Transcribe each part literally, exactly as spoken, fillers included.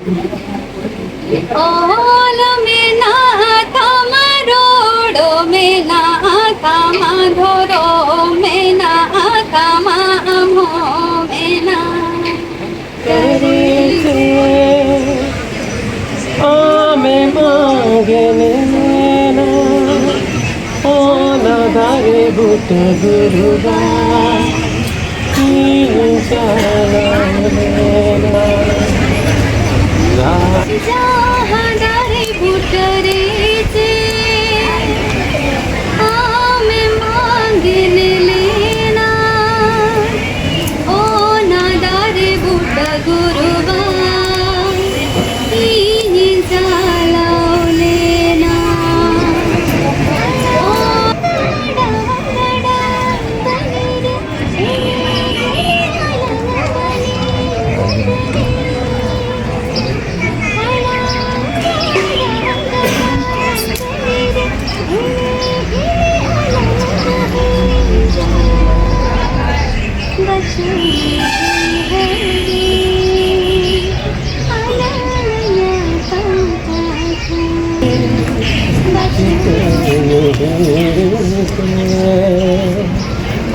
ᱚᱞ ᱢᱮᱱᱟᱜ ᱛᱟᱢᱟ, ᱨᱚᱲ ᱢᱮᱱᱟᱜ ᱛᱟᱢᱟ, ᱫᱷᱚᱨᱚᱢ ᱢᱮᱱᱟᱜ ᱛᱟᱢᱟ, ᱟᱢ ᱦᱚᱸ ᱢᱮᱱᱟᱜ᱾ ᱟᱢᱮᱢ ᱟᱸᱜᱮᱱ ᱞᱮᱱᱟ ᱚᱱᱟ ᱫᱟᱨᱮ ᱵᱩᱴᱟᱹ ᱜᱩᱨᱩ ᱵᱟᱵᱟ, ᱤᱧ ᱪᱟᱞᱟᱣ ᱞᱮᱱᱟ᱾ ᱡᱟᱦᱟᱸ ᱫᱟᱨᱮ ᱵᱩᱴᱟᱹ ᱨᱮ ᱪᱮ ᱟᱢᱮᱢ ᱟᱸᱜᱮᱱ ᱞᱮᱱᱟ, ᱚᱱᱟ ᱫᱟᱨᱮ ᱵᱩᱴᱟᱹ ᱜᱩᱨᱩ ᱵᱟᱵᱟ, ᱤᱧᱤᱧ ᱪᱟᱞᱟᱣ ᱞᱮᱱᱟ᱾ ᱚ, ᱜᱟᱰᱟ, ᱜᱟᱰᱟ, ᱜᱟᱰᱟ,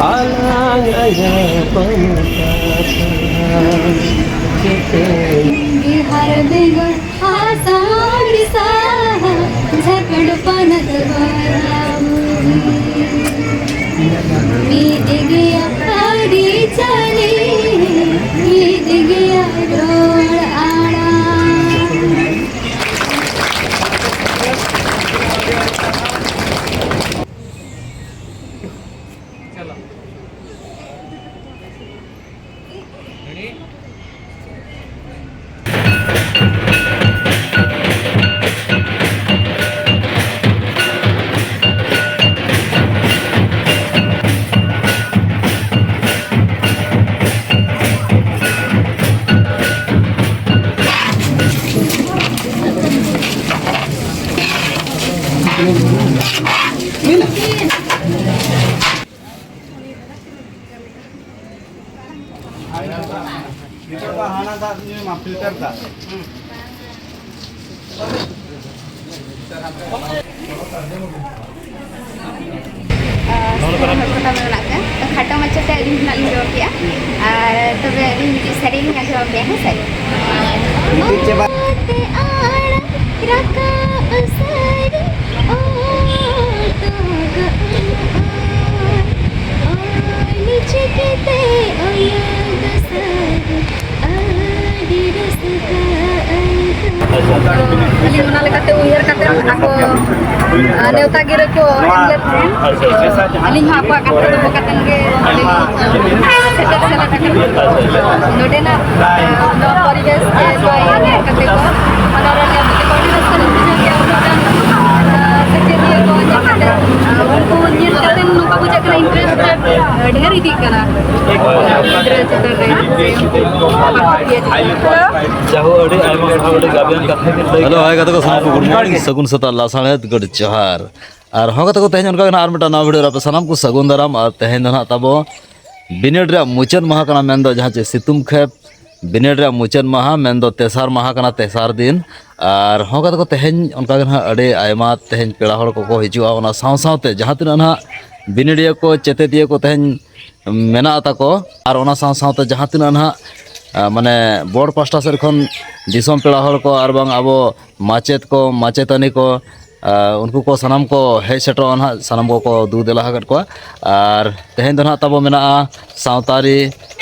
ᱟᱞᱟᱝ ᱟᱜ ᱧᱟᱯᱟᱢ ᱠᱟᱛᱷᱟ ᱪᱤᱠᱟᱹᱭ? ᱵᱤᱦᱟᱨ, ᱵᱮᱝᱜᱚᱞ, ᱟᱥᱟᱢ, ᱳᱰᱤᱥᱟ, ᱡᱷᱟᱲᱠᱷᱚᱸᱰ ᱯᱚᱱᱚᱛ ᱵᱟᱨᱟᱵᱚᱨᱤ ᱢᱤᱫ ᱜᱮᱭᱟ ᱟᱹᱨᱤᱪᱟᱹᱞᱤ, ᱢᱤᱫ ᱜᱮᱭᱟ ᱨᱚᱲ ᱟᱲᱟᱝ᱾ ᱱᱤᱛᱚᱜ ᱫᱚ ᱦᱟᱱᱟ ᱫᱟᱜ ᱧᱩᱭ ᱢᱟ, ᱯᱷᱤᱞᱴᱟᱨ ᱫᱟᱜ᱾ ᱟᱨ ᱥᱟᱱᱟᱢ ᱦᱚᱲ ᱠᱚ ᱛᱟᱵᱚᱱ ᱢᱮᱱᱟᱜ ᱯᱮᱭᱟ᱾ ᱛᱚ, ᱠᱷᱟᱴᱚ ᱢᱟᱪᱷᱟᱛᱮ ᱟᱹᱞᱤᱧ ᱠᱷᱚᱱᱟᱜ ᱞᱤᱧ ᱨᱚᱲ ᱠᱮᱜᱼᱟ᱾ ᱟᱨ ᱛᱚᱵᱮ ᱟᱹᱞᱤᱧ ᱢᱤᱫᱴᱤᱡ ᱥᱮᱨᱮᱧ ᱞᱤᱧ ᱟᱸᱡᱚᱢ ᱟᱯᱮᱭᱟ, ᱦᱮᱸ ᱥᱮ? ᱢᱤᱫᱴᱤᱡ ᱪᱮᱫ ᱵᱟ- ᱚᱛ ᱟᱲᱟᱜ ᱨᱟᱠᱟᱵ ᱥᱟᱹᱨᱤ ᱚᱛ ᱜᱟᱱᱚᱜᱼᱟ᱾ ᱚᱞ ᱪᱤᱠᱤᱛᱮ ᱚᱭᱚ ᱫᱚ ᱥᱟᱹᱨᱤ ᱟᱹᱰᱤ ᱨᱟᱹᱥᱠᱟᱹ ᱟᱹᱭᱠᱟᱹᱜᱼᱟ᱾ ᱟᱹᱞᱤᱧ ᱚᱱᱟ ᱞᱮᱠᱟᱛᱮ ᱩᱭᱦᱟᱹᱨ ᱠᱟᱛᱮ ᱟᱠᱚ, ᱟ, ᱱᱮᱣᱛᱟ ᱜᱤᱨᱟᱹ ᱠᱚ ᱮᱢ ᱞᱮᱫ ᱛᱟᱦᱮᱸᱫ᱾ ᱟᱹᱞᱤᱧ ᱦᱚᱸ ᱟᱠᱚᱣᱟᱜ ᱠᱟᱛᱷᱟ ᱫᱚᱦᱚ ᱠᱟᱛᱮ ᱜᱮ ᱚᱸᱰᱮ ᱞᱤᱧ ᱥᱮᱴᱮᱨ ᱥᱮᱞᱮᱫ ᱟᱠᱟᱱᱟ᱾ ᱱᱚᱰᱮᱱᱟᱜ, ᱟ, ᱱᱚᱣᱟ ᱯᱚᱨᱤᱵᱮᱥ ᱥᱮ ᱱᱚᱣᱟ ᱤᱭᱟᱹ ᱧᱮᱞ ᱠᱟᱛᱮ ᱠᱚ, ᱚᱱᱟ ᱨᱮ ᱧᱮᱞ ᱠᱟᱛᱮ ᱠᱚ ᱟᱹᱰᱤ ᱨᱟᱹᱥᱠᱟᱹ ᱞᱤᱧ ᱵᱩᱡᱷᱟᱹᱣ ᱠᱮᱜᱼᱟ᱾ ᱩᱱᱟᱹᱜ ᱜᱟᱱ, ᱟ, ᱥᱮᱪᱮᱫᱤᱭᱟᱹ ᱠᱚ ᱧᱮᱞ ᱠᱟᱛᱮ, ᱟ, ᱩᱱᱠᱩ ᱧᱮᱞ ᱠᱟᱛᱮ ᱱᱚᱝᱠᱟ ᱵᱩᱡᱷᱟᱹᱜ ᱠᱟᱱᱟ, interest ᱰᱷᱮᱨ ᱤᱫᱤᱜ ᱠᱟᱱᱟ ᱜᱤᱫᱽᱨᱟᱹ ᱪᱮᱛᱟᱱ ᱨᱮ ᱥᱮ ᱩᱱᱠᱩ ᱯᱟᱲᱦᱟᱣ ᱤᱫᱤᱭᱟ ᱪᱮᱛᱟᱱ ᱨᱮ᱾ ᱡᱟᱦᱳ, ᱟᱹᱰᱤ ᱟᱭᱢᱟ ᱥᱟᱨᱦᱟᱣ, ᱟᱹᱰᱤ ᱜᱟᱵᱮᱭᱟᱱ ᱠᱟᱛᱷᱟ ᱵᱤᱱ ᱞᱟᱹᱭ ᱠᱮᱫᱟ᱾ ᱦᱮᱞᱳ, ᱦᱟᱭ ᱜᱟᱛᱮ ᱠᱚ, ᱥᱟᱱᱟᱢ ᱠᱚ good morning, ᱥᱟᱹᱜᱩᱱ ᱥᱮᱛᱟᱜ, ᱞᱟᱥᱟᱲᱦᱮᱫ, ᱜᱚᱰ ᱡᱚᱦᱟᱨ᱾ ᱟᱨ ᱦᱚᱸ ᱜᱟᱛᱮ ᱠᱚ, ᱛᱮᱦᱮᱧ ᱚᱱᱠᱟ ᱜᱮ ᱱᱟᱦᱟᱜ ᱟᱨ ᱢᱤᱫᱴᱟᱝ ᱱᱟᱣᱟ video ᱨᱮ ᱟᱯᱮ ᱥᱟᱱᱟᱢ ᱠᱚ ᱥᱟᱹᱜᱩᱱ ᱫᱟᱨᱟᱢ᱾ ᱟᱨ ᱛᱮᱦᱮᱧ ᱫᱚ ᱱᱟᱦᱟᱜ ᱛᱟᱵᱚ ᱵᱤᱱᱤᱰ ᱨᱮᱭᱟᱜ ᱢᱩᱪᱟᱹᱫ ᱢᱟᱦᱟ ᱠᱟᱱᱟ, ᱢᱮᱱᱫᱚ ᱡᱟᱦᱟᱸ ᱪᱮ ᱥᱤᱛᱩᱝ ᱠᱷᱮᱯ ᱵᱤᱱᱤᱰ ᱨᱮᱭᱟᱜ ᱢᱩᱪᱟᱹᱫ ᱢᱟᱦᱟ, ᱢᱮᱱᱫᱚ ᱛᱮᱥᱟᱨ ᱢᱟᱦᱟ ᱠᱟᱱᱟ, ᱛᱮᱥᱟᱨ ᱫᱤᱱ᱾ ᱟᱨ ᱦᱚᱸ ᱜᱟᱛᱮ ᱠᱚ, ᱛᱮᱦᱮᱧ ᱚᱱᱠᱟ ᱜᱮ ᱱᱟᱦᱟᱜ ᱟᱹᱰᱤ ᱟᱭᱢᱟ ᱛᱮᱦᱮᱧ ᱯᱮᱲᱟ ᱦᱚᱲ ᱠᱚᱠᱚ ᱦᱤᱡᱩᱜᱼᱟ᱾ ᱚᱱᱟ ᱥᱟᱶ ᱥᱟᱶᱛᱮ ᱡᱟᱦᱟᱸ ᱛᱤᱱᱟᱹᱜ ᱱᱟᱦᱟᱜ ᱵᱤᱱᱤᱰᱤᱭᱟᱹ ᱠᱚ, ᱪᱮᱛᱮᱫᱤᱭᱟᱹ ᱠᱚ ᱛᱮᱦᱮᱧ ᱢᱮᱱᱟᱜ ᱛᱟᱠᱚ, ᱟᱨ ᱚᱱᱟ ᱥᱟᱶ ᱥᱟᱶᱛᱮ ᱡᱟᱦᱟᱸ ᱛᱤᱱᱟᱹᱜ ᱱᱟᱦᱟᱜ, ᱟ, ᱢᱟᱱᱮ board ᱯᱟᱥᱴᱟ ᱥᱮᱫ ᱠᱷᱚᱱ ᱫᱤᱥᱚᱢ ᱯᱮᱲᱟ ᱦᱚᱲ ᱠᱚ ᱟᱨ ᱵᱟᱝ ᱟᱵᱚ ᱢᱟᱪᱮᱫ ᱠᱚ, ᱢᱟᱪᱮᱛᱟᱹᱱᱤ ᱠᱚ, ᱟ, ᱩᱱᱠᱩ ᱠᱚ ᱥᱟᱱᱟᱢ ᱠᱚ ᱦᱮᱡ ᱥᱮᱴᱮᱨᱚᱜᱼᱟ ᱱᱟᱦᱟᱜ, ᱥᱟᱱᱟᱢ ᱠᱚᱠᱚ ᱫᱩ ᱫᱮᱞᱟ ᱟᱠᱟᱫ ᱠᱚᱣᱟ᱾ ᱟᱨ ᱛᱮᱦᱮᱧ ᱫᱚ ᱱᱟᱦᱟᱜ ᱛᱟᱵᱚ ᱢᱮᱱᱟᱜᱼᱟ ᱥᱟᱶᱛᱟᱨᱤ,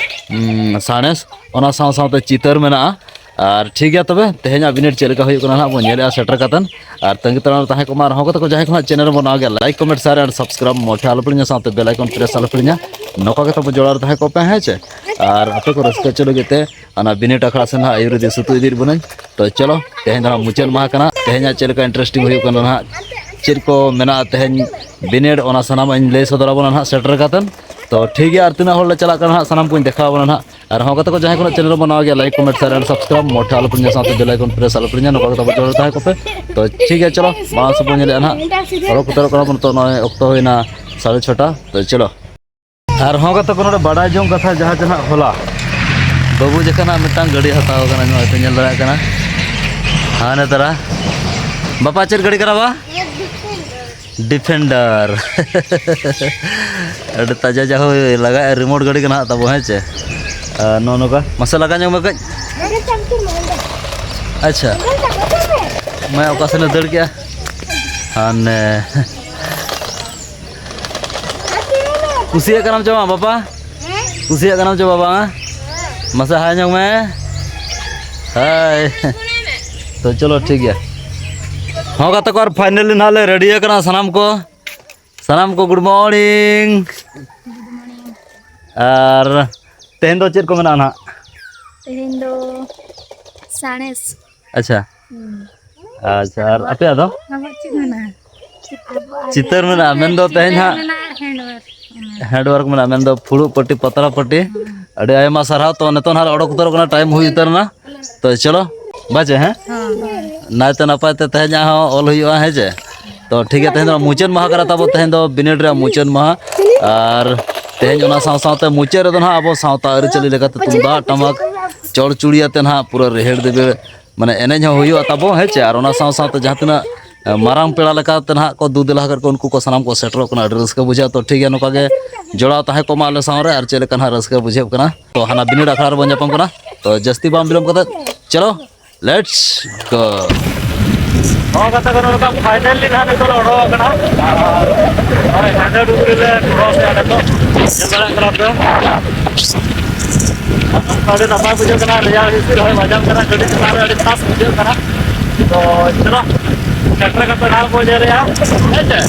ᱩᱢ, ᱥᱟᱬᱮᱥ, ᱚᱱᱟ ᱥᱟᱶ ᱥᱟᱶᱛᱮ ᱪᱤᱛᱟᱹᱨ ᱢᱮᱱᱟᱜᱼᱟ᱾ ᱟᱨ ᱴᱷᱤᱠ ᱜᱮᱭᱟ, ᱛᱚᱵᱮ ᱛᱮᱦᱮᱧᱟᱜ ᱵᱤᱱᱤᱰ ᱪᱮᱫ ᱞᱮᱠᱟ ᱦᱩᱭᱩᱜ ᱠᱟᱱᱟ ᱱᱟᱦᱟᱜ ᱵᱚᱱ ᱧᱮᱞᱮᱜᱼᱟ ᱥᱮᱴᱮᱨ ᱠᱟᱛᱮᱫ᱾ ᱟᱨ ᱛᱟᱺᱜᱤ ᱛᱟᱲᱟᱢ ᱨᱮ ᱛᱟᱦᱮᱸ ᱠᱚᱜ ᱢᱟ᱾ ᱟᱨ ᱦᱚᱸ ᱜᱟᱛᱮ ᱠᱚ, ᱡᱟᱦᱟᱸᱭ ᱠᱚ ᱱᱟᱦᱟᱜ channel ᱨᱮᱵᱚᱱ ᱱᱟᱣᱟ ᱜᱮᱭᱟ, like, comment, share and subscribe ᱢᱚᱴᱷᱮ ᱟᱞᱚᱯᱮ ᱦᱤᱲᱤᱧᱟ, ᱥᱟᱶᱛᱮ bell icon press ᱟᱞᱚᱯᱮ ᱦᱤᱲᱤᱧᱟ᱾ ᱱᱚᱝᱠᱟ ᱜᱮ ᱛᱟᱵᱚ ᱡᱚᱲᱟᱣ ᱨᱮ ᱛᱟᱦᱮᱸ ᱠᱚᱜ ᱯᱮ, ᱦᱮᱸ ᱪᱮ? ᱟᱨ ᱟᱯᱮ ᱠᱚ ᱨᱟᱹᱥᱠᱟᱹ ᱦᱚᱪᱚ ᱞᱟᱹᱜᱤᱫ ᱛᱮ ᱚᱱᱟ ᱵᱤᱱᱤᱰ ᱟᱠᱷᱲᱟ ᱥᱮᱱ ᱦᱟᱸᱜ ᱟᱹᱭᱩᱨ ᱤᱫᱤ ᱥᱩᱛᱩᱜ ᱤᱫᱤ ᱵᱚᱱᱟᱹᱧ᱾ ᱛᱚ ᱪᱚᱞᱚ, ᱛᱮᱦᱮᱧ ᱫᱚ ᱦᱟᱸᱜ ᱢᱩᱪᱟᱹᱫ ᱢᱟᱦᱟ ᱠᱟᱱᱟ᱾ ᱛᱮᱦᱮᱧᱟᱜ ᱪᱮᱫ ᱞᱮᱠᱟ interesting ᱦᱩᱭᱩᱜ ᱠᱟᱱᱟ ᱱᱟᱦᱟᱜ, ᱪᱮᱫ ᱠᱚ ᱢᱮᱱᱟᱜᱼᱟ ᱛᱮᱦᱮᱧ ᱵᱤᱱᱤᱰ, ᱚᱱᱟ ᱥᱟᱱᱟᱢᱟᱜ ᱤᱧ ᱞᱟᱹᱭ ᱥᱚᱫᱚᱨ ᱟᱵᱚᱱᱟ ᱱᱟᱦᱟᱜ ᱥᱮᱴᱮᱨ ᱠᱟᱛᱮᱫ᱾ ᱛᱚ ᱴᱷᱤᱠ ᱜᱮᱭᱟ, ᱟᱨ ᱛᱤᱱᱟᱹᱜ ᱦᱚᱲ ᱞᱮ ᱪᱟᱞᱟᱜ ᱠᱟᱱᱟ ᱱᱟᱦᱟᱜ, ᱥᱟᱱᱟᱢ ᱠᱚᱧ ᱫᱮᱠᱷᱟᱣ ᱟᱵᱚᱱᱟ ᱱᱟᱦᱟᱜ᱾ ᱟᱨ ᱦᱚᱸ ᱜᱟᱛᱮ ᱠᱚ, ᱡᱟᱦᱟᱸᱭ ᱠᱚ ᱱᱟᱦᱟᱜ channel ᱨᱮᱵᱚᱱ ᱱᱟᱣᱟ ᱜᱮᱭᱟ, like, comment, share and subscribe ᱢᱚᱴᱷᱮ ᱟᱞᱚᱯᱮ ᱦᱤᱲᱤᱧᱟ, ᱥᱟᱶᱛᱮ bell icon press ᱟᱞᱚᱯᱮ ᱦᱤᱲᱤᱧᱟ᱾ ᱱᱚᱝᱠᱟ ᱜᱮ ᱛᱟᱵᱚ ᱡᱚᱲᱟᱣ ᱨᱮ ᱛᱟᱦᱮᱸ ᱠᱚᱜ ᱯᱮ᱾ ᱛᱚ ᱴᱷᱤᱠ ᱜᱮᱭᱟ, ᱪᱚᱞᱚ ᱢᱟᱲᱟᱝ ᱥᱮᱫ ᱵᱚᱱ ᱧᱮᱞᱮᱜᱼᱟ ᱱᱟᱦᱟᱜ᱾ ᱚᱰᱚᱠ ᱩᱛᱟᱹᱨᱚᱜ ᱠᱟᱱᱟ ᱵᱚᱱ ᱱᱤᱛᱚᱜ, ᱱᱚᱜᱼᱚᱭ ᱚᱠᱛᱚ ᱦᱩᱭᱱᱟ ᱥᱟᱲᱮ ᱪᱷᱚᱴᱟ᱾ ᱛᱚ ᱪᱚᱞᱚ᱾ ᱟᱨ ᱦᱚᱸ ᱜᱟᱛᱮ ᱠᱚ, ᱱᱚᱰᱮ ᱵᱟᱰᱟᱭ ᱡᱚᱝ ᱠᱟᱛᱷᱟ, ᱡᱟᱦᱟᱸ ᱡᱟᱦᱟᱸ ᱦᱚᱞᱟ ᱵᱟᱹᱵᱩ ᱡᱚᱠᱷᱚᱱ ᱦᱟᱸᱜ ᱢᱤᱫᱴᱟᱝ ᱜᱟᱹᱰᱤ ᱦᱟᱛᱟᱣ ᱠᱟᱱᱟ, ᱱᱚᱜᱼᱚᱭ ᱯᱮ ᱧᱮᱞ ᱫᱟᱲᱮᱭᱟᱜ ᱠᱟᱱᱟ, ᱦᱟᱱᱮ ᱛᱟᱨᱟ᱾ ᱵᱟᱯᱟ, ᱪᱮᱫ ᱜᱟᱹᱰᱤ ᱠᱟᱱᱟ ᱵᱟ? ᱰᱤᱯᱷᱮᱱᱰᱟᱨ᱾ ᱟᱹᱰᱤ ᱛᱟᱡᱟ ᱡᱟᱦᱳᱭ ᱞᱟᱜᱟᱜᱼᱟ, ᱨᱤᱢᱳᱴ ᱜᱟᱹᱰᱤ ᱠᱟᱱᱟ ᱦᱟᱸᱜ ᱛᱟᱵᱚ, ᱦᱮᱸ ᱪᱮ? ᱟᱨ ᱱᱚᱜᱼᱚ ᱱᱚᱝᱠᱟ, ᱢᱟᱥᱮ ᱞᱟᱜᱟ ᱧᱚᱜ ᱢᱮ ᱠᱟᱹᱡ᱾ ᱟᱪᱪᱷᱟ᱾ ᱢᱟ ᱚᱠᱟ ᱥᱮᱱᱮ ᱫᱟᱹᱲ ᱠᱮᱜᱼᱟ? ᱦᱟᱱᱮ᱾ ᱠᱩᱥᱤᱭᱟᱜ ᱠᱟᱱᱟᱢ ᱪᱮ ᱵᱟᱝ, ᱵᱟᱯᱟ? ᱠᱩᱥᱤᱭᱟᱜ ᱠᱟᱱᱟᱢ ᱪᱮ ᱵᱟᱵᱟ? ᱢᱟᱥᱮ ᱦᱟᱭ ᱧᱚᱜ ᱢᱮ᱾ ᱦᱟᱭ᱾ ᱛᱚ ᱪᱚᱞᱚ, ᱴᱷᱤᱠ ᱜᱮᱭᱟ᱾ ᱦᱚᱸ ᱜᱟᱛᱮ ᱠᱚ, ᱟᱨ finally ᱱᱟᱦᱟᱜ ᱞᱮ ready ᱟᱠᱟᱱᱟ ᱥᱟᱱᱟᱢ ᱠᱚ᱾ ᱥᱟᱱᱟᱢ ᱠᱚ good morning᱾ ᱟᱨ ᱛᱮᱦᱮᱧ ᱫᱚ ᱪᱮᱫ ᱠᱚ ᱢᱮᱱᱟᱜᱼᱟ ᱱᱟᱦᱟᱜ? ᱛᱮᱦᱮᱧ ᱫᱚ ᱥᱟᱬᱮᱥ᱾ ᱟᱪᱪᱷᱟ᱾ ᱦᱩᱸ᱾ ᱟᱪᱪᱷᱟ, ᱟᱨ ᱟᱯᱮᱭᱟᱜ ᱫᱚ? ᱟᱵᱚᱣᱟᱜ ᱪᱮᱫ ᱢᱮᱱᱟᱜᱼᱟ? ᱪᱤᱛᱟᱹᱨ ᱢᱮᱱᱟᱜᱼᱟ, ᱢᱮᱱᱫᱚ ᱛᱮᱦᱮᱧ ᱦᱟᱸᱜ ᱢᱮᱱᱟᱜᱼᱟ, hand work᱾ Hand work ᱢᱮᱱᱟᱜᱼᱟ, ᱢᱮᱱᱫᱚ ᱯᱷᱩᱲᱩᱜ ᱯᱟᱹᱴᱤ, ᱯᱟᱛᱲᱟ ᱯᱟᱹᱴᱤ᱾ ᱦᱩᱸ᱾ ᱟᱹᱰᱤ ᱟᱭᱢᱟ ᱥᱟᱨᱦᱟᱣ᱾ ᱛᱚ, ᱱᱤᱛᱚᱜ ᱱᱟᱦᱟᱜ ᱚᱰᱚᱠ ᱩᱛᱟᱹᱨᱚᱜ ᱠᱟᱱᱟ, time ᱦᱩᱭ ᱩᱛᱟᱹᱨ ᱮᱱᱟ᱾ ᱛᱚ, ᱪᱚᱞᱚ, ᱵᱟᱡᱮ, ᱦᱮᱸ? ᱦᱚᱸ᱾ ᱱᱟᱭᱛᱮ ᱱᱟᱯᱟᱭ ᱛᱮ ᱛᱮᱦᱮᱧᱟᱜ ᱦᱚᱸ ᱚᱞ ᱦᱩᱭᱩᱜᱼᱟ, ᱦᱮᱸ ᱪᱮ? ᱛᱚ, ᱴᱷᱤᱠ ᱜᱮᱭᱟ, ᱛᱮᱦᱮᱧ ᱫᱚ ᱢᱩᱪᱟᱹᱫ ᱢᱟᱦᱟ ᱠᱟᱱᱟ ᱛᱟᱵᱚ, ᱛᱮᱦᱮᱧ ᱫᱚ ᱵᱤᱱᱤᱰ ᱨᱮᱭᱟᱜ ᱢᱩᱪᱟᱹᱫ ᱢᱟᱦᱟ᱾ ᱟᱨ ᱛᱮᱦᱮᱧ ᱚᱱᱟ ᱥᱟᱶ ᱥᱟᱶᱛᱮ ᱢᱩᱪᱟᱹᱫ ᱨᱮᱫᱚ ᱱᱟᱦᱟᱜ ᱟᱵᱚ ᱥᱟᱶᱛᱟ ᱟᱹᱨᱤᱪᱟᱹᱞᱤ ᱞᱮᱠᱟᱛᱮ ᱛᱩᱢᱫᱟᱜ, ᱴᱟᱢᱟᱠ, ᱪᱚᱲᱪᱩᱲᱤ ᱟᱛᱮ ᱱᱟᱦᱟᱜ ᱯᱩᱨᱟᱹ ᱨᱮᱦᱮᱲ ᱫᱮᱵᱮ, ᱢᱟᱱᱮ, ᱮᱱᱮᱡ ᱦᱚᱸ ᱦᱩᱭᱩᱜᱼᱟ ᱛᱟᱵᱚ, ᱦᱮᱸ ᱪᱮ? ᱟᱨ ᱚᱱᱟ ᱥᱟᱶ ᱥᱟᱶᱛᱮ ᱡᱟᱦᱟᱸ ᱛᱤᱱᱟᱹᱜ, ᱮ, ᱢᱟᱨᱟᱝ ᱯᱮᱲᱟ ᱞᱮᱠᱟᱛᱮ ᱱᱟᱦᱟᱜ ᱠᱚ ᱫᱩ ᱫᱮᱞᱟ ᱟᱠᱟᱫ ᱠᱚ, ᱩᱱᱠᱩ ᱠᱚ ᱥᱟᱱᱟᱢ ᱠᱚ ᱥᱮᱴᱮᱨᱚᱜ ᱠᱟᱱᱟ᱾ ᱟᱹᱰᱤ ᱨᱟᱹᱥᱠᱟᱹ ᱵᱩᱡᱷᱟᱹᱜᱼᱟ᱾ ᱛᱚ, ᱴᱷᱤᱠ ᱜᱮᱭᱟ, ᱱᱚᱝᱠᱟ ᱜᱮ ᱡᱚᱲᱟᱣ ᱛᱟᱦᱮᱸ ᱠᱚᱜ ᱢᱟ ᱟᱞᱮ ᱥᱟᱶ ᱨᱮ᱾ ᱟᱨ ᱪᱮᱫ ᱞᱮᱠᱟ ᱱᱟᱦᱟᱜ ᱨᱟᱹᱥᱠᱟᱹ ᱵᱩᱡᱷᱟᱹᱜ ᱠᱟᱱᱟ, ᱛᱚ, ᱦᱟᱱᱟ ᱵᱤᱱᱤᱰ ᱟᱠᱷᱲᱟ ᱨᱮᱵᱚᱱ ᱧᱟᱯᱟᱢ ᱠᱟᱱᱟ᱾ ᱛᱚ, ᱡᱟᱹᱥᱛᱤ ᱵᱟᱝ ᱵᱤᱞᱚᱢ ᱠᱟᱛᱮ, ᱪᱚᱞᱚ, let's go᱾ ᱦᱚᱸ, ᱜᱟᱛᱮ ᱠᱚ, ᱱᱚᱰᱮ ᱫᱚ finally ᱱᱟᱦᱟᱜ ᱱᱤᱛᱚᱜ ᱞᱮ ᱚᱰᱚᱠ ᱟᱠᱟᱱᱟ᱾ ᱟᱨ ᱱᱚᱜᱼᱚᱭ ᱦᱟᱸᱰᱮ ᱰᱩᱝᱨᱤ ᱞᱮ cross ᱮᱫᱟ ᱱᱤᱛᱚᱜ᱾ ᱧᱮᱞ ᱫᱟᱲᱮᱭᱟᱜ ᱠᱟᱱᱟ ᱯᱮ᱾ ᱟᱹᱰᱤ ᱱᱟᱯᱟᱭ ᱵᱩᱡᱷᱟᱹᱜ ᱠᱟᱱᱟ, ᱨᱮᱭᱟᱲ ᱦᱤᱥᱤᱫ ᱦᱚᱭ ᱵᱟᱡᱟᱣ ᱠᱟᱱᱟ, ᱜᱟᱹᱰᱤ ᱪᱮᱛᱟᱱ ᱨᱮ ᱟᱹᱰᱤ ᱠᱷᱟᱥ ᱵᱩᱡᱷᱟᱹᱜ ᱠᱟᱱᱟ᱾ ᱛᱚ, ᱪᱚᱞᱚ, ᱥᱮᱴᱮᱨ ᱠᱟᱛᱮ ᱱᱟᱦᱟᱜ ᱵᱚᱱ ᱧᱮᱞᱮᱜᱼᱟ, ᱦᱮᱸ ᱪᱮ?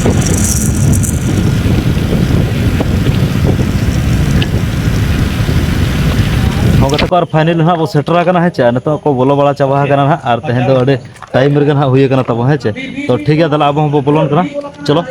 ᱦᱚᱸ, ᱜᱟᱛᱮ ᱠᱚ, ᱟᱨ finally ᱱᱟᱦᱟᱜ ᱵᱚ ᱥᱮᱴᱮᱨ ᱟᱠᱟᱱᱟ, ᱦᱮᱸ ᱪᱮ? ᱟᱨ ᱱᱤᱛᱚᱜ ᱠᱚ ᱵᱚᱞᱚ ᱵᱟᱲᱟ ᱪᱟᱵᱟ ᱟᱠᱟᱱᱟ ᱱᱟᱦᱟᱜ, ᱟᱨ ᱛᱮᱦᱮᱧ ᱫᱚ ᱟᱹᱰᱤ time ᱨᱮᱜᱮ ᱱᱟᱦᱟᱜ ᱦᱩᱭ ᱟᱠᱟᱱᱟ ᱛᱟᱵᱚ, ᱦᱮᱸ ᱪᱮ? ᱛᱚ, ᱴᱷᱤᱠ ᱜᱮᱭᱟ, ᱛᱟᱦᱚᱞᱮ ᱟᱵᱚ ᱦᱚᱸᱵᱚ ᱵᱚᱞᱚᱱ ᱠᱟᱱᱟ᱾ ᱪᱚᱞᱚ᱾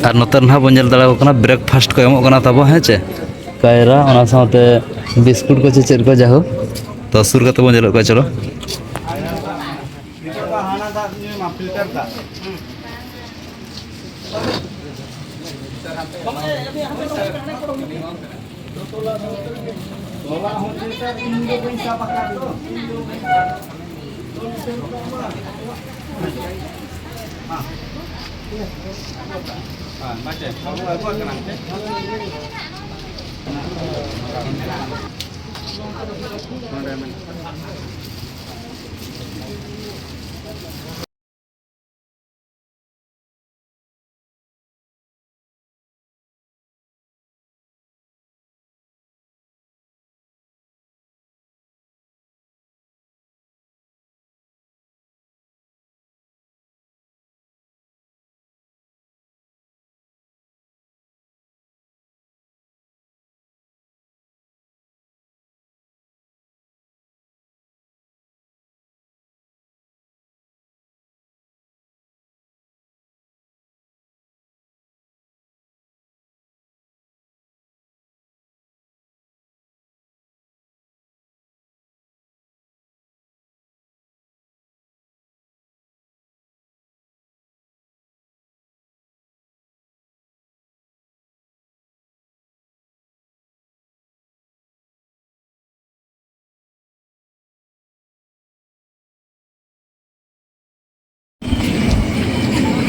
ᱟᱨ ᱱᱚᱛᱮ ᱱᱟᱦᱟᱜ ᱵᱚᱱ ᱧᱮᱞ ᱫᱟᱲᱮᱭᱟᱠᱚ ᱠᱟᱱᱟ, breakfast ᱠᱚ ᱮᱢᱚᱜ ᱠᱟᱱᱟ ᱛᱟᱵᱚ, ᱦᱮᱸ ᱪᱮ? ᱠᱟᱭᱨᱟ, ᱚᱱᱟ ᱥᱟᱶᱛᱮ ᱵᱤᱥᱠᱩᱴ ᱠᱚ ᱪᱮ ᱪᱮᱫ ᱠᱚ, ᱡᱟᱭᱦᱳᱠ᱾ ᱛᱚ, ᱥᱩᱨ ᱠᱟᱛᱮ ᱵᱚᱱ ᱧᱮᱞᱮᱫ ᱠᱚᱣᱟ, ᱪᱚᱞᱚ᱾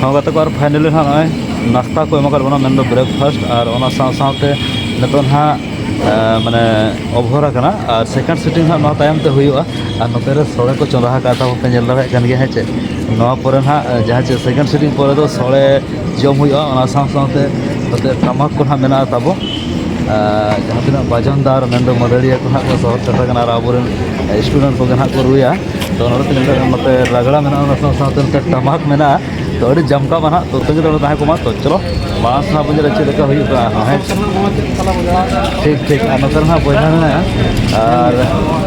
ᱦᱚᱸ ᱜᱟᱛᱮ ᱠᱚ, ᱟᱨ finally ᱱᱟᱦᱟᱜ ᱱᱚᱜᱼᱚᱭ ᱱᱟᱥᱛᱟ ᱠᱚ ᱮᱢ ᱟᱠᱟᱫ ᱵᱚᱱᱟ, ᱢᱮᱱᱫᱚ breakfast, ᱟᱨ ᱚᱱᱟ ᱥᱟᱶ ᱥᱟᱶᱛᱮ ᱱᱤᱛᱚᱜ ᱱᱟᱦᱟᱜ, ᱮ, ᱢᱟᱱᱮ ᱚᱵᱷᱚᱨ ᱟᱠᱟᱱᱟ, ᱟᱨ second sitting ᱦᱟᱸᱜ ᱱᱚᱣᱟ ᱛᱟᱭᱚᱢ ᱛᱮ ᱦᱩᱭᱩᱜᱼᱟ᱾ ᱟᱨ ᱱᱚᱛᱮ ᱨᱮ ᱥᱚᱲᱮ ᱠᱚ ᱪᱚᱸᱫᱟ ᱟᱠᱟᱫ ᱛᱟᱵᱚᱱ ᱯᱮ ᱧᱮᱞ ᱫᱟᱲᱮᱭᱟᱜ ᱠᱟᱱ ᱜᱮᱭᱟ, ᱦᱮᱸ ᱪᱮ? ᱱᱚᱣᱟ ᱯᱚᱨᱮ ᱱᱟᱦᱟᱜ, ᱮ, ᱡᱟᱦᱟᱸ ᱪᱮ second sitting ᱯᱚᱨᱮ ᱫᱚ ᱥᱚᱲᱮ ᱡᱚᱢ ᱦᱩᱭᱩᱜᱼᱟ, ᱚᱱᱟ ᱥᱟᱶ ᱥᱟᱶᱛᱮ ᱱᱚᱛᱮ ᱴᱟᱢᱟᱠ ᱠᱚ ᱱᱟᱦᱟᱜ ᱢᱮᱱᱟᱜᱼᱟ ᱛᱟᱵᱚ᱾ ᱟᱨ ᱡᱟᱦᱟᱸ ᱛᱤᱱᱟᱹᱜ ᱵᱟᱡᱚᱱᱫᱟᱨ, ᱢᱮᱱᱫᱚ ᱢᱟᱹᱫᱟᱹᱲᱤᱭᱟᱹ ᱠᱚ ᱱᱟᱦᱟᱜ ᱠᱚ ᱥᱚᱦᱚᱨ ᱥᱮᱴᱮᱨ ᱟᱠᱟᱱᱟ, ᱟᱨ ᱟᱵᱚᱨᱮᱱ student ᱠᱚᱜᱮ ᱱᱟᱦᱟᱜ ᱠᱚ ᱨᱩᱭᱟ᱾ ᱛᱚ ᱱᱚᱰᱮ ᱛᱤᱱᱟᱹᱜ ᱜᱟᱱ ᱱᱚᱛᱮ ᱨᱟᱜᱽᱲᱟ ᱢᱮᱱᱟᱜᱼᱟ, ᱚᱱᱟ ᱥᱟᱶ ᱥᱟᱶᱛᱮ ᱱᱚᱛᱮ ᱴᱟᱢᱟᱠ ᱢᱮᱱᱟᱜᱼᱟ᱾ ᱛᱚ ᱟᱹᱰᱤ ᱡᱟᱢᱠᱟᱣ ᱟᱱᱟᱜ, ᱛᱚ ᱛᱟᱹᱜᱤ ᱛᱟᱲᱟᱜ ᱛᱟᱦᱮᱸ ᱠᱚᱜ ᱢᱟ᱾ ᱛᱚ ᱪᱚᱞᱚ ᱢᱟᱲᱟᱝ ᱥᱮᱫ ᱵᱚᱱ ᱧᱮᱞᱟ ᱪᱮᱫ ᱞᱮᱠᱟ ᱦᱩᱭᱩᱜ ᱠᱟᱱᱟ ᱟᱨᱦᱚᱸ, ᱦᱮᱸ᱾ ᱴᱷᱤᱠ ᱴᱷᱤᱠ, ᱟᱨ ᱱᱚᱛᱮ ᱨᱮ ᱦᱟᱸᱜ ᱵᱚᱭᱦᱟ ᱢᱮᱱᱟᱭᱟ, ᱟᱨ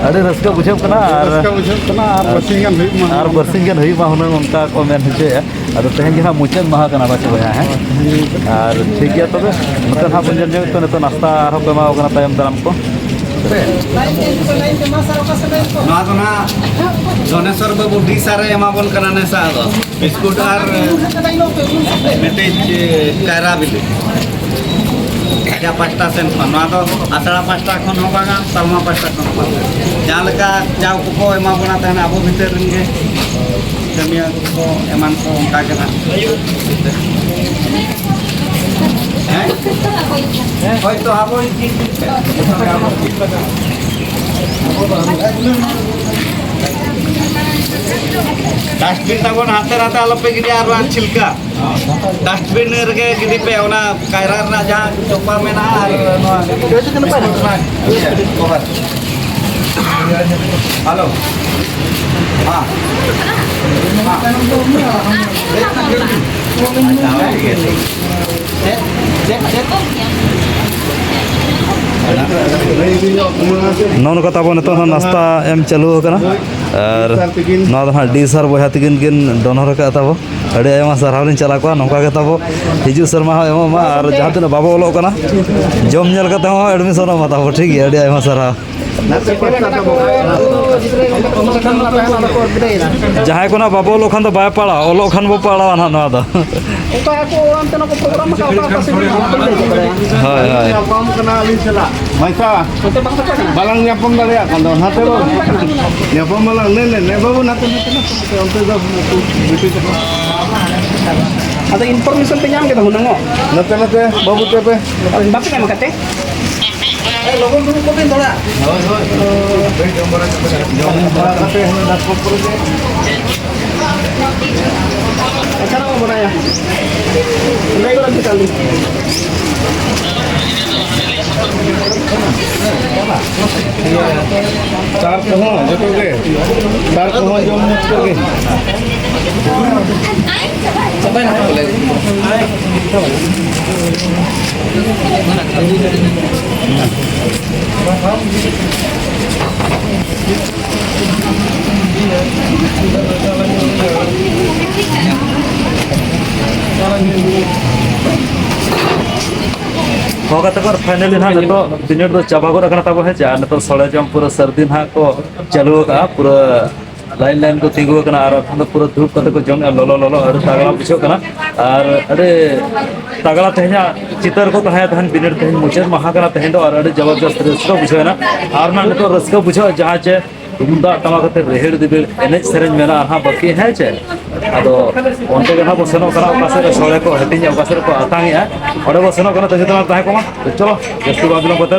ᱟᱹᱰᱤ ᱨᱟᱹᱥᱠᱟᱹ ᱵᱩᱡᱷᱟᱹᱜ ᱠᱟᱱᱟ᱾ ᱟᱨ ᱨᱟᱹᱥᱠᱟᱹ ᱵᱩᱡᱷᱟᱹᱜ ᱠᱟᱱᱟ, ᱟᱨ ᱵᱟᱨᱥᱤᱧ ᱜᱟᱱ ᱦᱩᱭᱩᱜ ᱢᱟ᱾ ᱟᱨ ᱵᱟᱨᱥᱤᱧ ᱜᱟᱱ ᱦᱩᱭᱩᱜ ᱢᱟ ᱦᱩᱱᱟᱹᱝ, ᱚᱱᱠᱟ ᱠᱚ ᱢᱮᱱ ᱦᱚᱪᱚᱭᱮᱫᱼᱟ᱾ ᱟᱫᱚ ᱛᱮᱦᱮᱧ ᱜᱮ ᱦᱟᱸᱜ ᱢᱩᱪᱟᱹᱫ ᱢᱟᱦᱟ ᱠᱟᱱᱟ ᱯᱟᱪᱮ ᱵᱚᱭᱦᱟ, ᱦᱮᱸ? ᱟᱨ ᱴᱷᱤᱠ ᱜᱮᱭᱟ ᱛᱚᱵᱮ, ᱱᱚᱛᱮ ᱱᱟᱦᱟᱜ ᱵᱚᱱ ᱧᱮᱞ ᱧᱚᱜ ᱛᱚ, ᱱᱤᱛᱚᱜ ᱱᱟᱥᱛᱟ ᱟᱨᱦᱚᱸ ᱠᱚ ᱮᱢᱟ ᱠᱚ ᱠᱟᱱᱟ ᱛᱟᱭᱚᱢ ᱫᱟᱨᱟᱢ ᱠᱚ᱾ ᱱᱚᱣᱟ ᱫᱚ ᱱᱟᱦᱟᱜ ᱫᱷᱚᱱᱮᱥᱣᱚᱨ ᱵᱟᱹᱵᱩ ᱰᱤ ᱥᱟᱨᱮ ᱮᱢᱟ ᱵᱚᱱ ᱠᱟᱱᱟ ᱱᱮᱥᱟ ᱫᱚ᱾ ᱵᱤᱥᱠᱩᱴ ᱟᱨ ᱢᱤᱫᱴᱤᱡ ᱠᱟᱭᱨᱟ ᱵᱤᱞᱤ᱾ ᱟᱡᱟᱜ ᱯᱟᱥᱴᱟ ᱥᱮᱱ ᱠᱷᱚᱱ᱾ ᱱᱚᱣᱟ ᱫᱚ ᱟᱥᱲᱟ ᱯᱟᱥᱴᱟ ᱠᱷᱚᱱ ᱦᱚᱸ ᱵᱟᱝᱟ, ᱛᱟᱞᱢᱟ ᱯᱟᱥᱴᱟ ᱠᱷᱚᱱ ᱦᱚᱸ ᱵᱟᱝᱟ᱾ ᱡᱟᱦᱟᱸ ᱞᱮᱠᱟ ᱡᱟᱣ ᱠᱚᱠᱚ ᱮᱢᱟ ᱵᱚᱱᱟ ᱛᱟᱦᱮᱱᱟ ᱟᱵᱚ ᱵᱷᱤᱛᱟᱹᱨ ᱨᱮᱱ ᱜᱮ ᱠᱟᱹᱢᱤᱭᱟᱹ ᱠᱚ ᱮᱢᱟᱱ ᱠᱚ ᱚᱱᱠᱟ ᱜᱮ ᱱᱟᱦᱟᱜ᱾ ᱦᱮᱸ? ᱦᱳᱭ ᱛᱚ, ᱟᱵᱚ ᱰᱟᱥᱴᱵᱤᱱ ᱛᱟᱵᱚᱱ ᱦᱟᱱᱛᱮ ᱱᱟᱛᱮ ᱟᱞᱚᱯᱮ ᱜᱤᱰᱤᱭᱟ, ᱟᱨ ᱵᱟᱝ ᱪᱷᱤᱞᱠᱟ᱾ ᱰᱟᱥᱴᱵᱤᱱ ᱨᱮᱜᱮ ᱜᱤᱰᱤ ᱯᱮ, ᱚᱱᱟ ᱠᱟᱭᱨᱟ ᱨᱮᱱᱟᱜ ᱡᱟᱦᱟᱸ ᱪᱚᱯᱟ ᱢᱮᱱᱟᱜᱼᱟ ᱟᱨ ᱱᱚᱣᱟ ᱵᱤᱥᱠᱩᱴ ᱨᱮᱱᱟᱜ ᱠᱚᱵᱷᱟᱨ᱾ ᱦᱮᱞᱳ᱾ ᱦᱮᱸ᱾ ᱱᱚᱜᱼᱚ ᱱᱚᱝᱠᱟ ᱛᱟᱵᱚ ᱱᱤᱛᱚᱜ ᱦᱚᱸ ᱱᱟᱥᱛᱟ ᱮᱢ ᱪᱟᱹᱞᱩ ᱟᱠᱟᱱᱟ᱾ ᱟᱨ ᱱᱚᱣᱟ ᱫᱚ ᱦᱟᱸᱜ ᱰᱤ ᱥᱟᱨ ᱵᱚᱭᱦᱟ ᱛᱟᱹᱠᱤᱱ ᱠᱤᱱ ᱰᱚᱱᱚᱨ ᱟᱠᱟᱫ ᱛᱟᱵᱚ᱾ ᱟᱹᱰᱤ ᱟᱭᱢᱟ ᱥᱟᱨᱦᱟᱣ ᱞᱤᱧ ᱪᱟᱞ ᱟᱠᱚᱣᱟ᱾ ᱱᱚᱝᱠᱟ ᱜᱮ ᱛᱟᱵᱚ ᱦᱤᱡᱩᱜ ᱥᱮᱨᱢᱟ ᱦᱚᱸ ᱮᱢᱚᱜ ᱢᱟ᱾ ᱟᱨ ᱡᱟᱦᱟᱸ ᱛᱤᱱᱟᱹᱜ ᱵᱟᱵᱚ ᱚᱞᱚᱜ ᱠᱟᱱᱟ, ᱡᱚᱢ ᱧᱮᱞ ᱠᱟᱛᱮ ᱦᱚᱸ ᱮᱰᱢᱤᱥᱚᱱᱚᱜ ᱢᱟ ᱛᱟᱵᱚ, ᱴᱷᱤᱠ ᱜᱮᱭᱟ? ᱟᱹᱰᱤ ᱟᱭᱢᱟ ᱥᱟᱨᱦᱟᱣ᱾ ᱡᱟᱦᱟᱸᱭ ᱠᱚ ᱱᱟᱜ ᱵᱟᱵᱚ ᱚᱞᱚᱜ ᱠᱷᱟᱱ ᱫᱚ ᱵᱟᱭ ᱯᱟᱲᱟᱜᱼᱟ, ᱚᱞᱚᱜ ᱠᱷᱟᱱ ᱵᱚ ᱯᱟᱲᱟᱣᱟ ᱱᱟᱜ ᱱᱚᱣᱟ ᱫᱚ᱾ ᱚᱠᱟ ᱠᱚ ᱚᱱᱛᱮ ᱱᱚᱣᱟ ᱠᱚ ᱯᱨᱳᱜᱨᱟᱢ ᱟᱠᱟᱫ, ᱚᱠᱟ ᱚᱠᱟ ᱥᱮᱫ ᱢᱮᱱᱟᱜᱼᱟ, ᱵᱟᱠᱚ ᱞᱟᱹᱭ ᱫᱟᱲᱮᱭᱟᱜᱼᱟ᱾ ᱦᱳᱭ, ᱦᱳᱭ᱾ ᱧᱟᱯᱟᱢ ᱠᱟᱱᱟ ᱟᱹᱞᱤᱧ ᱥᱟᱞᱟᱜ᱾ ᱢᱟᱭᱥᱟ, ᱚᱱᱛᱮ ᱵᱟᱠᱚ ᱪᱟᱞᱟᱜ ᱠᱟᱱᱟ? ᱵᱟᱞᱟᱝ ᱧᱟᱯᱟᱢ ᱫᱟᱲᱮᱭᱟᱜ ᱠᱟᱱ ᱫᱚ, ᱚᱱᱟᱛᱮ ᱵᱟᱝ᱾ ᱧᱟᱯᱟᱢ ᱟᱞᱟᱝ, ᱱᱮ, ᱱᱮ, ᱱᱮ, ᱵᱟᱹᱵᱩ, ᱱᱟᱛᱮ, ᱱᱟᱛᱮ, ᱱᱟᱛᱮ, ᱱᱟᱛᱮ, ᱚᱱᱛᱮ ᱫᱚ ᱱᱩᱠᱩ ᱵᱤᱴᱤ ᱛᱟᱠᱚ᱾ ᱟᱫᱚ ᱤᱱᱯᱷᱚᱨᱢᱮᱥᱚᱱ ᱯᱮ ᱧᱟᱢ ᱠᱮᱫᱟ ᱦᱩᱱᱟᱹᱝ ᱚᱜ? ᱱᱟᱛᱮ, ᱱᱟᱛᱮ, ᱵᱟᱹᱵᱩ, ᱛᱮ ᱯᱮ᱾ ᱵᱟᱯᱮ ᱧᱟᱢ ᱠᱟᱛᱮ? ᱞᱚᱜᱚᱱ ᱫᱩᱲᱩᱵ ᱠᱚᱜ ᱵᱤᱱ ᱛᱷᱚᱲᱟ᱾ ᱦᱳᱭ, ᱦᱳᱭ᱾ ᱡᱚᱢ ᱵᱟᱲᱟ ᱠᱟᱛᱮ, ᱡᱚᱢ ᱵᱟᱲᱟ ᱠᱟᱛᱮ, ᱦᱟᱱᱟ ᱰᱟᱠᱛᱚᱨ ᱠᱚᱨᱮ ᱜᱮ᱾ ᱟᱪᱪᱷᱟ, ᱱᱚᱣᱟ ᱵᱟᱰᱟᱭᱟ᱾ ᱚᱸᱰᱮ ᱜᱮ ᱚᱸᱰᱮ ᱜᱮ ᱪᱟᱞᱩ᱾ ᱪᱟᱨ ᱠᱚᱦᱚᱸ ᱡᱚᱛᱚ ᱜᱮ, ᱪᱟᱨ ᱠᱚᱦᱚᱸ ᱡᱚᱢ ᱧᱩ ᱠᱚ ᱜᱮ᱾ ᱦᱚᱸ ᱜᱟᱛᱮ ᱠᱚ, finally ᱱᱟᱦᱟᱜ ᱱᱤᱛᱚᱜ ᱵᱤᱱᱤᱰ ᱫᱚ ᱪᱟᱵᱟ ᱜᱚᱫ ᱟᱠᱟᱱᱟ ᱛᱟᱵᱚ, ᱦᱮᱸ ᱪᱮ? ᱟᱨ ᱱᱤᱛᱚᱜ ᱥᱚᱲᱮ ᱡᱚᱢ ᱯᱩᱨᱟᱹ ᱥᱟᱹᱨᱫᱤ ᱱᱟᱦᱟᱜ ᱠᱚ ᱪᱟᱹᱞᱩ ᱟᱠᱟᱜᱼᱟ, ᱯᱩᱨᱟᱹ line line ᱠᱚ ᱛᱤᱸᱜᱩ ᱟᱠᱟᱱᱟ᱾ ᱟᱨ ᱮᱠᱷᱚᱱ ᱫᱚ ᱯᱩᱨᱟᱹ ᱫᱷᱩᱯ ᱠᱟᱛᱮ ᱠᱚ ᱡᱚᱢᱮᱜᱼᱟ, ᱞᱚᱞᱚ ᱞᱚᱞᱚ, ᱟᱹᱰᱤ ᱛᱟᱜᱲᱟ ᱵᱩᱡᱷᱟᱹᱜ ᱠᱟᱱᱟ᱾ ᱟᱨ ᱟᱹᱰᱤ ᱛᱟᱜᱲᱟ ᱛᱮᱦᱮᱧᱟᱜ ᱪᱤᱛᱟᱹᱨ ᱠᱚ ᱛᱟᱦᱮᱸ ᱛᱟᱦᱮᱱ ᱵᱤᱱᱤᱰ, ᱛᱮᱦᱮᱧ ᱢᱩᱪᱟᱹᱫ ᱢᱟᱦᱟ ᱠᱟᱱᱟ ᱛᱮᱦᱮᱧ ᱫᱚ, ᱟᱨ ᱟᱹᱰᱤ ᱡᱚᱵᱚᱨᱡᱚᱥᱛ ᱨᱟᱹᱥᱠᱟᱹ ᱵᱩᱡᱷᱟᱹᱣ ᱮᱱᱟ᱾ ᱟᱨ ᱱᱟᱦᱟᱜ ᱱᱤᱛᱚᱜ ᱨᱟᱹᱥᱠᱟᱹ ᱵᱩᱡᱷᱟᱹᱜᱼᱟ ᱡᱟᱦᱟᱸ ᱪᱮ ᱛᱩᱢᱫᱟᱜ ᱴᱟᱢᱟᱠ ᱟᱛᱮ ᱨᱤᱦᱤᱲ ᱫᱤᱵᱤᱲ ᱮᱱᱮᱡ ᱥᱮᱨᱮᱧ ᱢᱮᱱᱟᱜᱼᱟ ᱱᱟᱦᱟᱜ ᱵᱟᱹᱠᱤ, ᱦᱮᱸ ᱪᱮ? ᱟᱫᱚ ᱚᱱᱛᱮ ᱜᱮ ᱱᱟᱦᱟᱜ ᱵᱚ ᱥᱮᱱᱚᱜ ᱠᱟᱱᱟ, ᱚᱠᱟ ᱥᱮᱫ ᱨᱮ ᱥᱚᱲᱮ ᱠᱚ ᱦᱟᱹᱴᱤᱧᱟ, ᱚᱠᱟ ᱥᱮᱫ ᱨᱮᱠᱚ ᱟᱛᱟᱝᱮᱜᱼᱟ, ᱚᱸᱰᱮ ᱵᱚ ᱥᱮᱱᱚᱜ ᱠᱟᱱᱟ᱾ ᱛᱟᱹᱜᱤ ᱛᱟᱲᱟᱜ ᱛᱟᱦᱮᱸ ᱠᱚᱜ ᱢᱟ᱾ ᱪᱚᱞᱚ, ᱡᱟᱹᱥᱛᱤ ᱵᱟᱝ ᱵᱤᱞᱚᱢ ᱠᱟᱛᱮ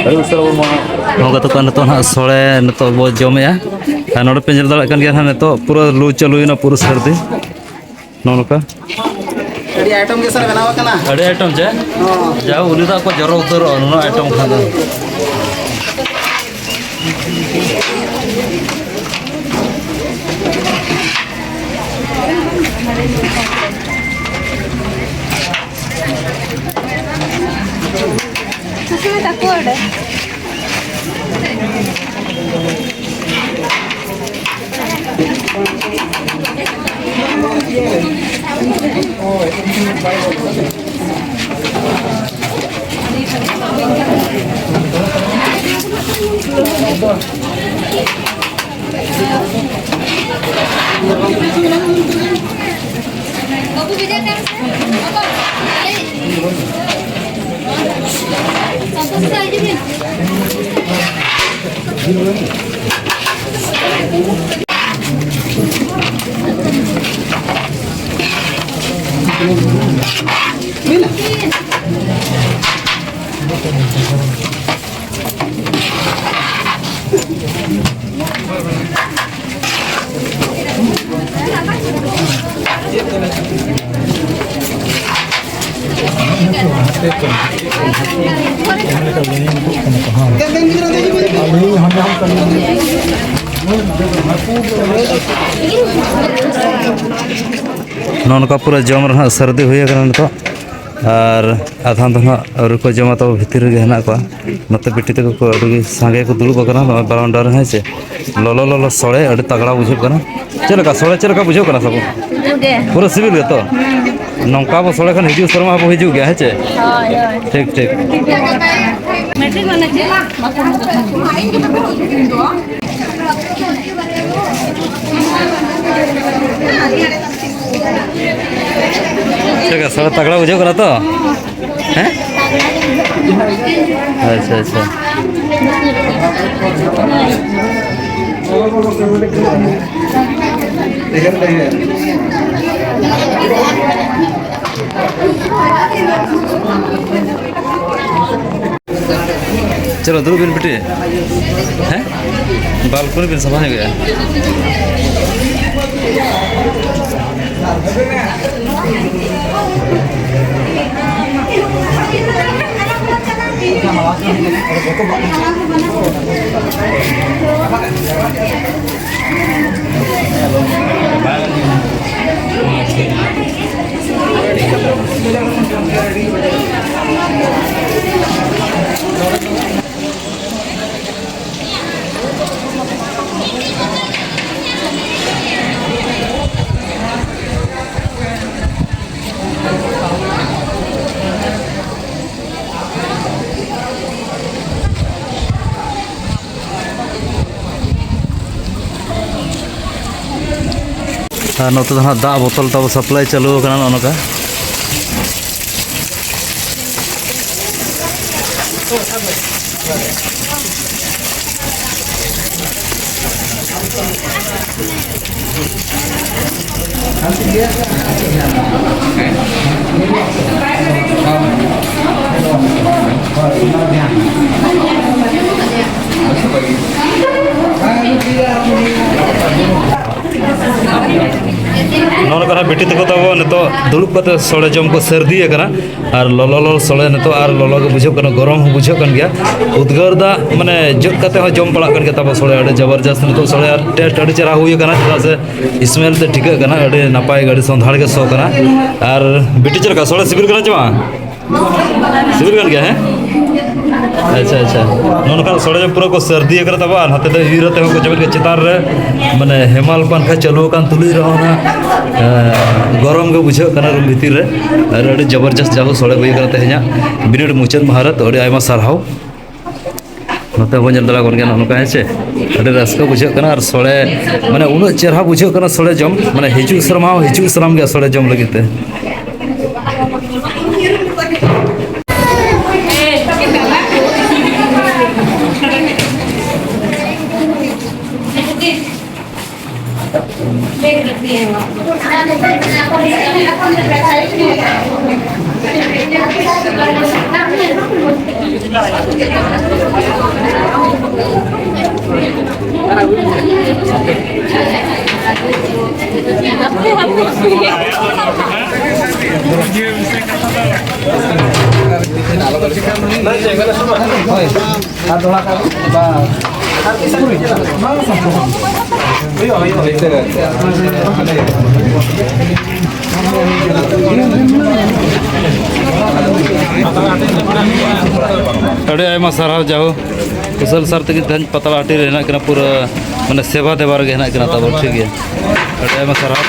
ᱟᱹᱰᱤ ᱩᱥᱟᱹᱨᱟ ᱵᱚᱱ ᱢᱟ᱾ ᱱᱚᱣᱟ ᱠᱟᱛᱮ ᱠᱚ ᱱᱤᱛᱚᱜ ᱱᱟᱦᱟᱜ ᱥᱚᱲᱮ ᱱᱤᱛᱚᱜ ᱵᱚ ᱡᱚᱢᱮᱜᱼᱟ᱾ ᱟᱨ ᱱᱚᱰᱮ ᱯᱮ ᱧᱮᱞ ᱫᱟᱲᱮᱭᱟᱜ ᱠᱟᱱ ᱜᱮᱭᱟ ᱱᱟᱦᱟᱜ, ᱱᱤᱛᱚᱜ ᱯᱩᱨᱟᱹ ᱞᱩ ᱪᱟᱹᱞᱩᱭᱮᱱᱟ, ᱯᱩᱨᱟᱹ ᱥᱟᱹᱨᱫᱤ᱾ ᱱᱚᱜᱼᱚ ᱱᱚᱝᱠᱟ᱾ ᱟᱹᱰᱤ item ᱜᱮ ᱥᱟᱨ ᱵᱮᱱᱟᱣ ᱟᱠᱟᱱᱟ᱾ ᱟᱹᱰᱤ item ᱪᱮ? ᱦᱚᱸ᱾ ᱡᱟᱦᱳ, ᱩᱞᱤ ᱫᱟᱜ ᱠᱚ ᱡᱚᱨᱚ ᱩᱛᱟᱹᱨᱚᱜᱼᱟ ᱱᱩᱱᱟᱹᱜ item ᱠᱷᱟᱱ ᱫᱚ᱾ ᱥᱩᱥᱢᱤᱛᱟ ᱠᱚ ᱚᱸᱰᱮ᱾ ᱵᱟᱹᱵᱩ ᱵᱷᱮᱡᱟ ᱠᱟᱭ ᱢᱮᱥᱮ᱾ ᱵᱟᱵᱟ, ᱟᱞᱮ ᱥᱚᱱᱛᱳᱥ ᱫᱟ ᱦᱤᱡᱩᱜ ᱵᱤᱱ᱾ ᱱᱚᱜᱼᱚ ᱱᱚᱝᱠᱟ ᱯᱩᱨᱟᱹ ᱡᱚᱢ ᱨᱮᱱᱟᱜ ᱥᱟᱹᱨᱫᱤ ᱦᱩᱭ ᱟᱠᱟᱱᱟ ᱱᱤᱛᱚᱜ᱾ ᱟᱨ ᱟᱫᱷᱟᱱ ᱫᱚ ᱱᱟᱦᱟᱜ ᱟᱹᱣᱨᱤ ᱠᱚ ᱡᱚᱢᱟ, ᱛᱟᱵᱚ ᱵᱷᱤᱛᱤᱨ ᱨᱮᱜᱮ ᱦᱮᱱᱟᱜ ᱠᱚᱣᱟ᱾ ᱱᱚᱛᱮ ᱵᱤᱴᱤ ᱛᱟᱠᱚ ᱠᱚ ᱟᱹᱰᱤ ᱥᱟᱸᱜᱮ ᱠᱚ ᱫᱩᱲᱩᱵ ᱟᱠᱟᱱᱟ ᱱᱚᱜᱼᱚᱭ ᱵᱟᱨᱟᱱᱰᱟ ᱨᱮ, ᱦᱮᱸ ᱥᱮ᱾ ᱞᱚᱞᱚ ᱞᱚᱞᱚ ᱥᱚᱲᱮ ᱟᱹᱰᱤ ᱛᱟᱜᱲᱟ ᱵᱩᱡᱷᱟᱹᱜ ᱠᱟᱱᱟ᱾ ᱪᱮᱫ ᱞᱮᱠᱟ ᱥᱚᱲᱮ, ᱪᱮᱫ ᱞᱮᱠᱟ ᱵᱩᱡᱷᱟᱹᱜ ᱠᱟᱱᱟ ᱥᱟᱵᱚ? ᱡᱩᱛ ᱜᱮ᱾ ᱯᱩᱨᱟᱹ ᱥᱤᱵᱤᱞ ᱜᱮᱛᱚ? ᱦᱩᱸ᱾ ᱱᱚᱝᱠᱟ ᱵᱚ ᱥᱚᱲᱮ ᱠᱷᱟᱱ ᱦᱤᱡᱩᱜ ᱥᱮᱨᱢᱟ ᱦᱚᱸᱵᱚ ᱦᱤᱡᱩᱜ ᱜᱮᱭᱟ, ᱦᱮᱸ ᱪᱮ? ᱦᱳᱭ, ᱦᱳᱭ᱾ ᱴᱷᱤᱠ, ᱴᱷᱤᱠ᱾ ᱢᱮᱴᱨᱤᱠ ᱢᱟᱱᱮ ᱪᱮᱫ? ᱪᱮᱫ ᱞᱮᱠᱟ ᱥᱚᱲᱮ ᱛᱟᱜᱲᱟ ᱵᱩᱡᱷᱟᱹᱜ ᱠᱟᱱᱟ ᱛᱚ? ᱦᱮᱸ? ᱟᱪᱪᱷᱟ, ᱟᱪᱪᱷᱟ᱾ ᱪᱚᱞᱚ, ᱫᱩᱲᱩᱵ ᱵᱤᱱ ᱵᱤᱴᱤ᱾ ᱦᱮᱸ? ᱵᱟᱞᱠᱚᱱᱤ ᱵᱤᱱ ᱥᱟᱯᱷᱟ ᱧᱚᱜᱮᱜᱼᱟ᱾ ᱟᱨ ᱱᱚᱛᱮ ᱫᱚ ᱦᱟᱸᱜ ᱫᱟᱜ ᱵᱳᱛᱚᱞ ᱛᱟᱵᱚ ᱥᱟᱯᱞᱟᱭ ᱪᱟᱹᱞᱩ ᱟᱠᱟᱱᱟ, ᱱᱚᱜᱼᱚ ᱱᱚᱝᱠᱟ᱾ ᱱᱚᱜᱼᱚ ᱱᱚᱝᱠᱟ ᱵᱤᱴᱤ ᱛᱟᱠᱚ ᱛᱟᱵᱚ ᱱᱤᱛᱚᱜ ᱫᱩᱲᱩᱵ ᱠᱟᱛᱮ ᱥᱚᱲᱮ ᱡᱚᱢ ᱠᱚ ᱥᱟᱹᱨᱫᱤ ᱟᱠᱟᱱᱟ᱾ ᱟᱨ ᱞᱚᱞᱚ ᱞᱚᱞᱚ ᱥᱚᱲᱮ ᱱᱤᱛᱚᱜ ᱟᱨ ᱞᱚᱞᱚ ᱜᱮ ᱵᱩᱡᱷᱟᱹᱜ ᱠᱟᱱᱟ, ᱜᱚᱨᱚᱢ ᱦᱚᱸ ᱵᱩᱡᱷᱟᱹᱜ ᱠᱟᱱ ᱜᱮᱭᱟ᱾ ᱩᱫᱽᱜᱟᱹᱨ ᱫᱟᱜ ᱢᱟᱱᱮ ᱡᱚᱫ ᱠᱟᱛᱮ ᱦᱚᱸ ᱡᱚᱢ ᱯᱟᱲᱟᱜ ᱠᱟᱱ ᱜᱮᱭᱟ ᱛᱟᱵᱚ ᱥᱚᱲᱮ᱾ ᱟᱹᱰᱤ ᱡᱚᱵᱚᱨᱡᱚᱥᱛ ᱱᱤᱛᱚᱜ ᱥᱚᱲᱮ ᱟᱨ ᱴᱮᱥᱴ ᱟᱹᱰᱤ ᱪᱮᱦᱨᱟ ᱦᱩᱭ ᱟᱠᱟᱱᱟ, ᱪᱮᱫᱟᱜ ᱥᱮ ᱥᱢᱮᱞ ᱛᱮ ᱴᱷᱤᱠᱟᱹᱜ ᱠᱟᱱᱟ ᱟᱹᱰᱤ ᱱᱟᱯᱟᱭ ᱜᱮ, ᱟᱹᱰᱤ ᱥᱚᱸᱫᱷᱟᱲ ᱜᱮ ᱥᱚ ᱠᱟᱱᱟ᱾ ᱟᱨ ᱵᱤᱴᱤ, ᱪᱮᱫ ᱞᱮᱠᱟ ᱥᱚᱲᱮ ᱥᱤᱵᱤᱞ ᱠᱟᱱᱟ ᱪᱮ ᱵᱟᱝ? ᱥᱤᱵᱤᱞ ᱠᱟᱱ ᱜᱮᱭᱟ, ᱦᱮᱸ? ᱟᱪᱪᱷᱟ, ᱟᱪᱪᱷᱟ᱾ ᱱᱚᱜᱼᱚ ᱱᱚᱝᱠᱟ ᱥᱚᱲᱮ ᱡᱚᱢ ᱯᱩᱨᱟᱹ ᱠᱚ ᱥᱟᱹᱨᱫᱤ ᱟᱠᱟᱱᱟ ᱛᱟᱵᱚ, ᱟᱨ ᱱᱚᱛᱮ ᱫᱚ ᱤᱨ ᱟᱛᱮ ᱦᱚᱸᱠᱚ ᱡᱚᱢᱮᱫ ᱜᱮᱭᱟ᱾ ᱪᱮᱛᱟᱱ ᱨᱮ ᱢᱟᱱᱮ ᱦᱮᱢᱟᱞ ᱯᱟᱝᱠᱷᱟ ᱪᱟᱹᱞᱩ ᱟᱠᱟᱱ ᱛᱩᱞᱩᱡ ᱨᱮᱦᱚᱸ ᱱᱟᱜ, ᱮᱸ, ᱜᱚᱨᱚᱢ ᱜᱮ ᱵᱩᱡᱷᱟᱹᱜ ᱠᱟᱱᱟ ᱨᱩᱢ ᱵᱷᱤᱛᱤᱨ ᱨᱮ᱾ ᱟᱨ ᱟᱹᱰᱤ ᱡᱚᱵᱚᱨᱡᱚᱥ ᱡᱟᱦᱳ ᱥᱚᱲᱮ ᱦᱩᱭ ᱟᱠᱟᱱᱟ ᱛᱮᱦᱮᱧᱟᱜ ᱵᱤᱱᱤᱰ ᱢᱩᱪᱟᱹᱫ ᱢᱟᱦᱟ ᱨᱮ, ᱛᱚ ᱟᱹᱰᱤ ᱟᱭᱢᱟ ᱥᱟᱨᱦᱟᱣ᱾ ᱱᱚᱛᱮ ᱦᱚᱸᱵᱚᱱ ᱧᱮᱞ ᱫᱟᱲᱮᱭᱟᱜ ᱠᱟᱱ ᱜᱮᱭᱟ, ᱱᱚᱜᱼᱚ ᱱᱚᱝᱠᱟ, ᱦᱮᱸ ᱥᱮ? ᱟᱹᱰᱤ ᱨᱟᱹᱥᱠᱟᱹ ᱵᱩᱡᱷᱟᱹᱜ ᱠᱟᱱᱟ᱾ ᱟᱨ ᱥᱚᱲᱮ, ᱢᱟᱱᱮ, ᱩᱱᱟᱹᱜ ᱪᱮᱦᱨᱟ ᱵᱩᱡᱷᱟᱹᱜ ᱠᱟᱱᱟ ᱥᱚᱲᱮ ᱡᱚᱢ, ᱢᱟᱱᱮ, ᱦᱤᱡᱩᱜ ᱥᱮᱨᱢᱟ ᱦᱚᱸ ᱦᱤᱡᱩᱜ ᱥᱟᱱᱟᱢ ᱜᱮᱭᱟ ᱥᱚᱲᱮ ᱡᱚᱢ ᱞᱟᱹᱜᱤᱫ ᱛᱮ᱾ ᱦᱳᱭ᱾ ᱟᱨ ᱫᱚᱦᱲᱟ ᱠᱟᱜ ᱵᱤᱱ᱾ ᱵᱟᱥ᱾ ᱟᱨ ᱛᱤᱥ ᱦᱩᱭᱩᱜᱼᱟ? ᱦᱩᱭᱩᱜᱼᱟ, ᱦᱩᱭᱩᱜᱼᱟ᱾ ᱟᱹᱰᱤ ᱟᱭᱢᱟ ᱥᱟᱨᱦᱟᱣ ᱡᱟᱦᱳ᱾ ᱠᱩᱥᱟᱹᱞ ᱥᱟᱨ ᱛᱟᱹᱠᱤᱱ ᱛᱮᱦᱮᱧ ᱯᱟᱛᱲᱟ ᱦᱟᱹᱴᱤᱧ ᱨᱮ ᱦᱮᱱᱟᱜ ᱠᱤᱱᱟ, ᱯᱩᱨᱟᱹ ᱢᱟᱱᱮ ᱥᱮᱵᱟ ᱫᱮᱵᱟ ᱨᱮᱜᱮ ᱦᱮᱱᱟᱜ ᱠᱤᱱᱟ ᱛᱟᱵᱚ, ᱴᱷᱤᱠ ᱜᱮᱭᱟ᱾ ᱟᱹᱰᱤ ᱟᱭᱢᱟ ᱥᱟᱨᱦᱟᱣ᱾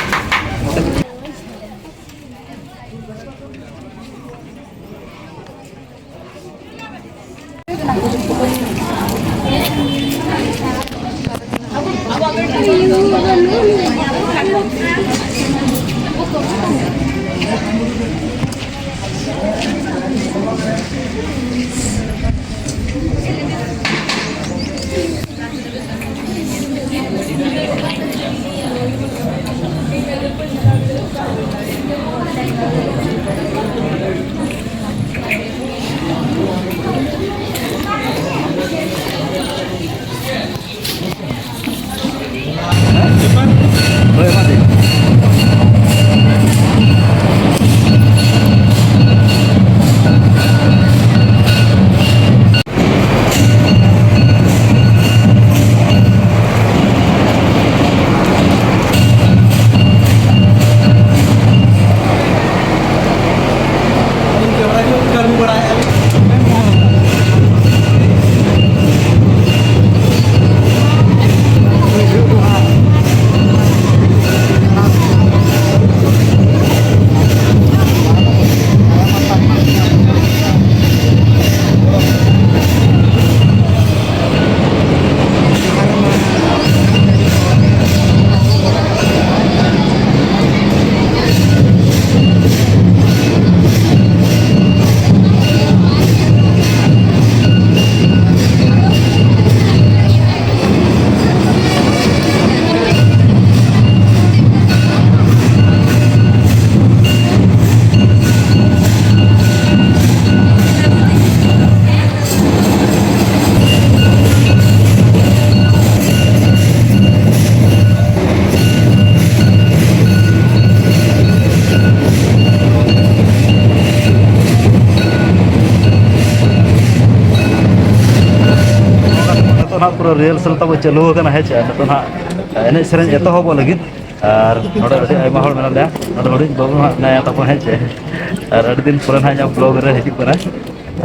ᱦᱳᱭ, ᱮᱢᱟ ᱫᱮ᱾ ᱨᱤᱦᱟᱨᱥᱟᱞ ᱛᱟᱵᱚ ᱪᱟᱹᱞᱩ ᱟᱠᱟᱱᱟ, ᱦᱮᱸ ᱪᱮ? ᱱᱤᱛᱚᱜ ᱦᱟᱸᱜ ᱮᱱᱮᱡ ᱥᱮᱨᱮᱧ ᱮᱛᱚᱦᱚᱵᱚᱜ ᱞᱟᱹᱜᱤᱫ᱾ ᱟᱨ ᱱᱚᱰᱮ ᱟᱹᱰᱤ ᱟᱭᱢᱟ ᱦᱚᱲ ᱢᱮᱱᱟᱜ ᱞᱮᱭᱟ᱾ ᱱᱚᱰᱮ ᱦᱩᱰᱤᱧ ᱵᱟᱹᱵᱩ ᱦᱟᱸᱜ ᱢᱮᱱᱟᱭᱟ ᱛᱟᱵᱚ, ᱦᱮᱸ ᱪᱮ? ᱟᱨ ᱟᱹᱰᱤ ᱫᱤᱱ ᱯᱚᱨᱮ ᱦᱟᱸᱜ ᱤᱧᱟᱹᱜ ᱵᱞᱚᱜ ᱨᱮ ᱦᱤᱡᱩᱜ ᱠᱟᱱᱟ᱾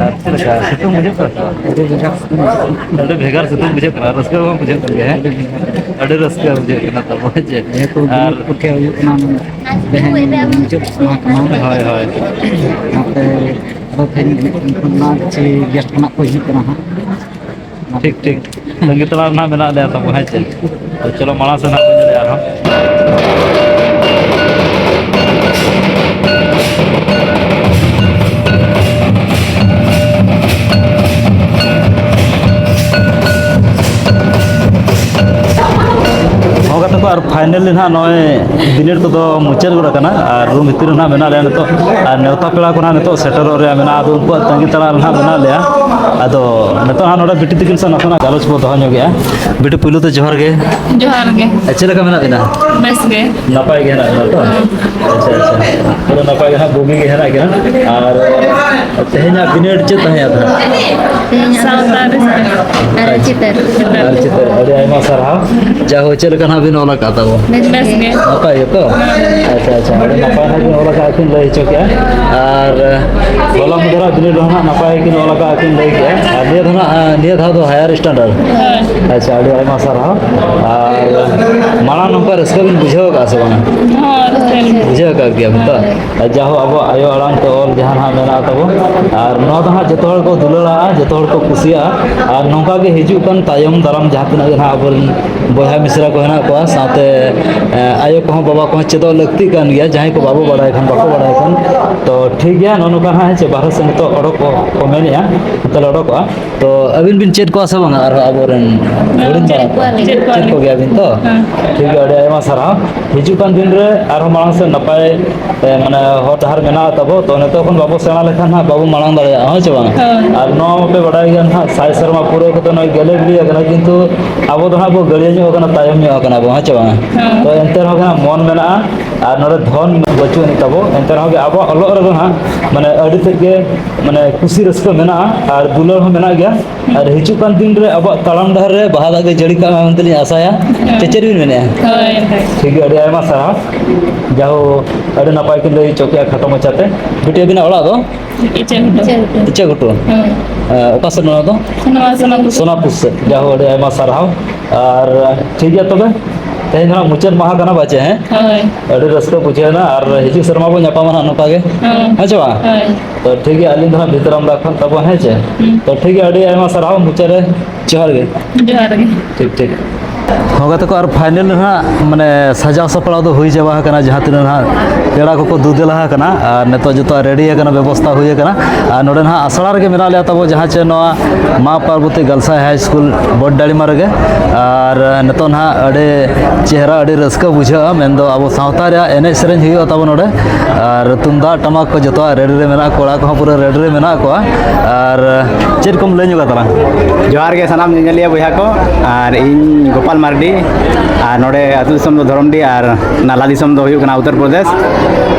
ᱟᱨ ᱪᱮᱫ ᱞᱮᱠᱟ ᱥᱤᱛᱩᱝ ᱵᱩᱡᱷᱟᱹᱜ ᱠᱟᱱᱟ ᱥᱮ ᱵᱟᱝ? ᱟᱹᱰᱤ ᱵᱷᱮᱜᱟᱨ ᱥᱤᱛᱩᱝ ᱵᱩᱡᱷᱟᱹᱜ ᱠᱟᱱᱟ᱾ ᱟᱹᱰᱤ ᱵᱷᱮᱜᱟᱨ ᱥᱤᱛᱩᱝ ᱵᱩᱡᱷᱟᱹᱜ ᱠᱟᱱᱟ, ᱨᱟᱹᱥᱠᱟᱹ ᱦᱚᱸ ᱵᱩᱡᱷᱟᱹᱜ ᱠᱟᱱ ᱜᱮᱭᱟ, ᱦᱮᱸ? ᱟᱹᱰᱤ ᱨᱟᱹᱥᱠᱟᱹ ᱵᱩᱡᱷᱟᱹᱜ ᱠᱟᱱᱟ ᱛᱟᱵᱚ, ᱦᱮᱸ ᱪᱮ? ᱡᱮᱦᱮᱛᱩ ᱟᱨ ᱵᱤᱱᱤᱰ ᱯᱚᱨᱤᱠᱠᱷᱟ ᱦᱩᱭᱩᱜ ᱠᱟᱱᱟ, ᱛᱮᱦᱮᱧ ᱢᱩᱪᱟᱹᱫ ᱢᱟᱦᱟ ᱠᱟᱱᱟ᱾ ᱦᱳᱭ, ᱦᱳᱭ᱾ ᱚᱱᱟᱛᱮ ᱟᱫᱚ ᱛᱮᱦᱮᱧ ᱠᱷᱚᱱ ᱱᱟᱜ ᱠᱤᱪᱷᱩ ᱜᱮᱥᱴ ᱠᱚ ᱱᱟᱜ ᱠᱚ ᱦᱤᱡᱩᱜ ᱠᱟᱱᱟ ᱦᱟᱸᱜ᱾ ᱴᱷᱤᱠ, ᱴᱷᱤᱠ᱾ ᱛᱟᱺᱜᱤ ᱛᱟᱲᱟᱜ ᱨᱮ ᱱᱟᱜ ᱢᱮᱱᱟᱜ ᱞᱮᱭᱟ ᱛᱟᱵᱚ, ᱦᱮᱸ ᱪᱮ? ᱛᱚ ᱪᱚᱞᱚ, ᱢᱟᱲᱟᱝ ᱥᱮᱫ ᱱᱟᱜ ᱵᱚᱱ ᱧᱮᱞᱮᱜᱼᱟ ᱟᱨᱦᱚᱸ᱾ ᱦᱚᱸ, ᱜᱟᱛᱮ ᱠᱚ, ᱟᱨ finally ᱱᱟᱜ ᱱᱚᱜᱼᱚᱭ ᱵᱤᱱᱤᱰ ᱠᱚᱫᱚ ᱢᱩᱪᱟᱹᱫ ᱜᱚᱫ ᱟᱠᱟᱱᱟ ᱟᱨ ᱨᱩᱢ ᱵᱷᱤᱛᱤᱨ ᱨᱮ ᱱᱟᱜ ᱢᱮᱱᱟᱜ ᱞᱮᱭᱟ ᱱᱤᱛᱚᱜ᱾ ᱟᱨ ᱱᱮᱣᱛᱟ ᱯᱮᱲᱟ ᱠᱚ ᱱᱟᱜ ᱱᱤᱛᱚᱜ ᱥᱮᱴᱮᱨᱚᱜ ᱨᱮᱭᱟᱜ ᱢᱮᱱᱟᱜᱼᱟ, ᱟᱫᱚ ᱩᱱᱠᱩᱣᱟᱜ ᱛᱟᱺᱜᱤ ᱛᱟᱲᱟᱜ ᱨᱮ ᱱᱟᱜ ᱢᱮᱱᱟᱜ ᱞᱮᱭᱟ᱾ ᱟᱫᱚ ᱱᱤᱛᱚᱜ ᱦᱟᱸᱜ ᱱᱚᱰᱮ ᱵᱤᱴᱤ ᱛᱤᱠᱤᱱ ᱥᱟᱶ ᱱᱟᱥᱮᱱᱟᱜ ᱜᱟᱞᱚᱪ ᱵᱚ ᱫᱚᱦᱚ ᱧᱚᱜᱮᱜᱼᱟ᱾ ᱵᱤᱴᱤ, ᱯᱩᱭᱞᱩ ᱛᱮ ᱡᱚᱦᱟᱨ ᱜᱮ᱾ ᱡᱚᱦᱟᱨ ᱜᱮ᱾ ᱟᱨ ᱪᱮᱫ ᱞᱮᱠᱟ ᱢᱮᱱᱟᱜ ᱵᱤᱱᱟ? ᱵᱮᱥ ᱜᱮ᱾ ᱱᱟᱯᱟᱭ ᱜᱮ ᱦᱮᱱᱟᱜ ᱵᱤᱱᱟ ᱛᱚ? ᱦᱮᱸ᱾ ᱟᱪᱪᱷᱟ, ᱟᱪᱪᱷᱟ᱾ ᱛᱚᱵᱮ ᱱᱟᱯᱟᱭ ᱜᱮ ᱦᱟᱸᱜ ᱵᱩᱜᱤ ᱜᱮ ᱦᱮᱱᱟᱜ ᱠᱤᱱᱟ᱾ ᱟᱨ ᱛᱮᱦᱮᱧᱟᱜ ᱵᱤᱱᱤᱰ ᱪᱮᱫ ᱛᱟᱦᱮᱸ ᱠᱟᱱᱟ? ᱛᱮᱦᱮᱧᱟᱜ ᱥᱟᱶᱛᱟ ᱨᱮ ᱟᱨ ᱪᱤᱛᱟᱹᱨ᱾ ᱟᱨ ᱪᱤᱛᱟᱹᱨ᱾ ᱟᱹᱰᱤ ᱟᱭᱢᱟ ᱥᱟᱨᱦᱟᱣ᱾ ᱡᱟᱦᱳ, ᱪᱮᱫ ᱞᱮᱠᱟ ᱱᱟᱦᱟᱜ ᱵᱤᱱ ᱚᱞ ᱟᱠᱟᱫ ᱛᱟᱵᱚ? ᱵᱮᱥ ᱵᱮᱥ ᱜᱮ᱾ ᱜᱮ᱾ ᱱᱟᱯᱟᱭ ᱜᱮᱛᱚ? ᱦᱮᱸ᱾ ᱟᱪᱪᱷᱟ, ᱟᱪᱪᱷᱟ᱾ ᱟᱹᱰᱤ ᱱᱟᱯᱟᱭ ᱱᱟᱦᱟᱜ ᱵᱤᱱ ᱚᱞ ᱟᱠᱟᱫ ᱠᱤᱱ ᱞᱟᱹᱭ ᱦᱚᱪᱚ ᱠᱮᱜᱼᱟ᱾ ᱟᱨ ᱦᱚᱞᱟ ᱢᱟᱫᱷᱮᱨᱟᱜ ᱵᱤᱱᱤᱰ ᱨᱮᱦᱚᱸ ᱱᱟᱦᱟᱜ ᱱᱟᱯᱟᱭ ᱜᱮᱠᱤᱱ ᱚᱞ ᱟᱠᱟᱫ ᱠᱤᱱ ᱞᱟᱹᱭ ᱠᱮᱜᱼᱟ᱾ ᱟᱨ ᱱᱤᱭᱟᱹ ᱫᱷᱟᱣ ᱱᱟᱦᱟᱜ, ᱱᱤᱭᱟᱹ ᱫᱷᱟᱣ ᱫᱚ ᱦᱟᱭᱟᱨ ᱥᱴᱮᱱᱰᱟᱨᱰ᱾ ᱦᱳᱭ᱾ ᱟᱪᱪᱷᱟ, ᱟᱹᱰᱤ ᱟᱭᱢᱟ ᱥᱟᱨᱦᱟᱣ᱾ ᱟᱨ ᱢᱟᱲᱟᱝ ᱱᱚᱝᱠᱟ ᱨᱟᱹᱥᱠᱟᱹ ᱵᱤᱱ ᱵᱩᱡᱷᱟᱹᱣ ᱟᱠᱟᱫᱼᱟ ᱥᱮ ᱵᱟᱝᱟ? ᱦᱚᱸ, ᱨᱟᱹᱥᱠᱟᱹ ᱜᱮ᱾ ᱵᱩᱡᱷᱟᱹᱣ ᱟᱠᱟᱫ ᱜᱮᱭᱟ ᱵᱤᱱ ᱛᱚ? ᱦᱳᱭ᱾ ᱟᱨ ᱡᱟᱦᱳ, ᱟᱵᱚᱣᱟᱜ ᱟᱭᱳ ᱟᱲᱟᱝ ᱛᱮ ᱚᱞ ᱡᱟᱦᱟᱸ ᱱᱟᱦᱟᱜ ᱢᱮᱱᱟᱜ ᱛᱟᱵᱚ, ᱟᱨ ᱱᱚᱣᱟ ᱫᱚ ᱦᱟᱸᱜ ᱡᱚᱛᱚ ᱦᱚᱲ ᱠᱚ ᱫᱩᱞᱟᱹᱲᱟᱜᱼᱟ, ᱡᱚᱛᱚ ᱦᱚᱲ ᱠᱚ ᱠᱩᱥᱤᱭᱟᱜᱼᱟ᱾ ᱟᱨ ᱱᱚᱝᱠᱟ ᱜᱮ ᱦᱤᱡᱩᱜ ᱠᱟᱱ ᱛᱟᱭᱚᱢ ᱫᱟᱨᱟᱢ ᱡᱟᱦᱟᱸ ᱛᱤᱱᱟᱹᱜ ᱜᱮ ᱱᱟᱦᱟᱜ ᱟᱵᱚᱨᱮᱱ ᱵᱚᱭᱦᱟ ᱢᱤᱥᱨᱟ ᱠᱚ ᱦᱮᱱᱟᱜ ᱠᱚᱣᱟ, ᱥᱟᱶᱛᱮ, ᱮᱸ, ᱟᱭᱳ ᱠᱚᱦᱚᱸ ᱵᱟᱵᱟ ᱠᱚᱦᱚᱸ ᱪᱮᱫᱚᱜ ᱞᱟᱹᱠᱛᱤᱜ ᱠᱟᱱ ᱜᱮᱭᱟ, ᱡᱟᱦᱟᱸᱭ ᱠᱚ ᱵᱟᱵᱚ ᱵᱟᱲᱟᱭ ᱠᱷᱟᱱ, ᱵᱟᱠᱚ ᱵᱟᱲᱟᱭ ᱠᱷᱟᱱ᱾ ᱛᱚ ᱴᱷᱤᱠ ᱜᱮᱭᱟ, ᱱᱚᱜᱼᱚ ᱱᱚᱝᱠᱟ ᱦᱟᱸᱜ ᱦᱮᱸ ᱪᱮ, ᱵᱟᱦᱨᱮ ᱥᱮᱱ ᱱᱤᱛᱚᱜ ᱚᱰᱚᱠ ᱠᱚ, ᱠᱚ ᱢᱮᱱᱮᱜᱼᱟ, ᱛᱟᱦᱞᱮ ᱚᱰᱚᱠᱚᱜᱼᱟ᱾ ᱛᱚ ᱟᱹᱵᱤᱱ ᱵᱤᱱ ᱪᱮᱫ ᱠᱚᱣᱟ ᱥᱮ ᱵᱟᱝᱟ ᱟᱨᱦᱚᱸ ᱟᱵᱚᱨᱮᱱ ᱦᱮᱸ, ᱦᱩᱰᱤᱧ ᱪᱮᱫ ᱢᱟᱨᱟᱝ ᱠᱚ? ᱠᱚᱣᱟᱞᱤᱧ᱾ ᱪᱮᱫ ᱠᱚᱣᱟ ᱪᱮᱫ ᱵᱤᱱ? ᱠᱚᱜᱮᱭᱟᱵᱤᱱ ᱛᱚ? ᱦᱮᱸ᱾ ᱴᱷᱤᱠ ᱜᱮᱭᱟ, ᱟᱹᱰᱤ ᱟᱭᱢᱟ ᱥᱟᱨᱦᱟᱣ᱾ ᱦᱤᱡᱩᱜ ᱠᱟᱱ ᱫᱤᱱ ᱨᱮ ᱟᱨᱦᱚᱸ ᱢᱟᱲᱟᱝ ᱥᱮᱫ ᱱᱟᱯᱟᱭ, ᱮ, ᱢᱟᱱᱮ ᱦᱚᱨ ᱰᱟᱦᱟᱨ ᱢᱮᱱᱟᱜ ᱛᱟᱵᱚ, ᱛᱚ ᱱᱤᱛᱚᱜ ᱠᱷᱚᱱ ᱵᱟᱵᱚ ᱥᱮᱬᱟ ᱞᱮᱠᱷᱟᱱ ᱦᱟᱸᱜ ᱵᱟᱵᱚ ᱢᱟᱲᱟᱝ ᱫᱟᱲᱮᱭᱟᱜᱼᱟ, ᱦᱮᱸ ᱪᱮ ᱵᱟᱝ? ᱦᱳᱭ᱾ ᱟᱨ ᱱᱚᱣᱟ ᱢᱟᱯᱮ ᱵᱟᱰᱟᱭ ᱜᱮᱭᱟ ᱱᱟᱦᱟᱜ, ᱥᱟᱭ ᱥᱮᱨᱢᱟ ᱯᱩᱨᱟᱹᱣ ᱠᱟᱛᱮ ᱱᱚᱜᱼᱚᱭ ᱜᱮᱞᱮ ᱵᱤᱞᱤ ᱟᱠᱟᱱᱟ, ᱠᱤᱱᱛᱩ ᱟᱵᱚ ᱫᱚ ᱦᱟᱸᱜ ᱵᱚ ᱜᱟᱹᱲᱭᱟᱹ ᱧᱚᱜ ᱠᱟᱱᱟ, ᱛᱟᱭᱚᱢ ᱧᱚᱜ ᱠᱟᱱᱟ ᱵᱚᱱ, ᱦᱮᱸ ᱪᱮ ᱵᱟᱝ? ᱦᱮᱸ᱾ ᱛᱚ ᱮᱱᱛᱮ ᱨᱮᱦᱚᱸ ᱜᱮ ᱦᱟᱸᱜ ᱢᱚᱱ ᱢᱮᱱᱟᱜᱼᱟ ᱟᱨ ᱱᱚᱰᱮ ᱫᱷᱚᱱ ᱵᱟᱹᱪᱩᱜ ᱟᱹᱱᱤᱡ ᱛᱟᱵᱚ, ᱮᱱᱛᱮ ᱨᱮᱦᱚᱸ ᱜᱮ ᱟᱵᱚᱣᱟᱜ ᱚᱞᱚᱜ ᱨᱮᱫᱚ ᱦᱟᱸᱜ ᱢᱟᱱᱮ ᱟᱹᱰᱤ ᱛᱮᱫ ᱜᱮ ᱢᱟᱱᱮ ᱠᱩᱥᱤ ᱨᱟᱹᱥᱠᱟᱹ ᱢᱮᱱᱟᱜᱼᱟ ᱟᱨ ᱫᱩᱞᱟᱹᱲ ᱦᱚᱸ ᱢᱮᱱᱟᱜ ᱜᱮᱭᱟ᱾ ᱟᱨ ᱦᱤᱡᱩᱜ ᱠᱟᱱ ᱫᱤᱱ ᱨᱮ ᱟᱵᱚᱣᱟᱜ ᱛᱟᱲᱟᱢ ᱰᱟᱦᱟᱨ ᱨᱮ ᱵᱟᱦᱟ ᱫᱟᱜ ᱜᱮ ᱡᱟᱹᱲᱤ ᱠᱟᱜ ᱢᱟ ᱢᱮᱱᱛᱮ ᱞᱤᱧ ᱟᱥᱟᱭᱟ᱾ ᱦᱮᱸ᱾ ᱪᱮ ᱪᱮᱫ ᱵᱤᱱ ᱢᱮᱱᱮᱫᱼᱟ? ᱦᱳᱭ, ᱦᱳᱭ᱾ ᱴᱷᱤᱠ ᱜᱮᱭᱟ, ᱟᱹᱰᱤ ᱟᱭᱢᱟ ᱥᱟᱨᱦᱟᱣ᱾ ᱡᱟᱦᱳ, ᱟᱹᱰᱤ ᱱᱟᱯᱟᱭ ᱠᱤᱱ ᱞᱟᱹᱭ ᱦᱚᱪᱚ ᱠᱮᱜᱼᱟ ᱠᱷᱟᱴᱚ ᱢᱟᱪᱷᱟᱛᱮ᱾ ᱵᱤᱴᱤ, ᱟᱹᱵᱤᱱᱟᱜ ᱚᱲᱟᱜ ᱫᱚ? ᱤᱪᱟᱹᱜ ᱜᱷᱩᱴᱩ᱾ ᱤᱪᱟᱹᱜ ᱜᱷᱩᱴᱩ᱾ ᱦᱮᱸ᱾ ᱮ, ᱚᱠᱟ ᱥᱮᱫ ᱱᱚᱣᱟ ᱫᱚ? ᱱᱚᱣᱟ ᱥᱳᱱᱟᱯᱩᱨ᱾ ᱥᱳᱱᱟᱯᱩᱨ ᱥᱮᱫ᱾ ᱡᱟᱦᱳ, ᱟᱹᱰᱤ ᱟᱭᱢᱟ ᱥᱟᱨᱦᱟᱣ᱾ ᱟᱨ ᱴᱷᱤᱠ ᱜᱮᱭᱟ ᱛᱚᱵᱮ, ᱛᱮᱦᱮᱧ ᱫᱚ ᱦᱟᱸᱜ ᱢᱩᱪᱟᱹᱫ ᱢᱟᱦᱟ ᱠᱟᱱᱟ ᱵᱟᱪᱮ, ᱦᱮᱸ? ᱦᱳᱭ᱾ ᱟᱹᱰᱤ ᱨᱟᱹᱥᱠᱟᱹ ᱵᱩᱡᱷᱟᱹᱣ ᱮᱱᱟ, ᱟᱨ ᱦᱤᱡᱩᱜ ᱥᱮᱨᱢᱟ ᱵᱚᱱ ᱧᱟᱯᱟᱢᱟ ᱦᱟᱸᱜ ᱱᱚᱝᱠᱟ ᱜᱮ᱾ ᱦᱳᱭ᱾ ᱦᱮᱸ ᱪᱮ ᱵᱟᱝ? ᱦᱳᱭ᱾ ᱛᱚ ᱴᱷᱤᱠ ᱜᱮᱭᱟ, ᱟᱹᱞᱤᱧ ᱫᱚ ᱦᱟᱸᱜ ᱵᱷᱤᱛᱨᱟᱢ ᱫᱟ ᱠᱷᱚᱱ ᱛᱟᱵᱚ, ᱦᱮᱸ ᱪᱮ? ᱦᱩᱸ᱾ ᱛᱚ ᱴᱷᱤᱠ ᱜᱮᱭᱟ, ᱟᱹᱰᱤ ᱟᱭᱢᱟ ᱥᱟᱨᱦᱟᱣ, ᱢᱩᱪᱟᱹᱫ ᱨᱮ ᱡᱚᱦᱟᱨ ᱜᱮ᱾ ᱡᱚᱦᱟᱨ ᱜᱮ᱾ ᱴᱷᱤᱠ, ᱴᱷᱤᱠ᱾ ᱦᱚᱸ ᱜᱟᱛᱮ ᱠᱚ, ᱟᱨ final ᱨᱮ ᱱᱟᱦᱟᱜ ᱢᱟᱱᱮ ᱥᱟᱡᱟᱣ ᱥᱟᱯᱲᱟᱣ ᱫᱚ ᱦᱩᱭ ᱪᱟᱵᱟ ᱟᱠᱟᱱᱟ, ᱡᱟᱦᱟᱸ ᱛᱤᱱᱟᱹᱜ ᱱᱟᱦᱟᱜ ᱯᱮᱲᱟ ᱠᱚᱠᱚ ᱫᱩ ᱫᱮᱞᱟ ᱟᱠᱟᱱᱟ, ᱟᱨ ᱱᱤᱛᱚᱜ ᱡᱚᱛᱚᱣᱟᱜ ready ᱟᱠᱟᱱᱟ, ᱵᱮᱵᱚᱥᱛᱷᱟ ᱦᱩᱭ ᱟᱠᱟᱱᱟ᱾ ᱟᱨ ᱱᱚᱰᱮ ᱱᱟᱦᱟᱜ ᱟᱥᱲᱟ ᱨᱮᱜᱮ ᱢᱮᱱᱟᱜ ᱞᱮᱭᱟ ᱛᱟᱵᱚ, ᱡᱟᱦᱟᱸ ᱪᱮ ᱱᱚᱣᱟ ᱢᱟ ᱯᱟᱨᱵᱚᱛᱤ ᱜᱟᱞᱥᱟᱭ high school ᱵᱚᱰᱰᱟᱲᱤᱢᱟ ᱨᱮᱜᱮ᱾ ᱟᱨ ᱱᱤᱛᱚᱜ ᱱᱟᱦᱟᱜ ᱟᱹᱰᱤ ᱪᱮᱦᱨᱟ, ᱟᱹᱰᱤ ᱨᱟᱹᱥᱠᱟᱹ ᱵᱩᱡᱷᱟᱹᱜᱼᱟ, ᱢᱮᱱᱫᱚ ᱟᱵᱚ ᱥᱟᱶᱛᱟ ᱨᱮᱭᱟᱜ ᱮᱱᱮᱡ ᱥᱮᱨᱮᱧ ᱦᱩᱭᱩᱜᱼᱟ ᱛᱟᱵᱚ ᱱᱚᱰᱮ᱾ ᱟᱨ ᱛᱩᱢᱫᱟᱜ ᱴᱟᱢᱟᱠ ᱠᱚ ᱡᱚᱛᱚᱣᱟᱜ ready ᱨᱮ ᱢᱮᱱᱟᱜᱼᱟ, ᱠᱚᱲᱟ ᱠᱚᱦᱚᱸ ᱯᱩᱨᱟᱹ ready ᱨᱮ ᱢᱮᱱᱟᱜ ᱠᱚᱣᱟ᱾ ᱟᱨ ᱪᱮᱫ ᱠᱚᱢ ᱞᱟᱹᱭ ᱧᱚᱜᱟ ᱛᱟᱞᱟᱝ? ᱡᱚᱦᱟᱨ ᱜᱮ ᱥᱟᱱᱟᱢ ᱧᱮᱧᱮᱞᱤᱭᱟᱹ ᱵᱚᱭᱦᱟ ᱠᱚ, ᱟᱨ ᱤᱧ ᱜᱳᱯᱟᱞ ᱢᱟᱨᱰᱤ, ᱟᱨ ᱱᱚᱰᱮ ᱟᱹᱛᱩ ᱫᱤᱥᱚᱢ ᱫᱚ ᱫᱷᱚᱨᱚᱢᱰᱤ ᱟᱨ ᱱᱟᱞᱦᱟ ᱫᱤᱥᱚᱢ ᱫᱚ ᱦᱩᱭᱩᱜ ᱠᱟᱱᱟ ᱩᱛᱛᱚᱨ ᱯᱨᱚᱫᱮᱥ᱾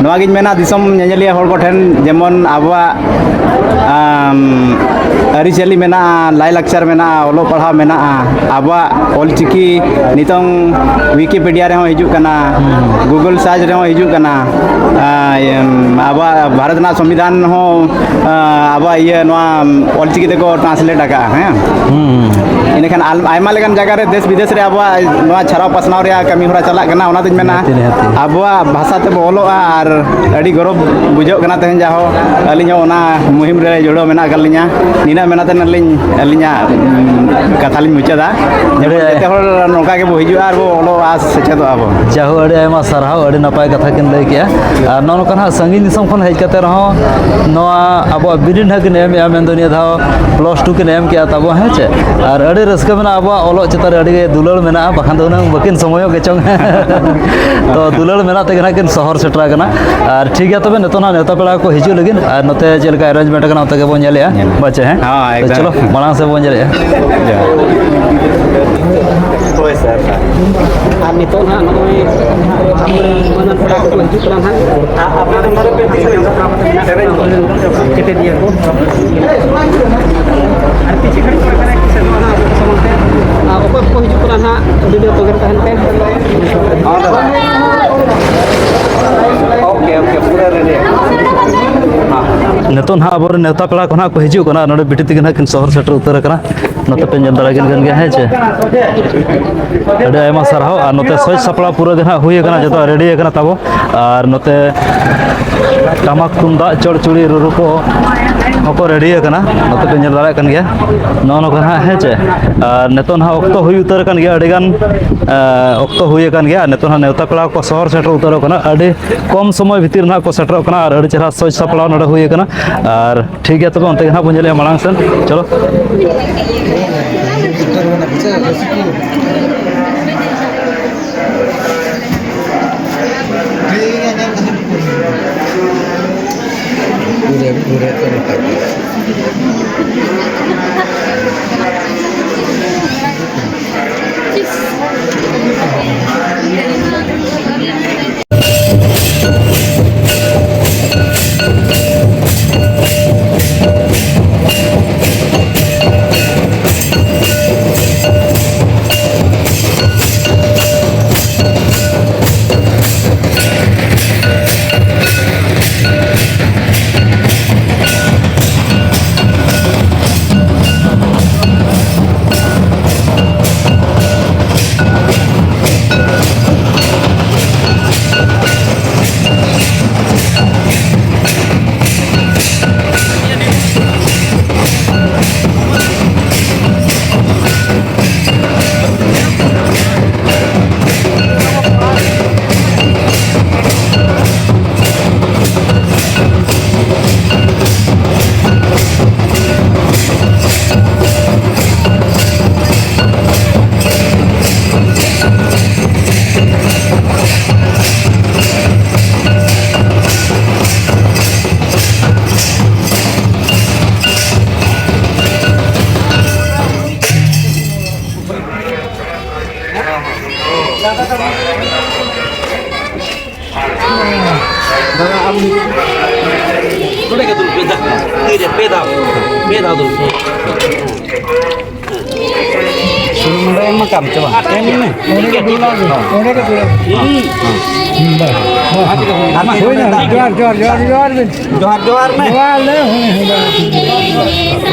ᱱᱚᱣᱟᱜᱤᱧ ᱢᱮᱱᱟ ᱫᱤᱥᱚᱢ ᱧᱮᱧᱮᱞᱤᱭᱟᱹ ᱦᱚᱲ ᱠᱚᱴᱷᱮᱱ, ᱡᱮᱢᱚᱱ ᱟᱵᱚᱣᱟᱜ, ᱟᱢ, ᱟᱹᱨᱤᱪᱟᱹᱞᱤ ᱢᱮᱱᱟᱜᱼᱟ, ᱞᱟᱭᱼᱞᱟᱠᱪᱟᱨ ᱢᱮᱱᱟᱜᱼᱟ, ᱚᱞᱚᱜ ᱯᱟᱲᱦᱟᱣ ᱢᱮᱱᱟᱜᱼᱟ, ᱟᱵᱚᱣᱟᱜ ᱚᱞᱪᱤᱠᱤ ᱱᱤᱛᱚᱝ ᱣᱤᱠᱤᱯᱤᱰᱤᱭᱟ ᱨᱮᱦᱚᱸ ᱦᱤᱡᱩᱜ ᱠᱟᱱᱟ, Google search ᱨᱮᱦᱚᱸ ᱦᱤᱡᱩᱜ ᱠᱟᱱᱟ, ᱟᱨ, ᱮᱢ, ᱟᱵᱚᱣᱟᱜ ᱵᱷᱟᱨᱚᱛ ᱨᱮᱱᱟᱜ ᱥᱚᱝᱵᱤᱫᱷᱟᱱ ᱦᱚᱸ, ᱟᱸ, ᱟᱵᱚᱣᱟᱜ ᱤᱭᱟᱹ ᱱᱚᱣᱟ ᱚᱞᱪᱤᱠᱤ ᱛᱮᱠᱚ translate ᱟᱠᱟᱜᱼᱟ, ᱦᱮᱸ᱾ ᱦᱩᱸ, ᱦᱩᱸ᱾ ᱤᱱᱟᱹᱠᱷᱟᱱ ᱟᱞ-, ᱟᱭᱢᱟ ᱞᱮᱠᱟᱱ ᱡᱟᱭᱜᱟ ᱨᱮ ᱫᱮᱥ ᱵᱤᱫᱮᱥ ᱨᱮ ᱟᱵᱚᱣᱟᱜ ᱱᱚᱣᱟ ᱪᱷᱟᱨᱟᱣ ᱯᱟᱥᱱᱟᱣ ᱨᱮᱭᱟᱜ ᱠᱟᱹᱢᱤ ᱦᱚᱨᱟ ᱪᱟᱞᱟᱜ ᱠᱟᱱᱟ᱾ ᱚᱱᱟ ᱫᱚᱧ ᱢᱮᱱᱟ, ᱱᱤᱦᱟᱹᱛᱤ, ᱱᱤᱦᱟᱹᱛᱤ᱾ ᱟᱵᱚᱣᱟᱜ ᱵᱷᱟᱥᱟ ᱛᱮᱵᱚ ᱚᱞᱚᱜᱼᱟ ᱟᱨ ᱟᱹᱰᱤ ᱜᱚᱨᱚᱵᱽ ᱵᱩᱡᱷᱟᱹᱜ ᱠᱟᱱᱟ ᱛᱮᱦᱮᱧ, ᱡᱟᱦᱳ ᱟᱹᱞᱤᱧ ᱦᱚᱸ ᱚᱱᱟ ᱢᱩᱦᱤᱢ ᱨᱮ ᱡᱩᱲᱟᱹᱣ ᱢᱮᱱᱟᱜ ᱟᱠᱟᱫ ᱞᱤᱧᱟ᱾ ᱱᱤᱱᱟᱹᱜ ᱢᱮᱱ ᱠᱟᱛᱮ ᱟᱹᱞᱤᱧ ᱟᱹᱞᱤᱧᱟᱜ, ᱩᱸ, ᱠᱟᱛᱷᱟ ᱞᱤᱧ ᱢᱩᱪᱟᱹᱫᱟ᱾ ᱡᱮᱢᱚᱱ ᱟᱹᱰᱤ ᱡᱮᱛᱮ ᱦᱚᱲ ᱱᱚᱝᱠᱟ ᱜᱮᱵᱚ ᱦᱤᱡᱩᱜᱼᱟ ᱟᱨ ᱵᱚ ᱚᱞᱚᱜᱼᱟ, ᱥᱮᱪᱮᱫᱚᱜᱼᱟ ᱵᱚ᱾ ᱡᱟᱦᱳ, ᱟᱹᱰᱤ ᱟᱭᱢᱟ ᱥᱟᱨᱦᱟᱣ, ᱟᱹᱰᱤ ᱱᱟᱯᱟᱭ ᱠᱟᱛᱷᱟ ᱠᱤᱱ ᱞᱟᱹᱭ ᱠᱮᱜᱼᱟ᱾ ᱟᱨ ᱱᱚᱜᱼᱚ ᱱᱚᱝᱠᱟ ᱱᱟᱦᱟᱜ ᱥᱟᱺᱜᱤᱧ ᱫᱤᱥᱚᱢ ᱠᱷᱚᱱ ᱦᱮᱡ ᱠᱟᱛᱮ ᱨᱮᱦᱚᱸ ᱱᱚᱣᱟ ᱟᱵᱚᱣᱟᱜ ᱵᱤᱱᱤᱰ ᱱᱟᱦᱟᱜ ᱠᱤᱱ ᱮᱢᱮᱜᱼᱟ, ᱢᱮᱱᱫᱚ ᱱᱤᱭᱟᱹ ᱫᱷᱟᱣ plus two ᱠᱤᱱ ᱮᱢ ᱠᱮᱜᱼᱟ ᱛᱟᱵᱚ, ᱦᱮᱸ ᱪᱮ? ᱟᱨ ᱟᱹᱰᱤ ᱨᱟᱹᱥᱠᱟᱹ ᱢᱮᱱᱟᱜᱼᱟ, ᱟᱵᱚᱣᱟᱜ ᱚᱞᱚᱜ ᱪᱮᱛᱟᱱ ᱨᱮ ᱟᱹᱰᱤ ᱜᱮ ᱫᱩᱞᱟᱹᱲ ᱢᱮᱱᱟᱜᱼᱟ, ᱵᱟᱠᱷᱟᱱ ᱫᱚ ᱦᱩᱱᱟᱹᱝ ᱵᱟᱹᱠᱤᱱ ᱥᱚᱢᱚᱭᱚᱜ ᱜᱮᱪᱚᱝ᱾ ᱛᱚ ᱫᱩᱞᱟᱹᱲ ᱢᱮᱱᱟᱜ ᱛᱮᱜᱮ ᱱᱟᱦᱟᱜ ᱠᱤᱱ ᱥᱚᱦᱚᱨ ᱥᱮᱴᱮᱨ ᱟᱠᱟᱱᱟ᱾ ᱟᱨ ᱴᱷᱤᱠ ᱜᱮᱭᱟ, ᱛᱚᱵᱮ ᱱᱤᱛᱚᱜ ᱱᱟᱦᱟᱜ ᱱᱮᱣᱛᱟ ᱯᱮᱲᱟ ᱠᱚ ᱦᱤᱡᱩᱜ ᱞᱟᱹᱜᱤᱫ, ᱟᱨ ᱱᱚᱛᱮ ᱪᱮᱫ ᱞᱮᱠᱟ arrangement ᱟᱠᱟᱱᱟ ᱚᱱᱛᱮ ᱜᱮᱵᱚᱱ ᱧᱮᱞᱮᱜᱼᱟ᱾ ᱧᱮᱞ᱾ ᱵᱟᱪᱮ, ᱦᱮᱸ? ᱦᱳᱭ, ᱛᱚ ᱮᱠᱫᱚᱢ᱾ ᱪᱚᱞᱚ, ᱢᱟᱲᱟᱝ ᱥᱮᱫ ᱵᱚᱱ ᱧᱮᱞᱮᱜᱼᱟ᱾ ᱡᱚᱦᱟᱨ᱾ ᱦᱳᱭ ᱥᱟᱨ᱾ ᱟᱨ ᱱᱤᱛᱚᱜ ᱱᱟᱦᱟᱜ ᱱᱚᱜᱼᱚᱭ ᱟᱵᱚᱨᱮᱱ ᱢᱟᱹᱱᱟᱱ ᱯᱮᱲᱟ ᱠᱚᱠᱚ ᱦᱤᱡᱩᱜ ᱠᱟᱱᱟ ᱱᱟᱦᱟᱜ᱾ ᱟᱨ ᱟᱯᱮ ᱫᱚ ᱱᱚᱰᱮ ᱯᱮ ᱛᱤᱸᱜᱩ ᱧᱚᱜ ᱠᱟᱱᱟ, ᱥᱮᱨᱮᱧ ᱠᱚ᱾ ᱪᱮᱯᱮᱫ ᱜᱮᱭᱟ ᱠᱚ᱾ ᱟᱨ ᱠᱤᱪᱷᱩ ᱜᱷᱟᱹᱲᱤᱡ ᱯᱚᱨᱮ ᱠᱷᱟᱱ ᱜᱮ ᱥᱮᱴᱮᱨᱚᱜᱼᱟ ᱱᱟᱦᱟᱜ ᱟᱵᱚ ᱠᱚ ᱥᱟᱢᱟᱝ ᱛᱮ᱾ ᱟᱨ ᱚᱠᱚᱭ ᱠᱚᱠᱚ ᱦᱤᱡᱩᱜ ᱠᱟᱱᱟ ᱱᱟᱦᱟᱜ, ᱵᱷᱤᱰᱤᱭᱳ ᱛᱚᱸᱜᱮ ᱨᱮ ᱛᱟᱦᱮᱱ ᱯᱮ᱾ ᱦᱚᱸ ᱫᱟᱫᱟ᱾ ᱳᱠᱮ, ᱳᱠᱮ, ᱯᱩᱨᱟᱹ ᱨᱮᱰᱤ᱾ ᱦᱮᱸ᱾ ᱱᱤᱛᱚᱜ ᱱᱟᱦᱟᱜ ᱟᱵᱚᱨᱮᱱ ᱱᱮᱣᱛᱟ ᱯᱮᱲᱟ ᱠᱚ ᱱᱟᱦᱟᱜ ᱠᱚ ᱦᱤᱡᱩᱜ ᱠᱟᱱᱟ᱾ ᱱᱚᱰᱮ ᱵᱤᱴᱤ ᱛᱤᱠᱤᱱ ᱱᱟᱦᱟᱜ ᱠᱤᱱ ᱥᱚᱦᱚᱨ ᱥᱮᱴᱮᱨ ᱩᱛᱟᱹᱨ ᱟᱠᱟᱱᱟ᱾ ᱱᱚᱛᱮ ᱯᱮ ᱧᱮᱞ ᱫᱟᱲᱮᱭᱟᱠᱤᱱ ᱠᱟᱱ ᱜᱮᱭᱟ, ᱦᱮᱸ ᱪᱮ? ᱟᱹᱰᱤ ᱟᱭᱢᱟ ᱥᱟᱨᱦᱟᱣ᱾ ᱟᱨ ᱱᱚᱛᱮ ᱥᱟᱡᱽ ᱥᱟᱯᱲᱟᱣ ᱯᱩᱨᱟᱹ ᱜᱮ ᱱᱟᱦᱟᱜ ᱦᱩᱭ ᱟᱠᱟᱱᱟ, ᱡᱚᱛᱚ ᱨᱮᱰᱤ ᱟᱠᱟᱱᱟ ᱛᱟᱵᱚ᱾ ᱟᱨ ᱱᱚᱛᱮ ᱴᱟᱢᱟᱠ ᱛᱩᱢᱫᱟᱜ ᱪᱚᱲᱪᱩᱲᱤ ᱨᱩᱨᱩ ᱠᱚ ᱦᱚᱸᱠᱚ ᱨᱮᱰᱤ ᱟᱠᱟᱱᱟ, ᱱᱚᱛᱮ ᱯᱮ ᱧᱮᱞ ᱫᱟᱲᱮᱭᱟᱜ ᱠᱟᱱ ᱜᱮᱭᱟ᱾ ᱱᱚᱜᱼᱚ ᱱᱚᱝᱠᱟ ᱱᱟᱦᱟᱜ, ᱦᱮᱸ ᱪᱮ? ᱟᱨ ᱱᱤᱛᱚᱜ ᱱᱟᱦᱟᱜ ᱚᱠᱛᱚ ᱦᱩᱭ ᱩᱛᱟᱹᱨ ᱟᱠᱟᱱ ᱜᱮᱭᱟ, ᱟᱹᱰᱤᱜᱟᱱ, ᱮ, ᱚᱠᱛᱚ ᱦᱩᱭ ᱟᱠᱟᱱ ᱜᱮᱭᱟ᱾ ᱟᱨ ᱱᱤᱛᱚᱜ ᱱᱟᱦᱟᱜ ᱱᱮᱣᱛᱟ ᱯᱮᱲᱟ ᱠᱚ ᱥᱚᱦᱚᱨ ᱥᱮᱴᱮᱨ ᱩᱛᱟᱹᱨᱚᱜ ᱠᱟᱱᱟ᱾ ᱟᱹᱰᱤ ᱠᱚᱢ ᱥᱚᱢᱚᱭ ᱵᱷᱤᱛᱤᱨ ᱱᱟᱦᱟᱜ ᱠᱚ ᱥᱮᱴᱮᱨᱚᱜ ᱠᱟᱱᱟ ᱟᱨ ᱟᱹᱰᱤ ᱪᱮᱦᱨᱟ ᱥᱟᱡᱽ ᱥᱟᱯᱲᱟᱣ ᱱᱚᱰᱮ ᱦᱩᱭ ᱟᱠᱟᱱᱟ᱾ ᱟᱨ ᱴᱷᱤᱠ ᱜᱮᱭᱟ, ᱛᱚᱵᱮ ᱚᱱᱛᱮ ᱜᱮ ᱱᱟᱦᱟᱜ ᱵᱚᱱ ᱧᱮᱞᱮᱜᱼᱟ ᱢᱟᱲᱟᱝ ᱥᱮᱱ᱾ ᱪᱚᱞᱚ᱾ ᱫᱟᱫᱟ, ᱟᱢ ᱱᱚᱰᱮ ᱜᱮ ᱫᱩᱲᱩᱵ ᱢᱮ, ᱫᱟ᱾ ᱛᱤᱨᱮ ᱯᱮ ᱫᱷᱟᱣ, ᱯᱮ ᱫᱷᱟᱣ ᱫᱩᱲᱩᱵ ᱢᱮ᱾ ᱥᱩᱱᱩᱢ ᱱᱚᱰᱮ ᱮᱢ ᱠᱟᱜ ᱢᱮ, ᱪᱟᱵᱟ᱾ ᱮᱢ ᱢᱮ᱾ ᱚᱸᱰᱮ ᱜᱮ ᱫᱩᱞᱟᱜ ᱢᱮ, ᱚᱸᱰᱮ ᱜᱮ ᱫᱩᱞᱟᱜ ᱢᱮ᱾ ᱦᱩᱸ᱾ ᱦᱩᱸ, ᱵᱟᱥ, ᱵᱟᱥ᱾ ᱟᱨ ᱪᱮᱫ ᱠᱚ ᱦᱩᱭᱱᱟ? ᱦᱩᱭᱱᱟ, ᱡᱚᱦᱟᱨ, ᱡᱚᱦᱟᱨ, ᱡᱚᱦᱟᱨ, ᱡᱚᱦᱟᱨ ᱵᱤᱱ᱾ ᱡᱚᱦᱟᱨ, ᱡᱚᱦᱟᱨ ᱢᱮ᱾ ᱡᱚᱦᱟᱨ ᱞᱮ, ᱦᱩᱸ, ᱦᱩᱸ, ᱵᱟᱥ᱾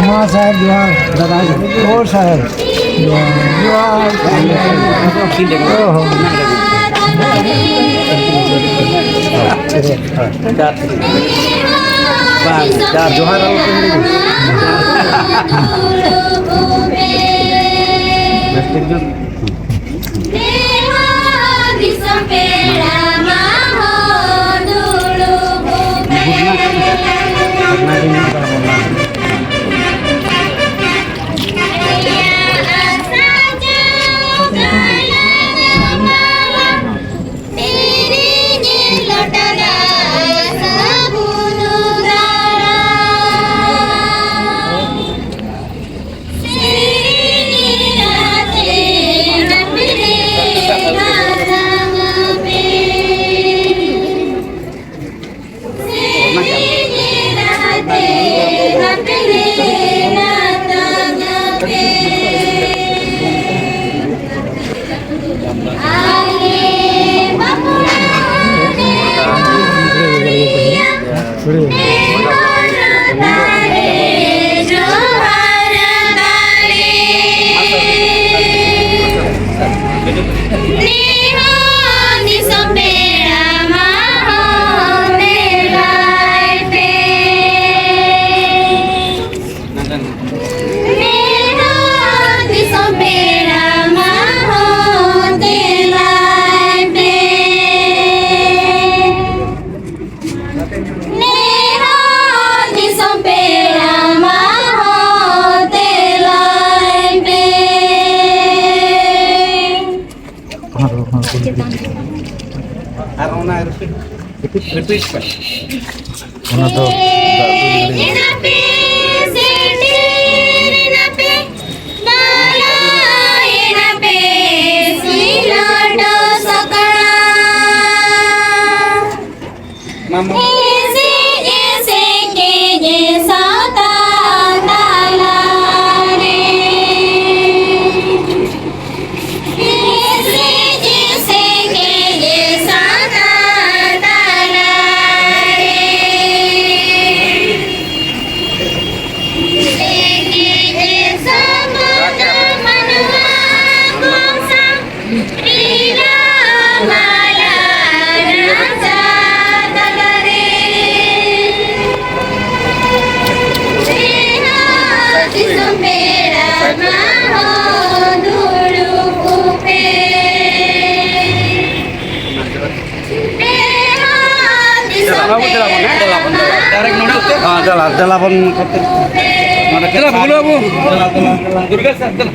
ᱢᱟ ᱥᱟᱦᱮᱵᱽ ᱡᱚᱦᱟᱨ, ᱫᱟᱫᱟ ᱡᱚᱦᱟᱨ, ᱥᱟᱦᱮᱵᱽ ᱡᱚᱦᱟᱨ, ᱡᱚᱦᱟᱨ᱾ ᱚ ᱦᱚᱸ᱾ ᱵᱟᱝ, ᱡᱚᱦᱟᱨ ᱟᱞᱚ ᱯᱮ ᱦᱤᱲᱤᱧᱟ᱾ ᱵᱮᱥ ᱴᱷᱤᱠ ᱜᱮ᱾ ᱫᱮᱦᱟ ᱫᱤᱥᱚᱢ ᱯᱮᱲᱟ ᱢᱟ ᱦᱚ ᱫᱩᱲᱩᱵ ᱯᱮ᱾ ᱱᱮᱦᱚᱨ ᱫᱤᱥᱚᱢ ᱯᱮᱲᱟ ᱢᱟ ᱦᱚᱸ ᱛᱮᱞᱟᱭ ᱯᱮ᱾ ᱟᱨ ᱚᱱᱟ repeat, repeat ᱯᱮ᱾ ᱚᱱᱟ ᱫᱚ ᱫᱟᱜ ᱫᱩᱞ ᱜᱤᱰᱤ᱾ ᱮᱱᱟᱯᱮ, ᱥᱮᱴᱮᱨ ᱮᱱᱟᱯᱮ, ᱵᱚᱞᱚ ᱮᱱᱟᱯᱮ, ᱥᱤᱞᱚᱴ ᱥᱟᱠᱲᱟ᱾ ᱢᱟ, ᱢᱟ᱾ ᱮᱥᱮᱡ ᱮᱥᱮᱡ ᱜᱮᱡᱮ ᱥᱟᱶᱛᱟ ᱛᱟᱞᱟᱨᱮ᱾ ᱮᱥᱮᱡ ᱮᱥᱮᱡ ᱜᱮᱡᱮ ᱥᱟᱶᱛᱟ ᱛᱟᱞᱟᱨᱮ᱾ ᱮᱥᱮᱡ ᱮᱥᱮᱡ ᱥᱚᱢᱚᱛ ᱢᱟᱱᱣᱟ ᱠᱚ ᱥᱟᱶ ᱨᱤᱞᱟᱹᱢᱟᱞᱟ ᱨᱟᱡᱟ ᱛᱟᱞᱟᱨᱮ᱾ ᱫᱮᱦᱟ ᱫᱤᱥᱚᱢ ᱯᱮᱲᱟ ᱢᱟ ᱦᱚᱸ ᱫᱩᱲᱩᱵ ᱯᱮ᱾ ᱫᱮᱦᱟ ᱫᱤᱥᱚᱢ ᱯᱮᱲᱟ ᱢᱟ ᱦᱚᱸ ᱫᱮᱞᱟ, ᱫᱮᱞᱟ ᱵᱚᱱ ᱱᱚᱰᱮ ᱪᱟᱞᱟᱜ ᱵᱚᱞᱚ ᱟᱵᱚ᱾ ᱫᱩᱨᱜᱟ ᱥᱟᱨ, ᱫᱮᱞᱟ᱾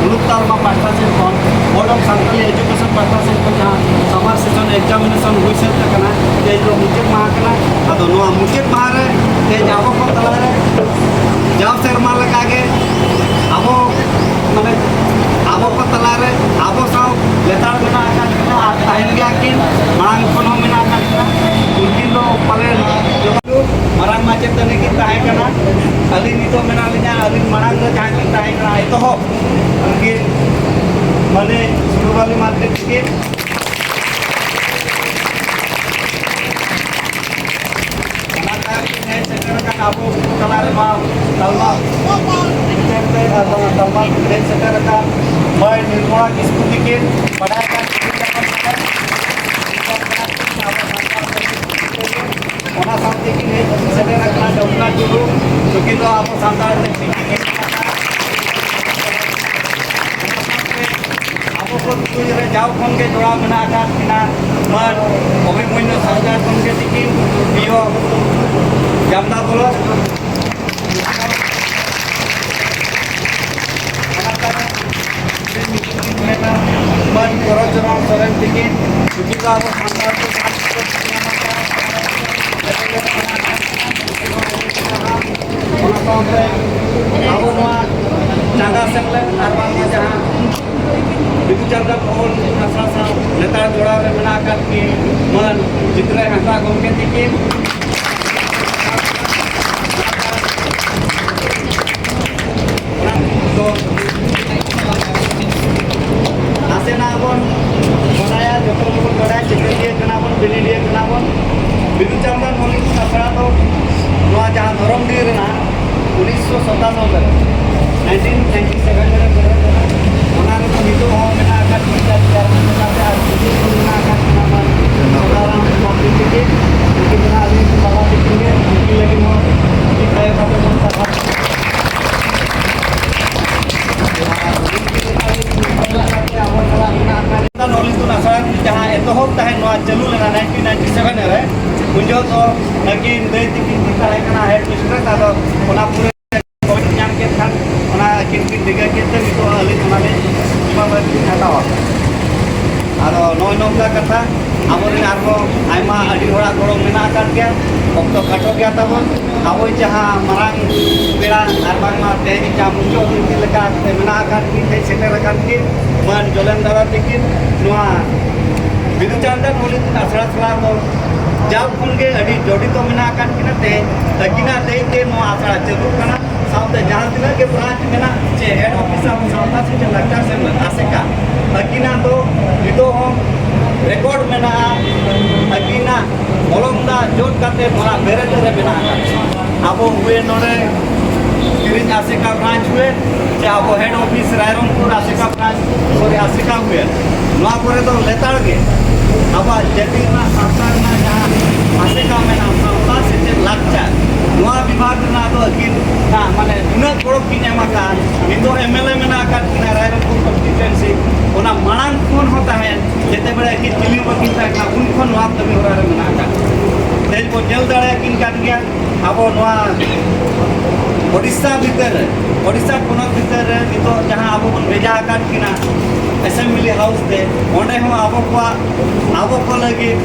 ᱢᱩᱞᱩᱠ ᱛᱟᱞᱢᱟ ᱯᱟᱦᱴᱟ ᱥᱮᱫ ᱠᱷᱚᱱ, Board of Santhali Education ᱯᱟᱦᱴᱟ ᱥᱮᱫ ᱠᱷᱚᱱ ᱡᱟᱦᱟᱸ summer session examination ᱦᱩᱭ ᱥᱟᱹᱛ ᱟᱠᱟᱱᱟ, ᱛᱮᱦᱮᱧ ᱫᱚ ᱢᱩᱪᱟᱹᱫ ᱢᱟᱦᱟ ᱨᱮ, ᱟᱫᱚ ᱱᱚᱣᱟ ᱢᱩᱪᱟᱹᱫ ᱢᱟᱦᱟ ᱨᱮ ᱛᱮᱦᱮᱧ ᱟᱵᱚ ᱠᱚ ᱛᱟᱞᱟᱨᱮ ᱡᱟᱣ ᱥᱮᱨᱢᱟ ᱞᱮᱠᱟᱜᱮ ᱟᱵᱚ, ᱢᱟᱱᱮ, ᱟᱵᱚ ᱠᱚ ᱛᱟᱞᱟᱨᱮ ᱟᱵᱚ ᱥᱟᱶ ᱞᱮᱛᱟᱲ ᱢᱮᱱᱟᱜ ᱟᱠᱟᱫ ᱠᱤᱱᱟ ᱟᱨ ᱛᱟᱦᱮᱱ ᱜᱮᱭᱟ ᱠᱤᱱ, ᱢᱟᱲᱟᱝ ᱠᱷᱚᱱ ᱦᱚᱸ ᱢᱮᱱᱟᱜ ᱟᱠᱟᱫ ᱠᱤᱱᱟ᱾ ᱩᱱᱠᱤᱱ ᱫᱚ ᱯᱟᱞᱮᱱ ᱢᱟᱨᱟᱝ ᱢᱟᱪᱮᱛᱟᱹᱱᱤ ᱠᱤᱱ ᱛᱟᱦᱮᱸ ᱠᱟᱱᱟ᱾ ᱟᱹᱞᱤᱧ ᱱᱤᱛᱚᱜ ᱢᱮᱱᱟᱜ ᱞᱤᱧᱟ, ᱟᱹᱞᱤᱧ ᱢᱟᱲᱟᱝ ᱫᱚ ᱡᱟᱦᱟᱸ ᱠᱤᱱ ᱛᱟᱦᱮᱸ ᱠᱟᱱᱟ ᱮᱛᱚᱦᱚᱵ, ᱩᱱᱠᱤᱱ ᱢᱟᱹᱱᱤᱡ ᱥᱩᱨᱩᱵᱟᱞᱤ ᱢᱟᱨᱰᱤ ᱛᱤᱠᱤᱱ᱾ ᱚᱱᱟ ᱛᱟᱭᱚᱢ ᱛᱮ ᱦᱮᱡ ᱥᱮᱴᱮᱨ ᱟᱠᱟᱱ ᱟᱵᱚ ᱛᱟᱞᱟ ᱨᱮ ᱢᱟ ᱛᱟᱞᱢᱟ ᱛᱟᱞᱢᱟ ᱦᱮᱡ ᱥᱮᱴᱮᱨ ᱟᱠᱟᱱ ᱢᱟᱹᱭ ᱱᱤᱨᱢᱚᱞᱟ ᱠᱤᱥᱠᱩ ᱛᱤᱠᱤᱱ, ᱵᱟᱰᱟᱭ ᱠᱟᱱ ᱚᱱᱟ ᱥᱟᱶᱛᱮ ᱠᱤᱱ ᱦᱮᱡ ᱥᱮᱴᱮᱨ ᱟᱠᱟᱱᱟ ᱡᱚᱢᱩᱱᱟ ᱴᱩᱰᱩ, ᱱᱩᱠᱤᱱ ᱫᱚ ᱟᱵᱚ ᱥᱟᱱᱛᱟᱲ ᱛᱮ ᱪᱤᱠᱤ ᱠᱤᱱ ᱟᱵᱚ ᱠᱚ ᱛᱩᱞᱩᱡ ᱨᱮ ᱡᱟᱣ ᱠᱷᱚᱱ ᱜᱮ ᱡᱚᱲᱟᱣ ᱢᱮᱱᱟᱜ ᱟᱠᱟᱫ ᱠᱤᱱᱟ ᱢᱟᱹᱱ ᱚᱵᱷᱤᱢᱚᱱᱭᱩ ᱥᱟᱨᱡᱟ ᱠᱷᱚᱱ ᱜᱮ ᱛᱤᱠᱤᱱ ᱯᱤᱭᱳ ᱡᱟᱢᱫᱟ ᱵᱚᱞᱚ᱾ ᱢᱟᱹᱱ ᱜᱚᱨᱚ ᱪᱚᱨᱚᱱ ᱥᱚᱨᱮᱱ ᱛᱤᱠᱤᱱ ᱱᱩᱠᱤᱱ ᱫᱚ ᱟᱵᱚ ᱥᱟᱱᱛᱟᱲ ᱠᱚ ᱚᱱᱟ ᱥᱟᱶᱛᱮ ᱟᱵᱚ ᱱᱚᱣᱟ ᱪᱟᱸᱜᱟ ᱥᱮᱢᱞᱮᱫ ᱟᱨ ᱵᱟᱝᱢᱟ ᱡᱟᱦᱟᱸ ᱵᱤᱫᱩ ᱪᱟᱸᱫᱟᱱ ᱢᱚᱦᱚᱞ ᱤᱛᱩᱱ ᱟᱥᱲᱟ ᱥᱟᱶ ᱞᱮᱛᱟᱲ ᱡᱚᱲᱟᱣ ᱨᱮ ᱢᱮᱱᱟᱜ ᱟᱠᱟᱫ ᱠᱤᱱ ᱢᱟᱹᱱ ᱪᱤᱛᱨᱟᱹᱭ ᱦᱟᱸᱥᱫᱟ ᱜᱚᱢᱠᱮ ᱛᱤᱠᱤᱱ᱾ ᱛᱚ, ᱱᱟᱥᱮᱱᱟᱜ ᱵᱚᱱ ᱵᱟᱰᱟᱭᱟ, ᱡᱚᱛᱚ ᱜᱮᱵᱚᱱ ᱵᱟᱰᱟᱭᱟ, ᱪᱤᱠᱟᱹᱲᱤᱭᱟᱹ ᱠᱟᱱᱟ ᱵᱚᱱ, ᱵᱤᱱᱤᱰᱤᱭᱟᱹ ᱠᱟᱱᱟ ᱵᱚᱱ᱾ ᱵᱤᱫᱩ ᱪᱟᱸᱫᱟᱱ ᱢᱚᱦᱚᱞ ᱤᱛᱩᱱ ᱟᱥᱲᱟ ᱫᱚ ᱱᱚᱣᱟ ᱡᱟᱦᱟᱸ ᱫᱷᱚᱨᱚᱢᱰᱤ ᱨᱮᱱᱟᱜ ᱩᱱᱤᱥᱥᱚ ᱥᱟᱛᱟᱱᱚᱵᱵᱳᱭ ᱨᱮ, nineteen ninety seven ᱨᱮ ᱵᱮᱨᱮᱫ ᱞᱮᱱᱟ᱾ ᱚᱱᱟ ᱨᱮᱫᱚ ᱱᱤᱛᱚᱜ ᱦᱚᱸ ᱢᱮᱱᱟᱜ ᱟᱠᱟᱫ ᱠᱚᱣᱟ ᱪᱮᱭᱟᱨᱢᱮᱱ ᱞᱮᱠᱟᱛᱮ ᱟᱨ ᱯᱩᱡᱤ ᱦᱚᱸ ᱢᱮᱱᱟᱜ ᱟᱠᱟᱫ ᱠᱤᱱᱟ ᱢᱟᱹᱱ ᱥᱚᱫᱟᱨᱟᱢ ᱢᱟᱨᱰᱤ ᱛᱤᱠᱤᱱ᱾ ᱩᱱᱠᱤᱱ ᱫᱚ ᱱᱟᱦᱟᱜ ᱟᱹᱞᱤᱧ ᱵᱟᱵᱟ ᱛᱤᱠᱤᱱ ᱜᱮ, ᱩᱱᱠᱤᱱ ᱞᱟᱹᱜᱤᱫ ᱦᱚᱸ ᱢᱤᱫ ᱫᱟᱭᱟ ᱠᱟᱛᱮ ᱵᱚᱱ ᱥᱟᱨᱦᱟᱣ᱾ ᱟᱨ ᱩᱱᱠᱤᱱ ᱞᱮᱠᱟ ᱜᱮ ᱟᱵᱚ ᱥᱟᱞᱟᱜ ᱢᱮᱱᱟᱜ ᱟᱠᱟᱫ ᱱᱚᱞᱤᱛᱩᱱ ᱟᱥᱲᱟ ᱡᱟᱦᱟᱸ ᱮᱛᱚᱦᱚᱵ ᱛᱟᱦᱮᱸ ᱱᱚᱣᱟ ᱪᱟᱹᱞᱩ ᱞᱮᱱᱟ nineteen ninety seven ᱨᱮ, ᱩᱱ ᱡᱚᱦᱚᱜ ᱫᱚ ᱟᱹᱠᱤᱱ ᱫᱟᱹᱭ ᱛᱤᱠᱤᱱ ᱠᱤᱱ ᱛᱟᱦᱮᱸ ᱠᱟᱱᱟ head mistress᱾ ᱟᱫᱚ ᱚᱱᱟ ᱯᱚᱨᱮ ᱧᱟᱢ ᱠᱮᱫ ᱠᱷᱟᱱ ᱚᱱᱟ ᱟᱹᱠᱤᱱ ᱠᱤᱱ ᱰᱤᱜᱽᱨᱤ ᱠᱮᱫ ᱛᱮ ᱱᱤᱛᱚᱜ ᱟᱹᱞᱤᱧ ᱚᱱᱟ ᱟᱫᱚ ᱱᱚᱜᱼᱚᱭ ᱱᱚᱝᱠᱟ ᱠᱟᱛᱷᱟ, ᱟᱵᱚᱨᱮᱱ ᱟᱨᱦᱚᱸ ᱟᱭᱢᱟ ᱟᱹᱰᱤ ᱦᱚᱲᱟᱜ ᱜᱚᱲᱚ ᱢᱮᱱᱟᱜ ᱟᱠᱟᱫ ᱜᱮᱭᱟ᱾ ᱚᱠᱛᱚ ᱠᱷᱟᱴᱚ ᱜᱮᱭᱟ ᱛᱟᱵᱚᱱ᱾ ᱟᱵᱚ ᱡᱟᱦᱟᱸ ᱢᱟᱨᱟᱝ ᱯᱮᱲᱟ ᱟᱨ ᱵᱟᱝᱢᱟ ᱛᱮᱦᱮᱧ ᱡᱟᱦᱟᱸ ᱢᱩᱪᱟᱹᱫ ᱚᱛᱤᱛᱷᱤ ᱞᱮᱠᱟᱛᱮ ᱢᱮᱱᱟᱜ ᱟᱠᱟᱫ ᱠᱤᱱ, ᱦᱮᱡ ᱥᱮᱴᱮᱨ ᱟᱠᱟᱱ ᱠᱤᱱ, ᱢᱟᱹᱱ ᱡᱚᱞᱮᱱ ᱫᱟᱫᱟ ᱛᱤᱠᱤᱱ, ᱱᱚᱣᱟ ᱵᱤᱫᱩ ᱪᱟᱸᱫᱟᱱ ᱢᱚᱱᱤᱯᱩᱨ ᱟᱥᱲᱟ ᱥᱟᱞᱟᱜ ᱫᱚ ᱡᱟᱣ ᱠᱷᱚᱱ ᱜᱮ ᱟᱹᱰᱤ ᱡᱚᱲᱤᱛᱚ ᱢᱮᱱᱟᱜ ᱟᱠᱟᱫ ᱠᱤᱱᱟ᱾ ᱛᱮ ᱟᱹᱠᱤᱱᱟᱜ ᱫᱟᱹᱭ ᱛᱮ ᱱᱚᱣᱟ ᱟᱥᱲᱟ ᱪᱟᱹᱞᱩᱜ ᱠᱟᱱᱟ᱾ ᱥᱟᱶᱛᱮ ᱡᱟᱦᱟᱸ ᱛᱤᱱᱟᱹᱜ ᱜᱮ ᱵᱨᱟᱧᱪ ᱢᱮᱱᱟᱜ ᱪᱮ ᱦᱮᱰ ᱚᱯᱷᱤᱥ ᱟᱵᱚ ᱥᱟᱶᱛᱟ ᱥᱮᱪᱮᱫ ᱞᱟᱠᱪᱟᱨ ᱥᱮᱢᱞᱮᱫ ᱟᱥᱮᱠᱟ, ᱟᱹᱠᱤᱱᱟᱜ ᱫᱚ ᱱᱤᱛᱚᱜ ᱦᱚᱸ ᱨᱮᱠᱚᱨᱰ ᱢᱮᱱᱟᱜᱼᱟ᱾ ᱟᱹᱠᱤᱱᱟᱜ ᱢᱚᱞᱚᱝ ᱫᱟᱜ ᱡᱚᱫ ᱠᱟᱛᱮ ᱱᱚᱣᱟ ᱵᱮᱨᱮᱞ ᱨᱮ ᱢᱮᱱᱟᱜ ᱟᱠᱟᱫ᱾ ᱟᱵᱚ ᱦᱩᱭᱮᱱ ᱱᱚᱰᱮ ᱠᱤᱨᱤᱧ ᱟᱥᱮᱠᱟ ᱵᱨᱟᱧᱪ ᱦᱩᱭᱮᱱ, ᱪᱮ ᱟᱵᱚ ᱦᱮᱰ ᱚᱯᱷᱤᱥ ᱨᱟᱭᱨᱚᱝᱯᱩᱨ ᱟᱥᱮᱠᱟ ᱵᱨᱟᱧᱪ, ᱥᱚᱨᱤ, ᱟᱥᱮᱠᱟ ᱦᱩᱭᱮᱱ, ᱱᱚᱣᱟ ᱠᱚᱨᱮ ᱫᱚ ᱞᱮᱛᱟᱲ ᱜᱮ ᱟᱵᱚᱣᱟᱜ ᱡᱟᱹᱛᱤ ᱨᱮᱱᱟᱜ, ᱥᱟᱶᱛᱟ ᱨᱮᱱᱟᱜ ᱡᱟᱦᱟᱸ ᱟᱥᱮᱠᱟ ᱢᱮᱱᱟᱜᱼᱟ, ᱥᱟᱶᱛᱟ ᱥᱮᱪᱮᱫ ᱞᱟᱠᱪᱟᱨ, ᱱᱚᱣᱟ ᱵᱤᱵᱷᱟᱜᱽ ᱨᱮᱱᱟᱜ ᱫᱚ ᱟᱹᱠᱤᱱ ᱱᱟᱜ ᱢᱟᱱᱮ ᱱᱩᱱᱟᱹᱜ ᱜᱚᱲᱚ ᱠᱤᱱ ᱮᱢ ᱟᱠᱟᱫ᱾ ᱱᱤᱛᱚᱜ ᱮᱢ ᱮᱞ ᱮ ᱢᱮᱱᱟᱜ ᱟᱠᱟᱫ ᱠᱤᱱᱟ ᱨᱟᱭᱨᱚᱝᱯᱩᱨ ᱠᱚᱱᱥᱴᱤᱴᱩᱭᱮᱱᱥᱤ, ᱚᱱᱟ ᱢᱟᱲᱟᱝ ᱠᱷᱚᱱ ᱦᱚᱸ ᱛᱟᱦᱮᱸᱱ, ᱡᱮᱛᱮ ᱵᱮᱲᱟ ᱟᱹᱠᱤᱱ ᱪᱤᱞᱤ ᱦᱚᱸ ᱵᱟᱹᱠᱤᱱ ᱛᱟᱦᱮᱸ ᱠᱟᱱᱟ, ᱩᱱ ᱠᱷᱚᱱ ᱱᱚᱣᱟ ᱠᱟᱹᱢᱤ ᱦᱚᱨᱟ ᱨᱮ ᱢᱮᱱᱟᱜ ᱟᱠᱟᱫ᱾ ᱛᱮᱦᱮᱧ ᱵᱚᱱ ᱧᱮᱞ ᱫᱟᱲᱮᱭᱟᱠᱤᱱ ᱠᱟᱱ ᱜᱮᱭᱟ᱾ ᱟᱵᱚ ᱱᱚᱣᱟ ᱳᱰᱤᱥᱟ ᱵᱷᱤᱛᱟᱹᱨ ᱨᱮ, ᱳᱰᱤᱥᱟ ᱯᱚᱱᱚᱛ ᱵᱷᱤᱛᱟᱹᱨ ᱨᱮ ᱱᱤᱛᱚᱜ ᱡᱟᱦᱟᱸ ᱟᱵᱚ ᱵᱚᱱ ᱵᱷᱮᱡᱟ ᱟᱠᱟᱫ ᱠᱤᱱᱟ ᱮᱥᱮᱢᱵᱞᱤ ᱦᱟᱣᱩᱥ ᱛᱮ, ᱚᱸᱰᱮ ᱦᱚᱸ ᱟᱵᱚ ᱠᱚᱣᱟᱜ, ᱟᱵᱚ ᱠᱚ ᱞᱟᱹᱜᱤᱫ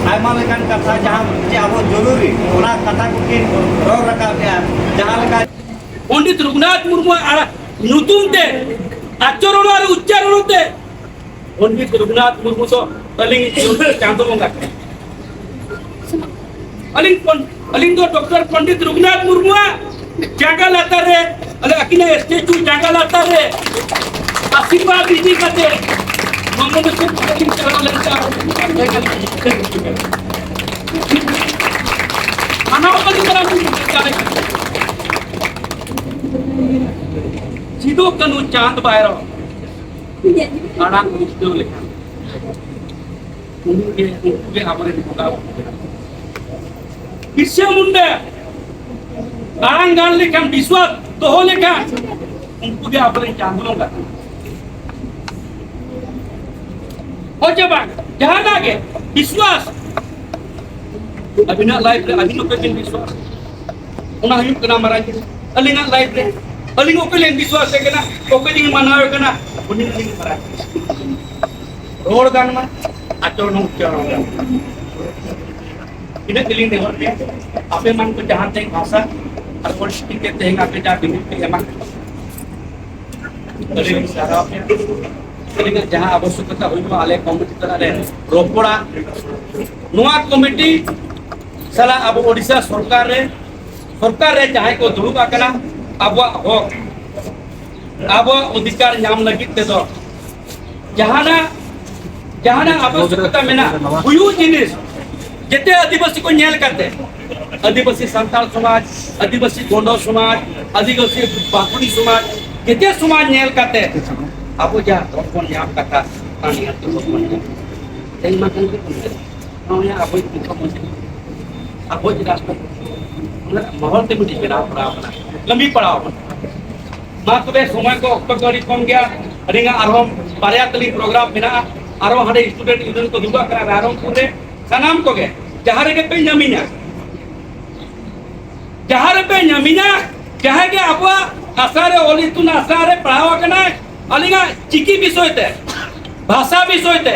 ᱟᱭᱢᱟ ᱞᱮᱠᱟᱱ ᱠᱟᱛᱷᱟ ᱡᱟᱦᱟᱸ ᱪᱮ ᱟᱵᱚ ᱡᱚᱨᱩᱨᱤ, ᱚᱱᱟ ᱠᱟᱛᱷᱟ ᱠᱚᱠᱤᱱ ᱨᱚᱲ ᱨᱟᱠᱟᱵ ᱮᱫᱟ᱾ ᱡᱟᱦᱟᱸ ᱞᱮᱠᱟ ᱯᱚᱱᱰᱤᱛ ᱨᱚᱜᱷᱩᱱᱟᱛᱷ ᱢᱩᱨᱢᱩᱣᱟᱜ ᱟᱲᱟᱜ ᱧᱩᱛᱩᱢ ᱛᱮ, ᱟᱪᱚᱨᱚᱱ ᱟᱨ ᱩᱪᱪᱟᱨᱚᱱ ᱛᱮ ᱯᱚᱱᱰᱤᱛ ᱨᱚᱜᱷᱩᱱᱟᱛᱷ ᱢᱩᱨᱢᱩ ᱫᱚ ᱟᱹᱞᱤᱧ ᱪᱟᱸᱫᱚ ᱵᱚᱸᱜᱟ ᱠᱟᱱᱟ᱾ ᱟᱹᱞᱤᱧ ᱯᱚᱱ-, ᱟᱹᱞᱤᱧ ᱫᱚ ᱰᱚᱠᱴᱚᱨ ᱯᱚᱱᱰᱤᱛ ᱨᱚᱜᱷᱩᱱᱟᱛᱷ ᱢᱩᱨᱢᱩᱣᱟᱜ ᱡᱟᱸᱜᱟ ᱞᱟᱛᱟᱨ ᱨᱮ, ᱟᱞᱮ ᱟᱹᱠᱤᱱᱟᱜ ᱥᱴᱮᱪᱩ ᱡᱟᱸᱜᱟ ᱞᱟᱛᱟᱨ ᱨᱮ ᱟᱥᱤᱨᱵᱟᱫᱽ ᱤᱫᱤ ᱠᱟᱛᱮ ᱢᱚᱝᱜᱚᱞ ᱥᱮᱫ ᱞᱤᱧ ᱪᱟᱞᱟᱣ ᱞᱮᱱᱠᱷᱟᱱ ᱢᱟᱱᱟᱣ ᱠᱟᱹᱞᱤ ᱠᱟᱱᱟ᱾ ᱥᱤᱫᱩ ᱠᱟᱹᱱᱦᱩ ᱪᱟᱸᱫ ᱵᱷᱟᱭᱨᱚ ᱟᱲᱟᱝ ᱵᱩᱡᱷᱟᱹᱣ ᱞᱮᱠᱷᱟᱱ ᱩᱱᱠᱩ ᱜᱮ, ᱩᱱᱠᱩ ᱜᱮ ᱟᱵᱚᱨᱮᱱ ᱵᱚᱸᱜᱟ ᱵᱩᱨᱩ ᱠᱟᱱᱟ᱾ ᱵᱤᱨᱥᱟ ᱢᱩᱱᱰᱟ ᱟᱲᱟᱝ ᱜᱟᱱ ᱞᱮᱠᱷᱟᱱ ᱵᱤᱥᱣᱟᱥ ᱫᱚᱦᱚ ᱞᱮᱠᱷᱟᱱ ᱩᱱᱠᱩ ᱜᱮ ᱟᱵᱚᱨᱮᱱ ᱪᱟᱸᱫᱚ ᱵᱚᱸᱜᱟ ᱠᱟᱱᱟ᱾ ᱦᱳᱭ ᱪᱮ ᱵᱟᱝ? ᱡᱟᱦᱟᱱᱟᱜ ᱜᱮ ᱵᱤᱥᱣᱟᱥ, ᱟᱹᱵᱤᱱᱟᱜ ᱞᱟᱭᱤᱯᱷ ᱨᱮ ᱟᱹᱵᱤᱱ ᱚᱠᱚᱭ ᱵᱤᱱ ᱵᱤᱥᱣᱟᱥ, ᱚᱱᱟ ᱦᱩᱭᱩᱜ ᱠᱟᱱᱟ ᱢᱟᱨᱟᱝ ᱡᱤᱱᱤᱥ᱾ ᱟᱹᱞᱤᱧᱟᱜ ᱞᱟᱭᱤᱯᱷ ᱨᱮ ᱟᱹᱞᱤᱧ ᱚᱠᱚᱭ ᱞᱤᱧ ᱵᱤᱥᱣᱟᱥᱮ ᱠᱟᱱᱟ, ᱚᱠᱚᱭ ᱞᱤᱧ ᱢᱟᱱᱟᱣᱮ ᱠᱟᱱᱟ, ᱩᱱᱤ ᱞᱤᱧ ᱵᱟᱲᱟᱭ᱾ ᱨᱚᱲ ᱜᱟᱱ ᱢᱟ, ᱟᱪᱚᱨ ᱦᱚᱸ ᱩᱪᱟᱨᱚᱱ ᱜᱟᱱ ᱢᱟ᱾ ᱤᱱᱟᱹᱜ ᱜᱮᱞᱤᱧ ᱱᱮᱦᱚᱨ ᱯᱮᱭᱟ, ᱟᱯᱮ ᱢᱟᱱ ᱠᱚ ᱡᱟᱦᱟᱸ ᱛᱮ ᱵᱷᱟᱥᱟ ᱟᱨ ᱚᱞ ᱪᱤᱠᱤ ᱛᱮ ᱛᱮᱦᱮᱧ ᱟᱯᱮ ᱡᱟᱦᱟᱸ ᱵᱤᱱᱤᱰ ᱯᱮ ᱮᱢᱟ, ᱟᱹᱰᱤ ᱟᱹᱰᱤ ᱥᱟᱨᱦᱟᱣ ᱯᱮ᱾ ᱟᱹᱞᱤᱧᱟᱜ ᱡᱟᱦᱟᱸ ᱟᱵᱚᱥᱭᱚᱠᱚᱛᱟ ᱦᱩᱭᱩᱜᱼᱟ, ᱟᱞᱮ ᱠᱚᱢᱤᱴᱤ ᱛᱟᱞᱟ ᱨᱮ ᱨᱚᱯᱚᱲᱟ᱾ ᱱᱚᱣᱟ ᱠᱚᱢᱤᱴᱤ ᱥᱟᱞᱟᱜ ᱟᱵᱚ ᱳᱰᱤᱥᱟ ᱥᱚᱨᱠᱟᱨ ᱨᱮ, ᱥᱚᱨᱠᱟᱨ ᱨᱮ ᱡᱟᱦᱟᱸᱭ ᱠᱚ ᱫᱩᱲᱩᱵ ᱟᱠᱟᱱᱟ, ᱟᱵᱚᱣᱟᱜ ᱦᱚᱠ, ᱟᱵᱚᱣᱟᱜ ᱚᱫᱷᱤᱠᱟᱨ ᱧᱟᱢ ᱞᱟᱹᱜᱤᱫ ᱛᱮᱫᱚ ᱡᱟᱦᱟᱱᱟᱜ, ᱡᱟᱦᱟᱱᱟᱜ ᱟᱵᱚᱥᱭᱚᱠᱚᱛᱟ ᱢᱮᱱᱟᱜ, ᱦᱩᱭᱩᱜ ᱡᱤᱱᱤᱥ, ᱡᱮᱛᱮ ᱟᱹᱫᱤᱵᱟᱹᱥᱤ ᱠᱚ ᱧᱮᱞ ᱠᱟᱛᱮ, ᱟᱹᱫᱤᱵᱟᱹᱥᱤ ᱥᱟᱱᱛᱟᱲ ᱥᱚᱢᱟᱡᱽ, ᱟᱹᱫᱤᱵᱟᱹᱥᱤ ᱜᱚᱸᱰᱚ ᱥᱚᱢᱟᱡᱽ, ᱟᱹᱫᱤᱵᱟᱹᱥᱤ ᱵᱟᱸᱠᱩᱲᱤ ᱥᱚᱢᱟᱡᱽ, ᱡᱮᱛᱮ ᱥᱚᱢᱟᱡᱽ ᱧᱮᱞ ᱠᱟᱛᱮ ᱟᱵᱚ ᱡᱟᱦᱟᱸ ᱦᱚᱠ ᱵᱚᱱ ᱧᱟᱢ ᱠᱟᱛᱷᱟ, ᱚᱱᱟ ᱱᱤᱭᱟᱹ ᱦᱚᱠ ᱵᱚᱱ ᱧᱟᱢ᱾ ᱛᱮᱦᱮᱧ ᱢᱟ ᱠᱟᱱ ᱜᱮ ᱱᱚᱜᱼᱚᱭ ᱟᱵᱚᱭᱤᱡ ᱢᱩᱠᱷᱭᱚᱢᱚᱱᱛᱨᱤ, ᱟᱵᱚᱭᱤᱡ ᱨᱟᱥᱴᱨᱚᱯᱚᱛᱤ, ᱚᱱᱟ ᱢᱚᱦᱚᱞ ᱛᱮ ᱢᱤᱫᱴᱤᱡ ᱵᱮᱱᱟᱣ ᱠᱚᱨᱟᱣ ᱠᱟᱱᱟ, ᱠᱟᱹᱢᱤ ᱯᱟᱲᱟᱣ ᱠᱟᱱᱟ᱾ ᱢᱟ ᱛᱚᱵᱮ, ᱥᱚᱢᱚᱭ ᱠᱚ, ᱚᱠᱛᱚ ᱠᱚ ᱟᱹᱰᱤ ᱠᱚᱢ ᱜᱮᱭᱟ᱾ ᱟᱹᱞᱤᱧᱟᱜ ᱟᱨᱦᱚᱸ ᱵᱟᱨᱭᱟ ᱛᱟᱹᱞᱤᱧ ᱯᱨᱳᱜᱨᱟᱢ ᱢᱮᱱᱟᱜᱼᱟ᱾ ᱟᱨᱦᱚᱸ ᱦᱟᱸᱰᱮ ᱥᱴᱩᱰᱮᱱᱴ ᱤᱭᱩᱱᱤᱭᱚᱱ ᱠᱚ ᱫᱩᱲᱩᱵ ᱠᱟᱱᱟ ᱨᱟᱭᱨᱚᱝᱯᱩᱨ ᱨᱮ᱾ ᱥᱟᱱᱟᱢ ᱠᱚᱜᱮ ᱡᱟᱦᱟᱸ ᱨᱮᱜᱮ ᱯᱮ ᱧᱟᱢᱤᱧᱟ, ᱡᱟᱦᱟᱸ ᱨᱮᱯᱮ ᱧᱟᱢᱤᱧᱟ, ᱡᱟᱦᱟᱸᱭ ᱜᱮ ᱟᱵᱚᱣᱟᱜ ᱟᱥᱲᱟ ᱨᱮ, ᱚᱞ ᱤᱛᱩᱱ ᱟᱥᱲᱟ ᱨᱮ ᱯᱟᱲᱦᱟᱣ ᱟᱠᱟᱱᱟᱭ, ᱟᱹᱞᱤᱧᱟᱜ ᱪᱤᱠᱤ ᱵᱤᱥᱚᱭ ᱛᱮ, ᱵᱷᱟᱥᱟ ᱵᱤᱥᱚᱭ ᱛᱮ,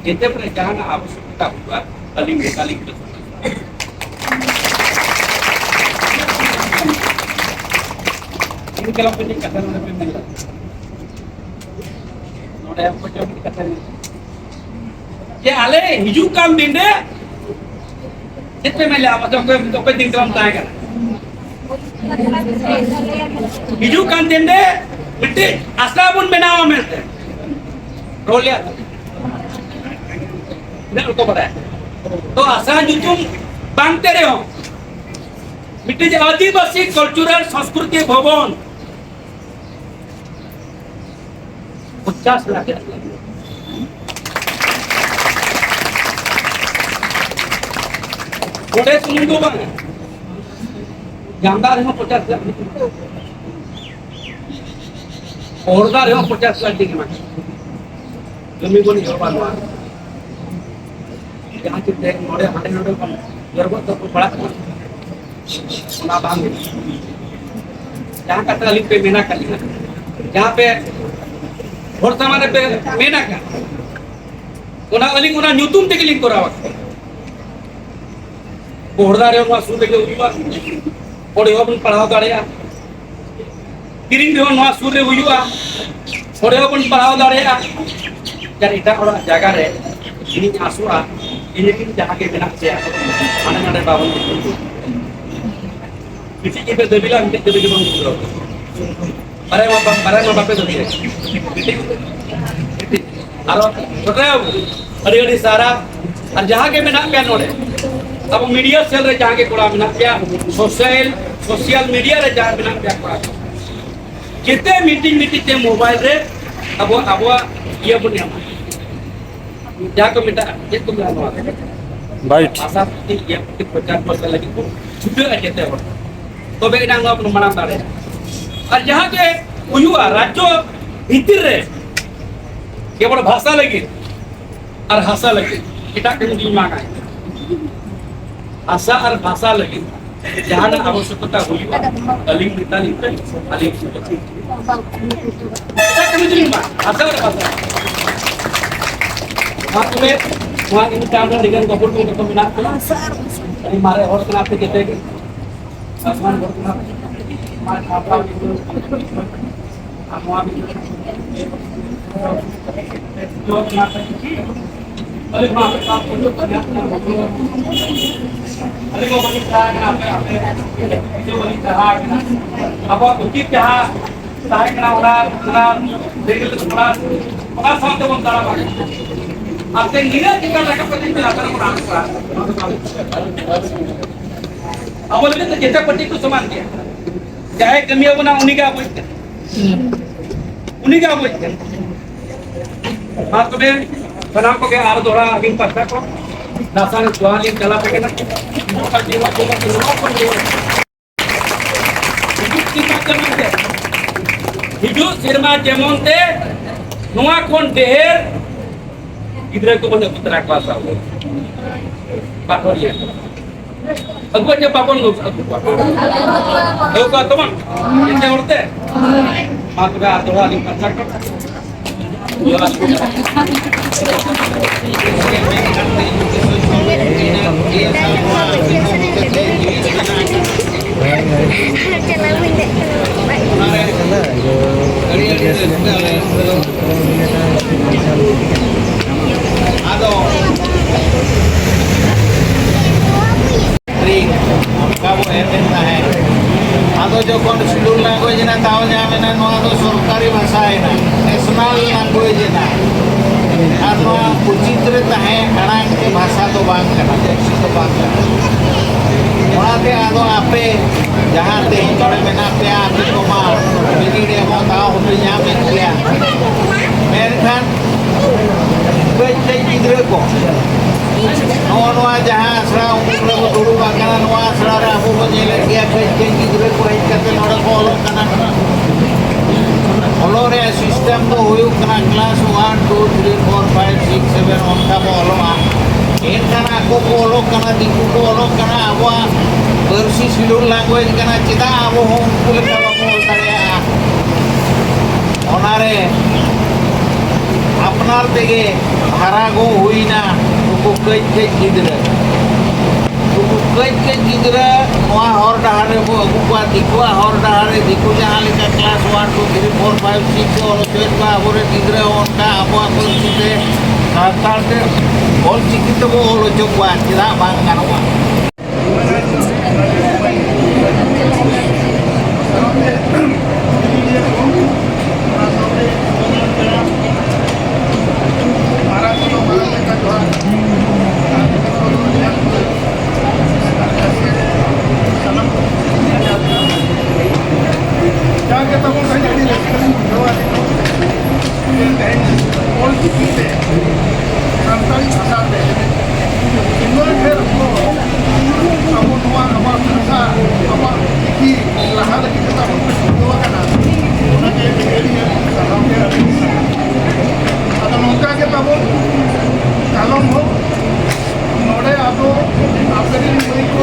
ᱡᱮᱛᱮ ᱠᱚᱨᱮ ᱡᱟᱦᱟᱱᱟᱜ ᱟᱵᱚᱥᱭᱚᱠᱚᱛᱟ ᱦᱩᱭᱩᱜᱼᱟ, ᱟᱹᱞᱤᱧ ᱞᱮᱠᱟᱞᱤᱧ ᱤᱧ ᱠᱟᱞᱟᱢ ᱠᱟᱛᱷᱟ ᱱᱚᱰᱮ ᱯᱮ ᱢᱮᱱ ᱞᱮᱫᱟ᱾ ᱱᱚᱰᱮ ᱚᱠᱚᱭ ᱪᱚ ᱢᱤᱫ ᱠᱟᱛᱷᱟ ᱢᱮᱱ ᱡᱮ ᱟᱞᱮ ᱦᱤᱡᱩᱜ ᱠᱟᱱ ᱫᱤᱱ ᱨᱮ ᱪᱮᱫ ᱯᱮ ᱢᱮᱱ ᱞᱮᱫᱟ? ᱟᱯᱮ ᱚᱠᱚᱭ, ᱚᱠᱚᱭ ᱫᱤᱱ ᱠᱟᱞᱟᱢ ᱛᱟᱦᱮᱸ ᱠᱟᱱᱟ? ᱦᱤᱡᱩᱜ ᱠᱟᱱ ᱫᱤᱱ ᱨᱮ ᱢᱤᱫᱴᱤᱡ ᱟᱥᱲᱟ ᱵᱚᱱ ᱵᱮᱱᱟᱣᱟ ᱢᱮᱱᱛᱮ ᱨᱚᱲ ᱞᱮᱫᱟ᱾ ᱛᱤᱱᱟᱹᱜ ᱦᱚᱲ ᱠᱚ ᱵᱟᱲᱟᱭᱟ? ᱛᱚ ᱟᱥᱲᱟ ᱧᱩᱛᱩᱢ ᱵᱟᱝ ᱛᱮ ᱨᱮᱦᱚᱸ ᱢᱤᱫᱴᱤᱡ ᱟᱹᱫᱤᱵᱟᱹᱥᱤ ᱠᱟᱞᱪᱟᱨᱟᱞ ᱥᱚᱝᱥᱠᱨᱤᱛᱤ ᱵᱷᱚᱵᱚᱱ ᱯᱚᱧᱪᱟᱥ ᱞᱟᱠᱷ᱾ ᱱᱚᱰᱮ ᱥᱩᱢᱩᱝ ᱫᱚ ᱵᱟᱝ, ᱡᱟᱢᱫᱟ ᱨᱮᱦᱚᱸ ᱯᱚᱧᱪᱟᱥ ᱞᱟᱠᱷ, ᱦᱚᱲᱫᱟ ᱨᱮᱦᱚᱸ ᱯᱚᱧᱪᱟᱥ ᱞᱟᱠᱷ ᱴᱟᱠᱟ ᱮᱢᱟ᱾ ᱠᱟᱹᱢᱤ ᱵᱚᱱ ᱮᱦᱚᱵᱟ ᱱᱚᱣᱟ᱾ ᱡᱟᱦᱟᱸ ᱪᱮᱫ ᱛᱮ ᱱᱚᱰᱮ ᱦᱟᱸᱰᱮ ᱱᱚᱰᱮ ᱠᱷᱚᱱ ᱡᱚᱨᱜᱚ ᱫᱚᱠᱚ ᱯᱟᱲᱟᱜ ᱠᱟᱱᱟ, ᱚᱱᱟ ᱵᱟᱝ ᱦᱩᱭᱩᱜᱼᱟ᱾ ᱡᱟᱦᱟᱸ ᱠᱟᱛᱷᱟ ᱟᱹᱞᱤᱧ ᱯᱮ ᱢᱮᱱ ᱟᱠᱟᱫ ᱞᱤᱧᱟ, ᱡᱟᱦᱟᱸ ᱯᱮ ᱦᱚᱲ ᱥᱟᱢᱟᱝ ᱨᱮ ᱯᱮ ᱢᱮᱱ ᱟᱠᱟᱫ, ᱚᱱᱟ ᱟᱹᱞᱤᱧ ᱚᱱᱟ ᱧᱩᱛᱩᱢ ᱛᱮᱜᱮ ᱞᱤᱧ ᱠᱚᱨᱟᱣᱟ᱾ ᱵᱚᱦᱚᱲᱫᱟ ᱨᱮᱦᱚᱸ ᱱᱚᱣᱟ ᱥᱩᱨ ᱨᱮᱜᱮ ᱦᱩᱭᱩᱜᱼᱟ, ᱚᱸᱰᱮ ᱦᱚᱸ ᱵᱚᱱ ᱯᱟᱲᱦᱟᱣ ᱫᱟᱲᱮᱭᱟᱜᱼᱟ᱾ ᱠᱤᱨᱤᱧ ᱨᱮᱦᱚᱸ ᱱᱚᱣᱟ ᱥᱩᱨ ᱨᱮ ᱦᱩᱭᱩᱜᱼᱟ, ᱚᱸᱰᱮ ᱦᱚᱸ ᱵᱚᱱ ᱯᱟᱲᱦᱟᱣ ᱫᱟᱲᱮᱭᱟᱜᱼᱟ᱾ ᱡᱟᱦᱟᱸ ᱮᱴᱟᱜ ᱦᱚᱲᱟᱜ ᱡᱟᱭᱜᱟ ᱨᱮ ᱤᱧᱤᱧ ᱟᱥᱚᱜᱼᱟ, ᱤᱧ ᱞᱟᱹᱜᱤᱫ ᱡᱟᱦᱟᱸ ᱜᱮ ᱢᱮᱱᱟᱜ ᱯᱮᱭᱟ, ᱦᱟᱸᱰᱮ ᱱᱟᱰᱮ ᱵᱟᱵᱚᱱ ᱢᱤᱫᱴᱤᱡ ᱜᱮᱯᱮ ᱫᱟᱹᱵᱤ ᱞᱮᱫᱟ, ᱢᱤᱫᱴᱤᱡ ᱫᱟᱹᱵᱤ ᱜᱮᱵᱚᱱ ᱯᱩᱨᱟᱹᱣ᱾ ᱵᱟᱨᱭᱟ ᱢᱟ ᱵᱟ-, ᱵᱟᱨᱭᱟ ᱢᱟ ᱵᱟᱯᱮ ᱫᱟᱹᱵᱤᱭᱟ᱾ ᱢᱤᱫᱴᱤᱡ, ᱢᱤᱫᱴᱤᱡ᱾ ᱟᱨᱚ ᱪᱷᱳᱴᱳ ᱵᱟᱹᱵᱩ, ᱟᱹᱰᱤ ᱟᱹᱰᱤ ᱥᱟᱨᱦᱟᱣ᱾ ᱟᱨ ᱡᱟᱦᱟᱸ ᱜᱮ ᱢᱮᱱᱟᱜ ᱯᱮᱭᱟ ᱱᱚᱰᱮ, ᱟᱵᱚ ᱢᱤᱰᱤᱭᱟ ᱥᱮᱞ ᱨᱮ ᱡᱟᱦᱟᱸ ᱜᱮ ᱠᱚᱲᱟ ᱢᱮᱱᱟᱜ ᱯᱮᱭᱟ, ᱥᱳᱥᱟᱞ, ᱥᱳᱥᱟᱞ ᱢᱤᱰᱤᱭᱟ ᱨᱮ ᱡᱟᱦᱟᱸ ᱢᱮᱱᱟᱜ ᱯᱮᱭᱟ ᱠᱚᱲᱟ, ᱡᱮᱛᱮ ᱢᱤᱴᱤᱝ ᱢᱤᱴᱤᱝ ᱛᱮ ᱢᱳᱵᱟᱭᱤᱞ ᱨᱮ ᱟᱵᱚ, ᱟᱵᱚᱣᱟᱜ ᱤᱭᱟᱹ ᱵᱚᱱ ᱮᱢᱟ᱾ ᱡᱟᱦᱟᱸ ᱠᱚ ᱢᱮᱛᱟᱜᱼᱟ, ᱪᱮᱫ ᱠᱚ ᱢᱮᱛᱟᱜᱼᱟ ᱱᱚᱣᱟ? ᱵᱟᱭᱤᱴ᱾ ᱵᱷᱟᱥᱟ ᱯᱨᱚᱛᱤ ᱤᱭᱟᱹ ᱯᱨᱚᱛᱤ ᱯᱨᱚᱪᱟᱨ ᱯᱨᱚᱥᱟᱨ ᱞᱟᱹᱜᱤᱫ ᱵᱚᱱ ᱪᱷᱩᱴᱟᱹᱜᱼᱟ ᱡᱮᱛᱮ ᱦᱚᱲ᱾ ᱛᱚᱵᱮ ᱮᱱᱟᱝ ᱱᱚᱣᱟ ᱵᱚᱱ ᱢᱟᱲᱟᱝ ᱫᱟᱲᱮᱭᱟᱜᱼᱟ᱾ ᱟᱨ ᱡᱟᱦᱟᱸ ᱜᱮ ᱦᱩᱭᱩᱜᱼᱟ ᱨᱟᱡᱽᱡᱚ ᱵᱷᱤᱛᱤᱨ ᱨᱮ, ᱠᱮᱵᱚᱞ ᱵᱷᱟᱥᱟ ᱞᱟᱹᱜᱤᱫ ᱟᱨ ᱦᱟᱥᱟ ᱞᱟᱹᱜᱤᱫ, ᱮᱴᱟᱜ ᱠᱟᱹᱢᱤ ᱫᱚᱧ ᱢᱟᱜᱟ᱾ ᱦᱟᱥᱟ ᱟᱨ ᱵᱷᱟᱥᱟ ᱞᱟᱹᱜᱤᱫ ᱡᱟᱦᱟᱱᱟᱜ ᱟᱵᱚᱥᱭᱚᱠᱚᱛᱟ ᱦᱩᱭᱩᱜᱼᱟ, ᱟᱹᱞᱤᱧ ᱢᱮᱛᱟᱞᱤᱧ ᱯᱮ, ᱟᱹᱞᱤᱧ ᱥᱩᱡᱳᱜᱽ᱾ ᱮᱴᱟᱜ ᱠᱟᱹᱢᱤ ᱫᱚᱞᱤᱧ ᱵᱟᱝ, ᱦᱟᱥᱟ ᱟᱨ ᱵᱷᱟᱥᱟ᱾ ᱢᱟ ᱛᱚᱵᱮ, ᱱᱚᱣᱟ ᱤᱧ ᱪᱟᱸᱫ ᱨᱮ ᱟᱹᱰᱤᱜᱟᱱ ᱜᱚᱵᱚᱞ ᱠᱚ ᱡᱚᱛᱚ ᱢᱮᱱᱟᱜ ᱠᱚᱣᱟ᱾ ᱟᱹᱰᱤ ᱢᱟᱨᱮ ᱦᱚᱲ ᱠᱟᱱᱟ ᱯᱮ ᱡᱚᱛᱚ ᱜᱮ᱾ ᱟᱵᱚᱣᱟᱜ ᱩᱪᱤᱛ ᱡᱟᱦᱟᱸ ᱛᱟᱦᱮᱸ ᱠᱟᱱᱟ, ᱚᱱᱟ, ᱚᱱᱟ, ᱚᱱᱟ, ᱚᱱᱟ ᱥᱟᱶ ᱛᱮᱵᱚᱱ ᱛᱟᱲᱟᱢᱟ᱾ ᱟᱨ ᱛᱮ ᱱᱤᱱᱟᱹᱜ ᱪᱮᱛᱟᱱ ᱨᱟᱠᱟᱵ ᱠᱟᱛᱮ ᱞᱟᱛᱟᱨ ᱵᱚᱱ ᱟᱬᱜᱚ ᱠᱚᱣᱟ᱾ ᱟᱵᱚ ᱞᱟᱹᱜᱤᱫ ᱫᱚ ᱡᱮᱛᱮ ᱯᱟᱹᱴᱤ ᱠᱚ ᱥᱚᱢᱟᱱ ᱜᱮᱭᱟ᱾ ᱡᱟᱦᱟᱸᱭ ᱠᱟᱹᱢᱤ ᱟᱵᱚᱱᱟ, ᱩᱱᱤ ᱜᱮ ᱟᱵᱚᱭᱤᱡ ᱠᱟᱱᱟ᱾ ᱩᱱᱤ ᱜᱮ ᱟᱵᱚᱭᱤᱡ ᱠᱟᱱᱟ᱾ ᱢᱟ ᱛᱚᱵᱮ, ᱥᱟᱱᱟᱢ ᱠᱚᱜᱮ ᱟᱨ ᱫᱚᱦᱲᱟ ᱟᱹᱵᱤᱱ ᱯᱟᱥᱴᱟ ᱠᱷᱚᱱ ᱫᱟᱸᱥᱟᱭ ᱡᱚᱦᱟᱨ ᱞᱤᱧ ᱪᱟᱞ ᱟᱯᱮ ᱠᱟᱱᱟ᱾ ᱦᱤᱡᱩᱜ ᱥᱮᱨᱢᱟ ᱡᱮᱢᱚᱱ ᱛᱮ, ᱦᱤᱡᱩᱜ ᱥᱮᱨᱢᱟ ᱡᱮᱢᱚᱱ ᱛᱮ ᱱᱚᱣᱟ ᱠᱷᱚᱱ ᱰᱷᱮᱨ ᱜᱤᱫᱽᱨᱟᱹ ᱠᱚᱵᱚᱱ ᱟᱹᱜᱩ ᱛᱚᱨᱟ ᱠᱚᱣᱟ ᱥᱟᱶ᱾ ᱵᱟᱠᱚ ᱧᱮᱞ᱾ ᱟᱹᱜᱩᱣᱟᱜ ᱜᱮ ᱵᱟᱵᱚᱱ ᱟᱹᱜᱩ ᱠᱚᱣᱟ᱾ ᱟᱹᱜᱩ ᱠᱚᱣᱟ ᱛᱟᱵᱚᱱ᱾ ᱡᱮᱛᱮ ᱦᱚᱲ ᱛᱮ᱾ ᱢᱟ ᱛᱚᱵᱮ ᱟᱨ ᱫᱚᱦᱲᱟ ᱞᱤᱧ ᱯᱟᱨᱪᱟ ᱠᱚᱣᱟ᱾ ᱟᱫᱚ ᱚᱱᱠᱟ ᱵᱚ ᱮᱢᱮᱫ ᱛᱟᱦᱮᱸᱫ᱾ ᱟᱫᱚ ᱡᱚᱠᱷᱚᱱ schedule language ᱨᱮᱱᱟᱜ ᱫᱟᱣ ᱧᱟᱢ ᱮᱱᱟ, ᱱᱚᱣᱟ ᱫᱚ ᱥᱚᱨᱠᱟᱨᱤ ᱵᱷᱟᱥᱟ ᱮᱱᱟ, national language ᱮᱱᱟ᱾ ᱟᱨ ᱱᱚᱣᱟ ᱩᱪᱤᱛ ᱨᱮ ᱛᱟᱦᱮᱸ ᱟᱲᱟᱝ ᱛᱮ ᱵᱷᱟᱥᱟ ᱫᱚ ᱵᱟᱝ ᱠᱟᱱᱟ, ᱯᱟᱹᱨᱥᱤ ᱫᱚ ᱵᱟᱝ ᱠᱟᱱᱟ᱾ ᱚᱱᱟᱛᱮ ᱟᱫᱚ ᱟᱯᱮ ᱡᱟᱦᱟᱸ ᱛᱮᱦᱮᱧ ᱱᱚᱰᱮ ᱢᱮᱱᱟᱜ ᱯᱮᱭᱟ, ᱟᱯᱮ ᱠᱚᱢᱟ ᱵᱤᱱᱤᱰ ᱮᱢᱚᱜ ᱫᱟᱣ ᱦᱚᱸᱯᱮ ᱧᱟᱢᱮᱫ ᱜᱮᱭᱟ, ᱢᱮᱱᱠᱷᱟᱱ ᱠᱟᱹᱡ ᱠᱟᱹᱡ ᱜᱤᱫᱽᱨᱟᱹ ᱠᱚ ᱱᱚᱜᱼᱚ ᱱᱚᱣᱟ ᱡᱟᱦᱟᱸ ᱟᱥᱲᱟ ᱩᱢᱩᱞ ᱨᱮᱵᱚ ᱫᱩᱲᱩᱵ ᱟᱠᱟᱱᱟ, ᱱᱚᱣᱟ ᱟᱥᱲᱟ ᱨᱮ ᱟᱵᱚ ᱵᱚ ᱧᱮᱞᱮᱫ ᱜᱮᱭᱟ, ᱠᱟᱹᱡ ᱠᱟᱹᱡ ᱜᱤᱫᱽᱨᱟᱹ ᱠᱚ ᱦᱮᱡ ᱠᱟᱛᱮ ᱱᱚᱰᱮ ᱠᱚ ᱚᱞᱚᱜ ᱠᱟᱱᱟ᱾ ᱚᱞᱚᱜ ᱨᱮᱭᱟᱜ system ᱫᱚ ᱦᱩᱭᱩᱜ ᱠᱟᱱᱟ class one, two, three, four, five, six, seven, ᱚᱱᱠᱟ ᱵᱚ ᱚᱞᱚᱜᱼᱟ᱾ ᱮᱱᱠᱷᱟᱱ ᱟᱠᱚ ᱠᱚ ᱚᱞᱚᱜ ᱠᱟᱱᱟ, ᱫᱤᱠᱩ ᱠᱚ ᱚᱞᱚᱜ ᱠᱟᱱᱟ, ᱟᱵᱚᱣᱟᱜ ᱯᱟᱹᱨᱥᱤ schedule language ᱠᱟᱱᱟ, ᱪᱮᱫᱟᱜ ᱟᱵᱚ ᱦᱚᱸ ᱩᱱᱠᱩ ᱞᱮᱠᱟ ᱵᱟᱵᱚ ᱚᱞ ᱫᱟᱲᱮᱭᱟᱜᱼᱟ? ᱚᱱᱟᱨᱮ ᱟᱯᱱᱟᱨ ᱛᱮᱜᱮ ᱦᱟᱨᱟ ᱠᱚ ᱦᱩᱭᱱᱟ, ᱱᱩᱠᱩ ᱠᱟᱹᱡ ᱠᱟᱹᱡ ᱜᱤᱫᱽᱨᱟᱹ᱾ ᱱᱩᱠᱩ ᱠᱟᱹᱡ ᱠᱟᱹᱡ ᱜᱤᱫᱽᱨᱟᱹ ᱱᱚᱣᱟ ᱦᱚᱨ ᱰᱟᱦᱟᱨ ᱨᱮᱵᱚ ᱟᱹᱜᱩ ᱠᱚᱣᱟ, ᱫᱤᱠᱩᱣᱟᱜ ᱦᱚᱨ ᱰᱟᱦᱟᱨ ᱨᱮ, ᱫᱤᱠᱩ ᱡᱟᱦᱟᱸ ᱞᱮᱠᱟ class one, two, three, four, five, six ᱨᱮ ᱚᱞ ᱦᱚᱪᱚᱭᱮᱫ ᱠᱚᱣᱟ, ᱟᱵᱚᱨᱮᱱ ᱜᱤᱫᱽᱨᱟᱹ ᱦᱚᱸ ᱚᱱᱠᱟ ᱟᱵᱚᱣᱟᱜ ᱯᱟᱹᱨᱥᱤ ᱛᱮ, ᱥᱟᱱᱛᱟᱲ ᱛᱮ, ᱚᱞ ᱪᱤᱠᱤ ᱛᱮᱵᱚ ᱚᱞ ᱦᱚᱪᱚ ᱠᱚᱣᱟ, ᱪᱮᱫᱟᱜ ᱵᱟᱝ ᱜᱟᱱᱚᱜᱼᱟ? ᱡᱟᱜᱮ ᱛᱟᱵᱚᱱ ᱛᱮᱦᱮᱧ ᱟᱹᱰᱤ ᱨᱟᱹᱥᱠᱟᱹ ᱞᱤᱧ ᱵᱩᱡᱷᱟᱹᱣᱟ ᱱᱤᱛᱚᱜ ᱡᱮ ᱛᱮᱦᱮᱧ ᱚᱞ ᱪᱤᱠᱤ ᱛᱮ, ᱥᱟᱱᱛᱟᱲᱤ ᱵᱷᱟᱥᱟ ᱛᱮ ᱩᱱᱟᱹᱜ ᱰᱷᱮᱨ ᱦᱚᱲ ᱟᱵᱚ ᱱᱚᱣᱟ ᱟᱵᱚᱣᱟᱜ ᱵᱷᱟᱥᱟ, ᱟᱵᱚᱣᱟᱜ ᱪᱤᱠᱤ ᱞᱟᱦᱟ ᱞᱟᱹᱜᱤᱫ ᱛᱮ ᱟᱵᱚ ᱠᱚ ᱪᱷᱩᱴᱟᱹᱣ ᱟᱠᱟᱱᱟ, ᱚᱱᱟᱜᱮ ᱟᱹᱰᱤ ᱟᱹᱰᱤ ᱥᱟᱨᱦᱟᱣ ᱜᱮ ᱟᱹᱰᱤ ᱥᱟᱨᱦᱟᱣ᱾ ᱟᱫᱚ ᱱᱚᱝᱠᱟ ᱜᱮ ᱛᱟᱵᱚᱱ ᱠᱟᱞᱚᱢ ᱦᱚᱸ ᱱᱚᱰᱮ ᱟᱵᱚ ᱟᱯᱮ ᱨᱮᱱ ᱢᱟᱹᱭ ᱠᱚ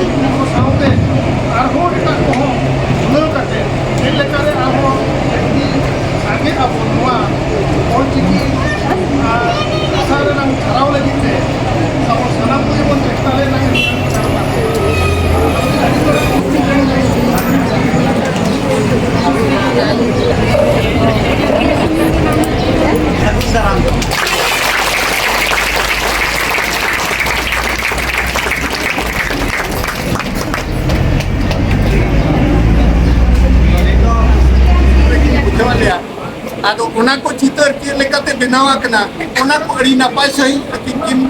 ᱟᱫᱚ ᱚᱱᱟ ᱠᱚ ᱪᱤᱛᱟᱹᱨ ᱪᱮᱫ ᱞᱮᱠᱟᱛᱮ ᱵᱮᱱᱟᱣ ᱟᱠᱟᱱᱟ, ᱚᱱᱟ ᱠᱚ ᱟᱹᱰᱤ ᱱᱟᱯᱟᱭ ᱥᱟᱺᱦᱤᱡ ᱟᱹᱠᱤᱱ ᱠᱤᱱ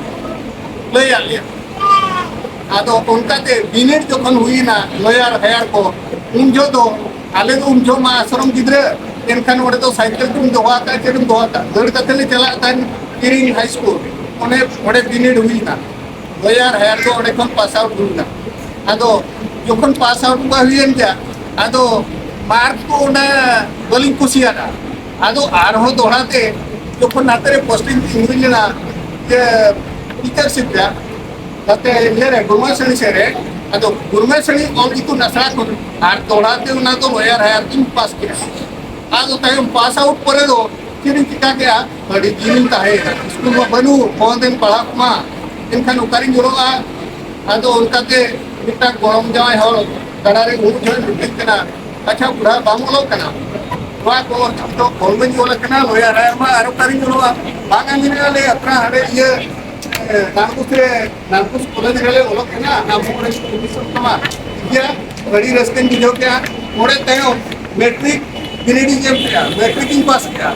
ᱞᱟᱹᱭᱟᱫ ᱞᱮᱭᱟ᱾ ᱟᱫᱚ ᱚᱱᱠᱟᱛᱮ ᱵᱤᱱᱤᱰ ᱡᱚᱠᱷᱚᱱ ᱦᱩᱭᱱᱟ ᱞᱚᱭᱟᱨ ᱦᱟᱭᱟᱨ ᱠᱚ, ᱩᱱ ᱡᱚᱦᱚᱜ ᱫᱚ ᱟᱞᱮ ᱫᱚ ᱩᱱ ᱡᱚᱦᱚᱜ ᱢᱟ ᱟᱥᱨᱚᱢ ᱜᱤᱫᱽᱨᱟᱹ, ᱮᱱᱠᱷᱟᱱ ᱚᱸᱰᱮ ᱫᱚ ᱥᱟᱭᱠᱮᱞ ᱠᱚᱢ ᱫᱚᱦᱚ ᱟᱠᱟᱫ, ᱪᱮᱫ ᱮᱢ ᱫᱚᱦᱚ ᱟᱠᱟᱫ, ᱫᱟᱹᱲ ᱠᱟᱛᱮ ᱞᱮ ᱪᱟᱞᱟᱜ ᱛᱟᱦᱮᱸᱫ ᱠᱤᱨᱤᱧ ᱦᱟᱭ ᱥᱠᱩᱞ, ᱚᱸᱰᱮ ᱚᱸᱰᱮ ᱵᱤᱱᱤᱰ ᱦᱩᱭᱱᱟ᱾ ᱞᱚᱭᱟᱨ ᱦᱟᱭᱟᱨ ᱫᱚ ᱚᱸᱰᱮ ᱠᱷᱚᱱ ᱯᱟᱥ ᱟᱣᱩᱴ ᱦᱩᱭᱱᱟ᱾ ᱟᱫᱚ ᱡᱚᱠᱷᱚᱱ ᱯᱟᱥ ᱟᱣᱩᱴ ᱵᱟ ᱦᱩᱭᱮᱱ ᱜᱮᱭᱟ, ᱟᱫᱚ ᱢᱟᱨᱠ ᱠᱚ ᱚᱱᱟ ᱵᱟᱹᱞᱤᱧ ᱠᱩᱥᱤᱭᱟᱫᱟ᱾ ᱟᱫᱚ ᱟᱨᱦᱚᱸ ᱫᱚᱦᱲᱟ ᱛᱮ ᱡᱚᱠᱷᱚᱱ ᱱᱟᱛᱮ ᱨᱮ ᱯᱳᱥᱴᱤᱝ ᱦᱩᱭ ᱞᱮᱱᱟ, ᱡᱮ ᱴᱤᱪᱟᱨᱥᱤᱯ ᱨᱮᱭᱟᱜ, ᱱᱟᱛᱮ ᱤᱭᱟᱹ ᱨᱮ ᱜᱩᱨᱢᱟᱹ ᱥᱟᱹᱲᱤ ᱥᱮᱫ ᱨᱮ, ᱟᱫᱚ ᱜᱩᱨᱢᱟᱹ ᱥᱟᱹᱲᱤ ᱚᱞ ᱤᱛᱩᱱ ᱟᱥᱲᱟ ᱠᱷᱚᱱ ᱟᱨ ᱫᱚᱦᱲᱟ ᱛᱮ ᱚᱱᱟ ᱫᱚ ᱞᱚᱭᱟᱨ ᱦᱟᱭᱟᱨ ᱛᱤᱧ ᱯᱟᱥ ᱠᱮᱫᱟ᱾ ᱟᱫᱚ ᱛᱟᱭᱚᱢ ᱯᱟᱥ ᱟᱣᱩᱴ ᱯᱚᱨᱮ ᱫᱚ ᱪᱮᱫ ᱤᱧ ᱪᱤᱠᱟ ᱠᱮᱫᱟ? ᱟᱹᱰᱤ ᱫᱤᱱ ᱤᱧ ᱛᱟᱦᱮᱸᱭᱮᱱᱟ, ᱥᱠᱩᱞ ᱢᱟ ᱵᱟᱹᱱᱩᱜ, ᱵᱚᱱᱫ ᱮᱱ ᱯᱟᱲᱦᱟᱜ ᱢᱟ, ᱮᱱᱠᱷᱟᱱ ᱚᱠᱟᱨᱤᱧ ᱚᱞᱚᱜᱼᱟ? ᱟᱫᱚ ᱚᱱᱠᱟᱛᱮ ᱢᱤᱫᱴᱟᱝ ᱜᱚᱲᱚᱢ ᱡᱟᱶᱟᱭ ᱦᱚᱲ ᱜᱟᱰᱟ ᱨᱮ ᱩᱢᱩᱜ ᱡᱚᱦᱚᱜ ᱢᱮᱛᱟᱹᱧ ᱠᱟᱱᱟ, "ᱟᱪᱪᱷᱟ ᱵᱩᱰᱷᱟ, ᱵᱟᱢ ᱚᱞᱚᱜ ᱠᱟᱱᱟ? ᱱᱚᱣᱟ ᱠᱚ ᱚᱞ ᱪᱤᱠᱤ ᱫᱚ ᱚᱞ ᱢᱟᱧ ᱚᱞ ᱟᱠᱟᱱᱟ, ᱞᱚᱭᱟᱨ ᱦᱟᱭᱟᱨ ᱢᱟ ᱟᱨ ᱚᱠᱟᱨᱤᱧ ᱚᱞᱚᱜᱼᱟ?" ᱵᱟᱝ ᱟᱸᱡᱚᱢᱮᱫᱼᱟ, ᱞᱟᱹᱭ ᱟᱯᱱᱟᱨ ᱦᱟᱸᱰᱮ ᱤᱭᱟᱹ, ᱮ, ᱱᱟᱨᱠᱳᱥ ᱨᱮ, ᱱᱟᱨᱠᱳᱥ ᱠᱚᱞᱮᱡᱽ ᱨᱮᱞᱮ ᱚᱞᱚᱜ ᱠᱟᱱᱟ, ᱟᱢ ᱦᱚᱸ ᱚᱸᱰᱮ ᱮᱰᱢᱤᱥᱚᱱ ᱛᱟᱢᱟ᱾ ᱴᱷᱤᱠ ᱜᱮᱭᱟ, ᱟᱹᱰᱤ ᱨᱟᱹᱥᱠᱟᱹᱧ ᱵᱩᱡᱷᱟᱹᱣ ᱠᱮᱫᱼᱟ᱾ ᱚᱸᱰᱮ ᱛᱟᱭᱚᱢ ᱢᱮᱴᱨᱤᱠ ᱵᱤᱱᱤᱰ ᱤᱧ ᱮᱢ ᱠᱮᱫᱼᱟ, ᱢᱮᱴᱨᱤᱠ ᱤᱧ ᱯᱟᱥ ᱠᱮᱫᱼᱟ᱾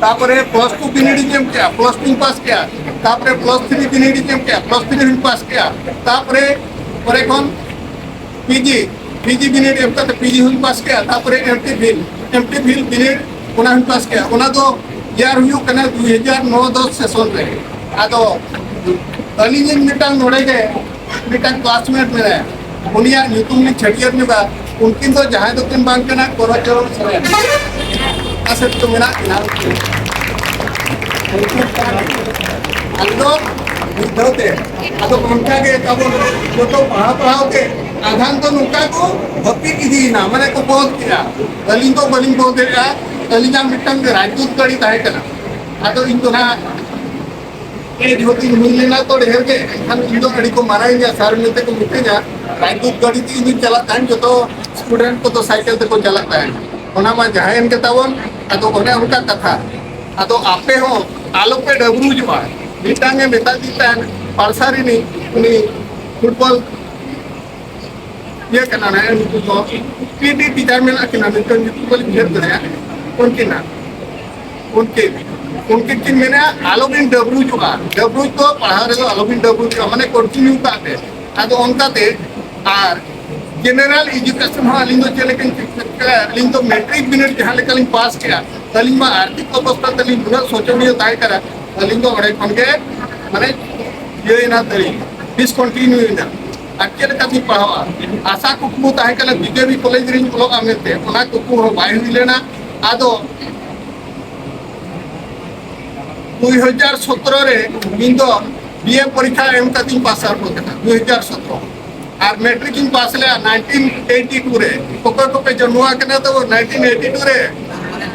ᱛᱟᱯᱚᱨᱮ ᱯᱞᱟᱥ ᱴᱩ ᱵᱤᱱᱤᱰ ᱤᱧ ᱮᱢ ᱠᱮᱫᱼᱟ, ᱯᱞᱟᱥ ᱴᱩ ᱤᱧ ᱯᱟᱥ ᱠᱮᱫᱼᱟ᱾ ᱛᱟᱯᱚᱨᱮ ᱯᱞᱟᱥ ᱛᱷᱨᱤ ᱵᱤᱱᱤᱰ ᱤᱧ ᱮᱢ ᱠᱮᱫᱼᱟ, ᱯᱞᱟᱥ ᱛᱷᱨᱤ ᱦᱚᱸᱧ ᱯᱟᱥ ᱠᱮᱫᱼᱟ᱾ ᱛᱟᱯᱚᱨᱮ ᱚᱸᱰᱮ ᱠᱷᱚᱱ ᱯᱤᱡᱤ, ᱯᱤᱡᱤ ᱵᱤᱱᱤᱰ ᱮᱢ ᱠᱟᱛᱮ ᱯᱤᱡᱤ ᱦᱚᱸᱧ ᱯᱟᱥ ᱠᱮᱫᱼᱟ᱾ ᱛᱟᱯᱚᱨᱮ ᱮᱢ ᱯᱷᱤᱞ, ᱮᱢ ᱯᱷᱤᱞ ᱵᱤᱱᱤᱰ ᱚᱱᱟ ᱦᱚᱸᱧ ᱯᱟᱥ ᱠᱮᱫᱼᱟ᱾ ᱚᱱᱟ ᱫᱚ ᱤᱭᱟᱨ ᱦᱩᱭᱩᱜ ᱠᱟᱱᱟ ᱫᱩᱭ ᱦᱟᱡᱟᱨ ᱱᱚ ᱫᱚᱥ ᱥᱮᱥᱚᱱ ᱨᱮ᱾ ᱟᱫᱚ ᱟᱹᱞᱤᱧ ᱤᱧ ᱢᱤᱫᱴᱟᱝ ᱱᱚᱰᱮ ᱜᱮ ᱢᱤᱫᱴᱟᱝ ᱠᱞᱟᱥᱢᱮᱴ ᱢᱮᱱᱟᱭᱟ, ᱩᱱᱤᱭᱟᱜ ᱧᱩᱛᱩᱢ ᱞᱤᱧ ᱪᱷᱟᱹᱴᱭᱟᱹᱨ ᱧᱚᱜᱟ᱾ ᱩᱱᱠᱤᱱ ᱫᱚ ᱡᱟᱦᱟᱸᱭ ᱫᱚᱠᱤᱱ ᱵᱟᱝ ᱠᱟᱱᱟ, ᱠᱚᱨᱚᱪᱚᱨᱚᱱ ᱥᱚᱨᱮᱱ᱾ ᱚᱠᱟ ᱥᱮᱫ ᱪᱚ ᱢᱮᱱᱟᱜ ᱠᱤᱱᱟ ᱩᱱᱠᱤᱱ᱾ ᱩᱱᱠᱤᱱ ᱠᱟᱱᱟ ᱠᱤᱱ᱾ ᱟᱞᱮ ᱫᱚ ᱢᱤᱫ ᱫᱷᱟᱣ ᱛᱮ, ᱟᱫᱚ ᱚᱱᱠᱟ ᱜᱮ ᱛᱟᱵᱚᱱ ᱡᱚᱛᱚ ᱯᱟᱲᱦᱟᱣ ᱯᱟᱲᱦᱟᱣ ᱛᱮ ᱟᱫᱷᱟᱱ ᱫᱚ ᱱᱚᱝᱠᱟ ᱠᱚ ᱦᱟᱹᱯᱤᱫ ᱤᱫᱤᱭᱮᱱᱟ, ᱢᱟᱱᱮ ᱠᱚ ᱵᱚᱸᱫᱽ ᱠᱮᱫᱟ᱾ ᱟᱹᱞᱤᱧ ᱫᱚ ᱵᱟᱹᱞᱤᱧ ᱵᱚᱸᱫᱽ ᱫᱟᱲᱮᱭᱟᱜᱼᱟ, ᱟᱹᱞᱤᱧᱟᱜ ᱢᱤᱫᱴᱟᱝ ᱨᱟᱡᱽᱫᱩᱛ ᱜᱟᱹᱰᱤ ᱛᱟᱦᱮᱸ ᱠᱟᱱᱟ᱾ ᱟᱫᱚ ᱤᱧ ᱫᱚ ᱱᱟᱦᱟᱜ ᱮ ᱡᱚᱦᱚᱜ ᱤᱧ ᱦᱩᱭ ᱞᱮᱱᱟ ᱛᱚ ᱰᱷᱮᱨ ᱜᱮ, ᱮᱱᱠᱷᱟᱱ ᱤᱧ ᱫᱚ ᱟᱹᱰᱤ ᱠᱚ ᱢᱟᱨᱟᱝ ᱤᱧᱟ, ᱥᱟᱨ ᱢᱮᱱᱛᱮ ᱠᱚ ᱢᱤᱛᱟᱹᱧᱟ᱾ ᱨᱟᱡᱽᱫᱩᱛ ᱜᱟᱹᱰᱤ ᱛᱮ ᱤᱧ ᱫᱩᱧ ᱪᱟᱞᱟᱜ ᱛᱟᱦᱮᱸᱱ, ᱡᱚᱛᱚ ᱥᱴᱩᱰᱮᱱᱴ ᱠᱚᱫᱚ ᱥᱟᱭᱠᱮᱞ ᱛᱮᱠᱚ ᱪᱟᱞᱟᱜ ᱛᱟᱦᱮᱸᱱ᱾ ᱚᱱᱟ ᱢᱟ ᱡᱟᱦᱟᱸᱭᱮᱱ ᱜᱮ ᱛᱟᱵᱚᱱ, ᱟᱫᱚ ᱚᱱᱮ ᱚᱱᱠᱟ ᱠᱟᱛᱷᱟ᱾ ᱟᱫᱚ ᱟᱯᱮ ᱦᱚᱸ ᱟᱞᱚᱯᱮ ᱰᱟᱹᱵᱽᱨᱩᱡᱚᱜᱼᱟ᱾ ᱢᱤᱫᱴᱟᱝ ᱮ ᱢᱮᱛᱟ ᱫᱤᱧ ᱛᱟᱦᱮᱸᱱ, ᱯᱟᱲᱥᱟ ᱨᱤᱱᱤᱡ ᱩᱱᱤ ᱯᱷᱩᱴᱵᱚᱞ ᱤᱭᱟᱹ ᱠᱟᱱᱟ ᱱᱟᱦᱟᱜ, ᱱᱩᱠᱩ ᱫᱚ ᱯᱤ ᱴᱤ ᱴᱤᱪᱟᱨ ᱢᱮᱱᱟᱜ ᱠᱤᱱᱟ, ᱢᱮᱱᱠᱷᱟᱱ ᱧᱩᱛᱩᱢ ᱵᱟᱹᱞᱤᱧ ᱩᱭᱦᱟᱹᱨ ᱫᱟᱲᱮᱭᱟᱜᱼᱟ ᱩᱱᱠᱤᱱᱟᱜ᱾ ᱩᱱᱠᱤᱱ ᱩᱱᱠᱤᱱ ᱠᱤᱱ ᱢᱮᱱᱟ, "ᱟᱞᱚᱵᱤᱱ ᱰᱟᱹᱵᱽᱨᱩᱡᱚᱜᱼᱟ, ᱰᱟᱹᱵᱽᱨᱩᱡ ᱫᱚ ᱯᱟᱲᱦᱟᱣ ᱨᱮᱫᱚ ᱟᱞᱚᱵᱤᱱ ᱰᱟᱹᱵᱽᱨᱩᱡᱚᱜᱼᱟ, ᱢᱟᱱᱮ ᱠᱚᱱᱴᱤᱱᱤᱭᱩ ᱠᱟᱜ ᱯᱮ᱾" ᱟᱫᱚ ᱚᱱᱠᱟᱛᱮ ᱟᱨ ᱡᱮᱱᱟᱨᱟᱞ ᱮᱡᱩᱠᱮᱥᱚᱱ ᱦᱚᱸ ᱟᱹᱞᱤᱧ ᱫᱚ ᱪᱮᱫ ᱞᱮᱠᱟᱧ ᱪᱮᱫ ᱠᱮᱫᱟ, ᱟᱹᱞᱤᱧ ᱫᱚ ᱢᱮᱴᱨᱤᱠ ᱵᱤᱱᱤᱰ ᱡᱟᱦᱟᱸ ᱞᱮᱠᱟᱞᱤᱧ ᱯᱟᱥ ᱠᱮᱫᱟ, ᱟᱹᱞᱤᱧ ᱢᱟ ᱟᱨᱛᱷᱤᱠ ᱚᱵᱚᱥᱛᱷᱟ ᱛᱟᱹᱞᱤᱧ ᱱᱩᱱᱟᱹᱜ ᱥᱳᱪᱚᱱᱤᱭᱚ ᱛᱟᱦᱮᱸ ᱠᱟᱱᱟ, ᱟᱹᱞᱤᱧ ᱫᱚ ᱚᱸᱰᱮ ᱠᱷᱚᱱ ᱜᱮ ᱢᱟᱱᱮ ᱤᱭᱟᱹᱭᱮᱱᱟ ᱛᱟᱹᱞᱤᱧ, ᱰᱤᱥᱠᱚᱱᱴᱤᱱᱤᱭᱩ ᱮᱱᱟ᱾ ᱟᱨ ᱪᱮᱫ ᱞᱮᱠᱟ ᱛᱤᱧ ᱯᱟᱲᱦᱟᱜᱼᱟ? ᱟᱥᱟ ᱠᱩᱠᱢᱩ ᱛᱟᱦᱮᱸ ᱠᱟᱱᱟ ᱵᱤᱡᱮᱯᱤ ᱠᱚᱞᱮᱡᱽ ᱨᱤᱧ ᱚᱞᱚᱜᱼᱟ ᱢᱮᱱᱛᱮ, ᱚᱱᱟ ᱠᱩᱠᱢᱩ ᱦᱚᱸ ᱵᱟᱭ ᱦᱩᱭ ᱞᱮᱱᱟ᱾ ᱟᱫᱚ ᱫᱩᱭ ᱦᱟᱡᱟᱨ ᱥᱚᱛᱨᱚ ᱨᱮ ᱤᱧ ᱫᱚ ᱵᱤ ᱮ ᱯᱚᱨᱤᱠᱠᱷᱟ ᱮᱢ ᱠᱟᱛᱮᱧ ᱯᱟᱥ ᱟᱣᱩᱴ ᱟᱠᱟᱱᱟ, ᱫᱩᱭ ᱦᱟᱡᱟᱨ ᱥᱚᱛᱨᱚ᱾ ᱟᱨ ᱢᱮᱴᱨᱤᱠ ᱤᱧ ᱯᱟᱥ ᱞᱮᱫᱼᱟ ᱱᱟᱭᱤᱱᱴᱤᱱ ᱮᱭᱤᱴᱤ ᱴᱩ ᱨᱮ᱾ ᱚᱠᱚᱭ ᱠᱚᱯᱮ ᱡᱚᱱᱢᱚ ᱟᱠᱟᱱᱟ ᱛᱚ ᱱᱟᱭᱤᱱᱴᱤᱱ ᱮᱭᱤᱴᱤ ᱴᱩ ᱨᱮ?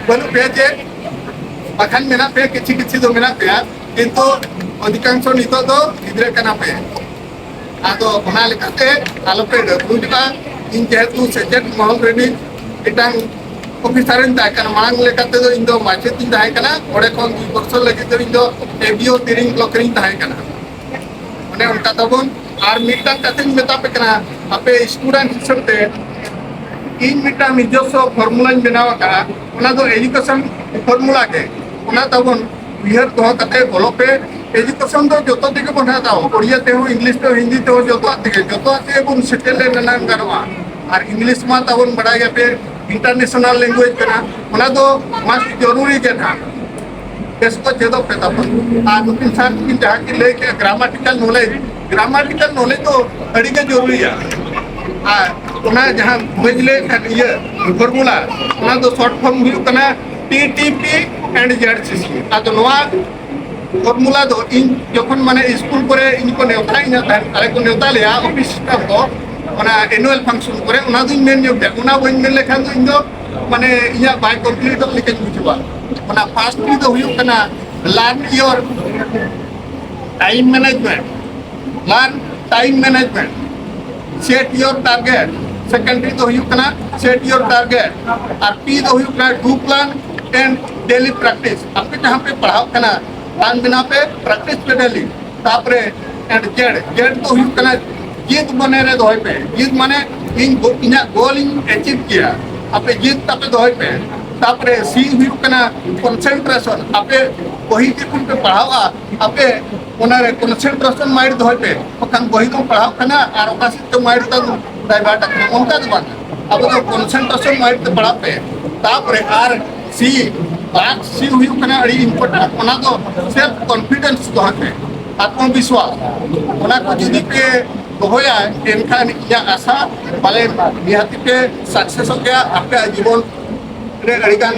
ᱵᱟᱹᱱᱩᱜ ᱯᱮᱭᱟ ᱪᱮ? ᱵᱟᱠᱷᱟᱱ ᱢᱮᱱᱟᱜ ᱯᱮᱭᱟ, ᱠᱤᱪᱷᱩ ᱠᱤᱪᱷᱩ ᱫᱚ ᱢᱮᱱᱟᱜ ᱯᱮᱭᱟ, ᱠᱤᱱᱛᱩ ᱚᱫᱷᱤᱠᱟᱝᱥᱚ ᱱᱤᱛᱚᱜ ᱫᱚ ᱜᱤᱫᱽᱨᱟᱹ ᱠᱟᱱᱟ ᱯᱮ᱾ ᱟᱫᱚ ᱚᱱᱟ ᱞᱮᱠᱟᱛᱮ ᱟᱞᱚᱯᱮ ᱰᱟᱹᱵᱽᱨᱩᱡᱚᱜᱼᱟ᱾ ᱤᱧ ᱡᱮᱦᱮᱛᱩ ᱥᱮᱪᱮᱫ ᱢᱚᱦᱚᱞ ᱨᱮᱱᱤᱡ ᱢᱤᱫᱴᱟᱝ ᱚᱯᱷᱤᱥᱟᱨ ᱤᱧ ᱛᱟᱦᱮᱸ ᱠᱟᱱᱟ, ᱢᱟᱲᱟᱝ ᱞᱮᱠᱟ ᱛᱮᱫᱚ ᱤᱧ ᱫᱚ ᱢᱟᱪᱮᱫ ᱤᱧ ᱛᱟᱦᱮᱸ ᱠᱟᱱᱟ᱾ ᱚᱸᱰᱮ ᱠᱷᱚᱱ ᱫᱩᱭ ᱵᱚᱪᱷᱚᱨ ᱞᱟᱹᱜᱤᱫ ᱫᱚ ᱤᱧ ᱫᱚ ᱮ ᱵᱤ ᱳ ᱛᱤᱨᱤᱝ ᱵᱞᱚᱠ ᱨᱤᱧ ᱛᱟᱦᱮᱸ ᱠᱟᱱᱟ᱾ ᱚᱱᱮ ᱚᱱᱠᱟ ᱛᱟᱵᱚᱱ᱾ ᱟᱨ ᱢᱤᱫᱴᱟᱝ ᱠᱟᱛᱷᱟᱧ ᱢᱮᱛᱟ ᱯᱮ ᱠᱟᱱᱟ, ᱟᱯᱮ ᱥᱴᱩᱰᱮᱱᱴ ᱦᱤᱥᱟᱹᱵ ᱛᱮ ᱤᱧ ᱢᱤᱫᱴᱟᱝ ᱱᱤᱡᱚᱥᱥᱚ ᱯᱷᱚᱨᱢᱩᱞᱟᱧ ᱵᱮᱱᱟᱣ ᱟᱠᱟᱫᱼᱟ, ᱚᱱᱟ ᱫᱚ ᱮᱡᱩᱠᱮᱥᱚᱱ ᱯᱷᱚᱨᱢᱩᱞᱟ ᱜᱮ᱾ ᱚᱱᱟ ᱛᱟᱵᱚᱱ ᱩᱭᱦᱟᱹᱨ ᱫᱚᱦᱚ ᱠᱟᱛᱮ ᱚᱞᱚᱜ ᱯᱮ᱾ ᱮᱡᱩᱠᱮᱥᱚᱱ ᱫᱚ ᱡᱚᱛᱚ ᱛᱮᱜᱮ ᱵᱚᱱ ᱦᱟᱛᱟᱣᱟ, ᱳᱲᱤᱭᱟ ᱛᱮᱦᱚᱸ, ᱤᱝᱞᱤᱥ ᱛᱮᱦᱚᱸ, ᱦᱤᱱᱫᱤ ᱛᱮᱦᱚᱸ, ᱡᱚᱛᱚᱣᱟᱜ ᱛᱮᱜᱮ, ᱡᱚᱛᱚᱣᱟᱜ ᱛᱮᱜᱮ ᱵᱚᱱ ᱥᱮᱴᱮᱞ ᱞᱮᱱ ᱮᱱᱟᱝ ᱜᱟᱱᱚᱜᱼᱟ᱾ ᱟᱨ ᱤᱝᱞᱤᱥ ᱢᱟ ᱛᱟᱵᱚᱱ ᱵᱟᱲᱟᱭ ᱜᱮᱭᱟᱯᱮ, ᱤᱱᱴᱟᱨᱱᱮᱥᱚᱱᱟᱞ ᱞᱮᱝᱜᱩᱭᱮᱡᱽ ᱠᱟᱱᱟ, ᱚᱱᱟ ᱫᱚ ᱢᱟᱥᱴ ᱡᱚᱨᱩᱨᱤ ᱜᱮ ᱱᱟᱦᱟᱜ᱾ ᱵᱮᱥ ᱠᱚ ᱪᱮᱫᱚᱜ ᱯᱮ ᱛᱟᱵᱚᱱ᱾ ᱟᱨ ᱱᱩᱠᱤᱱ ᱥᱟᱨ ᱠᱤᱱ ᱡᱟᱦᱟᱸ ᱠᱤᱱ ᱞᱟᱹᱭ ᱠᱮᱜᱼᱟ, ᱜᱨᱟᱢᱟᱴᱤᱠᱟᱞ ᱱᱚᱞᱮᱡᱽ, ᱜᱨᱟᱢᱟᱴᱤᱠᱟᱞ ᱱᱚᱞᱮᱡᱽ ᱫᱚ ᱟᱹᱰᱤ ᱜᱮ ᱡᱚᱨᱩᱨᱤᱭᱟ᱾ ᱟᱨ ᱚᱱᱟ ᱡᱟᱦᱟᱸ ᱵᱟᱹᱧ ᱞᱟᱹᱭᱮᱫ ᱛᱟᱦᱮᱸᱫ ᱤᱭᱟᱹ ᱯᱷᱚᱨᱢᱩᱞᱟ, ᱚᱱᱟ ᱫᱚ ᱥᱚᱨᱴ ᱯᱷᱚᱨᱢ ᱦᱩᱭᱩᱜ ᱠᱟᱱᱟ T T P and Z C C. ᱟᱫᱚ ᱱᱚᱣᱟ ᱯᱷᱚᱨᱢᱩᱞᱟ ᱫᱚ ᱤᱧ ᱡᱚᱠᱷᱚᱱ ᱢᱟᱱᱮ ᱥᱠᱩᱞ ᱠᱚᱨᱮ ᱤᱧ ᱠᱚ ᱱᱮᱣᱛᱟᱭᱤᱧᱟ ᱛᱟᱦᱮᱸᱫ, ᱟᱞᱮ ᱠᱚ ᱱᱮᱣᱛᱟ ᱞᱮᱭᱟ ᱚᱯᱷᱤᱥ ᱥᱴᱟᱯ ᱠᱚ, ᱚᱱᱟ ᱮᱱᱩᱣᱟᱞ ᱯᱷᱟᱝᱥᱚᱱ ᱠᱚᱨᱮ, ᱚᱱᱟ ᱫᱩᱧ ᱢᱮᱱ ᱧᱚᱜ ᱜᱮᱭᱟ᱾ ᱚᱱᱟ ᱵᱟᱹᱧ ᱢᱮᱱ ᱞᱮᱠᱷᱟᱱ ᱫᱚ ᱤᱧ ᱫᱚ ᱢᱟᱱᱮ ᱤᱧᱟᱹᱜ ᱵᱟᱭ ᱠᱚᱢᱯᱞᱤᱴᱚᱜ ᱞᱮᱠᱟᱧ ᱵᱩᱡᱷᱟᱹᱣᱟ᱾ ᱚᱱᱟ ᱯᱷᱟᱥᱴ ᱴᱤ ᱫᱚ ᱦᱩᱭᱩᱜ ᱠᱟᱱᱟ learn your time management, learn time management, set your target᱾ Secondary ᱫᱚ ᱦᱩᱭᱩᱜ ᱠᱟᱱᱟ set your target, R P ᱫᱚ ᱦᱩᱭᱩᱜ ᱠᱟᱱᱟ do plan and daily practice᱾ ᱟᱯᱮ ᱡᱟᱦᱟᱸ ᱯᱮ ᱯᱟᱲᱦᱟᱣᱜ ᱠᱟᱱᱟ, ᱯᱞᱟᱱ ᱵᱮᱱᱟᱣ ᱯᱮ, ᱯᱨᱮᱠᱴᱤᱥ ᱯᱮ ᱰᱮᱞᱤ᱾ ᱛᱟᱯᱚᱨᱮ ᱮᱱᱰ ᱡᱮᱰ, ᱡᱮᱰ ᱫᱚ ᱦᱩᱭᱩᱜ ᱠᱟᱱᱟ ᱡᱤᱫ ᱢᱚᱱᱮ ᱨᱮ ᱫᱚᱦᱚᱭ ᱯᱮ᱾ ᱡᱤᱫ ᱢᱟᱱᱮ ᱤᱧ ᱜᱳ-, ᱤᱧᱟᱹᱜ ᱜᱳᱞ ᱤᱧ ᱮᱪᱤᱵᱷ ᱜᱮᱭᱟ᱾ ᱟᱯᱮ ᱡᱤᱫ ᱛᱟᱯᱮ ᱫᱚᱦᱚᱭ ᱯᱮ᱾ ᱛᱟᱯᱚᱨᱮ ᱥᱤ ᱦᱩᱭᱩᱜ ᱠᱟᱱᱟ ᱠᱚᱱᱥᱮᱱᱴᱨᱮᱥᱚᱱ᱾ ᱟᱯᱮ ᱵᱚᱦᱤ ᱡᱚᱠᱷᱚᱱ ᱯᱮ ᱯᱟᱲᱦᱟᱣᱟ, ᱟᱯᱮ ᱚᱱᱟᱨᱮ ᱠᱚᱱᱥᱮᱱᱴᱨᱮᱥᱚᱱ ᱢᱟᱭᱤᱱᱰ ᱫᱚᱦᱚᱭ ᱯᱮ, ᱵᱟᱠᱷᱟᱱ ᱵᱚᱦᱤ ᱫᱚᱢ ᱯᱟᱲᱦᱟᱣ ᱠᱟᱱᱟ ᱟᱨ ᱚᱠᱟ ᱥᱮᱫ ᱛᱮ ᱢᱟᱭᱤᱱᱰ ᱛᱟᱢ ᱰᱟᱭᱵᱷᱟᱨᱴ ᱟᱠᱟᱱᱟ, ᱚᱱᱠᱟ ᱫᱚ ᱵᱟᱝ᱾ ᱟᱵᱚ ᱫᱚ ᱠᱚᱱᱥᱮᱱᱴᱨᱮᱥᱚᱱ ᱢᱟᱭᱤᱱᱰ ᱛᱮ ᱯᱟᱲᱦᱟᱜ ᱯᱮ᱾ ᱛᱟᱯᱚᱨᱮ ᱟᱨ ᱥᱤ, ᱵᱟᱨ ᱥᱤ ᱦᱩᱭᱩᱜ ᱠᱟᱱᱟ ᱟᱹᱰᱤ ᱤᱢᱯᱚᱨᱴᱮᱱᱴ, ᱚᱱᱟ ᱫᱚ ᱥᱮᱞᱯ ᱠᱚᱱᱯᱷᱤᱰᱮᱱᱥ ᱫᱚᱦᱚᱭ ᱯᱮ, ᱟᱛᱢᱚᱵᱤᱥᱣᱟᱥ᱾ ᱚᱱᱟ ᱠᱚ ᱡᱩᱫᱤ ᱯᱮ ᱫᱚᱦᱚᱭᱟ, ᱮᱱᱠᱷᱟᱱ ᱤᱧᱟᱹᱜ ᱟᱥᱟ ᱯᱟᱞᱮᱱ ᱱᱤᱦᱟᱹᱛᱤ ᱯᱮ ᱥᱟᱠᱥᱮᱥᱚᱜ ᱜᱮᱭᱟ, ᱟᱯᱮᱭᱟᱜ ᱡᱤᱵᱚᱱ ᱨᱮ ᱟᱹᱰᱤᱜᱟᱱ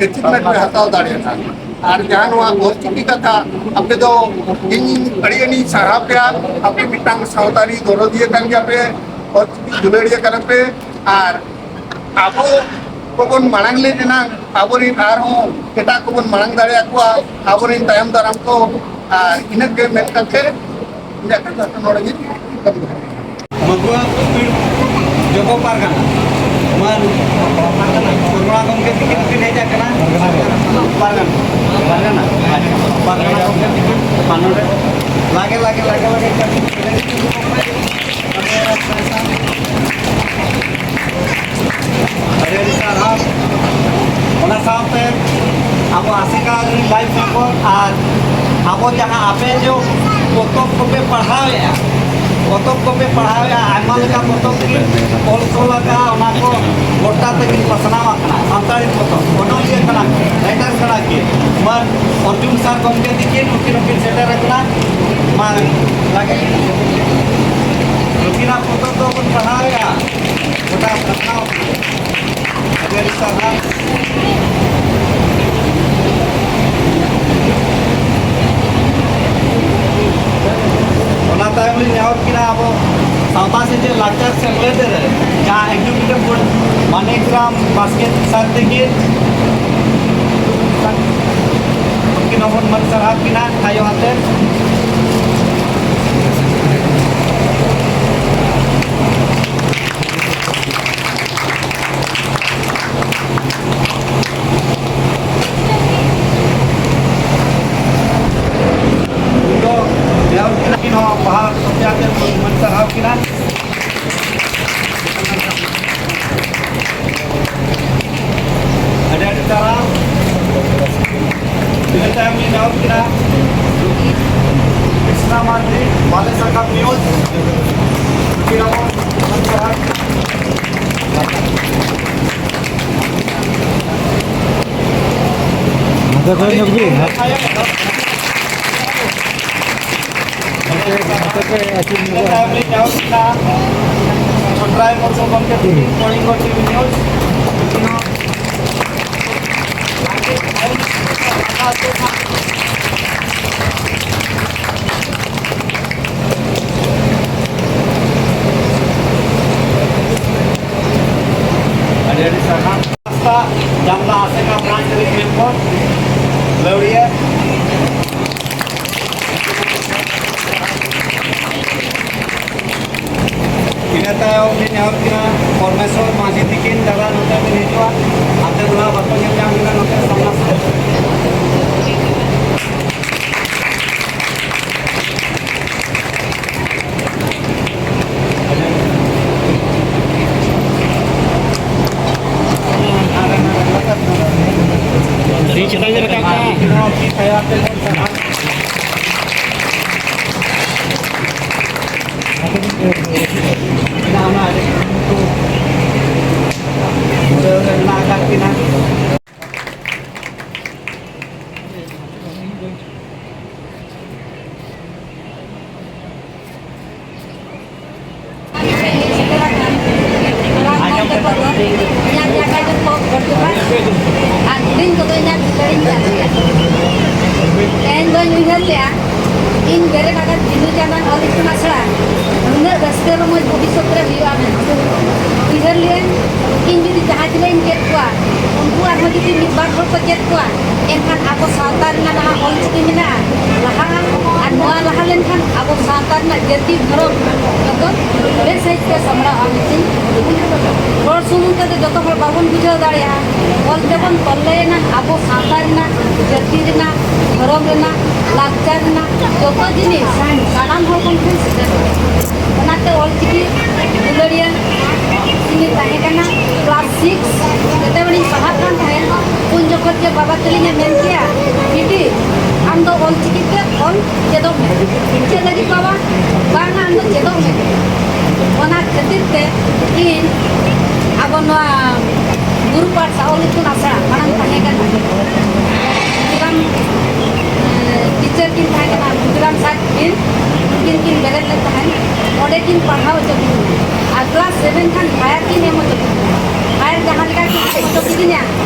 ᱮᱪᱤᱵᱷᱢᱮᱱᱴ ᱯᱮ ᱦᱟᱛᱟᱣ ᱫᱟᱲᱮᱭᱟᱜᱼᱟ᱾ ᱟᱨ ᱡᱟᱦᱟᱸ ᱱᱚᱣᱟ ᱚᱞᱪᱤᱠᱤ ᱠᱟᱛᱷᱟ, ᱟᱯᱮ ᱫᱚ ᱤᱧ ᱟᱹᱰᱤ ᱟᱹᱰᱤᱧ ᱥᱟᱨᱦᱟᱣ ᱯᱮᱭᱟ᱾ ᱟᱯᱮ ᱢᱤᱫᱴᱟᱝ ᱥᱟᱶᱛᱟᱨᱤ ᱫᱚᱨᱚᱫᱤᱭᱟᱹ ᱠᱟᱱ ᱜᱮᱭᱟ ᱯᱮ, ᱚᱞᱪᱤᱠᱤ ᱫᱩᱞᱟᱹᱲᱤᱭᱟᱹ ᱠᱟᱱᱟ ᱯᱮ᱾ ᱟᱨ ᱟᱵᱚ ᱠᱚᱵᱚᱱ ᱢᱟᱲᱟᱝ ᱞᱮᱱ ᱮᱱᱟᱝ ᱟᱵᱚᱨᱮᱱ ᱟᱨᱦᱚᱸ ᱮᱴᱟᱜ ᱠᱚᱵᱚᱱ ᱢᱟᱲᱟᱝ ᱫᱟᱲᱮᱭᱟᱠᱚᱣᱟ, ᱟᱵᱚᱨᱮᱱ ᱛᱟᱭᱚᱢ ᱫᱟᱨᱟᱢ ᱠᱚ᱾ ᱟᱨ ᱤᱱᱟᱹᱜ ᱜᱮ ᱢᱮᱱ ᱠᱟᱛᱮ ᱤᱧᱟᱹᱜ ᱠᱟᱛᱷᱟ ᱫᱚ ᱱᱚᱰᱮ ᱜᱮ ᱢᱩᱪᱟᱹᱫ ᱫᱚᱦᱚᱭ᱾ ᱢᱟᱹᱜᱩᱣᱟᱹ ᱯᱤᱲ ᱡᱚᱜᱚ ᱯᱟᱨᱜᱟᱱᱟ ᱢᱟᱹᱱ ᱯᱚᱨᱢᱟᱬᱟ ᱜᱚᱢᱠᱮ ᱛᱤᱠᱤᱱ ᱠᱤᱱ ᱦᱮᱡ ᱟᱠᱟᱱᱟ᱾ ᱯᱟᱨᱜᱟᱱᱟ, ᱯᱟᱨᱜᱟᱱᱟ, ᱟᱪᱪᱷᱟ, ᱯᱟᱨᱜᱟᱱᱟ ᱜᱚᱢᱠᱮ ᱛᱤᱠᱤᱱ ᱢᱟ ᱱᱚᱰᱮ ᱞᱟᱜᱮ, ᱞᱟᱜᱮ, ᱞᱟᱜᱮ, ᱞᱟᱜᱮ ᱠᱟᱹᱴᱤᱡ ᱟᱹᱰᱤ ᱟᱹᱰᱤ ᱥᱟᱨᱦᱟᱣ᱾ ᱚᱱᱟ ᱥᱟᱶᱛᱮ ᱟᱵᱚ ᱟᱥᱮᱠᱟ ᱨᱤᱱ ᱞᱟᱭᱤᱵᱷ ᱢᱮᱢᱵᱟᱨ ᱟᱨ ᱟᱵᱚ ᱡᱟᱦᱟᱸ ᱟᱯᱮ ᱡᱮ ᱯᱚᱛᱚᱵ ᱠᱚᱯᱮ ᱯᱟᱲᱦᱟᱣᱮᱫᱼᱟ, ᱯᱚᱛᱚᱵ ᱠᱚᱯᱮ ᱯᱟᱲᱦᱟᱣᱮᱫᱼᱟ, ᱟᱭᱢᱟ ᱞᱮᱠᱟ ᱯᱚᱛᱚᱵ ᱜᱮ ᱚᱞ ᱛᱚᱞ ᱟᱠᱟᱫᱼᱟ, ᱚᱱᱟ ᱠᱚ ᱜᱚᱴᱟ ᱛᱮᱜᱮ ᱯᱟᱥᱱᱟᱣ ᱟᱠᱟᱱᱟ, ᱥᱟᱱᱛᱟᱲᱤ ᱯᱚᱛᱚᱵ, ᱚᱱᱚᱞᱤᱭᱟᱹ ᱠᱟᱱᱟ, ᱨᱟᱭᱴᱟᱨ ᱠᱟᱱᱟ ᱠᱤᱱ᱾ ᱢᱟᱱ ᱚᱨᱡᱩᱱ ᱥᱟᱨ ᱜᱚᱢᱠᱮ ᱛᱤᱠᱤᱱ ᱩᱱᱠᱤᱱ ᱦᱚᱸᱠᱤᱱ ᱥᱮᱴᱮᱨ ᱟᱠᱟᱱᱟ᱾ ᱢᱟ ᱞᱟᱹᱜᱤᱫ ᱱᱩᱠᱤᱱᱟᱜ ᱯᱚᱛᱚᱵ ᱫᱚᱵᱚᱱ ᱯᱟᱲᱦᱟᱣᱮᱫᱼᱟ, ᱜᱚᱴᱟ ᱯᱟᱥᱱᱟᱣ ᱟᱠᱟᱱᱟ᱾ ᱟᱹᱰᱤ ᱟᱹᱰᱤ ᱥᱟᱨᱦᱟᱣ᱾ ᱚᱱᱟ ᱛᱟᱭᱚᱢ ᱞᱤᱧ ᱱᱮᱦᱚᱨ ᱠᱤᱱᱟ ᱟᱵᱚ ᱥᱟᱶᱛᱟ ᱥᱮᱪᱮᱫ ᱞᱟᱠᱪᱟᱨ ᱥᱮᱢᱞᱮᱫ ᱨᱮ ᱡᱟᱦᱟᱸ ᱮᱠᱡᱤᱠᱤᱭᱩᱴᱤᱵᱷ ᱵᱳᱨᱰ ᱢᱟᱱᱤᱠ ᱨᱟᱢ ᱵᱟᱥᱠᱮ ᱥᱟᱨ ᱛᱟᱹᱠᱤᱱ, ᱩᱱᱠᱤᱱ ᱦᱚᱸᱵᱚᱱ ᱢᱟᱹᱱ ᱥᱟᱨᱦᱟᱣ ᱠᱤᱱᱟ ᱛᱷᱟᱭᱚ ᱟᱛᱮ᱾ ᱩᱱᱠᱤᱱ ᱦᱚᱸ ᱵᱟᱦᱟ ᱥᱚᱯᱮ ᱟᱛᱮ ᱵᱚᱱ ᱢᱟᱹᱱ ᱥᱟᱨᱦᱟᱣ ᱠᱤᱱᱟ᱾ ᱟᱹᱰᱤ ᱤᱱᱟᱹ ᱛᱟᱭᱚᱢ ᱞᱤᱧ ᱱᱮᱦᱚᱨ ᱠᱤᱱᱟ ᱠᱨᱤᱥᱱᱟ ᱢᱟᱨᱰᱤ, ᱵᱟᱞᱮ ᱥᱟᱠᱟᱢ ᱱᱤᱭᱩᱡᱽ, ᱥᱩᱠᱷᱤᱨᱟᱢᱚᱱ ᱥᱚᱨᱠᱟᱨ᱾ ᱱᱚᱛᱮ ᱠᱷᱚᱱ ᱧᱚᱜ ᱵᱤᱱ᱾ ᱱᱚᱛᱮ, ᱱᱚᱛᱮ ᱯᱮ ᱟᱹᱪᱩᱨ ᱧᱚᱜᱚᱜᱼᱟ᱾ ᱪᱷᱚᱴᱨᱟᱭ ᱢᱩᱨᱢᱩ ᱜᱚᱢᱠᱮ ᱛᱤᱠᱤᱱ, ᱠᱚᱞᱤᱝᱜᱚ ᱴᱤᱵᱷᱤ ᱱᱤᱭᱩᱡᱽ᱾ ᱟᱹᱰᱤ ᱟᱹᱰᱤ ᱥᱟᱨᱦᱟᱣ᱾ ᱡᱟᱢᱞᱟ ᱟᱥᱮᱠᱟ ᱵᱨᱟᱧᱪ ᱨᱤᱱᱤᱡ ᱢᱮᱢᱵᱚᱨ ᱞᱟᱹᱣᱲᱤᱭᱟᱹ᱾ ᱤᱱᱟᱹ ᱛᱟᱭᱚᱢ ᱞᱤᱧ ᱱᱮᱦᱚᱨ ᱠᱤᱱᱟ ᱯᱚᱨᱢᱮᱥᱣᱚᱨ ᱢᱟᱹᱡᱷᱤ ᱛᱤᱠᱤᱱ, ᱫᱟᱫᱟ ᱱᱚᱛᱮ ᱵᱤᱱ ᱦᱤᱡᱩᱜᱼᱟ, ᱟᱛᱮ ᱫᱚ ᱵᱟᱠᱚ ᱧᱮᱞ ᱧᱟᱢ ᱵᱤᱱᱟ ᱱᱚᱛᱮ ᱥᱟᱢᱱᱟ ᱥᱮᱫ᱾ ᱟᱹᱰᱤ ᱪᱮᱛᱟᱱ ᱨᱮ ᱨᱟᱠᱟᱵ ᱠᱟᱱᱟ᱾ ᱚᱱᱟ ᱟᱹᱰᱤ ᱠᱩᱨᱩᱢᱩᱴᱩ ᱪᱷᱩᱴᱟᱹᱣ ᱨᱮ ᱢᱮᱱᱟᱜ ᱟᱠᱟᱫ ᱠᱤᱱᱟ᱾ ᱟᱨ ᱦᱩᱰᱤᱧ ᱠᱚᱫᱚ ᱤᱧᱟᱹᱜ ᱵᱷᱤᱛᱟᱹᱨᱤᱧ ᱧᱮᱞ ᱞᱮᱫᱼᱟ᱾ ᱛᱮᱦᱮᱧ ᱫᱚᱧ ᱩᱭᱦᱟᱹᱨ ᱞᱮᱫᱼᱟ, ᱤᱧ ᱵᱮᱨᱮᱫ ᱟᱠᱟᱫ ᱵᱤᱸᱫᱩ ᱪᱟᱸᱫᱟᱱ ᱚᱞ ᱤᱛᱩᱱ ᱟᱥᱲᱟ ᱱᱩᱱᱟᱹᱜ ᱨᱟᱹᱥᱠᱟᱹ ᱨᱚᱢᱚᱡᱽ ᱵᱷᱚᱵᱤᱥᱥᱚᱛ ᱨᱮ ᱦᱩᱭᱩᱜᱼᱟ ᱢᱮᱱᱛᱮ᱾ ᱩᱭᱦᱟᱹᱨ ᱞᱮᱫᱼᱟᱹᱧ, ᱤᱧ ᱡᱩᱫᱤ ᱡᱟᱦᱟᱸ ᱛᱤᱱᱟᱹᱜ ᱤᱧ ᱪᱮᱫ ᱠᱚᱣᱟ, ᱩᱱᱠᱩ ᱟᱨᱦᱚᱸ ᱡᱩᱫᱤ ᱢᱤᱫ ᱵᱟᱨ ᱦᱚᱲ ᱠᱚ ᱪᱮᱫ ᱠᱚᱣᱟ, ᱮᱱᱠᱷᱟᱱ ᱟᱵᱚ ᱥᱟᱶᱛᱟ ᱨᱮᱱᱟᱜ ᱱᱟᱦᱟᱜ ᱚᱞ ᱪᱤᱠᱤ ᱢᱮᱱᱟᱜᱼᱟ, ᱞᱟᱦᱟᱜᱼᱟ᱾ ᱟᱨ ᱱᱚᱣᱟ ᱞᱟᱦᱟ ᱞᱮᱱᱠᱷᱟᱱ ᱟᱵᱚ ᱥᱟᱶᱛᱟ ᱨᱮᱱᱟᱜ ᱡᱟᱹᱛᱤ ᱫᱷᱚᱨᱚᱢ ᱡᱚᱛᱚ ᱵᱮᱥ ᱥᱟᱺᱦᱤᱡ ᱛᱮ ᱥᱟᱢᱵᱲᱟᱣᱜᱼᱟ ᱢᱮᱱᱛᱮ᱾ ᱦᱚᱲ ᱥᱩᱢᱩᱝ ᱛᱮᱫᱚ ᱡᱚᱛᱚ ᱦᱚᱲ ᱵᱟᱵᱚᱱ ᱵᱩᱡᱷᱟᱹᱣ ᱫᱟᱲᱮᱭᱟᱜᱼᱟ᱾ ᱚᱞ ᱛᱮᱵᱚᱱ ᱛᱚᱞ ᱞᱮᱱᱟ ᱟᱵᱚ ᱥᱟᱶᱛᱟ ᱨᱮᱱᱟᱜ, ᱡᱟᱹᱛᱤ ᱨᱮᱱᱟᱜ, ᱫᱷᱚᱨᱚᱢ ᱨᱮᱱᱟᱜ, ᱞᱟᱠᱪᱟᱨ ᱨᱮᱱᱟᱜ ᱡᱚᱛᱚ ᱡᱤᱱᱤᱥ ᱥᱟᱱᱟᱢ ᱦᱚᱲ ᱵᱚᱱ ᱴᱷᱮᱱ ᱥᱮᱴᱮᱨᱚᱜᱼᱟ᱾ ᱚᱱᱟᱛᱮ ᱚᱞ ᱪᱤᱠᱤ ᱫᱩᱞᱟᱹᱲᱤᱭᱟᱹ ᱤᱧᱤᱧ ᱛᱟᱦᱮᱸ ᱠᱟᱱᱟ᱾ ᱠᱞᱟᱥ ᱥᱤᱠᱥ ᱡᱚᱛᱚ ᱦᱚᱲᱤᱧ ᱯᱟᱲᱦᱟᱜ ᱠᱟᱱ ᱛᱟᱦᱮᱸᱫ, ᱩᱱ ᱡᱚᱠᱷᱚᱱ ᱜᱮ ᱵᱟᱵᱟ ᱛᱟᱹᱞᱤᱧᱮ ᱢᱮᱱ ᱠᱮᱭᱟ, "ᱢᱤᱫ ᱫᱚ ᱚᱞ ᱪᱤᱠᱤ ᱛᱮ ᱚᱞ ᱪᱮᱫᱚᱜ ᱢᱮ᱾ ᱪᱮᱫ ᱞᱟᱹᱜᱤᱫ ᱵᱟᱵᱟ? ᱵᱟᱝᱟ, ᱟᱢ ᱫᱚ ᱪᱮᱫᱚᱜ ᱢᱮ᱾ ᱚᱱᱟ ᱠᱷᱟᱹᱛᱤᱨ ᱛᱮ ᱤᱧ ᱟᱵᱚ ᱱᱚᱣᱟ ᱜᱩᱨᱩ ᱯᱟᱴ ᱥᱮ ᱚᱞ ᱤᱛᱩᱱ ᱟᱥᱲᱟ ᱢᱟᱲᱟᱝ ᱛᱟᱦᱮᱸ ᱠᱟᱱᱟ᱾ ᱠᱷᱩᱫᱤᱨᱟᱢ, ᱮ, ᱴᱤᱪᱟᱨ ᱠᱤᱱ ᱛᱟᱦᱮᱸ ᱠᱟᱱᱟ, ᱠᱷᱩᱫᱤᱨᱟᱢ ᱥᱟᱨ ᱠᱤᱱ, ᱩᱱᱠᱤᱱ ᱠᱤᱱ ᱵᱮᱨᱮᱫ ᱞᱮᱫ ᱛᱟᱦᱮᱸᱫ᱾ ᱚᱸᱰᱮ ᱠᱤᱱ ᱯᱟᱲᱦᱟᱣ ᱦᱚᱪᱚ ᱠᱤᱫᱤᱧᱟ᱾ ᱟᱨ ᱠᱞᱟᱥ ᱥᱮᱵᱷᱮᱱ ᱠᱷᱟᱱ ᱦᱟᱭᱟᱨ ᱠᱤᱱ ᱮᱢ ᱦᱚᱪᱚ ᱠᱤᱫᱤᱧᱟ᱾ ᱦᱟᱭᱟᱨ ᱡᱟᱦᱟᱸ ᱞᱮᱠᱟ ᱠᱤᱱ ᱮᱢ ᱦᱚᱪᱚ ᱠᱤᱫᱤᱧᱟ,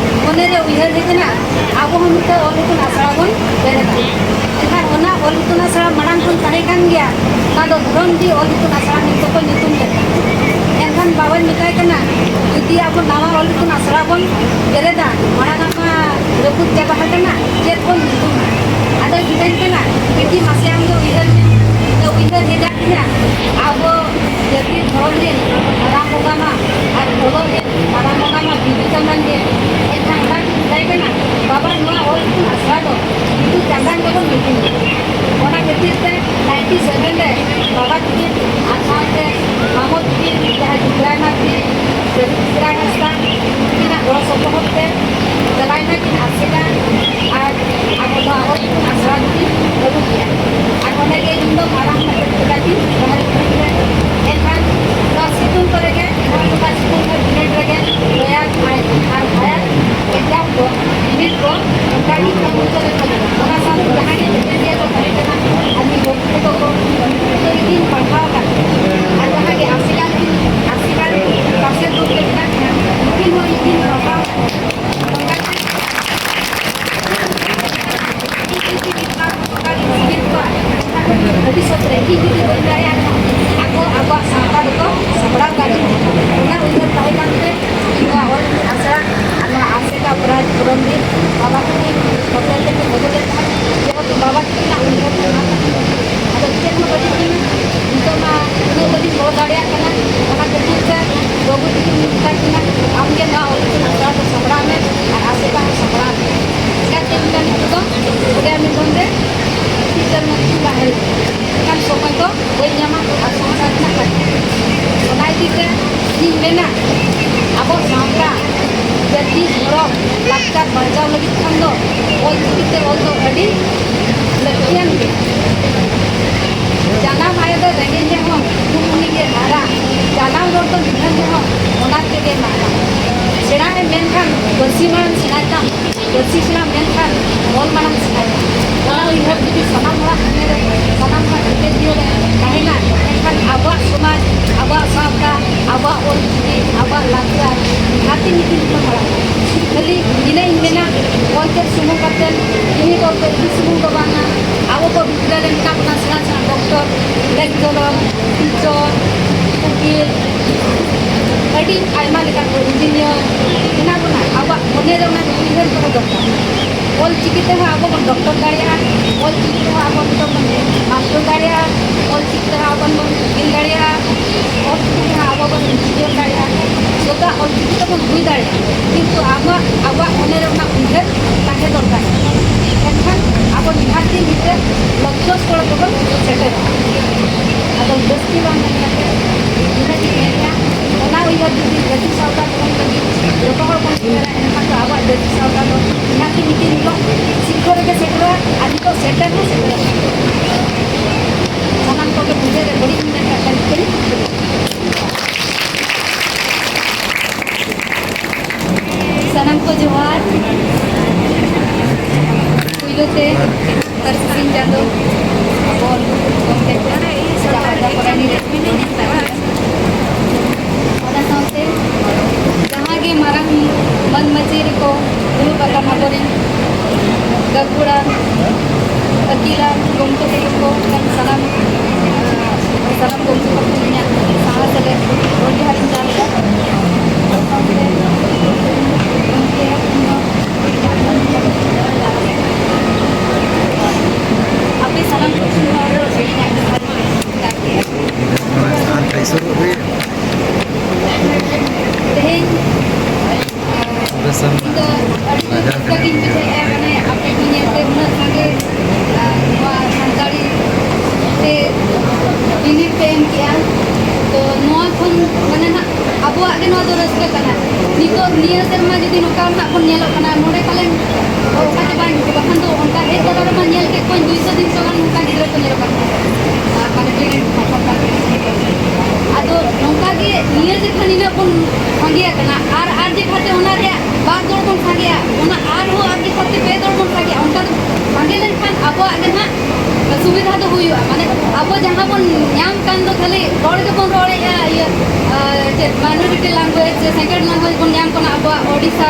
ᱢᱚᱱᱮᱨᱮ ᱩᱭᱦᱟᱹᱨ ᱦᱮᱡ ᱮᱱᱟ, ᱟᱵᱚ ᱦᱚᱸ ᱢᱤᱫᱴᱟᱝ ᱚᱞ ᱤᱛᱩᱱ ᱟᱥᱲᱟ ᱵᱚᱱ ᱵᱮᱨᱮᱫᱟ᱾ ᱮᱱᱠᱷᱟᱱ ᱚᱱᱟ ᱚᱞ ᱤᱛᱩᱱ ᱟᱥᱲᱟ ᱢᱟᱲᱟᱝ ᱠᱷᱚᱱ ᱛᱟᱦᱮᱸ ᱠᱟᱱ ᱜᱮᱭᱟ, ᱚᱱᱟ ᱫᱚ ᱫᱷᱚᱨᱚᱢᱰᱤ ᱚᱞ ᱤᱛᱩᱱ ᱟᱥᱲᱟ ᱢᱮᱱᱛᱮ ᱠᱚ ᱧᱩᱛᱩᱢ ᱞᱮᱫᱟ᱾ ᱮᱱᱠᱷᱟᱱ ᱵᱟᱵᱟᱧ ᱢᱮᱛᱟᱭ ᱠᱟᱱᱟ, ᱡᱩᱫᱤ ᱟᱵᱚ ᱱᱟᱣᱟ ᱚᱞ ᱤᱛᱩᱱ ᱟᱥᱲᱟ ᱵᱚᱱ ᱵᱮᱨᱮᱫᱟ, ᱢᱟᱲᱟᱝ ᱟᱜ ᱢᱟ ᱨᱟᱹᱯᱩᱫ ᱪᱟᱵᱟ ᱟᱠᱟᱱᱟ, ᱪᱮᱫ ᱵᱚᱱ ᱧᱩᱛᱩᱢᱟ? ᱟᱫᱚᱭ ᱢᱮᱛᱟᱹᱧ ᱠᱟᱱᱟ, ᱵᱤᱴᱤ ᱢᱟᱥᱮ ᱟᱢ ᱫᱚ ᱩᱭᱦᱟᱹᱨ ᱢᱮ, ᱤᱧ ᱫᱚ ᱩᱭᱦᱟᱹᱨ ᱦᱮᱡ ᱟᱹᱫᱤᱧᱟ, ᱟᱵᱚ ᱡᱟᱹᱛᱤ ᱫᱷᱚᱨᱚᱢ ᱨᱮᱱ ᱢᱟᱨᱟᱝ ᱵᱚᱸᱜᱟ ᱢᱟ ᱟᱨ ᱵᱚᱦᱚᱜ ᱨᱮᱱ ᱢᱟᱨᱟᱝ ᱵᱚᱸᱜᱟ ᱢᱟ ᱵᱤᱫᱩ ᱪᱟᱸᱫᱟᱱ ᱜᱮ᱾ ᱮᱱᱠᱷᱟᱱ ᱚᱱᱟ ᱜᱮ ᱢᱮᱛᱟᱭ ᱠᱟᱱᱟ, ᱵᱟᱵᱟ, ᱱᱚᱣᱟ ᱚᱞ ᱤᱛᱩᱱ ᱟᱥᱲᱟ ᱫᱚ ᱵᱤᱫᱩ ᱪᱟᱸᱫᱟᱱ ᱜᱮᱵᱚᱱ ᱧᱩᱛᱩᱢᱟ᱾ ᱚᱱᱟ ᱠᱷᱟᱹᱛᱤᱨ ᱛᱮ ᱱᱟᱭᱤᱱᱴᱤ ᱥᱮᱵᱷᱮᱱ ᱨᱮ ᱵᱟᱵᱟ ᱛᱟᱹᱠᱤᱱ ᱟᱨ ᱥᱟᱶᱛᱮ ᱢᱟᱢᱚ ᱛᱟᱹᱠᱤᱱ, ᱡᱟᱦᱟᱸᱭ ᱫᱚ ᱯᱨᱟᱭᱢᱟᱨᱤ ᱨᱤᱱ ᱨᱟᱹᱜᱷᱩ ᱥᱤᱝ ᱨᱟᱭ ᱦᱟᱸᱥᱫᱟ, ᱩᱱᱠᱤᱱᱟᱜ ᱜᱚᱲᱚ ᱥᱚᱯᱚᱦᱚᱫ ᱛᱮ ᱪᱟᱞᱟᱣᱮᱱᱟ ᱠᱤᱱ ᱟᱥᱮᱠᱟ ᱟᱨ ᱟᱵᱚ ᱱᱚᱣᱟ ᱚᱞ ᱤᱛᱩᱱ ᱟᱥᱲᱟ ᱫᱚᱠᱤᱱ ᱟᱹᱜᱩ ᱠᱮᱜᱼᱟ᱾ ᱟᱨ ᱚᱸᱰᱮ ᱜᱮ ᱤᱧ ᱫᱚ ᱢᱟᱨᱟᱝ ᱢᱟᱪᱮᱫ ᱞᱮᱠᱟᱛᱤᱧ ᱛᱟᱦᱮᱸ ᱠᱟᱱᱟ᱾ ᱮᱱᱠᱷᱟᱱ ᱱᱚᱣᱟ ᱥᱤᱛᱩᱝ ᱠᱚᱨᱮ ᱜᱮ, ᱱᱚᱣᱟ ᱱᱚᱝᱠᱟ ᱥᱤᱛᱩᱝ ᱨᱮ ᱵᱤᱱᱤᱰ ᱨᱮᱜᱮ ᱞᱚᱭᱟᱨ ᱟᱨ ᱦᱟᱭᱟᱨ ᱮᱠᱡᱟᱢ ᱠᱚ, ᱵᱤᱱᱤᱰ ᱠᱚ ᱚᱱᱠᱟ ᱜᱮ ᱠᱟᱹᱢᱤ ᱪᱟᱞᱟᱜ ᱠᱟᱱᱟ᱾ ᱚᱱᱟ ᱥᱟᱶᱛᱮ ᱡᱟᱦᱟᱸᱭ ᱜᱮ ᱵᱤᱱᱤᱰ ᱨᱮ ᱠᱚ ᱛᱟᱦᱮᱸ ᱠᱟᱱᱟ, ᱟᱹᱞᱤᱧ ᱜᱚᱢᱠᱮ ᱛᱟᱠᱚ ᱠᱚ ᱤᱧ ᱯᱟᱲᱦᱟᱣ ᱟᱠᱟᱫ ᱠᱚᱣᱟ᱾ ᱟᱨ ᱡᱟᱦᱟᱸ ᱜᱮ ᱟᱥᱮᱠᱟ ᱨᱮ, ᱟᱥᱮᱠᱟ ᱨᱮ ᱯᱟᱥᱮ ᱫᱩᱲᱩᱵ ᱨᱮ ᱢᱮᱱᱟᱜ ᱠᱤᱱᱟ, ᱩᱱᱠᱤᱱ ᱦᱚᱸ ᱤᱧ ᱠᱤᱱ ᱯᱟᱲᱦᱟᱣ ᱟᱠᱟᱫ ᱠᱚᱣᱟ᱾ ᱵᱷᱚᱵᱤᱥᱥᱚᱛ ᱨᱮ ᱤᱧ ᱡᱩᱫᱤ ᱵᱟᱹᱧ ᱫᱟᱲᱮᱭᱟᱜ ᱨᱮᱦᱚᱸ, ᱟᱠᱚ ᱟᱠᱚᱣᱟᱜ ᱥᱟᱶᱛᱟ ᱫᱚᱠᱚ ᱥᱟᱯᱲᱟᱣ ᱫᱟᱲᱮᱭᱟᱜᱼᱟ᱾ ᱚᱱᱟ ᱩᱭᱦᱟᱹᱨ ᱛᱟᱦᱮᱸ ᱠᱟᱱ ᱛᱮ ᱤᱧ ᱱᱚᱣᱟ ᱚᱞ ᱤᱛᱩᱱ ᱟᱥᱲᱟ ᱟᱨ ᱱᱚᱣᱟ ᱟᱥᱮᱠᱟ ᱯᱨᱟᱭᱤᱡᱽ ᱯᱩᱨᱚᱱ ᱫᱤᱱ ᱵᱟᱵᱟ ᱛᱟᱹᱠᱤᱱ ᱦᱳᱴᱮᱞ ᱛᱮᱠᱤᱱ ᱟᱹᱜᱩ ᱞᱮᱫ ᱛᱟᱦᱮᱸᱫ᱾ ᱡᱮᱦᱮᱛᱩ ᱵᱟᱵᱟ ᱛᱟᱹᱠᱤᱱᱟᱜ ᱩᱭᱦᱟᱹᱨ ᱠᱟᱱᱟ, ᱟᱫᱚ ᱪᱮᱫ ᱦᱚᱸ ᱵᱟᱹᱞᱤᱧ ᱠᱟᱹᱢᱤ, ᱱᱤᱛᱚᱜ ᱢᱟ ᱩᱱᱟᱹᱜ ᱵᱟᱹᱞᱤᱧ ᱜᱚᱲᱚ ᱫᱟᱲᱮᱭᱟᱜ ᱠᱟᱱᱟ᱾ ᱚᱱᱟ ᱠᱷᱟᱹᱛᱤᱨ ᱛᱮ ᱵᱟᱹᱵᱩ ᱛᱟᱹᱠᱤᱱ ᱢᱮᱛᱟ ᱠᱤᱱᱟ, ᱟᱢ ᱜᱮ ᱱᱚᱣᱟ ᱚᱞ ᱤᱛᱩᱱ ᱟᱥᱲᱟ ᱫᱚ ᱥᱟᱯᱲᱟᱣ ᱢᱮ ᱟᱨ ᱟᱥᱮᱠᱟ ᱦᱚᱸ ᱥᱟᱯᱲᱟᱣ ᱢᱮ᱾ ᱪᱮᱫᱟᱜ ᱪᱮ ᱢᱮᱱᱟ, ᱱᱤᱛᱚᱜ ᱫᱚ ᱥᱩᱨᱡᱟ ᱢᱤᱫ ᱫᱚᱢ ᱨᱮ ᱴᱤᱪᱟᱨ ᱢᱮᱱᱛᱮ ᱛᱟᱦᱮᱸ ᱞᱮᱱᱟ᱾ ᱮᱱᱠᱷᱟᱱ ᱥᱚᱢᱚᱭ ᱫᱚ ᱵᱟᱹᱧ ᱧᱟᱢᱟ ᱟᱨ ᱥᱚᱝᱥᱟᱨ ᱨᱮᱱᱟᱜ ᱠᱟᱹᱢᱤ᱾ ᱚᱱᱟ ᱤᱫᱤ ᱛᱮ ᱤᱧ ᱢᱮᱱᱟ, ᱟᱵᱚ ᱥᱟᱶᱛᱟ, ᱡᱟᱹᱛᱤ, ᱫᱷᱚᱨᱚᱢ, ᱞᱟᱠᱪᱟᱨ ᱵᱟᱧᱪᱟᱣ ᱞᱟᱹᱜᱤᱫ ᱠᱷᱟᱱ ᱫᱚ ᱚᱞ ᱪᱤᱠᱤ ᱛᱮ ᱚᱞ ᱫᱚ ᱟᱹᱰᱤ ᱞᱟᱹᱠᱛᱤᱭᱟᱱ ᱜᱮ᱾ ᱡᱟᱱᱟᱢ ᱟᱭᱳ ᱫᱚ ᱨᱮᱸᱜᱮᱡ ᱨᱮᱦᱚᱸ ᱩᱱᱤ ᱜᱮ ᱦᱟᱨᱟ, ᱡᱟᱱᱟᱢ ᱨᱚᱲ ᱫᱚ ᱱᱤᱫᱷᱟᱹᱱ ᱨᱮᱦᱚᱸ ᱚᱱᱟ ᱛᱮᱜᱮ ᱢᱟᱨᱟᱝ᱾ ᱥᱮᱬᱟᱭ ᱢᱮᱱᱠᱷᱟᱱ ᱯᱟᱹᱨᱥᱤ ᱢᱟᱲᱟᱝ ᱥᱮᱬᱟᱭ ᱛᱟᱢ, ᱯᱟᱹᱨᱥᱤ ᱥᱮᱬᱟ ᱢᱮᱱᱠᱷᱟᱱ ᱚᱞ ᱢᱟᱲᱟᱝ ᱥᱮᱬᱟᱭ ᱛᱟᱢ᱾ ᱚᱱᱟ ᱩᱭᱦᱟᱹᱨ ᱡᱩᱫᱤ ᱥᱟᱱᱟᱢ ᱦᱚᱲᱟᱜ ᱢᱚᱱᱮ ᱨᱮ, ᱥᱟᱱᱟᱢ ᱦᱚᱲᱟᱜ ᱪᱤᱱᱛᱟᱹ ᱡᱤᱭᱚᱱ ᱨᱮ ᱛᱟᱦᱮᱱᱟ, ᱮᱱᱠᱷᱟᱱ ᱟᱵᱚᱣᱟᱜ ᱥᱚᱢᱟᱡᱽ, ᱟᱵᱚᱣᱟᱜ ᱥᱟᱶᱛᱟ, ᱟᱵᱚᱣᱟᱜ ᱚᱞ ᱪᱤᱠᱤ, ᱟᱵᱚᱣᱟᱜ ᱞᱟᱠᱪᱟᱨ ᱡᱟᱦᱟᱸ ᱛᱤᱱ ᱧᱩᱛᱩᱢ ᱠᱚ ᱢᱟᱲᱟᱝ᱾ ᱠᱷᱟᱹᱞᱤ ᱤᱱᱟᱹᱧ ᱢᱮᱱᱟ, ᱚᱞ ᱛᱮᱫ ᱥᱩᱢᱩᱝ ᱠᱟᱛᱮ ᱤᱱᱟᱹ ᱫᱚ ᱤᱫᱤ ᱥᱩᱢᱩᱝ ᱫᱚ ᱵᱟᱝᱟ᱾ ᱟᱵᱚ ᱠᱚ ᱵᱷᱤᱛᱨᱤ ᱨᱮ ᱢᱮᱱᱟᱜ ᱵᱚᱱᱟ ᱥᱮᱬᱟ ᱥᱮᱬᱟ ᱰᱚᱠᱴᱚᱨ, ᱞᱮᱠᱪᱟᱨᱟᱨ, ᱴᱤᱪᱟᱨ, ᱩᱠᱤᱞ, ᱟᱹᱰᱤ ᱟᱭᱢᱟ ᱞᱮᱠᱟᱱ ᱠᱚ ᱤᱧᱡᱤᱱᱤᱭᱟᱨ ᱢᱮᱱᱟᱜ ᱵᱚᱱᱟ᱾ ᱟᱵᱚᱣᱟᱜ ᱢᱚᱱᱮ ᱨᱮ ᱚᱱᱟ ᱩᱭᱦᱟᱹᱨ ᱫᱚᱦᱚ ᱫᱚᱨᱠᱟᱨ᱾ ᱚᱞ ᱪᱤᱠᱤ ᱛᱮᱦᱚᱸ ᱟᱵᱚ ᱵᱚᱱ ᱰᱚᱠᱴᱚᱨ ᱫᱟᱲᱮᱭᱟᱜᱼᱟ, ᱚᱞ ᱪᱤᱠᱤ ᱛᱮᱦᱚᱸ ᱟᱵᱚ ᱱᱤᱛᱚᱜ ᱵᱚᱱ ᱢᱟᱥᱴᱟᱨ ᱫᱟᱲᱮᱭᱟᱜᱼᱟ, ᱚᱞ ᱪᱤᱠᱤ ᱛᱮᱦᱚᱸ ᱟᱵᱚ ᱵᱚᱱ ᱩᱠᱤᱞ ᱫᱟᱲᱮᱭᱟᱜᱼᱟ, ᱚᱞ ᱪᱤᱠᱤ ᱛᱮᱦᱚᱸ ᱟᱵᱚ ᱵᱚᱱ ᱤᱧᱡᱤᱱᱤᱭᱟᱨ ᱫᱟᱲᱮᱭᱟᱜᱼᱟ᱾ ᱡᱚᱛᱚ ᱚᱞ ᱪᱤᱠᱤ ᱛᱮᱵᱚᱱ ᱦᱩᱭ ᱫᱟᱲᱮᱭᱟᱜᱼᱟ, ᱠᱤᱱᱛᱩ ᱟᱵᱚᱣᱟᱜ, ᱟᱵᱚᱣᱟᱜ ᱢᱚᱱᱮ ᱨᱮ ᱚᱱᱟ ᱩᱭᱦᱟᱹᱨ ᱛᱟᱦᱮᱸ ᱫᱚᱨᱠᱟᱨ᱾ ᱮᱱᱠᱷᱟᱱ ᱟᱵᱚ ᱱᱤᱦᱟᱹᱛ ᱜᱮ ᱢᱤᱫᱴᱮᱱ ᱞᱚᱠᱠᱷᱚ ᱥᱛᱷᱚᱞ ᱛᱮᱵᱚᱱ ᱥᱮᱴᱮᱨᱚᱜᱼᱟ᱾ ᱟᱫᱚ ᱡᱟᱹᱥᱛᱤ ᱵᱟᱝ ᱢᱮᱱ ᱠᱟᱛᱮ ᱤᱱᱟᱹᱜ ᱜᱤᱧ ᱢᱮᱱᱮᱫᱼᱟ, ᱚᱱᱟ ᱩᱭᱦᱟᱹᱨ ᱡᱩᱫᱤ ᱡᱟᱹᱛᱤ ᱥᱟᱶᱛᱟ ᱯᱩᱨᱩᱱ ᱞᱟᱹᱜᱤᱫ ᱡᱚᱛᱚ ᱦᱚᱲ ᱵᱚᱱ ᱩᱭᱦᱟᱹᱨᱟ, ᱮᱱᱠᱷᱟᱱ ᱫᱚ ᱟᱵᱚᱣᱟᱜ ᱡᱟᱹᱛᱤ ᱥᱟᱶᱛᱟ ᱫᱚ ᱱᱤᱦᱟᱹᱛ ᱜᱮ ᱢᱤᱫ ᱫᱤᱱ ᱦᱤᱞᱳᱜ ᱥᱤᱠᱷᱚᱨ ᱨᱮᱜᱮ ᱥᱮᱴᱮᱨᱚᱜᱼᱟ᱾ ᱟᱨ ᱱᱤᱛᱚᱜ ᱥᱮᱴᱮᱨ ᱦᱚᱸ ᱥᱮᱴᱮᱨᱚᱜᱼᱟ᱾ ᱥᱟᱱᱟᱢ ᱠᱚᱜᱮ ᱵᱩᱡᱷᱟᱹᱣ ᱨᱮ ᱵᱟᱹᱲᱤᱡ ᱢᱮᱱ ᱠᱟᱛᱮ ᱠᱟᱹᱧ ᱥᱟᱱᱟᱢ ᱠᱚ ᱡᱚᱦᱟᱨ᱾ ᱯᱩᱭᱞᱩ ᱛᱮ ᱯᱟᱹᱨᱥᱤ ᱥᱤᱧ ᱪᱟᱸᱫᱳ ᱟᱵᱚ ᱜᱚᱢᱠᱮ ᱠᱚ ᱡᱟᱦᱟᱸ ᱯᱚᱨᱟᱭᱱᱤ ᱨᱮ ᱚᱱᱟ ᱥᱟᱶᱛᱮ ᱡᱟᱦᱟᱸ ᱜᱮ ᱢᱟᱨᱟᱝ ᱢᱟᱹᱱ ᱢᱟᱹᱪᱤ ᱨᱮᱠᱚ ᱫᱩᱲᱩᱵ ᱟᱠᱟᱱ ᱟᱵᱚᱨᱮᱱ ᱜᱟᱹᱠᱷᱩᱲᱟᱱ, ᱟᱹᱠᱤᱞᱟᱱ ᱜᱚᱢᱠᱮ ᱛᱟᱠᱚ ᱠᱚ, ᱥᱟᱱᱟᱢ, ᱥᱟᱱᱟᱢ ᱜᱚᱢᱠᱮ ᱠᱚ ᱤᱧᱟᱹᱜ ᱥᱟᱶᱦᱟ ᱥᱮᱞᱮᱫ ᱜᱚᱰ ᱡᱚᱦᱟᱨᱤᱧ ᱪᱟᱞ ᱮᱫᱟ᱾ ᱟᱯᱮ ᱥᱟᱱᱟᱢ ᱠᱚ ᱴᱷᱮᱱ ᱱᱚᱣᱟ ᱫᱚ ᱟᱹᱰᱤ ᱟᱸᱴ ᱡᱚᱦᱟᱨ ᱤᱧ ᱪᱟᱞ ᱠᱮᱫᱟ᱾ ᱛᱮᱦᱮᱧ ᱤᱧ ᱫᱚ ᱟᱹᱰᱤ ᱨᱟᱹᱥᱠᱟᱹ ᱜᱤᱧ ᱵᱩᱡᱷᱟᱹᱣᱮᱫᱼᱟ, ᱢᱟᱱᱮ ᱟᱯᱮ ᱠᱚ ᱧᱮᱞᱛᱮ ᱩᱱᱟᱹᱜ ᱥᱟᱸᱜᱮ, ᱟᱨ ᱱᱚᱣᱟ ᱥᱟᱱᱛᱟᱲᱤ ᱛᱮ ᱵᱤᱱᱤᱰ ᱯᱮ ᱮᱢ ᱠᱮᱜᱼᱟ᱾ ᱛᱚ ᱱᱚᱣᱟ ᱠᱷᱚᱱ ᱢᱟᱱᱮ ᱱᱟᱜ ᱟᱵᱚ ᱟᱵᱚᱣᱟᱜ ᱜᱮ ᱱᱚᱣᱟ ᱫᱚ ᱨᱟᱹᱥᱠᱟᱹ ᱠᱟᱱᱟ᱾ ᱱᱤᱛᱚᱜ ᱱᱤᱭᱟᱹ ᱥᱮᱨᱢᱟ ᱡᱩᱫᱤ ᱱᱚᱝᱠᱟ ᱱᱟᱜ ᱵᱚᱱ ᱧᱮᱞᱚᱜ ᱠᱟᱱᱟ, ᱱᱚᱰᱮ ᱯᱟᱞᱮᱱ ᱚᱠᱟ ᱪᱟᱵᱟᱭᱮᱱ ᱠᱚ, ᱵᱟᱠᱷᱟᱱ ᱫᱚ ᱚᱱᱠᱟ ᱦᱮᱡ ᱛᱚᱨᱟ ᱨᱮᱢᱟ ᱧᱮᱞ ᱠᱮᱫ ᱠᱚᱣᱟᱧ ᱫᱩᱭᱥᱚ ᱛᱤᱱᱥᱚ ᱜᱟᱱ ᱱᱚᱝᱠᱟ ᱜᱤᱫᱽᱨᱟᱹ ᱠᱚ ᱧᱮᱞᱚᱜ ᱠᱟᱱ ᱛᱟᱦᱮᱸᱫ᱾ ᱟᱨ ᱢᱟᱱᱮ ᱯᱮᱨᱮᱱᱴ ᱠᱚ ᱥᱚᱨᱠᱟᱨ ᱠᱚ᱾ ᱟᱫᱚ ᱱᱚᱝᱠᱟ ᱜᱮ ᱱᱤᱭᱟᱹ ᱡᱮᱠᱷᱟᱱ ᱱᱤᱱᱟᱹᱜ ᱵᱚᱱ ᱥᱟᱸᱜᱮ ᱟᱠᱟᱱᱟ, ᱟᱨ, ᱟᱨ ᱡᱮᱠᱷᱟᱛᱮ ᱚᱱᱟ ᱨᱮᱭᱟᱜ ᱵᱟᱨ ᱫᱚᱲ ᱵᱚᱱ ᱥᱟᱸᱜᱮᱜᱼᱟ, ᱚᱱᱟ ᱟᱨᱦᱚᱸ ᱟᱨ ᱡᱮᱠᱷᱟᱛᱮ ᱯᱮ ᱫᱚᱲ ᱵᱚᱱ ᱥᱟᱸᱜᱮᱜᱼᱟ, ᱚᱱᱠᱟ ᱫᱚ ᱥᱟᱸᱜᱮ ᱞᱮᱱᱠᱷᱟᱱ ᱟᱵᱚᱣᱟᱜ ᱜᱮ ᱱᱟᱦᱟᱜ ᱥᱩᱵᱤᱫᱷᱟ ᱫᱚ ᱦᱩᱭᱩᱜᱼᱟ᱾ ᱢᱟᱱᱮ ᱟᱵᱚ ᱡᱟᱦᱟᱸ ᱵᱚᱱ ᱧᱟᱢ ᱠᱟᱱ ᱫᱚ ᱠᱷᱟᱹᱞᱤ ᱦᱚᱲ ᱜᱮᱵᱚᱱ ᱨᱚᱲᱮᱫᱼᱟ, ᱤᱭᱟᱹ, ᱟᱨ ᱪᱮᱫ minority language ᱥᱮ second language ᱵᱚᱱ ᱧᱟᱢ ᱠᱟᱱᱟ ᱟᱵᱚᱣᱟᱜ ᱳᱰᱤᱥᱟ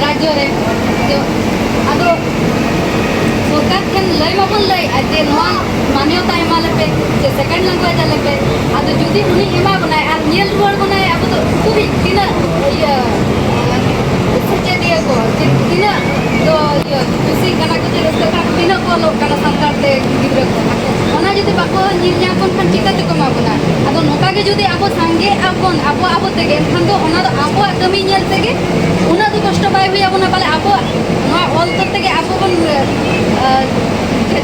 ᱨᱟᱡᱽᱡᱚ ᱨᱮ᱾ ᱛᱚ ᱟᱫᱚ ᱥᱚᱨᱠᱟᱨ ᱴᱷᱮᱱ ᱞᱟᱹᱭ ᱢᱟᱵᱚᱱ ᱞᱟᱹᱭᱮᱫᱼᱟ ᱡᱮ ᱱᱚᱣᱟ ᱢᱟᱱᱭᱚᱛᱟ ᱮᱢᱟ ᱞᱮᱯᱮ, ᱥᱮ second language ᱟᱞᱮ ᱯᱮ᱾ ᱟᱫᱚ ᱡᱩᱫᱤ ᱩᱱᱤ ᱮᱢᱟ ᱵᱚᱱᱟᱭ ᱟᱨ ᱧᱮᱞ ᱨᱩᱣᱟᱹᱲ ᱵᱚᱱᱟᱭ ᱟᱵᱚ ᱫᱚ ᱩᱱᱠᱩ ᱜᱮ ᱛᱤᱱᱟᱹᱜ, ᱤᱭᱟᱹ, ᱥᱮᱪᱮᱫᱤᱭᱟᱹ ᱠᱚ, ᱡᱮ ᱛᱤᱱᱟᱹᱜ ᱫᱚ, ᱤᱭᱟᱹ, ᱠᱩᱥᱤᱜ ᱠᱟᱱᱟ ᱠᱚ, ᱡᱮ ᱨᱟᱹᱥᱠᱟᱹᱜ ᱠᱟᱱᱟ ᱠᱚ, ᱛᱤᱱᱟᱹᱜ ᱠᱚ ᱚᱞᱚᱜ ᱠᱟᱱᱟ ᱥᱟᱱᱛᱟᱲ ᱛᱮ ᱜᱤᱫᱽᱨᱟᱹ ᱠᱚ᱾ ᱚᱱᱟ ᱡᱩᱫᱤ ᱵᱟᱠᱚ ᱧᱮᱞ ᱧᱟᱢ ᱵᱚᱱ ᱠᱷᱟᱱ ᱪᱤᱠᱟᱹ ᱛᱮᱠᱚ ᱮᱢᱟ ᱵᱚᱱᱟ? ᱟᱫᱚ ᱱᱚᱝᱠᱟ ᱜᱮ ᱡᱩᱫᱤ ᱟᱵᱚ ᱥᱟᱸᱜᱮᱜ ᱟᱵᱚᱱ ᱟᱵᱚ ᱟᱵᱚ ᱛᱮᱜᱮ, ᱮᱱᱠᱷᱟᱱ ᱫᱚ ᱚᱱᱟ ᱫᱚ ᱟᱵᱚᱣᱟᱜ ᱠᱟᱹᱢᱤ ᱧᱮᱞ ᱛᱮᱜᱮ ᱩᱱᱟᱹᱜ ᱫᱚ ᱠᱚᱥᱴᱚ ᱵᱟᱭ ᱦᱩᱭ ᱟᱵᱚᱱᱟ᱾ ᱯᱟᱞᱮ ᱟᱵᱚᱣᱟᱜ ᱱᱚᱣᱟ ᱚᱞ ᱛᱚᱞ ᱛᱮᱜᱮ ᱟᱵᱚ ᱵᱚᱱ, ᱟᱨ,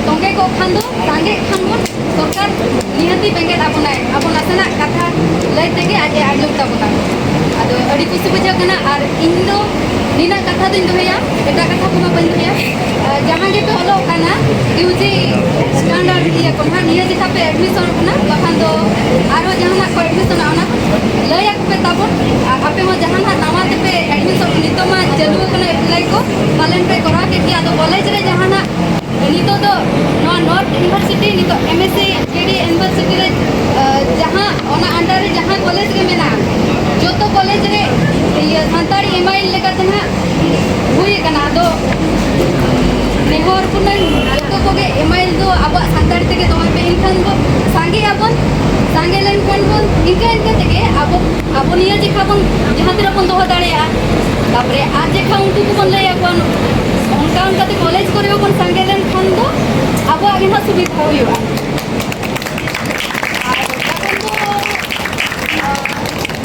ᱛᱚᱸᱜᱮ ᱠᱚᱜ ᱠᱷᱟᱱ ᱫᱚ, ᱥᱟᱸᱜᱮᱜ ᱠᱷᱟᱱ ᱵᱚᱱ, ᱥᱚᱨᱠᱟᱨ ᱱᱤᱦᱟᱹᱛᱤ ᱵᱮᱸᱜᱮᱫ ᱟᱵᱚᱱᱟᱭ, ᱟᱵᱚ ᱱᱟᱥᱮᱱᱟᱜ ᱠᱟᱛᱷᱟ ᱞᱟᱹᱭ ᱛᱮᱜᱮ ᱟᱡ ᱮ ᱟᱸᱡᱚᱢ ᱛᱟᱵᱚᱱᱟ᱾ ᱟᱫᱚ ᱟᱹᱰᱤ ᱠᱩᱥᱤ ᱵᱩᱡᱷᱟᱹᱜ ᱠᱟᱱᱟ, ᱟᱨ ᱤᱧ ᱫᱚ ᱱᱤᱱᱟᱹᱜ ᱠᱟᱛᱷᱟ ᱫᱚᱧ ᱫᱚᱦᱚᱭᱟ, ᱮᱴᱟᱜ ᱠᱟᱛᱷᱟ ᱠᱚᱢᱟ ᱵᱟᱹᱧ ᱫᱚᱦᱚᱭᱟ᱾ ᱟᱨ ᱡᱟᱦᱟᱸ ᱜᱮᱯᱮ ᱚᱞᱚᱜ ᱠᱟᱱᱟ, ᱤᱭᱩ ᱡᱤ standard ᱤᱭᱟᱹ ᱠᱚ ᱱᱟᱦᱟᱜ ᱱᱤᱭᱟᱹ ᱡᱮᱠᱷᱟ ᱯᱮ admission ᱠᱟᱱᱟ, ᱵᱟᱠᱷᱟᱱ ᱫᱚ ᱟᱨᱦᱚᱸ ᱡᱟᱦᱟᱱᱟᱜ ᱠᱚ admission ᱚᱜᱼᱟ, ᱚᱱᱟ ᱞᱟᱹᱭ ᱟᱠᱚ ᱯᱮ ᱛᱟᱵᱚᱱ᱾ ᱟᱨ ᱟᱯᱮ ᱦᱚᱸ ᱡᱟᱦᱟᱱᱟᱜ ᱱᱟᱣᱟ ᱛᱮᱯᱮ admission, ᱱᱤᱛᱚᱜ ᱢᱟ ᱪᱟᱹᱞᱩ ᱟᱠᱟᱱᱟ apply ᱠᱚ, ᱯᱟᱞᱮᱱ ᱯᱮ ᱠᱚᱨᱟᱣ ᱠᱮᱫ ᱜᱮᱭᱟ᱾ ᱟᱫᱚ ᱠᱚᱞᱮᱡᱽ ᱨᱮ ᱡᱟᱦᱟᱱᱟᱜ ᱱᱤᱛᱚᱜ ᱫᱚ ᱱᱚᱣᱟ North University, ᱱᱤᱛᱚᱜ M S C G D University ᱨᱮ, ᱟᱸ, ᱡᱟᱦᱟᱸ ᱚᱱᱟ under ᱨᱮ ᱡᱟᱦᱟᱸ ᱠᱚᱞᱮᱡᱽ ᱨᱮ ᱢᱮᱱᱟᱜᱼᱟ, ᱡᱚᱛᱚ ᱠᱚᱞᱮᱡᱽ ᱨᱮ ᱤᱭᱟᱹ ᱥᱟᱱᱛᱟᱲᱤ ᱮᱢ ᱟᱭ ᱮᱞ ᱞᱮᱠᱟᱛᱮ ᱱᱟᱦᱟᱜ ᱦᱩᱭ ᱟᱠᱟᱱᱟ᱾ ᱟᱫᱚ ᱱᱮᱦᱚᱨ ᱠᱟᱹᱱᱟᱹᱧ ᱡᱚᱛᱚ ᱠᱚᱜᱮ ᱮᱢ ᱟᱭ ᱮᱞ ᱫᱚ ᱟᱵᱚᱣᱟᱜ ᱥᱟᱱᱛᱟᱲᱤ ᱛᱮᱜᱮ ᱫᱚᱦᱚᱭ ᱯᱮ, ᱮᱱᱠᱷᱟᱱ ᱵᱚ ᱥᱟᱸᱜᱮᱜ ᱟᱵᱚᱱ, ᱥᱟᱸᱜᱮ ᱞᱮᱱᱠᱷᱟᱱ ᱵᱚᱱ ᱤᱱᱠᱟᱹ ᱤᱱᱠᱟᱹ ᱛᱮᱜᱮ ᱟᱵᱚ ᱟᱵᱚ ᱱᱤᱭᱟᱹ ᱡᱮᱠᱷᱟ ᱵᱚᱱ ᱡᱟᱦᱟᱸ ᱛᱤᱱᱟᱹᱜ ᱵᱚᱱ ᱫᱚᱦᱚ ᱫᱟᱲᱮᱭᱟᱜᱼᱟ, ᱛᱟᱯᱚᱨᱮ ᱟᱨ ᱡᱮᱠᱷᱟ ᱩᱱᱠᱩ ᱠᱚᱵᱚᱱ ᱞᱟᱹᱭ ᱟᱠᱚᱣᱟ, ᱚᱱᱠᱟ ᱚᱱᱠᱟᱛᱮ ᱠᱚᱞᱮᱡᱽ ᱠᱚᱨᱮ ᱦᱚᱸᱵᱚᱱ ᱥᱟᱸᱜᱮ ᱞᱮᱱᱠᱷᱟᱱ ᱫᱚ ᱟᱵᱚᱣᱟᱜ ᱜᱮ ᱱᱟᱦᱟᱜ ᱥᱩᱵᱤᱫᱷᱟ ᱦᱩᱭᱩᱜᱼᱟ᱾ ᱟᱨ ᱵᱟᱠᱷᱟᱱ ᱫᱚ, ᱟᱸ,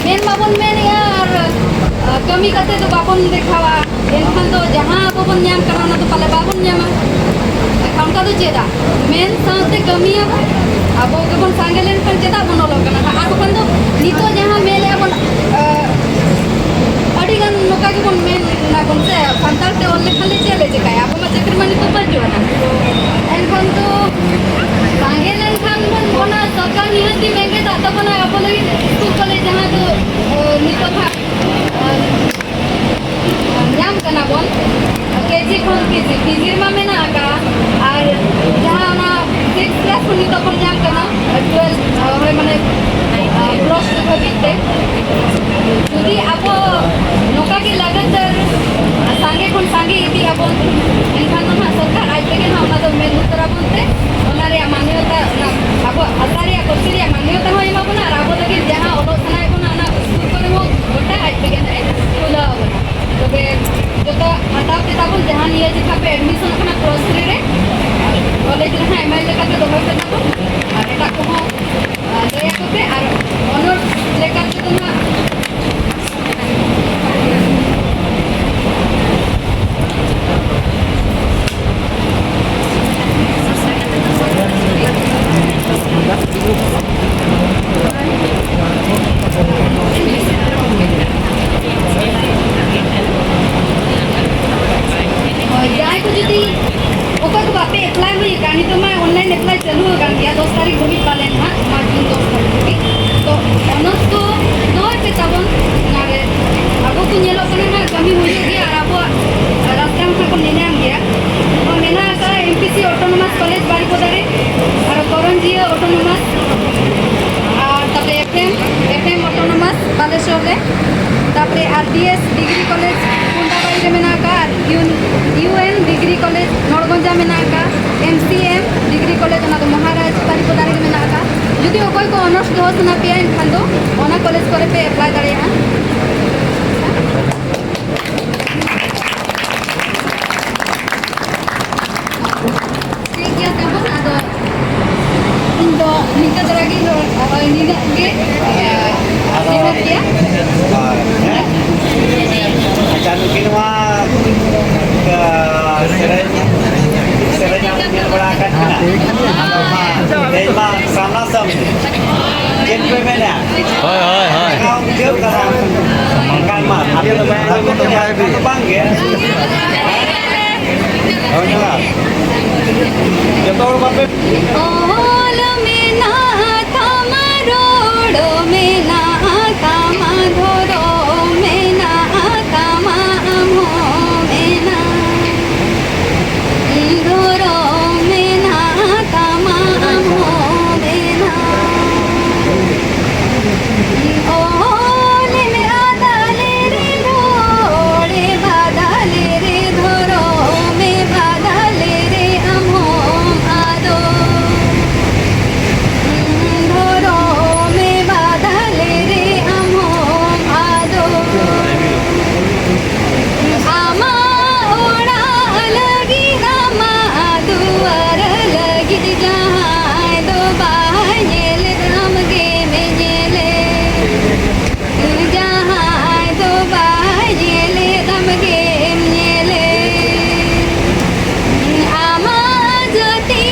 ᱢᱮᱱ ᱢᱟᱵᱚᱱ ᱢᱮᱱᱮᱜᱼᱟ ᱟᱨ, ᱟᱸ, ᱠᱟᱹᱢᱤ ᱠᱟᱛᱮ ᱫᱚ ᱵᱟᱵᱚᱱ ᱫᱮᱠᱷᱟᱣᱟ, ᱮᱱᱠᱷᱟᱱ ᱫᱚ ᱡᱟᱦᱟᱸ ᱟᱵᱚ ᱵᱚᱱ ᱧᱟᱢ ᱠᱟᱱᱟ ᱚᱱᱟ ᱫᱚ ᱯᱟᱞᱮ ᱵᱟᱵᱚᱱ ᱧᱟᱢᱟ᱾ ᱮᱱᱠᱷᱟᱱ ᱚᱱᱠᱟ ᱫᱚ ᱪᱮᱫᱟᱜ? ᱢᱮᱱ ᱥᱟᱶᱛᱮ ᱠᱟᱹᱢᱤᱭᱟᱵᱚᱱ᱾ ᱟᱵᱚ ᱜᱮᱵᱚᱱ ᱥᱟᱸᱜᱮ ᱞᱮᱱᱠᱷᱟᱱ ᱪᱮᱫᱟᱜ ᱵᱚᱱ ᱚᱞᱚᱜ ᱠᱟᱱᱟ ᱦᱟᱸᱜ? ᱟᱨ ᱵᱟᱠᱷᱟᱱ ᱫᱚ ᱱᱤᱛᱚᱜ ᱡᱟᱦᱟᱸ ᱢᱮᱱᱮᱫᱼᱟ ᱵᱚᱱ, ᱟᱹᱰᱤ ᱜᱟᱱ ᱱᱚᱝᱠᱟ ᱜᱮᱵᱚᱱ ᱢᱮᱱ ᱟᱵᱚᱱ ᱥᱮ, ᱥᱟᱱᱛᱟᱲ ᱛᱮ ᱚᱞ ᱞᱮᱠᱷᱟᱱ ᱞᱮ ᱪᱮᱫ ᱞᱮ ᱪᱮᱠᱟᱭᱟ? ᱟᱵᱚ ᱢᱟ ᱪᱟᱹᱠᱨᱤ ᱢᱟ ᱱᱤᱛᱚᱜ ᱵᱟᱹᱪᱩᱜ ᱟᱱᱟ᱾ ᱮᱱᱠᱷᱟᱱ ᱫᱚ ᱥᱟᱸᱜᱮ ᱞᱮᱱᱠᱷᱟᱱ ᱵᱚᱱ, ᱚᱱᱟ ᱥᱚᱨᱠᱟᱨ ᱱᱤᱦᱟᱹᱛ ᱜᱮ ᱵᱮᱸᱜᱮᱫ ᱟᱜ ᱛᱟᱵᱚᱱᱟ ᱟᱵᱚ ᱞᱟᱹᱜᱤᱫ ᱥᱠᱩᱞ ᱠᱚᱞᱮᱡᱽ, ᱡᱟᱦᱟᱸ ᱫᱚ, ᱚ, ᱱᱤᱛᱚᱜ ᱦᱟᱸᱜ, ᱚ, ᱧᱟᱢ ᱠᱟᱱᱟ ᱵᱚᱱ, ᱠᱮᱡᱤ ᱠᱷᱚᱱ ᱯᱤᱡᱤ, ᱯᱤᱡᱤ ᱨᱮᱢᱟ ᱢᱮᱱᱟᱜ ᱟᱠᱟᱫᱼᱟ, ᱟᱨ ᱡᱟᱦᱟᱸ ᱚᱱᱟ ᱥᱤᱠᱥ ᱠᱞᱟᱥ ᱠᱷᱚᱱ ᱱᱤᱛᱚᱜ ᱵᱚᱱ ᱧᱟᱢ ᱠᱟᱱᱟ, ᱴᱩᱭᱮᱞᱵᱷ, ᱦᱳᱭ, ᱢᱟᱱᱮ, ᱯᱞᱟᱥ ᱴᱩ ᱫᱷᱟᱹᱵᱤᱡ ᱛᱮ᱾ ᱡᱩᱫᱤ ᱟᱵᱚ ᱱᱚᱝᱠᱟ ᱜᱮ ᱞᱟᱜᱟᱛᱟᱨ ᱥᱟᱸᱜᱮ ᱠᱷᱚᱱ ᱥᱟᱸᱜᱮ ᱤᱫᱤᱜ ᱟᱵᱚᱱ, ᱮᱱᱠᱷᱟᱱ ᱫᱚ ᱱᱟᱦᱟᱜ ᱥᱚᱨᱠᱟᱨ ᱟᱡ ᱛᱮᱜᱮ ᱱᱟᱦᱟᱜ ᱚᱱᱟ ᱫᱚ ᱢᱮᱫ ᱞᱩᱛᱩᱨ ᱟᱵᱚᱱ ᱛᱮ, ᱚᱱᱟ ᱨᱮᱭᱟᱜ ᱢᱟᱱᱭᱚᱛᱟ, ᱚᱱᱟ ᱟᱵᱚᱣᱟᱜ ᱵᱷᱟᱥᱟ ᱨᱮᱭᱟᱜ, ᱯᱟᱹᱨᱥᱤ ᱨᱮᱭᱟᱜ ᱢᱟᱱᱭᱚᱛᱟ ᱦᱚᱸ ᱮᱢᱟ ᱵᱚᱱᱟ, ᱟᱨ ᱟᱵᱚ ᱞᱟᱹᱜᱤᱫ ᱡᱟᱦᱟᱸ ᱚᱞᱚᱜ ᱥᱟᱱᱟᱭᱮᱫ ᱵᱚᱱᱟ, ᱚᱱᱟ ᱥᱠᱩᱞ ᱠᱚᱨᱮ ᱦᱚᱸ ᱜᱚᱴᱟ ᱟᱡ ᱛᱮᱜᱮ ᱱᱟᱦᱟᱜ ᱠᱷᱩᱞᱟᱹᱣ ᱟᱵᱚᱱᱟ᱾ ᱛᱚᱵᱮ ᱡᱚᱛᱚ ᱦᱟᱛᱟᱣ ᱯᱮ ᱛᱟᱵᱚᱱ, ᱡᱟᱦᱟᱸ ᱱᱤᱭᱟᱹ ᱡᱮᱠᱷᱟ ᱯᱮ ᱮᱰᱢᱤᱥᱚᱱ ᱠᱟᱱᱟ ᱯᱞᱟᱥ ᱛᱷᱨᱤ ᱨᱮ, ᱠᱚᱞᱮᱡᱽ ᱨᱮ ᱦᱟᱸᱜ ᱮᱢᱟᱭ ᱞᱮᱠᱟᱛᱮ ᱫᱚᱦᱚᱭ ᱯᱮ ᱛᱟᱵᱚᱱ, ᱟᱨ ᱮᱴᱟᱜ ᱠᱚᱦᱚᱸ, ᱟᱨ ᱞᱟᱹᱭ ᱟᱠᱚ ᱯᱮ, ᱟᱨ ᱚᱱᱟᱨᱥ ᱞᱮᱠᱟ ᱛᱮᱫᱚ ᱦᱟᱸᱜ ᱦᱳᱭ, ᱡᱟᱦᱟᱸᱭ ᱠᱚ ᱡᱩᱫᱤ, ᱚᱠᱚᱭ ᱠᱚ ᱵᱟᱯᱮ ᱮᱯᱞᱟᱭ ᱦᱩᱭ ᱟᱠᱟᱱ, ᱱᱤᱛᱚᱜ ᱢᱟ ᱚᱱᱞᱟᱭᱤᱱ ᱮᱯᱞᱟᱭ ᱪᱟᱹᱞᱩ ᱟᱠᱟᱱ ᱜᱮᱭᱟ, ᱫᱚᱥ ᱛᱟᱹᱨᱤᱠᱷ ᱫᱷᱟᱹᱵᱤᱡ ᱯᱟᱞᱮᱱ ᱦᱟᱸᱜ, ᱢᱟᱨᱪ ᱫᱚᱥ ᱛᱟᱹᱨᱤᱠᱷ ᱫᱷᱟᱹᱵᱤᱡ᱾ ᱛᱚ ᱚᱱᱟᱨᱥ ᱠᱚ ᱫᱚᱦᱚᱭ ᱯᱮ ᱛᱟᱵᱚᱱ, ᱚᱱᱟᱨᱮ ᱟᱵᱚ ᱠᱚ ᱧᱮᱞᱚᱜ ᱠᱟᱱᱟ ᱦᱟᱸᱜ, ᱠᱟᱹᱢᱤ ᱦᱩᱭᱩᱜ ᱜᱮᱭᱟ ᱟᱨ ᱟᱵᱚᱣᱟᱜ ᱨᱟᱥᱛᱟ ᱦᱚᱸ ᱠᱚ ᱧᱮᱧᱟᱢ ᱜᱮᱭᱟ᱾ ᱛᱚ ᱢᱮᱱᱟᱜ ᱟᱠᱟᱫ M P C autonomous college Baripada ᱨᱮ, ᱟᱨ ᱠᱚᱨᱚᱱᱡᱤᱭᱟᱹ ᱚᱴᱳᱱᱚᱢᱟᱥ, ᱟᱨ ᱛᱟᱯᱚᱨᱮ F M, F M autonomous Balasore ᱨᱮ, ᱛᱟᱯᱚᱨᱮ R D S degree college Kundabari ᱨᱮ ᱢᱮᱱᱟᱜ ᱟᱠᱟᱫ, ᱟᱨ ᱤᱭᱩᱱ-, ᱤᱭᱩ ᱮᱱ ᱰᱤᱜᱽᱨᱤ ᱠᱚᱞᱮᱡᱽ ᱱᱚᱲᱜᱚᱸᱡᱟ ᱢᱮᱱᱟᱜ ᱟᱠᱟᱫ, ᱮᱢ ᱥᱤ ᱮᱢ ᱰᱤᱜᱽᱨᱤ ᱠᱚᱞᱮᱡᱽ, ᱚᱱᱟ ᱫᱚ ᱢᱚᱦᱟᱨᱟᱡᱽ ᱵᱟᱨᱤᱯᱚᱫᱟ ᱨᱮᱜᱮ ᱢᱮᱱᱟᱜ ᱟᱠᱟᱫ᱾ ᱡᱩᱫᱤ ᱚᱠᱚᱭ ᱠᱚ ᱚᱱᱟᱨᱥ ᱫᱚᱦᱚ ᱥᱟᱱᱟ ᱯᱮᱭᱟ, ᱮᱱᱠᱷᱟᱱ ᱫᱚ ᱚᱱᱟ ᱠᱚᱞᱮᱡᱽ ᱠᱚᱨᱮ ᱯᱮ ᱮᱯᱞᱟᱭ ᱫᱟᱲᱮᱭᱟᱜᱼᱟ᱾ ᱴᱷᱤᱠ ᱜᱮᱭᱟ, ᱛᱟᱵᱚᱱ, ᱟᱫᱚ ᱤᱧ ᱫᱚ ᱱᱤᱝᱠᱟᱹ ᱫᱷᱟᱨᱟ ᱜᱤᱧ ᱨᱚᱲ, ᱦᱳᱭ, ᱱᱤᱱᱟᱹᱜ ᱜᱮ, ᱮ, ᱡᱚᱦᱟᱨ ᱜᱮ᱾ ᱟᱪᱪᱷᱟ, ᱱᱩᱠᱤᱱ ᱢᱟ, ᱮ, ᱥᱮᱨᱮᱧ, ᱥᱮᱨᱮᱧ ᱧᱮᱞ ᱵᱟᱲᱟ ᱟᱠᱟᱫ ᱠᱤᱱᱟ᱾ ᱟᱫᱚ ᱢᱟ, ᱛᱮᱦᱮᱧ ᱢᱟ ᱦᱳᱭ, ᱦᱳᱭ, ᱦᱳᱭ᱾ ᱵᱩᱡᱷᱟᱹᱣ ᱠᱟᱫᱟ᱾ ᱵᱟᱝ ᱢᱟ, ᱟᱯᱮ ᱫᱚ ᱵᱟᱝ, ᱟᱯᱮ ᱫᱚ ᱵᱟᱝ ᱜᱮ᱾ ᱦᱳᱭ, ᱡᱚᱦᱟᱨ᱾ ᱡᱚᱛᱚ ᱦᱚᱲ ᱵᱟᱯᱮ ᱚᱞ ᱢᱮᱱᱟᱜ ᱛᱟᱢᱟ, ᱨᱚᱲ ᱢᱮᱱᱟᱜ ᱛᱟᱢᱟ, ᱫᱷᱚᱨᱚᱢ ᱢᱮᱱᱟᱜ ᱛᱟᱢᱟ, ᱟᱢ ᱦᱚᱸ ᱢᱮᱱᱟᱜ᱾ ᱫᱷᱚᱨᱚᱢ ᱢᱮᱱᱟᱜ ᱛᱟᱢᱟ, ᱟᱢ ᱦᱚᱸ ᱢᱮᱱᱟᱜ᱾ ᱚᱞ ᱢᱮ ᱟᱫᱟᱞᱮ ᱨᱮ, ᱨᱚᱲ ᱮ ᱵᱟᱫᱟᱞᱮ ᱨᱮ, ᱫᱷᱚᱨᱚᱢ ᱮ ᱵᱟᱫᱟᱞᱮ ᱨᱮ, ᱟᱢ ᱦᱚᱸᱢ ᱟᱫᱚᱜ᱾ ᱫᱷᱚᱨᱚᱢ ᱮ ᱵᱟᱫᱟᱞᱮ ᱨᱮ, ᱟᱢ ᱦᱚᱸᱢ ᱟᱫᱚᱜ᱾ ᱟᱢᱟᱜ ᱚᱲᱟᱜ ᱞᱟᱹᱜᱤᱫ, ᱟᱢᱟᱜ ᱫᱩᱣᱟᱹᱨ ᱞᱟᱹᱜᱤᱫ, ᱡᱟᱦᱟᱸᱭ ᱫᱚ ᱵᱟᱭ ᱧᱮᱞᱮᱫ ᱟᱢ ᱜᱮᱢ ᱧᱮᱞᱮ᱾ ᱡᱟᱦᱟᱸᱭ ᱫᱚ ᱵᱟᱭ ᱧᱮᱞᱮᱫ ᱟᱢ ᱜᱮᱢ ᱧᱮᱞᱮ᱾ ᱟᱢᱟᱜ ᱡᱟᱹᱛᱤ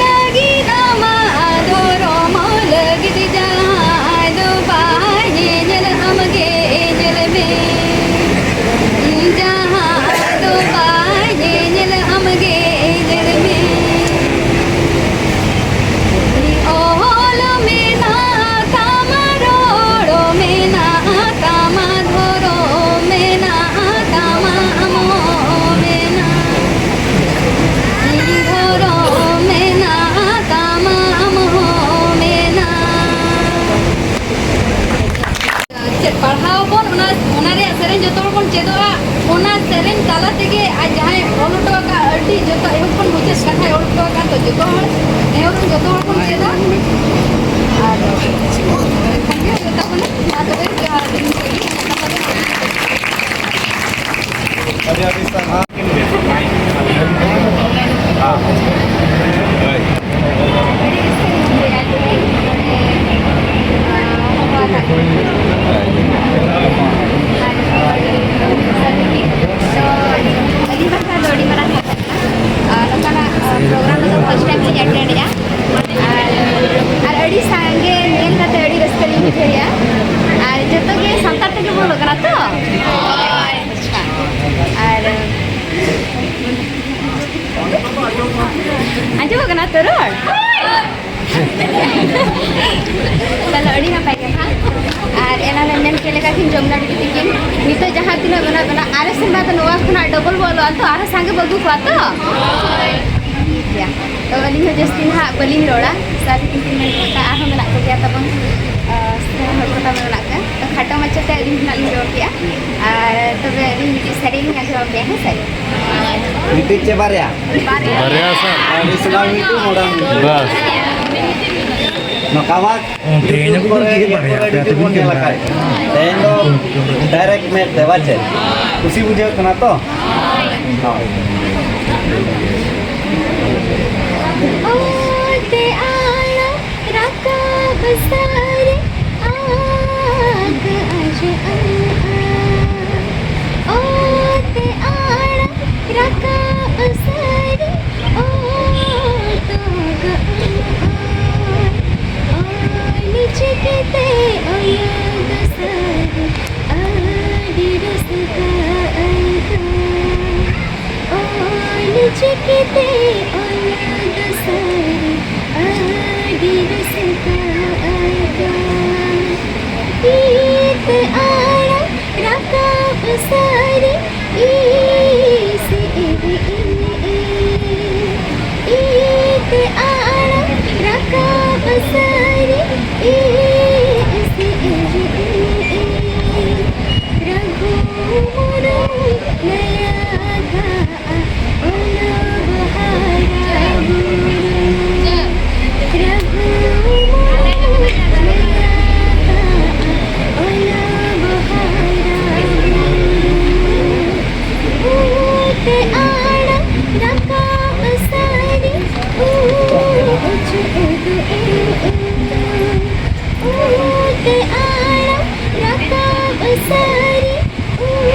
ᱞᱟᱹᱜᱤᱫ, ᱟᱢᱟᱜ ᱫᱷᱚᱨᱚᱢ ᱞᱟᱹᱜᱤᱫ, ᱡᱟᱦᱟᱸᱭ ᱫᱚ ᱵᱟᱭ ᱧᱮᱧᱮᱞ ᱟᱢ ᱜᱮ ᱧᱮᱞ ᱢᱮ᱾ ᱡᱟᱦᱟᱸᱭ ᱫᱚ ᱵᱟᱭ ᱧᱮᱧᱮᱞ ᱟᱢ ᱜᱮ ᱧᱮᱞ ᱢᱮ᱾ ᱚᱞ ᱢᱮᱱᱟᱜ ᱛᱟᱢᱟ, ᱨᱚᱲ ᱢᱮᱱᱟᱜ ᱛᱟᱢᱟ, ᱫᱷᱚᱨᱚᱢ ᱢᱮᱱᱟᱜ ᱛᱟᱢᱟ, ᱟᱢ ᱦᱚᱸ ᱢᱮᱱᱟᱜ᱾ ᱫᱷᱚᱨᱚᱢ ᱢᱮᱱᱟᱜ ᱛᱟᱢᱟ, ᱟᱢ ᱦᱚᱸ ᱢᱮᱱᱟᱜ᱾ ᱪᱮᱫ ᱯᱟᱲᱦᱟᱣ ᱵᱚᱱ, ᱚᱱᱟ, ᱚᱱᱟ ᱨᱮᱭᱟᱜ ᱥᱮᱨᱮᱧ ᱡᱚᱛᱚ ᱦᱚᱲ ᱵᱚᱱ ᱪᱮᱫᱚᱜᱼᱟ᱾ ᱚᱱᱟ ᱥᱮᱨᱮᱧ ᱛᱟᱞᱟ ᱛᱮᱜᱮ ᱟᱡ ᱡᱟᱦᱟᱸᱭ ᱚᱞ ᱦᱚᱴᱚ ᱟᱠᱟᱫ, ᱟᱹᱰᱤ ᱡᱚᱛᱚ ᱮᱦᱚᱵ ᱠᱷᱚᱱ ᱢᱩᱪᱟᱹᱫ ᱠᱟᱛᱷᱟᱭ ᱚᱞ ᱦᱚᱴᱚ ᱟᱠᱟᱫ, ᱛᱚ ᱡᱚᱛᱚ ᱦᱚᱲ ᱱᱮᱦᱚᱨ ᱡᱚᱛᱚ ᱦᱚᱲ ᱵᱚᱱ ᱪᱮᱫᱟ᱾ ᱟᱨ ᱮᱱᱠᱷᱟᱱ ᱜᱮ ᱦᱩᱭᱩᱜ ᱛᱟᱵᱚᱱᱟ᱾ ᱢᱟ ᱛᱚᱵᱮ ᱡᱚᱦᱟᱨ ᱜᱮ᱾ ᱟᱹᱰᱤ ᱟᱹᱰᱤ ᱥᱟᱨᱦᱟᱣ᱾ ᱟᱨ ᱱᱚᱝᱠᱟᱱᱟᱜ, ᱟ, ᱯᱨᱳᱜᱨᱟᱢ ᱨᱮᱫᱚ ᱯᱷᱟᱥᱴ ᱴᱟᱭᱤᱢ ᱞᱤᱧ ᱮᱴᱮᱱᱰ ᱮᱫᱼᱟ᱾ ᱟᱨ, ᱟᱨ ᱟᱹᱰᱤ ᱥᱟᱸᱜᱮ ᱧᱮᱞ ᱠᱟᱛᱮ ᱟᱹᱰᱤ ᱨᱟᱹᱥᱠᱟᱹ ᱨᱚᱲ? ᱛᱟᱦᱞᱮ ᱟᱹᱰᱤ ᱱᱟᱯᱟᱭ ᱠᱟᱛᱷᱟ᱾ ᱟᱨ ᱮᱱᱟᱱ ᱨᱮ ᱢᱮᱱ ᱠᱮᱫ ᱞᱮᱠᱟ ᱠᱤᱱ ᱡᱚᱢᱩᱱᱟ ᱵᱤᱴᱤ ᱛᱤᱠᱤᱱ ᱱᱤᱛᱚᱜ ᱡᱟᱦᱟᱸ ᱛᱤᱱᱟᱹᱜ ᱢᱮᱱᱟᱜ ᱵᱚᱱᱟ, ᱟᱞᱮ ᱥᱮᱱ ᱢᱟ ᱛᱚ ᱱᱚᱣᱟ ᱠᱷᱚᱱᱟᱜ ᱰᱚᱵᱚᱞ ᱵᱚ ᱚᱞᱚᱜᱼᱟ, ᱛᱚ ᱟᱨᱦᱚᱸ ᱥᱟᱸᱜᱮ ᱵᱚ ᱟᱹᱜᱩ ᱠᱚᱣᱟ ᱛᱚ᱾ ᱴᱷᱤᱠ ᱜᱮᱭᱟ, ᱛᱚ ᱟᱹᱞᱤᱧ ᱦᱚᱸ ᱡᱟᱹᱥᱛᱤ ᱱᱟᱦᱟᱜ ᱵᱟᱹᱞᱤᱧ ᱨᱚᱲᱟ᱾ ᱥᱟᱨ ᱛᱤᱠᱤᱱ ᱠᱤᱱ ᱢᱮᱱ ᱠᱟᱜ, ᱟᱨᱦᱚᱸ ᱢᱮᱱᱟᱜ ᱠᱚᱜᱮᱭᱟ ᱛᱟᱵᱚᱱ, ᱟᱸ, ᱥᱮᱬᱟ ᱦᱚᱲ ᱠᱚ ᱛᱟᱵᱚᱱ ᱢᱮᱱᱟᱜ ᱠᱚᱣᱟ᱾ ᱛᱚ ᱠᱷᱟᱴᱚ ᱢᱟᱪᱷᱟᱛᱮ ᱟᱹᱞᱤᱧ ᱦᱚᱸ ᱱᱟᱜ ᱞᱤᱧ ᱨᱚᱲ ᱠᱮᱜᱼᱟ᱾ ᱟᱨ ᱛᱚᱵᱮ ᱟᱹᱞᱤᱧ ᱢᱤᱫᱴᱤᱡ ᱥᱮᱨᱮᱧ ᱞᱤᱧ ᱟᱸᱡᱚᱢ ᱟᱯᱮᱭᱟ, ᱦᱮᱸ ᱥᱮ? ᱢᱤᱫᱴᱤᱡ ᱪᱮ ᱵᱟᱨᱭᱟ? ᱵᱟᱨᱭᱟ, ᱥᱟᱨ᱾ ᱟᱹᱰᱤ ᱥᱟᱱᱟᱢ ᱢᱤᱫᱴᱤᱡ ᱢᱚᱰᱟᱨᱱ ᱢᱤᱫᱴᱤᱡ᱾ ᱵᱟᱥ᱾ ᱱᱚᱝᱠᱟ ᱢᱟ ᱚ, ᱛᱮᱦᱮᱧ YouTube ᱠᱚᱨᱮ, ᱦᱚᱸ ᱤᱭᱟᱹ ᱠᱚᱨᱮ ᱵᱟᱨᱭᱟ, ᱡᱩᱫᱤ ᱵᱚᱱ ᱧᱮᱞ ᱟᱠᱟᱫ᱾ ᱛᱮᱦᱮᱧ ᱫᱚ ᱰᱟᱭᱨᱮᱠᱴ ᱢᱮᱫ ᱛᱮ, ᱵᱟᱪᱮ? ᱠᱩᱥᱤ ᱵᱩᱡᱷᱟᱹᱜ ᱠᱟᱱᱟ ᱛᱚ? ᱦᱳᱭ᱾ ᱚᱛᱮ ᱟᱲᱟᱜ ᱨᱟᱠᱟᱵ ᱥᱟᱹᱨᱤ ᱟᱸᱠ ᱟᱡ ᱟᱸᱠᱟ᱾ ᱚᱛᱮ ᱟᱲᱟᱜ ᱨᱟᱠᱟᱵ ᱥᱟᱹᱨᱤ ᱚᱛᱚᱜ ᱟᱢ ᱟᱨ ᱚᱞ ᱪᱤᱠᱤᱛᱮ ᱚᱞᱚᱜ ᱥᱟᱹᱨᱤ ᱟᱹᱰᱤ ᱨᱟᱹᱥᱠᱟᱹ ᱟᱹᱭᱠᱟᱹᱣ᱾ ᱚᱞ ᱪᱤᱠᱤᱛᱮ ᱚᱞᱚᱜ ᱥᱟᱹᱨᱤ ᱟᱹᱰᱤ ᱨᱟᱹᱥᱠᱟᱹ ᱟᱹᱭᱠᱟᱹᱣ᱾ ᱤᱛᱟᱹ ᱟᱲᱟᱜ ᱨᱟᱠᱟᱵ ᱥᱟᱹᱨᱤ ᱤᱥᱤ ᱤᱨᱤ ᱤᱧ ᱤ᱾ ᱤᱛᱟᱹ ᱟᱲᱟᱜ ᱨᱟᱠᱟᱵ ᱥᱟᱹᱨᱤ ᱤᱥᱤ ᱤᱨᱤ ᱤᱧ ᱤ᱾ ᱨᱟᱹᱜᱷᱩ ᱢᱩᱨᱢᱩ ᱞᱟᱹᱭ ᱟᱠᱟᱫᱼᱟ ᱚᱞᱚᱜ ᱦᱟᱨᱟ ᱵᱩᱨᱩ᱾ ᱨᱟᱹᱜᱷᱩ ᱢᱩᱨᱢᱩ ᱞᱟᱹᱭ ᱟᱠᱟᱫᱼᱟ ᱚᱞᱚᱜ ᱦᱟᱨᱟ ᱵᱩᱨᱩ᱾ ᱩᱛᱮ ᱟᱲᱟᱜ ᱨᱟᱠᱟᱵ ᱥᱟᱹᱨᱤ ᱩᱪᱩ ᱩᱫᱩᱜ ᱩᱛᱩ᱾ ᱩᱛᱮ ᱟᱲᱟᱜ ᱨᱟᱠᱟᱵ ᱥᱟᱹᱨᱤ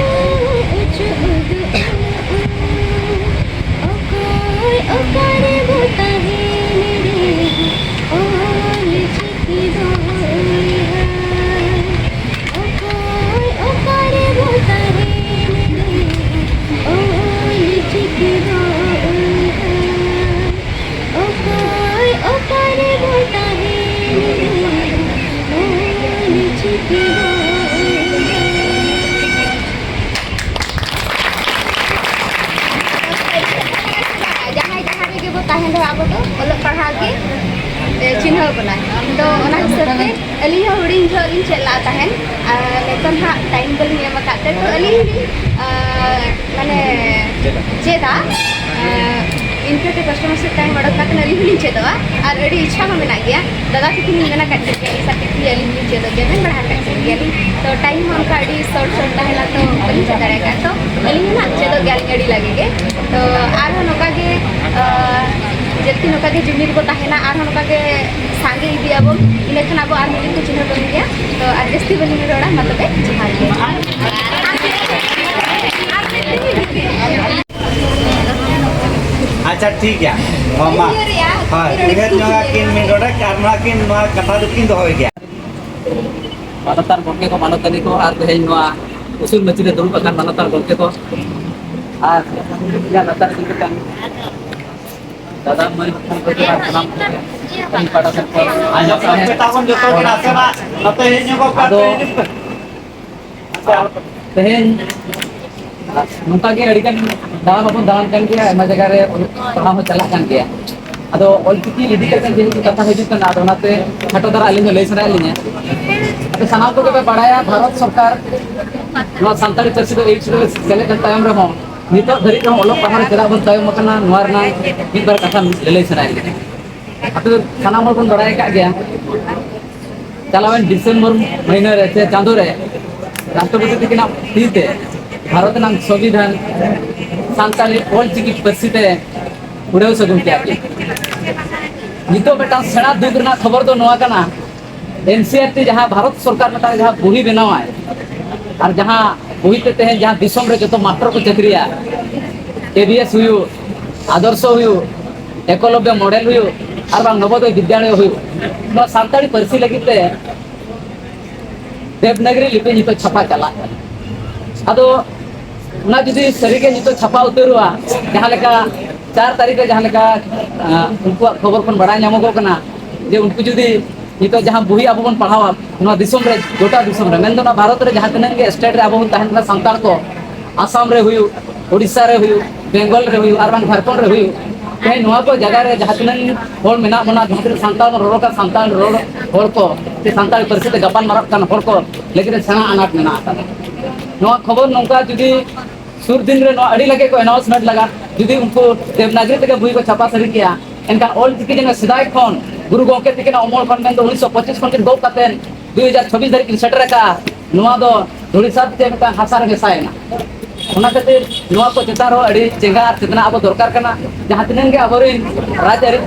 ᱩᱪᱩ ᱩᱫᱩᱜ᱾ ᱚᱠᱚᱭ ᱚᱠᱟᱨᱮ ᱵᱚ ᱛᱟᱦᱮᱱ ᱨᱮᱦᱚᱸ ᱚᱞ ᱪᱤᱠᱤ ᱫᱚ ᱩᱭᱦᱟᱹᱨ᱾ ᱚᱠᱚᱭ ᱚᱠᱟᱨᱮ ᱵᱚ ᱛᱟᱦᱮᱱ ᱨᱮᱦᱚᱸ ᱚᱞ ᱫᱚ ᱟᱵᱚ ᱫᱚ ᱚᱞᱚᱜ ᱯᱟᱲᱦᱟᱣ ᱜᱮ, ᱮ, ᱪᱤᱱᱦᱟᱹᱣ ᱵᱚᱱᱟ᱾ ᱛᱚ ᱚᱱᱟ ᱦᱤᱥᱟᱹᱵ ᱛᱮ ᱟᱹᱞᱤᱧ ᱦᱚᱸ ᱦᱩᱰᱤᱧ ᱡᱚᱦᱚᱜ ᱞᱤᱧ ᱪᱮᱫ ᱞᱟᱜ ᱛᱟᱦᱮᱱ, ᱟᱨ ᱱᱤᱛᱚᱜ ᱦᱟᱸᱜ ᱴᱟᱭᱤᱢ ᱵᱟᱹᱞᱤᱧ ᱮᱢ ᱟᱠᱟᱫ ᱛᱮ, ᱛᱚ ᱟᱹᱞᱤᱧ ᱦᱚᱸᱞᱤᱧ, ᱟ, ᱢᱟᱱᱮ ᱪᱮᱫᱟ, ᱟ, ᱤᱱᱠᱟᱹᱛᱮ ᱠᱚᱥᱴᱚ ᱢᱚᱥᱴᱚ ᱴᱟᱭᱤᱢ ᱚᱰᱚᱠ ᱠᱟᱛᱮ ᱟᱹᱞᱤᱧ ᱦᱚᱸᱞᱤᱧ ᱪᱮᱫᱚᱜᱼᱟ᱾ ᱟᱨ ᱟᱹᱰᱤ ᱤᱪᱪᱷᱟ ᱦᱚᱸ ᱢᱮᱱᱟᱜ ᱜᱮᱭᱟ, ᱫᱟᱫᱟ ᱛᱟᱹᱠᱤᱱ ᱞᱤᱧ ᱢᱮᱱ ᱟᱠᱟᱫ ᱠᱤᱱ ᱜᱮᱭᱟ, ᱤᱧ ᱥᱟᱛᱮ ᱜᱮ ᱟᱹᱞᱤᱧ ᱞᱤᱧ ᱪᱮᱫᱚᱜ ᱜᱮᱭᱟ, ᱢᱮᱱ ᱵᱟᱲᱟ ᱟᱠᱟᱫ ᱠᱤᱱ ᱜᱮᱭᱟᱞᱤᱧ᱾ ᱛᱚ ᱴᱟᱭᱤᱢ ᱦᱚᱸ ᱚᱱᱠᱟ ᱟᱹᱰᱤ ᱥᱚᱨᱴ ᱥᱚᱨᱴ ᱛᱟᱦᱮᱱᱟ, ᱛᱚ ᱵᱟᱹᱞᱤᱧ ᱪᱮᱫ ᱫᱟᱲᱮ ᱟᱠᱟᱫᱼᱟ᱾ ᱛᱚ ᱟᱹᱞᱤᱧ ᱦᱚᱸ ᱱᱟᱜ ᱪᱮᱫᱚᱜ ᱜᱮᱭᱟᱞᱤᱧ ᱟᱹᱰᱤ ᱞᱟᱜᱮ ᱜᱮ᱾ ᱛᱚ ᱟᱨᱦᱚᱸ ᱱᱚᱝᱠᱟ ᱜᱮ, ᱟ, ᱡᱟᱹᱥᱛᱤ ᱱᱚᱝᱠᱟ ᱜᱮ ᱡᱩᱢᱤᱫ ᱵᱚ ᱛᱟᱦᱮᱱᱟ, ᱟᱨᱦᱚᱸ ᱱᱚᱝᱠᱟ ᱜᱮ ᱥᱟᱸᱜᱮ ᱤᱫᱤᱜ ᱟᱵᱚᱱ, ᱤᱱᱟᱹᱠᱷᱟᱱ ᱟᱵᱚ ᱟᱨ ᱢᱤᱫ ᱫᱤᱱ ᱠᱚ ᱪᱤᱱᱦᱟᱹ ᱵᱚᱱ ᱜᱮᱭᱟ᱾ ᱛᱚ ᱟᱨ ᱡᱟᱹᱥᱛᱤ ᱵᱟᱹᱞᱤᱧ ᱨᱚᱲᱟ, ᱢᱟ ᱛᱚᱵᱮ ᱡᱚᱦᱟᱨ ᱜᱮ᱾ ᱟᱪᱪᱷᱟ, ᱴᱷᱤᱠ ᱜᱮᱭᱟ᱾ ᱦᱚᱸ, ᱢᱟ᱾ ᱦᱳᱭ, ᱩᱭᱦᱟᱹᱨ ᱧᱚᱜ ᱟᱹᱠᱤᱱ ᱢᱤᱫ ᱰᱚᱸᱰᱮᱠ, ᱟᱨ ᱱᱚᱣᱟ ᱠᱤᱱ, ᱱᱚᱣᱟ ᱠᱟᱛᱷᱟ ᱫᱚᱠᱤᱱ ᱫᱚᱦᱚᱭ ᱜᱮᱭᱟ᱾ ᱢᱟᱱᱚᱛᱟᱱ ᱜᱚᱢᱠᱮ ᱠᱚ, ᱢᱟᱱᱚᱛᱟᱱᱤ ᱠᱚ, ᱟᱨ ᱛᱮᱦᱮᱧ ᱱᱚᱣᱟ ᱩᱥᱩᱞ ᱢᱟᱹᱪᱤ ᱨᱮ ᱫᱩᱲᱩᱵ ᱟᱠᱟᱱ ᱢᱟᱱᱚᱛᱟᱱ ᱜᱚᱢᱠᱮ ᱠᱚ, ᱟᱨ ᱤᱧᱟᱹᱜ ᱞᱟᱛᱟᱨ ᱨᱮ ᱫᱩᱲᱩᱵ ᱟᱠᱟᱱ ᱫᱟᱫᱟ ᱢᱟᱹᱭ ᱵᱟᱹᱵᱩ ᱛᱟᱠᱚ ᱟᱨ ᱥᱟᱱᱟᱢ ᱠᱚᱜᱮ ᱟᱹᱞᱤᱧ ᱯᱟᱦᱴᱟ ᱥᱮᱫ ᱠᱷᱚᱱ ᱟᱨ ᱧᱚᱜ ᱯᱮ, ᱛᱟᱵᱚᱱ ᱡᱚᱛᱚ ᱜᱮ ᱱᱟᱥᱮᱱᱟᱜ ᱱᱚᱛᱮ ᱦᱮᱡ ᱧᱚᱜᱚᱜ ᱯᱮ, ᱟᱫᱚ ᱟᱯᱮ ᱦᱤᱡᱩᱜ ᱯᱮ᱾ ᱛᱮᱦᱮᱧ ᱱᱚᱝᱠᱟ ᱜᱮ ᱟᱹᱰᱤ ᱜᱟᱱ ᱫᱟᱬᱟ ᱢᱟᱵᱚᱱ ᱫᱟᱬᱟᱱ ᱠᱟᱱ ᱜᱮᱭᱟ, ᱟᱭᱢᱟ ᱡᱟᱭᱜᱟ ᱨᱮ ᱚᱞᱚᱜ ᱯᱟᱲᱦᱟᱣ ᱦᱚᱸ ᱪᱟᱞᱟᱜ ᱠᱟᱱ ᱜᱮᱭᱟ᱾ ᱟᱫᱚ ᱚᱞᱪᱤᱠᱤ ᱤᱫᱤ ᱠᱟᱛᱮ ᱡᱮᱦᱮᱛᱩ ᱠᱟᱛᱷᱟ ᱦᱤᱡᱩᱜ ᱠᱟᱱᱟ, ᱟᱫᱚ ᱚᱱᱟᱛᱮ ᱠᱷᱟᱴᱚ ᱫᱷᱟᱨᱟ ᱟᱹᱞᱤᱧ ᱦᱚᱸ ᱞᱟᱹᱭ ᱥᱟᱱᱟᱭᱮᱫ ᱞᱤᱧᱟ᱾ ᱟᱫᱚ ᱥᱟᱱᱟᱢ ᱠᱚᱜᱮ ᱯᱮ ᱵᱟᱲᱟᱭᱟ, ᱵᱷᱟᱨᱚᱛ ᱥᱚᱨᱠᱟᱨ ᱱᱚᱣᱟ ᱥᱟᱱᱛᱟᱲᱤ ᱯᱟᱹᱨᱥᱤ ᱫᱚ ᱮᱭᱤᱪ ᱨᱮ ᱥᱮᱞᱮᱫ ᱮᱱ ᱛᱟᱭᱚᱢ ᱨᱮᱦᱚᱸ ᱱᱤᱛᱚᱜ ᱫᱷᱟᱹᱨᱤᱡ ᱨᱮᱦᱚᱸ ᱚᱞᱚᱜ ᱯᱟᱲᱦᱟᱣ ᱨᱮ ᱪᱮᱫᱟᱜ ᱵᱚᱱ ᱛᱟᱭᱚᱢ ᱟᱠᱟᱱᱟ, ᱱᱚᱣᱟ ᱨᱮᱱᱟᱜ ᱢᱤᱫ ᱵᱟᱨ ᱠᱟᱛᱷᱟ ᱞᱟᱹᱞᱟᱹᱭ ᱥᱟᱱᱟᱭᱮᱫ ᱞᱤᱧᱟ᱾ ᱟᱯᱮ ᱫᱚ ᱥᱟᱱᱟᱢ ᱦᱚᱲ ᱵᱚᱱ ᱵᱟᱲᱟᱭ ᱟᱠᱟᱫ ᱜᱮᱭᱟ, ᱪᱟᱞᱟᱣᱮᱱ ᱰᱤᱥᱮᱢᱵᱚᱨ ᱢᱟᱹᱦᱱᱟᱹ ᱨᱮ ᱥᱮ ᱪᱟᱸᱫᱳ ᱨᱮ ᱨᱟᱥᱴᱨᱚᱯᱚᱛᱤ ᱛᱤᱠᱤᱱᱟᱜ ᱛᱤ ᱛᱮ ᱵᱷᱟᱨᱚᱛ ᱨᱮᱱᱟᱜ ᱥᱚᱝᱵᱤᱫᱷᱟᱱ ᱥᱟᱱᱛᱟᱲᱤ ᱚᱞᱪᱤᱠᱤ ᱯᱟᱹᱨᱥᱤ ᱛᱮ ᱩᱰᱟᱹᱣ ᱥᱟᱹᱜᱩᱱ ᱠᱮᱫᱟ ᱠᱤᱱ᱾ ᱱᱤᱛᱚᱜ ᱢᱤᱫᱴᱟᱝ ᱥᱮᱬᱟ ᱫᱩᱠ ᱨᱮᱱᱟᱜ ᱠᱷᱚᱵᱚᱨ ᱫᱚ ᱱᱚᱣᱟ ᱠᱟᱱᱟ, ᱮᱱ ᱥᱤ ᱟᱨ ᱴᱤ ᱡᱟᱦᱟᱸ ᱵᱷᱟᱨᱚᱛ ᱥᱚᱨᱠᱟᱨ ᱢᱤᱫᱴᱟᱝ ᱡᱟᱦᱟᱸ ᱵᱩᱦᱤ ᱵᱮᱱᱟᱣᱟᱭ, ᱟᱨ ᱡᱟᱦᱟᱸ ᱵᱩᱦᱤ ᱛᱮ ᱛᱮᱦᱮᱧ ᱡᱟᱦᱟᱸ ᱫᱤᱥᱚᱢ ᱨᱮ ᱡᱚᱛᱚ ᱢᱟᱥᱴᱟᱨ ᱠᱚ ᱪᱟᱹᱠᱨᱤᱭᱟ, ᱠᱮ ᱵᱤ ᱮᱥ ᱦᱩᱭᱩᱜ, ᱟᱫᱚᱨᱥᱚ ᱦᱩᱭᱩᱜ, ᱮᱠᱚᱞᱚᱵᱽᱭᱚ ᱢᱚᱰᱮᱞ ᱦᱩᱭᱩᱜ, ᱟᱨ ᱵᱟᱝ ᱱᱚᱵᱳᱫᱚᱭ ᱵᱤᱫᱽᱭᱟᱞᱚᱭ ᱦᱩᱭᱩᱜ, ᱱᱚᱣᱟ ᱥᱟᱱᱛᱟᱲᱤ ᱯᱟᱹᱨᱥᱤ ᱞᱟᱹᱜᱤᱫ ᱛᱮ ᱫᱮᱵᱽᱱᱟᱜᱽᱨᱤ ᱞᱤᱯᱤ ᱱᱤᱛᱚᱜ ᱪᱷᱟᱯᱟ ᱪᱟᱞᱟᱜ ᱠᱟᱱᱟ᱾ ᱟᱫᱚ ᱚᱱᱟ ᱡᱩᱫᱤ ᱥᱟᱹᱨᱤᱜᱮ ᱱᱤᱛᱚᱜ ᱪᱷᱟᱯᱟ ᱩᱛᱟᱹᱨᱚᱜᱼᱟ, ᱡᱟᱦᱟᱸ ᱞᱮᱠᱟ ᱪᱟᱨ ᱛᱟᱹᱨᱤᱠᱷ ᱨᱮ ᱡᱟᱦᱟᱸ ᱞᱮᱠᱟ, ᱟᱸ, ᱩᱱᱠᱩᱣᱟᱜ ᱠᱷᱚᱵᱚᱨ ᱠᱷᱚᱱ ᱵᱟᱲᱟᱭ ᱧᱟᱢᱚᱜᱚᱜ ᱠᱟᱱᱟ ᱡᱮ ᱩᱱᱠᱩ ᱡᱩᱫᱤ ᱱᱤᱛᱚᱜ ᱡᱟᱦᱟᱸ ᱵᱩᱦᱤ ᱟᱵᱚ ᱵᱚᱱ ᱯᱟᱲᱦᱟᱣᱟ ᱱᱚᱣᱟ ᱫᱤᱥᱚᱢ ᱨᱮ, ᱜᱚᱴᱟ ᱫᱤᱥᱚᱢ ᱨᱮ, ᱢᱮᱱᱫᱚ ᱱᱚᱣᱟ ᱵᱷᱟᱨᱚᱛ ᱨᱮ ᱡᱟᱦᱟᱸ ᱛᱤᱱᱟᱹᱜ ᱜᱮ ᱥᱴᱮᱴ ᱨᱮ ᱟᱵᱚ ᱵᱚᱱ ᱛᱟᱦᱮᱱ ᱠᱟᱱᱟ ᱥᱟᱱᱛᱟᱲ ᱠᱚ, ᱟᱥᱟᱢ ᱨᱮ ᱦᱩᱭᱩᱜ, ᱳᱰᱤᱥᱟ ᱨᱮ ᱦᱩᱭᱩᱜ, ᱵᱮᱝᱜᱚᱞ ᱨᱮ ᱦᱩᱭᱩᱜ, ᱟᱨ ᱵᱟᱝ ᱡᱷᱟᱲᱠᱷᱚᱸᱰ ᱨᱮ ᱦᱩᱭᱩᱜ, ᱛᱮᱦᱮᱧ ᱱᱚᱣᱟ ᱠᱚ ᱡᱟᱭᱜᱟ ᱨᱮ ᱡᱟᱦᱟᱸ ᱛᱤᱱᱟᱹᱜ ᱦᱚᱲ ᱢᱮᱱᱟᱜ ᱵᱚᱱᱟ, ᱡᱟᱦᱟᱸ ᱛᱤᱱᱟᱹᱜ ᱥᱟᱱᱛᱟᱲ ᱵᱚᱱ ᱨᱚᱲ ᱠᱟᱱ, ᱥᱟᱱᱛᱟᱲ ᱨᱚᱲ ᱦᱚᱲ ᱠᱚ ᱥᱮ ᱥᱟᱱᱛᱟᱲᱤ ᱯᱟᱹᱨᱥᱤ ᱛᱮ ᱜᱟᱯᱟᱞ ᱢᱟᱨᱟᱜ ᱠᱟᱱ ᱦᱚᱲ ᱠᱚ ᱞᱟᱹᱜᱤᱫ ᱨᱮ ᱥᱮᱬᱟ ᱟᱱᱟᱴ ᱢᱮᱱᱟᱜ ᱟᱠᱟᱫᱟ᱾ ᱱᱚᱣᱟ ᱠᱷᱚᱵᱚᱨ ᱱᱚᱝᱠᱟ ᱡᱩᱫᱤ ᱥᱩᱨ ᱫᱤᱱ ᱨᱮ ᱱᱚᱣᱟ ᱟᱹᱰᱤ ᱞᱟᱜᱮ ᱠᱚ ᱟᱱᱟᱣᱩᱱᱥᱢᱮᱱᱴ ᱞᱟᱜᱟ, ᱡᱩᱫᱤ ᱩᱱᱠᱩ ᱫᱮᱵᱽᱱᱟᱜᱽᱨᱤ ᱛᱮᱜᱮ ᱵᱳᱭ ᱠᱚ ᱪᱷᱟᱯᱟ ᱥᱟᱹᱨᱤ ᱠᱮᱭᱟ, ᱮᱱᱠᱷᱟᱱ ᱚᱞ ᱪᱤᱠᱤ ᱡᱮᱱᱚ ᱥᱮᱫᱟᱭ ᱠᱷᱚᱱ ᱜᱩᱨᱩ ᱜᱚᱢᱠᱮ ᱛᱤᱠᱤᱱᱟᱜ ᱚᱢᱚᱞ ᱠᱷᱚᱱ ᱢᱮᱱᱫᱚ ᱩᱱᱤᱥᱥᱚ ᱯᱚᱸᱪᱤᱥ ᱠᱷᱚᱱ ᱠᱤᱱ ᱜᱚᱜ ᱠᱟᱛᱮ ᱫᱩ ᱦᱟᱡᱟᱨ ᱪᱷᱟᱵᱵᱤᱥ ᱫᱷᱟᱹᱨᱤᱡ ᱠᱤᱱ ᱥᱮᱴᱮᱨ ᱟᱠᱟᱫᱼᱟ, ᱱᱚᱣᱟ ᱫᱚ ᱫᱷᱩᱲᱤ ᱥᱟᱶᱛᱮ ᱢᱤᱫᱴᱟᱝ ᱦᱟᱥᱟ ᱨᱮ ᱢᱮᱥᱟᱭᱮᱱᱟ᱾ ᱚᱱᱟ ᱠᱷᱟᱹᱛᱤᱨ ᱱᱚᱣᱟ ᱠᱚ ᱪᱮᱛᱟᱱ ᱨᱮᱦᱚᱸ ᱟᱹᱰᱤ ᱪᱮᱸᱜᱷᱟ ᱟᱨ ᱪᱮᱛᱱᱟ ᱟᱵᱚ ᱫᱚᱨᱠᱟᱨ ᱠᱟᱱᱟ᱾ ᱡᱟᱦᱟᱸ ᱛᱤᱱᱟᱹᱜ ᱜᱮ ᱟᱵᱚᱨᱮᱱ ᱨᱟᱡᱽᱟᱹᱨᱤ,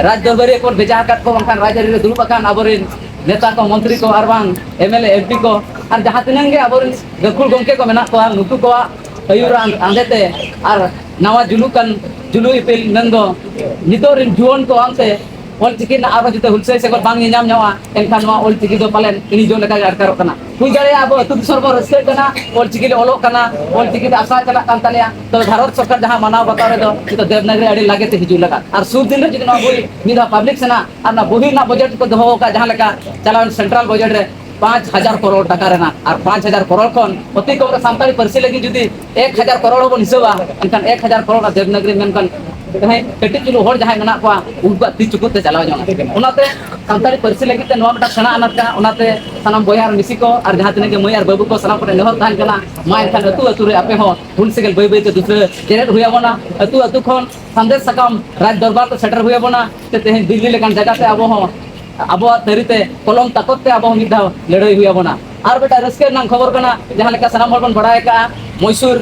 ᱨᱟᱡᱽ ᱫᱚᱨᱵᱟᱨᱤᱭᱟᱹ ᱠᱚ ᱵᱷᱮᱡᱟ ᱟᱠᱟᱫ ᱠᱚ, ᱵᱟᱝᱠᱷᱟᱱ ᱨᱟᱡᱽᱟᱹᱨᱤ ᱨᱮ ᱫᱩᱲᱩᱵ ᱟᱠᱟᱱ ᱟᱵᱚᱨᱮᱱ ᱱᱮᱛᱟ ᱠᱚ, ᱢᱚᱱᱛᱨᱤ ᱠᱚ, ᱟᱨ ᱵᱟᱝ M L A, M P ᱠᱚ, ᱟᱨ ᱡᱟᱦᱟᱸ ᱛᱤᱱᱟᱹᱜ ᱜᱮ ᱟᱵᱚᱨᱮᱱ ᱜᱟᱹᱠᱷᱩᱲ ᱜᱚᱢᱠᱮ ᱠᱚ ᱢᱮᱱᱟᱜ ᱠᱚᱣᱟ, ᱱᱩᱠᱩ ᱠᱚᱣᱟᱜ ᱟᱹᱭᱩᱨ ᱟᱸᱫᱮᱛᱮ ᱟᱨ ᱱᱟᱣᱟ ᱡᱩᱞᱩᱜ ᱠᱟᱱ ᱡᱩᱞᱩᱜ ᱤᱯᱤᱞ ᱢᱮᱱᱫᱚ ᱱᱤᱛᱚᱜ ᱨᱮᱱ ᱡᱩᱣᱟᱹᱱ ᱠᱚ ᱟᱱᱛᱮ ᱚᱞ ᱪᱤᱠᱤ ᱨᱮᱱᱟᱜ ᱟᱨᱦᱚᱸ ᱡᱩᱫᱤ ᱦᱩᱞᱥᱟᱹᱭ ᱥᱮᱸᱜᱮᱞ ᱵᱟᱝ ᱧᱮᱧᱟᱢ ᱧᱚᱜᱼᱟ, ᱮᱱᱠᱷᱟᱱ ᱱᱚᱣᱟ ᱚᱞ ᱪᱤᱠᱤ ᱫᱚ ᱯᱟᱞᱮᱱ ᱤᱧ ᱡᱚ ᱞᱮᱠᱟ ᱜᱮ ᱟᱴᱠᱟᱨᱚᱜ ᱠᱟᱱᱟ᱾ ᱦᱩᱭ ᱫᱟᱲᱮᱭᱟᱜᱼᱟ ᱟᱵᱚ ᱟᱹᱛᱩ ᱫᱤᱥᱚᱢ ᱵᱚᱱ ᱨᱟᱹᱥᱠᱟᱹᱜ ᱠᱟᱱᱟ, ᱚᱞ ᱪᱤᱠᱤ ᱞᱮ ᱚᱞᱚᱜ ᱠᱟᱱᱟ, ᱚᱞ ᱪᱤᱠᱤ ᱛᱮ ᱟᱥᱲᱟ ᱪᱟᱞᱟᱜ ᱠᱟᱱ ᱛᱟᱞᱮᱭᱟ, ᱛᱚᱵᱮ ᱵᱷᱟᱨᱚᱛ ᱥᱚᱨᱠᱟᱨ ᱡᱟᱦᱟᱸ ᱢᱟᱱᱟᱣ ᱵᱟᱛᱟᱣ ᱨᱮᱫᱚ ᱱᱤᱛᱚᱜ ᱫᱮᱵᱽᱱᱟᱜᱽᱨᱤ ᱟᱹᱰᱤ ᱞᱟᱜᱮ ᱛᱮ ᱦᱤᱡᱩᱜ ᱞᱟᱜᱟᱜ᱾ ᱟᱨ ᱥᱩᱨ ᱫᱤᱱ ᱨᱮ ᱡᱩᱫᱤ ᱱᱚᱣᱟ ᱵᱳᱭ ᱢᱤᱫ ᱫᱷᱟᱣ ᱯᱟᱵᱽᱞᱤᱠ ᱥᱟᱱᱟ ᱟᱨ ᱚᱱᱟ ᱵᱳᱭ ᱨᱮᱱᱟᱜ ᱵᱟᱡᱮᱴ ᱠᱚ ᱫᱚᱦᱚ ᱟᱠᱟᱫ, ᱡᱟᱦᱟᱸ ᱞᱮᱠᱟ ᱪᱟᱞᱟᱣᱮᱱ ᱥᱮᱱᱴᱨᱟᱞ ᱵᱟᱡᱮᱴ ᱨᱮ ᱯᱟᱸᱪ ᱦᱟᱡᱟᱨ ᱠᱟᱨᱳᱲ ᱴᱟᱠᱟ ᱨᱮᱱᱟᱜ, ᱟᱨ ᱯᱟᱸᱪ ᱦᱟᱡᱟᱨ ᱠᱟᱨᱳᱲ ᱠᱷᱚᱱ ᱚᱛᱤ ᱠᱚᱢ ᱨᱮ ᱥᱟᱱᱛᱟᱲᱤ ᱯᱟᱹᱨᱥᱤ ᱞᱟᱹᱜᱤᱫ ᱡᱩᱫᱤ ᱮᱠ ᱦᱟᱡᱟᱨ ᱠᱟᱨᱳᱲ ᱦᱚᱸᱵᱚᱱ ᱦᱤᱥᱟᱹᱵᱟ, ᱮᱱᱠᱷᱟᱱ ᱮᱠ ᱦᱟᱡᱟᱨ ᱠᱟᱨᱳᱲ ᱟᱨ ᱫᱮᱵᱽᱱᱟᱜᱽᱨᱤ ᱢᱮᱱᱠᱷᱟᱱ ᱡᱟᱦᱟᱸᱭ ᱠᱟᱹᱴᱤᱡ ᱪᱩᱞᱩᱝ ᱦᱚᱲ ᱡᱟᱦᱟᱸᱭ ᱢᱮᱱᱟᱜ ᱠᱚᱣᱟ, ᱩᱱᱠᱩᱣᱟᱜ ᱛᱤ ᱪᱩᱯᱩᱫ ᱛᱮ ᱪᱟᱞᱟᱣ ᱧᱚᱜᱼᱟ᱾ ᱚᱱᱟᱛᱮ ᱥᱟᱱᱛᱟᱲᱤ ᱯᱟᱹᱨᱥᱤ ᱞᱟᱹᱜᱤᱫ ᱛᱮ ᱱᱚᱣᱟ ᱢᱤᱫᱴᱟᱝ ᱥᱮᱬᱟ ᱟᱱᱟᱴ ᱠᱟᱱᱟ᱾ ᱚᱱᱟᱛᱮ ᱥᱟᱱᱟᱢ ᱵᱚᱭᱦᱟ ᱟᱨ ᱢᱤᱥᱤ ᱠᱚ ᱟᱨ ᱡᱟᱦᱟᱸ ᱛᱤᱱᱟᱹᱜ ᱜᱮ ᱢᱟᱹᱭ ᱟᱨ ᱵᱟᱹᱵᱩ ᱠᱚ, ᱥᱟᱱᱟᱢ ᱠᱚᱴᱷᱮᱱ ᱱᱮᱦᱚᱨ ᱛᱟᱦᱮᱱ ᱠᱟᱱᱟ, ᱢᱟ ᱮᱱᱠᱷᱟᱱ ᱟᱹᱛᱩ ᱟᱹᱛᱩ ᱨᱮ ᱟᱯᱮ ᱦᱚᱸ ᱦᱩᱞ ᱥᱮᱸᱜᱮᱞ ᱵᱟᱹᱭ ᱵᱟᱹᱭ ᱛᱮ ᱫᱩᱥᱨᱟᱹ ᱡᱮᱨᱮᱫ ᱦᱩᱭ ᱟᱵᱚᱱᱟ᱾ ᱟᱹᱛᱩ ᱟᱹᱛᱩ ᱠᱷᱚᱱ ᱥᱟᱸᱫᱮᱥ ᱥᱟᱠᱟᱢ ᱨᱟᱡᱽ ᱫᱚᱨᱵᱟᱨ ᱛᱮ ᱥᱮᱴᱮᱨ ᱦᱩᱭ ᱟᱵᱚᱱᱟ᱾ ᱥᱮ ᱛᱮᱦᱮᱧ ᱫᱤᱞᱞᱤ ᱞᱮᱠᱟᱱ ᱡᱟᱭᱜᱟ ᱛᱮ ᱟᱵᱚ ᱦᱚᱸ ᱟᱵᱚᱣᱟᱜ ᱛᱟᱹᱨᱤ ᱛᱮ ᱠᱚᱞᱚᱢ ᱛᱟᱠᱚᱛ ᱛᱮ ᱟᱵᱚ ᱦᱚᱸ ᱢᱤᱫ ᱫᱷᱟᱣ ᱞᱟᱹᱲᱦᱟᱹᱭ ᱦᱩᱭ ᱟᱵᱚᱱᱟ᱾ ᱟᱨ ᱢᱤᱫᱴᱟᱝ ᱨᱟᱹᱥᱠᱟᱹ ᱨᱮᱱᱟᱜ ᱠᱷᱚᱵᱚᱨ ᱠᱟᱱᱟ, ᱡᱟᱦᱟᱸ ᱞᱮᱠᱟ ᱥᱟᱱᱟᱢ ᱦᱚᱲ ᱵᱚᱱ ᱵᱟᱲᱟᱭ ᱟᱠᱟᱫᱼᱟ, ᱢᱚᱭᱥᱩᱨ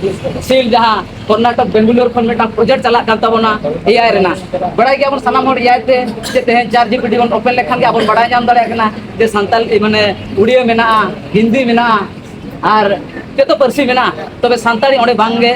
ᱥᱤᱞ ᱡᱟᱦᱟᱸ ᱠᱚᱨᱱᱟᱴᱚᱠ ᱵᱮᱝᱜᱟᱞᱳᱨ ᱠᱷᱚᱱ ᱢᱤᱫᱴᱟᱝ ᱯᱨᱚᱡᱮᱠᱴ ᱪᱟᱞᱟᱜ ᱠᱟᱱ ᱛᱟᱵᱚᱱᱟ ᱮ ᱟᱭ ᱨᱮᱱᱟᱜ᱾ ᱵᱟᱲᱟᱭ ᱜᱮᱭᱟᱵᱚᱱ ᱥᱟᱱᱟᱢ ᱦᱚᱲ ᱮ ᱟᱭ ᱛᱮ ᱡᱮ ᱛᱮᱦᱮᱧ ᱪᱟᱴ ᱡᱤ ᱯᱤ ᱴᱤ ᱵᱚᱱ ᱳᱯᱮᱱ ᱞᱮᱠᱷᱟᱱ ᱜᱮ ᱟᱵᱚ ᱵᱚᱱ ᱵᱟᱲᱟᱭ ᱧᱟᱢ ᱫᱟᱲᱮᱭᱟᱜ ᱠᱟᱱᱟ ᱡᱮ ᱥᱟᱱᱛᱟᱲᱤ ᱢᱟᱱᱮ ᱩᱲᱤᱭᱟᱹ ᱢᱮᱱᱟᱜᱼᱟ, ᱦᱤᱱᱫᱤ ᱢᱮᱱᱟᱜᱼᱟ, ᱟᱨ ᱡᱚᱛᱚ ᱯᱟᱹᱨᱥᱤ ᱢᱮᱱᱟᱜᱼᱟ, ᱛᱚᱵᱮ ᱥᱟᱱᱛᱟᱲᱤ ᱚᱸᱰᱮ ᱵᱟᱝ ᱜᱮ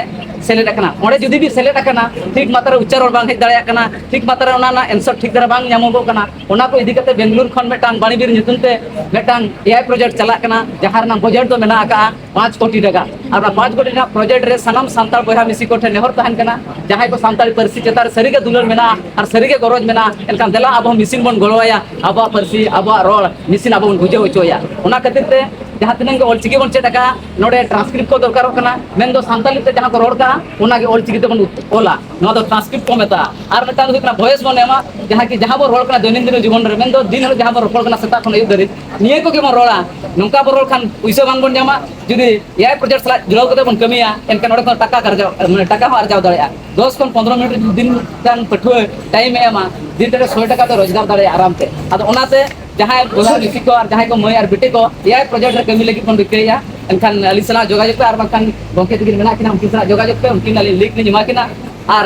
ᱥᱮᱞᱮᱫ ᱟᱠᱟᱱᱟ᱾ ᱚᱸᱰᱮ ᱡᱩᱫᱤ ᱵᱤᱱ ᱥᱮᱞᱮᱫ ᱟᱠᱟᱱᱟ, ᱴᱷᱤᱠ ᱢᱟᱛᱨᱟ ᱩᱪᱪᱟᱨᱚᱱ ᱵᱟᱝ ᱦᱮᱡ ᱫᱟᱲᱮᱭᱟᱜ ᱠᱟᱱᱟ, ᱴᱷᱤᱠ ᱢᱟᱛᱨᱟ ᱚᱱᱟ ᱨᱮᱱᱟᱜ ᱮᱱᱥᱟᱨ ᱴᱷᱤᱠ ᱫᱷᱟᱨᱟ ᱵᱟᱝ ᱧᱟᱢᱚᱜᱚᱜ ᱠᱟᱱᱟ᱾ ᱚᱱᱟ ᱠᱚ ᱤᱫᱤ ᱠᱟᱛᱮ ᱵᱮᱝᱜᱟᱞᱳᱨ ᱠᱷᱚᱱ ᱢᱤᱫᱴᱟᱝ ᱵᱟᱹᱱᱤᱵᱤᱨ ᱧᱩᱛᱩᱢ ᱛᱮ ᱢᱤᱫᱴᱟᱝ ᱮ ᱟᱭ ᱯᱨᱚᱡᱮᱠᱴ ᱪᱟᱞᱟᱜ ᱠᱟᱱᱟ, ᱡᱟᱦᱟᱸ ᱨᱮᱱᱟᱜ ᱵᱟᱡᱮᱴ ᱫᱚ ᱢᱮᱱᱟᱜ ᱟᱠᱟᱫᱼᱟ ᱯᱟᱸᱪ ᱠᱳᱴᱤ ᱴᱟᱠᱟ᱾ ᱟᱨ ᱚᱱᱟ ᱯᱟᱸᱪ ᱠᱳᱴᱤ ᱨᱮᱱᱟᱜ ᱯᱨᱚᱡᱮᱠᱴ ᱨᱮ ᱥᱟᱱᱟᱢ ᱥᱟᱱᱛᱟᱲ ᱵᱚᱭᱦᱟ ᱢᱤᱥᱤ ᱠᱚ ᱴᱷᱮᱱ ᱱᱮᱦᱚᱨ ᱛᱟᱦᱮᱱ ᱠᱟᱱᱟ, ᱡᱟᱦᱟᱸᱭ ᱠᱚ ᱥᱟᱱᱛᱟᱲᱤ ᱯᱟᱹᱨᱥᱤ ᱪᱮᱛᱟᱱ ᱨᱮ ᱥᱟᱹᱨᱤᱜᱮ ᱫᱩᱞᱟᱹᱲ ᱢᱮᱱᱟᱜᱼᱟ ᱟᱨ ᱥᱟᱹᱨᱤᱜᱮ ᱜᱚᱨᱚᱡᱽ ᱢᱮᱱᱟᱜᱼᱟ, ᱮᱱᱠᱷᱟᱱ ᱫᱮᱞᱟ ᱟᱵᱚ ᱦᱚᱸ ᱢᱤᱥᱤᱱ ᱵᱚᱱ ᱜᱚᱲᱚᱣᱟᱭᱟ, ᱟᱵᱚᱣᱟᱜ ᱯᱟᱹᱨᱥᱤ, ᱟᱵᱚᱣᱟᱜ ᱨᱚᱲ ᱢᱤᱥᱤᱱ ᱟᱵᱚ ᱵᱚᱱ ᱵᱩᱡᱷᱟᱹᱣ ᱦᱚᱪᱚᱭᱟ᱾ ᱚᱱᱟ ᱠᱷᱟᱹᱛᱤᱨ ᱛᱮ ᱡᱟᱦᱟᱸ ᱛᱤᱱᱟᱹᱜ ᱜᱮ ᱚᱞᱪᱤᱠᱤ ᱵᱚᱱ ᱪᱮᱫ ᱟᱠᱟᱫᱼᱟ, ᱱᱚᱰᱮ ᱴᱨᱟᱱᱥᱠᱨᱤᱯᱴ ᱠᱚ ᱫᱚᱨᱠᱟᱨᱚᱜ ᱠᱟᱱᱟ᱾ ᱢᱮᱱᱫᱚ ᱥᱟᱱᱛᱟᱲᱤ ᱛᱮ ᱡᱟᱦᱟᱸ ᱠᱚ ᱨᱚᱲ ᱠᱟᱜᱼᱟ, ᱚᱱᱟᱜᱮ ᱚᱞᱪᱤᱠᱤ ᱛᱮᱵᱚᱱ ᱚᱞᱟ᱾ ᱱᱚᱣᱟ ᱫᱚ ᱴᱨᱟᱱᱥᱠᱨᱤᱯᱴ ᱠᱚ ᱢᱮᱛᱟᱜᱼᱟ᱾ ᱟᱨ ᱢᱤᱫᱴᱟᱝ ᱫᱚ ᱦᱩᱭᱩᱜ ᱠᱟᱱᱟ ᱵᱷᱚᱭᱮᱥ ᱵᱚᱱ ᱮᱢᱟ, ᱡᱟᱦᱟᱸ ᱠᱤ ᱡᱟᱦᱟᱸ ᱵᱚᱱ ᱨᱚᱲ ᱠᱟᱱᱟ ᱫᱳᱭᱱᱚᱱᱫᱤᱱ ᱡᱤᱵᱚᱱ ᱨᱮ, ᱢᱮᱱᱫᱚ ᱫᱤᱱ ᱦᱤᱞᱳᱜ ᱡᱟᱦᱟᱸ ᱵᱚᱱ ᱨᱚᱯᱚᱲ ᱠᱟᱱᱟ ᱥᱮᱛᱟᱜ ᱠᱷᱚᱱ ᱟᱹᱭᱩᱵ ᱫᱷᱟᱹᱨᱤᱡ, ᱱᱤᱭᱟᱹ ᱠᱚᱜᱮ ᱵᱚᱱ ᱨᱚᱲᱟ᱾ ᱱᱚᱝᱠᱟ ᱵᱚᱱ ᱨᱚᱲ ᱠᱷᱟᱱ ᱯᱩᱭᱥᱟᱹ ᱵᱟᱝ ᱵᱚᱱ ᱧᱟᱢᱟ᱾ ᱡᱩᱫᱤ ᱮ ᱟᱭ ᱯᱨᱚᱡᱮᱠᱴ ᱥᱟᱞᱟᱜ ᱡᱩᱲᱟᱹᱣ ᱠᱟᱛᱮ ᱵᱚᱱ ᱠᱟᱹᱢᱤᱭᱟ, ᱮᱱᱠᱷᱟᱱ ᱚᱸᱰᱮ ᱠᱷᱚᱱ ᱴᱟᱠᱟ ᱟᱨᱡᱟᱣ, ᱢᱟᱱᱮ ᱴᱟᱠᱟ ᱦᱚᱸ ᱟᱨᱡᱟᱣ ᱫᱟᱲᱮᱭᱟᱜᱼᱟ᱾ ᱫᱚᱥ ᱠᱷᱚᱱ ᱯᱚᱱᱨᱚ ᱢᱤᱱᱤᱴ ᱡᱩᱫᱤ ᱢᱤᱫᱴᱟᱝ ᱯᱟᱹᱴᱷᱩᱣᱟᱹ ᱴᱟᱭᱤᱢ ᱮ ᱮᱢᱟ, ᱫᱤᱱ ᱨᱮ ᱥᱚᱭ ᱴᱟᱠᱟ ᱫᱚ ᱨᱳᱡᱽᱜᱟᱨ ᱫᱟᱲᱮᱭᱟᱜᱼᱟ ᱟᱨᱟᱢ ᱛᱮ᱾ ᱟᱫᱚ ᱚᱱᱟᱛᱮ ᱡᱟᱦᱟᱸᱭ ᱵᱚᱭᱦᱟ ᱢᱤᱥᱤ ᱠᱚ ᱟᱨ ᱡᱟᱦᱟᱸᱭ ᱠᱚ ᱢᱟᱹᱭ ᱟᱨ ᱵᱤᱴᱤ ᱠᱚ ᱮ ᱟᱭ ᱯᱨᱚᱡᱮᱠᱴ ᱨᱮ ᱠᱟᱹᱢᱤ ᱞᱟᱹᱜᱤᱫ ᱵᱚᱱ ᱨᱤᱠᱟᱹᱭᱮᱫᱼᱟ, ᱮᱱᱠᱷᱟᱱ ᱟᱹᱞᱤᱧ ᱥᱟᱞᱟᱜ ᱡᱳᱜᱟᱡᱳᱜᱽ ᱯᱮ, ᱟᱨ ᱵᱟᱝᱠᱷᱟᱱ ᱜᱚᱢᱠᱮ ᱛᱟᱹᱠᱤᱱ ᱢᱮᱱᱟᱜ ᱠᱤᱱᱟ, ᱩᱱᱠᱤᱱ ᱥᱟᱞᱟᱜ ᱡᱳᱜᱟᱡᱳᱜᱽ ᱯᱮ, ᱩᱱᱠᱤᱱ ᱟᱹᱞᱤᱧ ᱞᱤᱝᱠ ᱞᱤᱧ ᱮᱢᱟ ᱠᱤᱱᱟ᱾ ᱟᱨ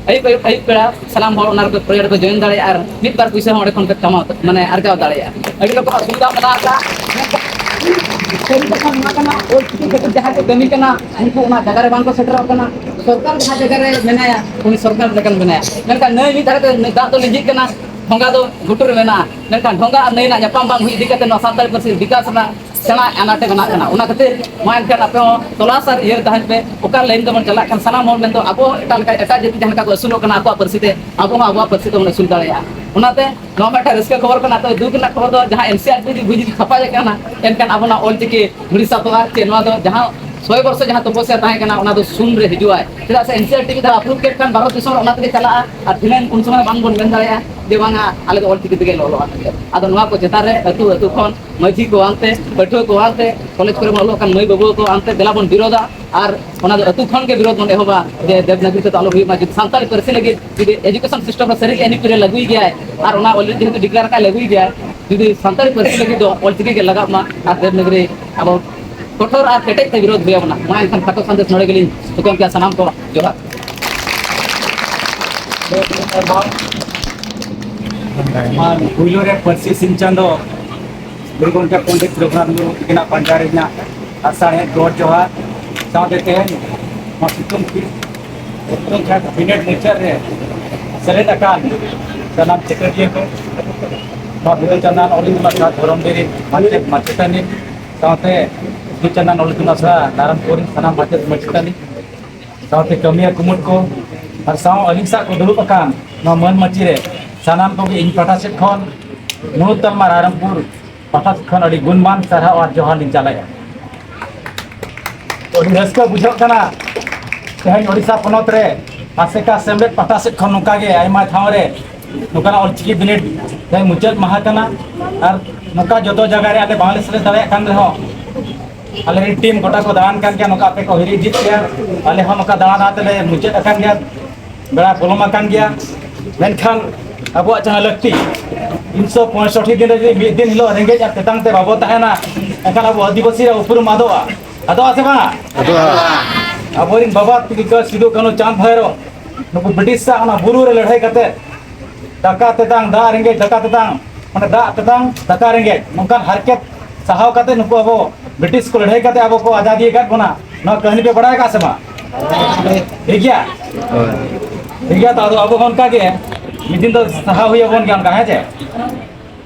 ᱟᱹᱭᱩᱵ, ᱟᱹᱭᱩᱵ, ᱟᱹᱭᱩᱵ ᱵᱮᱲᱟ ᱥᱟᱱᱟᱢ ᱦᱚᱲ ᱚᱱᱟ ᱨᱮᱫᱚ ᱯᱨᱚᱡᱮᱠᱴ ᱨᱮᱠᱚ ᱡᱚᱭᱮᱱ ᱫᱟᱲᱮᱭᱟᱜᱼᱟ ᱟᱨ ᱢᱤᱫ ᱵᱟᱨ ᱯᱩᱭᱥᱟᱹ ᱦᱚᱸ ᱚᱸᱰᱮ ᱠᱷᱚᱱ ᱯᱮ ᱠᱟᱢᱟᱣ, ᱢᱟᱱᱮ ᱟᱨᱡᱟᱣ ᱫᱟᱲᱮᱭᱟᱜᱼᱟ᱾ ᱟᱹᱰᱤ ᱨᱚᱠᱚᱢᱟᱜ ᱥᱩᱵᱤᱫᱷᱟ ᱢᱮᱱᱟᱜ ᱟᱠᱟᱫᱼᱟ᱾ ᱢᱮᱱᱠᱷᱟᱱ ᱥᱟᱹᱨᱤ ᱠᱟᱛᱷᱟ ᱱᱚᱣᱟ ᱠᱟᱱᱟ, ᱚᱞ ᱪᱤᱠᱤ ᱠᱷᱟᱹᱛᱤᱨ ᱡᱟᱦᱟᱸᱭ ᱠᱚ ᱠᱟᱹᱢᱤ ᱠᱟᱱᱟ, ᱩᱱᱠᱩ ᱚᱱᱟ ᱡᱟᱭᱜᱟ ᱨᱮ ᱵᱟᱝ ᱠᱚ ᱥᱮᱴᱮᱨᱚᱜ ᱠᱟᱱᱟ᱾ ᱥᱚᱨᱠᱟᱨ ᱡᱟᱦᱟᱸ ᱡᱟᱭᱜᱟ ᱨᱮ ᱢᱮᱱᱟᱭᱟ, ᱩᱱᱤ ᱥᱚᱨᱠᱟᱨ ᱞᱮᱠᱟᱱ ᱢᱮᱱᱟᱭᱟ, ᱢᱮᱱᱠᱷᱟᱱ ᱱᱟᱹᱭ ᱢᱤᱫ ᱫᱷᱟᱨᱮ ᱛᱮ ᱫᱟᱜ ᱫᱚ ᱞᱤᱸᱡᱤᱜ ᱠᱟᱱᱟ, ᱰᱷᱚᱸᱜᱟ ᱫᱚ ᱜᱷᱩᱴᱩ ᱨᱮ ᱢᱮᱱᱟᱜᱼᱟ, ᱢᱮᱱᱠᱷᱟᱱ ᱰᱷᱚᱸᱜᱟ ᱟᱨ ᱱᱟᱹᱭ ᱨᱮᱱᱟᱜ ᱧᱟᱯᱟᱢ ᱵᱟᱝ ᱦᱩᱭ ᱤᱫᱤ ᱠᱟᱛᱮ ᱱᱚᱣᱟ ᱥᱟᱱᱛᱟᱲᱤ ᱯᱟᱹᱨᱥᱤ ᱵᱤᱠᱟᱥ ᱨᱮᱱᱟᱜ ᱥᱮᱬᱟ ᱟᱱᱟᱴ ᱮ ᱵᱮᱱᱟᱜ ᱠᱟᱱᱟ᱾ ᱚᱱᱟ ᱠᱷᱟᱹᱛᱤᱨ ᱢᱟ ᱮᱱᱠᱷᱟᱱ ᱟᱯᱮ ᱦᱚᱸ ᱛᱚᱞᱟᱥ ᱟᱨ ᱤᱭᱟᱹ ᱨᱮ ᱛᱟᱦᱮᱱ ᱯᱮ, ᱚᱠᱟ ᱞᱟᱭᱤᱱ ᱛᱮᱵᱚᱱ ᱪᱟᱞᱟᱜ ᱠᱟᱱ᱾ ᱥᱟᱱᱟᱢ ᱦᱚᱲ ᱢᱮᱱᱫᱚ ᱟᱵᱚ ᱮᱴᱟᱜ ᱞᱮᱠᱟ ᱮᱴᱟᱜ ᱡᱟᱹᱛᱤ ᱡᱟᱦᱟᱸ ᱞᱮᱠᱟ ᱠᱚ ᱟᱹᱥᱩᱞᱚᱜ ᱠᱟᱱᱟ ᱟᱠᱚᱣᱟᱜ ᱯᱟᱹᱨᱥᱤ ᱛᱮ, ᱟᱵᱚ ᱦᱚᱸ ᱟᱵᱚᱣᱟᱜ ᱯᱟᱹᱨᱥᱤ ᱛᱮᱵᱚᱱ ᱟᱹᱥᱩᱞ ᱫᱟᱲᱮᱭᱟᱜᱼᱟ᱾ ᱚᱱᱟᱛᱮ ᱱᱚᱣᱟ ᱢᱤᱫᱴᱟᱝ ᱨᱟᱹᱥᱠᱟᱹ ᱠᱷᱚᱵᱚᱨ ᱠᱟᱱᱟ᱾ ᱛᱚᱵᱮ ᱫᱩᱠ ᱨᱮᱱᱟᱜ ᱠᱷᱚᱵᱚᱨ ᱫᱚ ᱡᱟᱦᱟᱸ ᱮᱱ ᱥᱤ ᱟᱨ ᱴᱤ ᱡᱩᱫᱤ ᱵᱳᱭ ᱡᱩᱫᱤ ᱪᱷᱟᱯᱟ ᱠᱟᱱᱟ, ᱮᱱᱠᱷᱟᱱ ᱟᱵᱚᱱᱟᱜ ᱚᱞ ᱪᱤᱠᱤ ᱜᱷᱩᱲᱤ ᱥᱟᱛᱚᱜᱼᱟ᱾ ᱪᱮ ᱱᱚᱣᱟ ᱫᱚ ᱡᱟᱦᱟᱸ ᱥᱚᱭ ᱵᱚᱨᱥᱚ ᱡᱟᱦᱟᱸ ᱛᱚᱯᱚᱥᱭᱟ ᱛᱟᱦᱮᱸ ᱠᱟᱱᱟ, ᱚᱱᱟ ᱫᱚ ᱥᱩᱱ ᱨᱮ ᱦᱤᱡᱩᱜᱼᱟᱭ᱾ ᱪᱮᱫᱟᱜ ᱥᱮ ᱮᱱ ᱥᱤ ᱟᱨ ᱴᱤ ᱢᱤᱫ ᱫᱷᱟᱣ ᱟᱯᱨᱩᱵᱷ ᱠᱮᱫ ᱠᱷᱟᱱ ᱵᱷᱟᱨᱚᱛ ᱫᱤᱥᱚᱢ ᱨᱮ ᱚᱱᱟ ᱛᱮᱜᱮ ᱪᱟᱞᱟᱜᱼᱟ᱾ ᱟᱨ ᱫᱷᱤᱱᱟᱹᱝ ᱩᱱ ᱥᱚᱢᱚᱭ ᱵᱟᱝ ᱵᱚᱱ ᱢᱮᱱ ᱫᱟᱲᱮᱭᱟᱜᱼᱟ ᱡᱮ ᱵᱟᱝᱟ ᱟᱞᱮ ᱫᱚ ᱚᱞ ᱪᱤᱠᱤ ᱛᱮᱜᱮ ᱞᱮ ᱚᱞᱚᱜᱼᱟ ᱢᱮᱱᱛᱮ᱾ ᱟᱫᱚ ᱱᱚᱣᱟ ᱠᱚ ᱪᱮᱛᱟᱱ ᱨᱮ ᱟᱹᱛᱩ ᱟᱹᱛᱩ ᱠᱷᱚᱱ ᱢᱟᱹᱡᱷᱤ ᱠᱚ ᱟᱱᱛᱮ, ᱯᱟᱹᱴᱷᱩᱣᱟᱹ ᱠᱚ ᱟᱱᱛᱮ, ᱠᱚᱞᱮᱡᱽ ᱠᱚᱨᱮ ᱵᱚᱱ ᱚᱞᱚᱜ ᱠᱟᱱ ᱢᱟᱹᱭ ᱵᱟᱹᱵᱩ ᱠᱚ ᱟᱱᱛᱮ ᱫᱮᱞᱟ ᱵᱚᱱ ᱵᱤᱨᱳᱫᱟ᱾ ᱟᱨ ᱚᱱᱟ ᱫᱚ ᱟᱹᱛᱩ ᱠᱷᱚᱱ ᱜᱮ ᱵᱤᱨᱳᱫ ᱵᱚᱱ ᱮᱦᱚᱵᱟ ᱡᱮ ᱫᱮᱵᱽᱱᱟᱜᱚᱨᱤ ᱛᱮᱫᱚ ᱟᱞᱚ ᱦᱩᱭᱩᱜ ᱢᱟ᱾ ᱡᱩᱫᱤ ᱥᱟᱱᱛᱟᱲᱤ ᱯᱟᱹᱨᱥᱤ ᱞᱟᱹᱜᱤᱫ ᱡᱩᱫᱤ ᱮᱡᱩᱠᱮᱥᱚᱱ ᱥᱤᱥᱴᱮᱢ ᱨᱮ ᱥᱟᱹᱨᱤᱜᱮ ᱮᱱ ᱤ ᱯᱤ ᱨᱮ ᱞᱟᱹᱜᱩᱭ ᱜᱮᱭᱟᱭ, ᱟᱨ ᱚᱱᱟ already ᱡᱮᱦᱮᱛᱩ ᱰᱤᱠᱞᱮᱭᱟᱨ ᱟᱠᱟᱫ ᱞᱟᱹᱜᱩᱭ ᱜᱮᱭᱟᱭ, ᱡᱩᱫᱤ ᱥᱟᱱᱛᱟᱲᱤ ᱯᱟᱹᱨᱥᱤ ᱞᱟᱹᱜᱤᱫ ᱫᱚ ᱚᱞ ᱪᱤᱠᱤ ᱜᱮ ᱞᱟᱜᱟᱜ ᱢᱟ, ᱟᱨ ᱫᱮᱵᱽᱱᱟᱜᱚᱨᱤ ᱟᱵᱚ ᱠᱚᱴᱷᱳᱨ ᱟᱨ ᱠᱮᱴᱮᱡ ᱛᱮ ᱵᱤᱨᱳᱫ ᱦᱩᱭ ᱟᱵᱚᱱᱟ᱾ ᱢᱟ ᱮᱱᱠᱷᱟᱱ ᱠᱷᱟᱴᱚ ᱥᱟᱸᱫᱮᱥ ᱱᱚᱰᱮ ᱜᱮᱞᱤᱧ ᱛᱷᱩᱠᱟᱹᱢ ᱠᱮᱭᱟ᱾ ᱥᱟᱱᱟᱢ ᱠᱚ ᱡᱚᱦᱟᱨ᱾ ᱟᱨ ᱯᱩᱭᱞᱩ ᱨᱮ ᱯᱟᱹᱨᱥᱤ ᱥᱤᱧ ᱪᱟᱸᱫᱚ ᱜᱩᱨᱩ ᱜᱚᱢᱠᱮ ᱯᱚᱱᱰᱤᱛ ᱨᱚᱜᱷᱩᱱᱟᱛᱷ ᱢᱩᱨᱢᱩ ᱛᱤᱠᱤᱱᱟᱜ ᱯᱟᱸᱡᱟ ᱨᱮᱱᱟᱜ ᱟᱥᱟᱲᱦᱮᱸᱫ ᱜᱚᱰ ᱡᱚᱦᱟᱨ ᱥᱟᱶᱛᱮ ᱛᱮᱦᱮᱧ ᱱᱚᱣᱟ ᱥᱤᱛᱩᱝ ᱠᱤ-, ᱥᱤᱛᱩᱝ ᱪᱷᱟᱴ ᱵᱤᱱᱤᱰ ᱢᱩᱪᱟᱹᱫ ᱨᱮ ᱥᱮᱞᱮᱫ ᱟᱠᱟᱱ ᱥᱟᱱᱟᱢ ᱪᱮᱛᱟᱹᱫᱤᱭᱟᱹ ᱠᱚ, ᱱᱚᱣᱟ ᱵᱤᱫᱩ ᱪᱟᱸᱫᱟᱱ ᱚᱞ ᱤᱛᱩᱱ ᱟᱥᱲᱟ ᱫᱷᱚᱨᱚᱢ ᱵᱤᱨᱤᱫ ᱢᱟᱪᱮᱫ ᱢᱟᱪᱮᱛᱟᱹᱱᱤ ᱥᱟᱶᱛᱮ ᱵᱤᱫᱩ ᱪᱟᱸᱫᱟᱱ ᱚᱞ ᱤᱛᱩᱱ ᱟᱥᱲᱟ ᱱᱟᱨᱟᱱᱯᱩᱨ ᱨᱮᱱ ᱥᱟᱱᱟᱢ ᱢᱟᱪᱮᱫ ᱢᱟᱪᱮᱛᱟᱹᱱᱤ ᱥᱟᱶᱛᱮ ᱠᱟᱹᱢᱤᱭᱟᱹ ᱠᱩᱢᱩᱴ ᱠᱚ ᱟᱨ ᱥᱟᱶ ᱟᱹᱞᱤᱧ ᱥᱟᱶ ᱠᱚ ᱫᱩᱲᱩᱵ ᱟᱠᱟᱱ ᱱᱚᱣᱟ ᱢᱟᱹᱱ ᱢᱟᱹᱪᱤ ᱨᱮ ᱥᱟᱱᱟᱢ ᱠᱚᱜᱮ ᱤᱧ ᱯᱟᱦᱴᱟ ᱥᱮᱫ ᱠᱷᱚᱱ ᱢᱩᱬᱩᱫ ᱛᱟᱞᱢᱟ ᱨᱟᱭᱨᱚᱝᱯᱩᱨ ᱯᱟᱦᱴᱟ ᱥᱮᱫ ᱠᱷᱚᱱ ᱟᱹᱰᱤ ᱜᱩᱱᱢᱟᱱ ᱥᱟᱨᱦᱟᱣ ᱟᱨ ᱡᱚᱦᱟᱨ ᱞᱤᱧ ᱪᱟᱞᱟᱭᱟ᱾ ᱛᱚ, ᱟᱹᱰᱤ ᱨᱟᱹᱥᱠᱟᱹ ᱵᱩᱡᱷᱟᱹᱜ ᱠᱟᱱᱟ, ᱛᱮᱦᱮᱧ ᱳᱰᱤᱥᱟ ᱯᱚᱱᱚᱛ ᱨᱮ ᱟᱥᱮᱠᱟ ᱥᱮᱢᱞᱮᱫ ᱯᱟᱦᱴᱟ ᱥᱮᱫ ᱠᱷᱚᱱ ᱱᱚᱝᱠᱟ ᱜᱮ ᱟᱭᱢᱟ ᱴᱷᱟᱶ ᱨᱮ ᱱᱚᱝᱠᱟᱱᱟᱜ ᱚᱞᱪᱤᱠᱤ ᱵᱤᱱᱤᱰ ᱛᱮᱦᱮᱧ ᱢᱩᱪᱟᱹᱫ ᱢᱟᱦᱟ ᱠᱟᱱᱟ᱾ ᱟᱨ ᱱᱚᱝᱠᱟ ᱡᱚᱛᱚ ᱡᱟᱭᱜᱟ ᱨᱮ ᱟᱞᱮ ᱵᱟᱝᱞᱮ ᱥᱮᱞᱮᱫ ᱫᱟᱲᱮᱭᱟᱜ ᱠᱟᱱ ᱨᱮᱦᱚᱸ, ᱟᱞᱮ ᱨᱮᱱ ᱴᱤᱢ ᱜᱚᱴᱟ ᱠᱚ ᱫᱟᱬᱟᱱ ᱠᱟᱱ ᱜᱮᱭᱟ, ᱱᱚᱝᱠᱟ ᱟᱯᱮ ᱠᱚ ᱦᱤᱨᱤ ᱤᱫᱤᱭᱮᱫ ᱯᱮᱭᱟ᱾ ᱟᱞᱮ ᱦᱚᱸ ᱱᱚᱝᱠᱟ ᱫᱟᱬᱟ ᱫᱟᱬᱟ ᱛᱮᱞᱮ ᱢᱩᱪᱟᱹᱫ ᱟᱠᱟᱱ ᱜᱮᱭᱟ, ᱵᱮᱲᱟ ᱯᱚᱞᱚᱢ ᱟᱠᱟᱱ ᱜᱮᱭᱟ᱾ ᱢᱮᱱᱠᱷᱟᱱ ᱟᱵᱚᱣᱟᱜ ᱡᱟᱦᱟᱸ ᱞᱟᱹᱠᱛᱤ, ᱛᱤᱱᱥᱚ ᱯᱚᱸᱭᱥᱚᱴᱴᱤ ᱫᱤᱱ ᱨᱮ ᱡᱩᱫᱤ ᱢᱤᱫ ᱫᱤᱱ ᱦᱤᱞᱳᱜ ᱨᱮᱸᱜᱮᱡ ᱟᱨ ᱛᱮᱛᱟᱝ ᱛᱮ ᱵᱟᱵᱚ ᱛᱟᱦᱮᱱᱟ, ᱮᱱᱠᱷᱟᱱ ᱟᱵᱚ ᱟᱹᱫᱤᱵᱟᱹᱥᱤ ᱨᱮ ᱩᱯᱨᱩᱢ ᱟᱫᱚᱜᱼᱟ᱾ ᱟᱫᱚᱜᱼᱟ ᱥᱮ ᱵᱟᱝ? ᱟᱫᱚᱜᱼᱟ᱾ ᱟᱵᱚᱨᱮᱱ ᱵᱟᱵᱟ ᱛᱤᱞᱠᱟᱹ, ᱥᱤᱫᱩ, ᱠᱟᱹᱱᱦᱩ, ᱪᱟᱸᱫᱽ, ᱵᱷᱟᱭᱨᱳ, ᱱᱩᱠᱩ ᱵᱨᱤᱴᱤᱥ ᱥᱟᱶ ᱚᱱᱟ ᱵᱩᱨᱩ ᱨᱮ ᱞᱟᱹᱲᱦᱟᱹᱭ ᱠᱟᱛᱮ, ᱫᱟᱠᱟ ᱛᱮᱛᱟᱝ, ᱫᱟᱜ ᱨᱮᱸᱜᱮᱡ, ᱫᱟᱠᱟ ᱛᱮᱛᱟᱝ, ᱢᱟᱱᱮ ᱫᱟᱜ ᱛᱮᱛᱟᱝ, ᱫᱟᱠᱟ ᱨᱮᱸᱜᱮᱡ, ᱱᱚᱝᱠᱟᱱ ᱦᱟᱨᱠᱮᱛ ᱥᱟᱦᱟᱣ ᱠᱟᱛᱮ ᱱᱩᱠᱩ ᱟᱵᱚ ᱵᱨᱤᱴᱤᱥ ᱠᱚ ᱞᱟᱹᱲᱦᱟᱹᱭ ᱠᱟᱛᱮ ᱟᱵᱚ ᱠᱚ ᱟᱡᱟᱫᱤ ᱟᱠᱟᱫ ᱵᱚᱱᱟ᱾ ᱱᱚᱣᱟ ᱠᱟᱹᱦᱱᱤ ᱯᱮ ᱵᱟᱲᱟᱭ ᱟᱠᱟᱫ ᱥᱮ ᱵᱟᱝ? ᱴᱷᱤᱠ ᱜᱮᱭᱟ? ᱦᱳᱭ᱾ ᱴᱷᱤᱠ ᱜᱮᱭᱟ, ᱛᱚ ᱟᱫᱚ ᱟᱵᱚ ᱦᱚᱸ ᱚᱱᱠᱟ ᱜᱮ ᱢᱤᱫ ᱫᱤᱱ ᱫᱚ ᱥᱟᱦᱟᱣ ᱦᱩᱭ ᱟᱵᱚᱱ ᱜᱮᱭᱟ ᱚᱱᱠᱟ, ᱦᱮᱸ ᱪᱮ?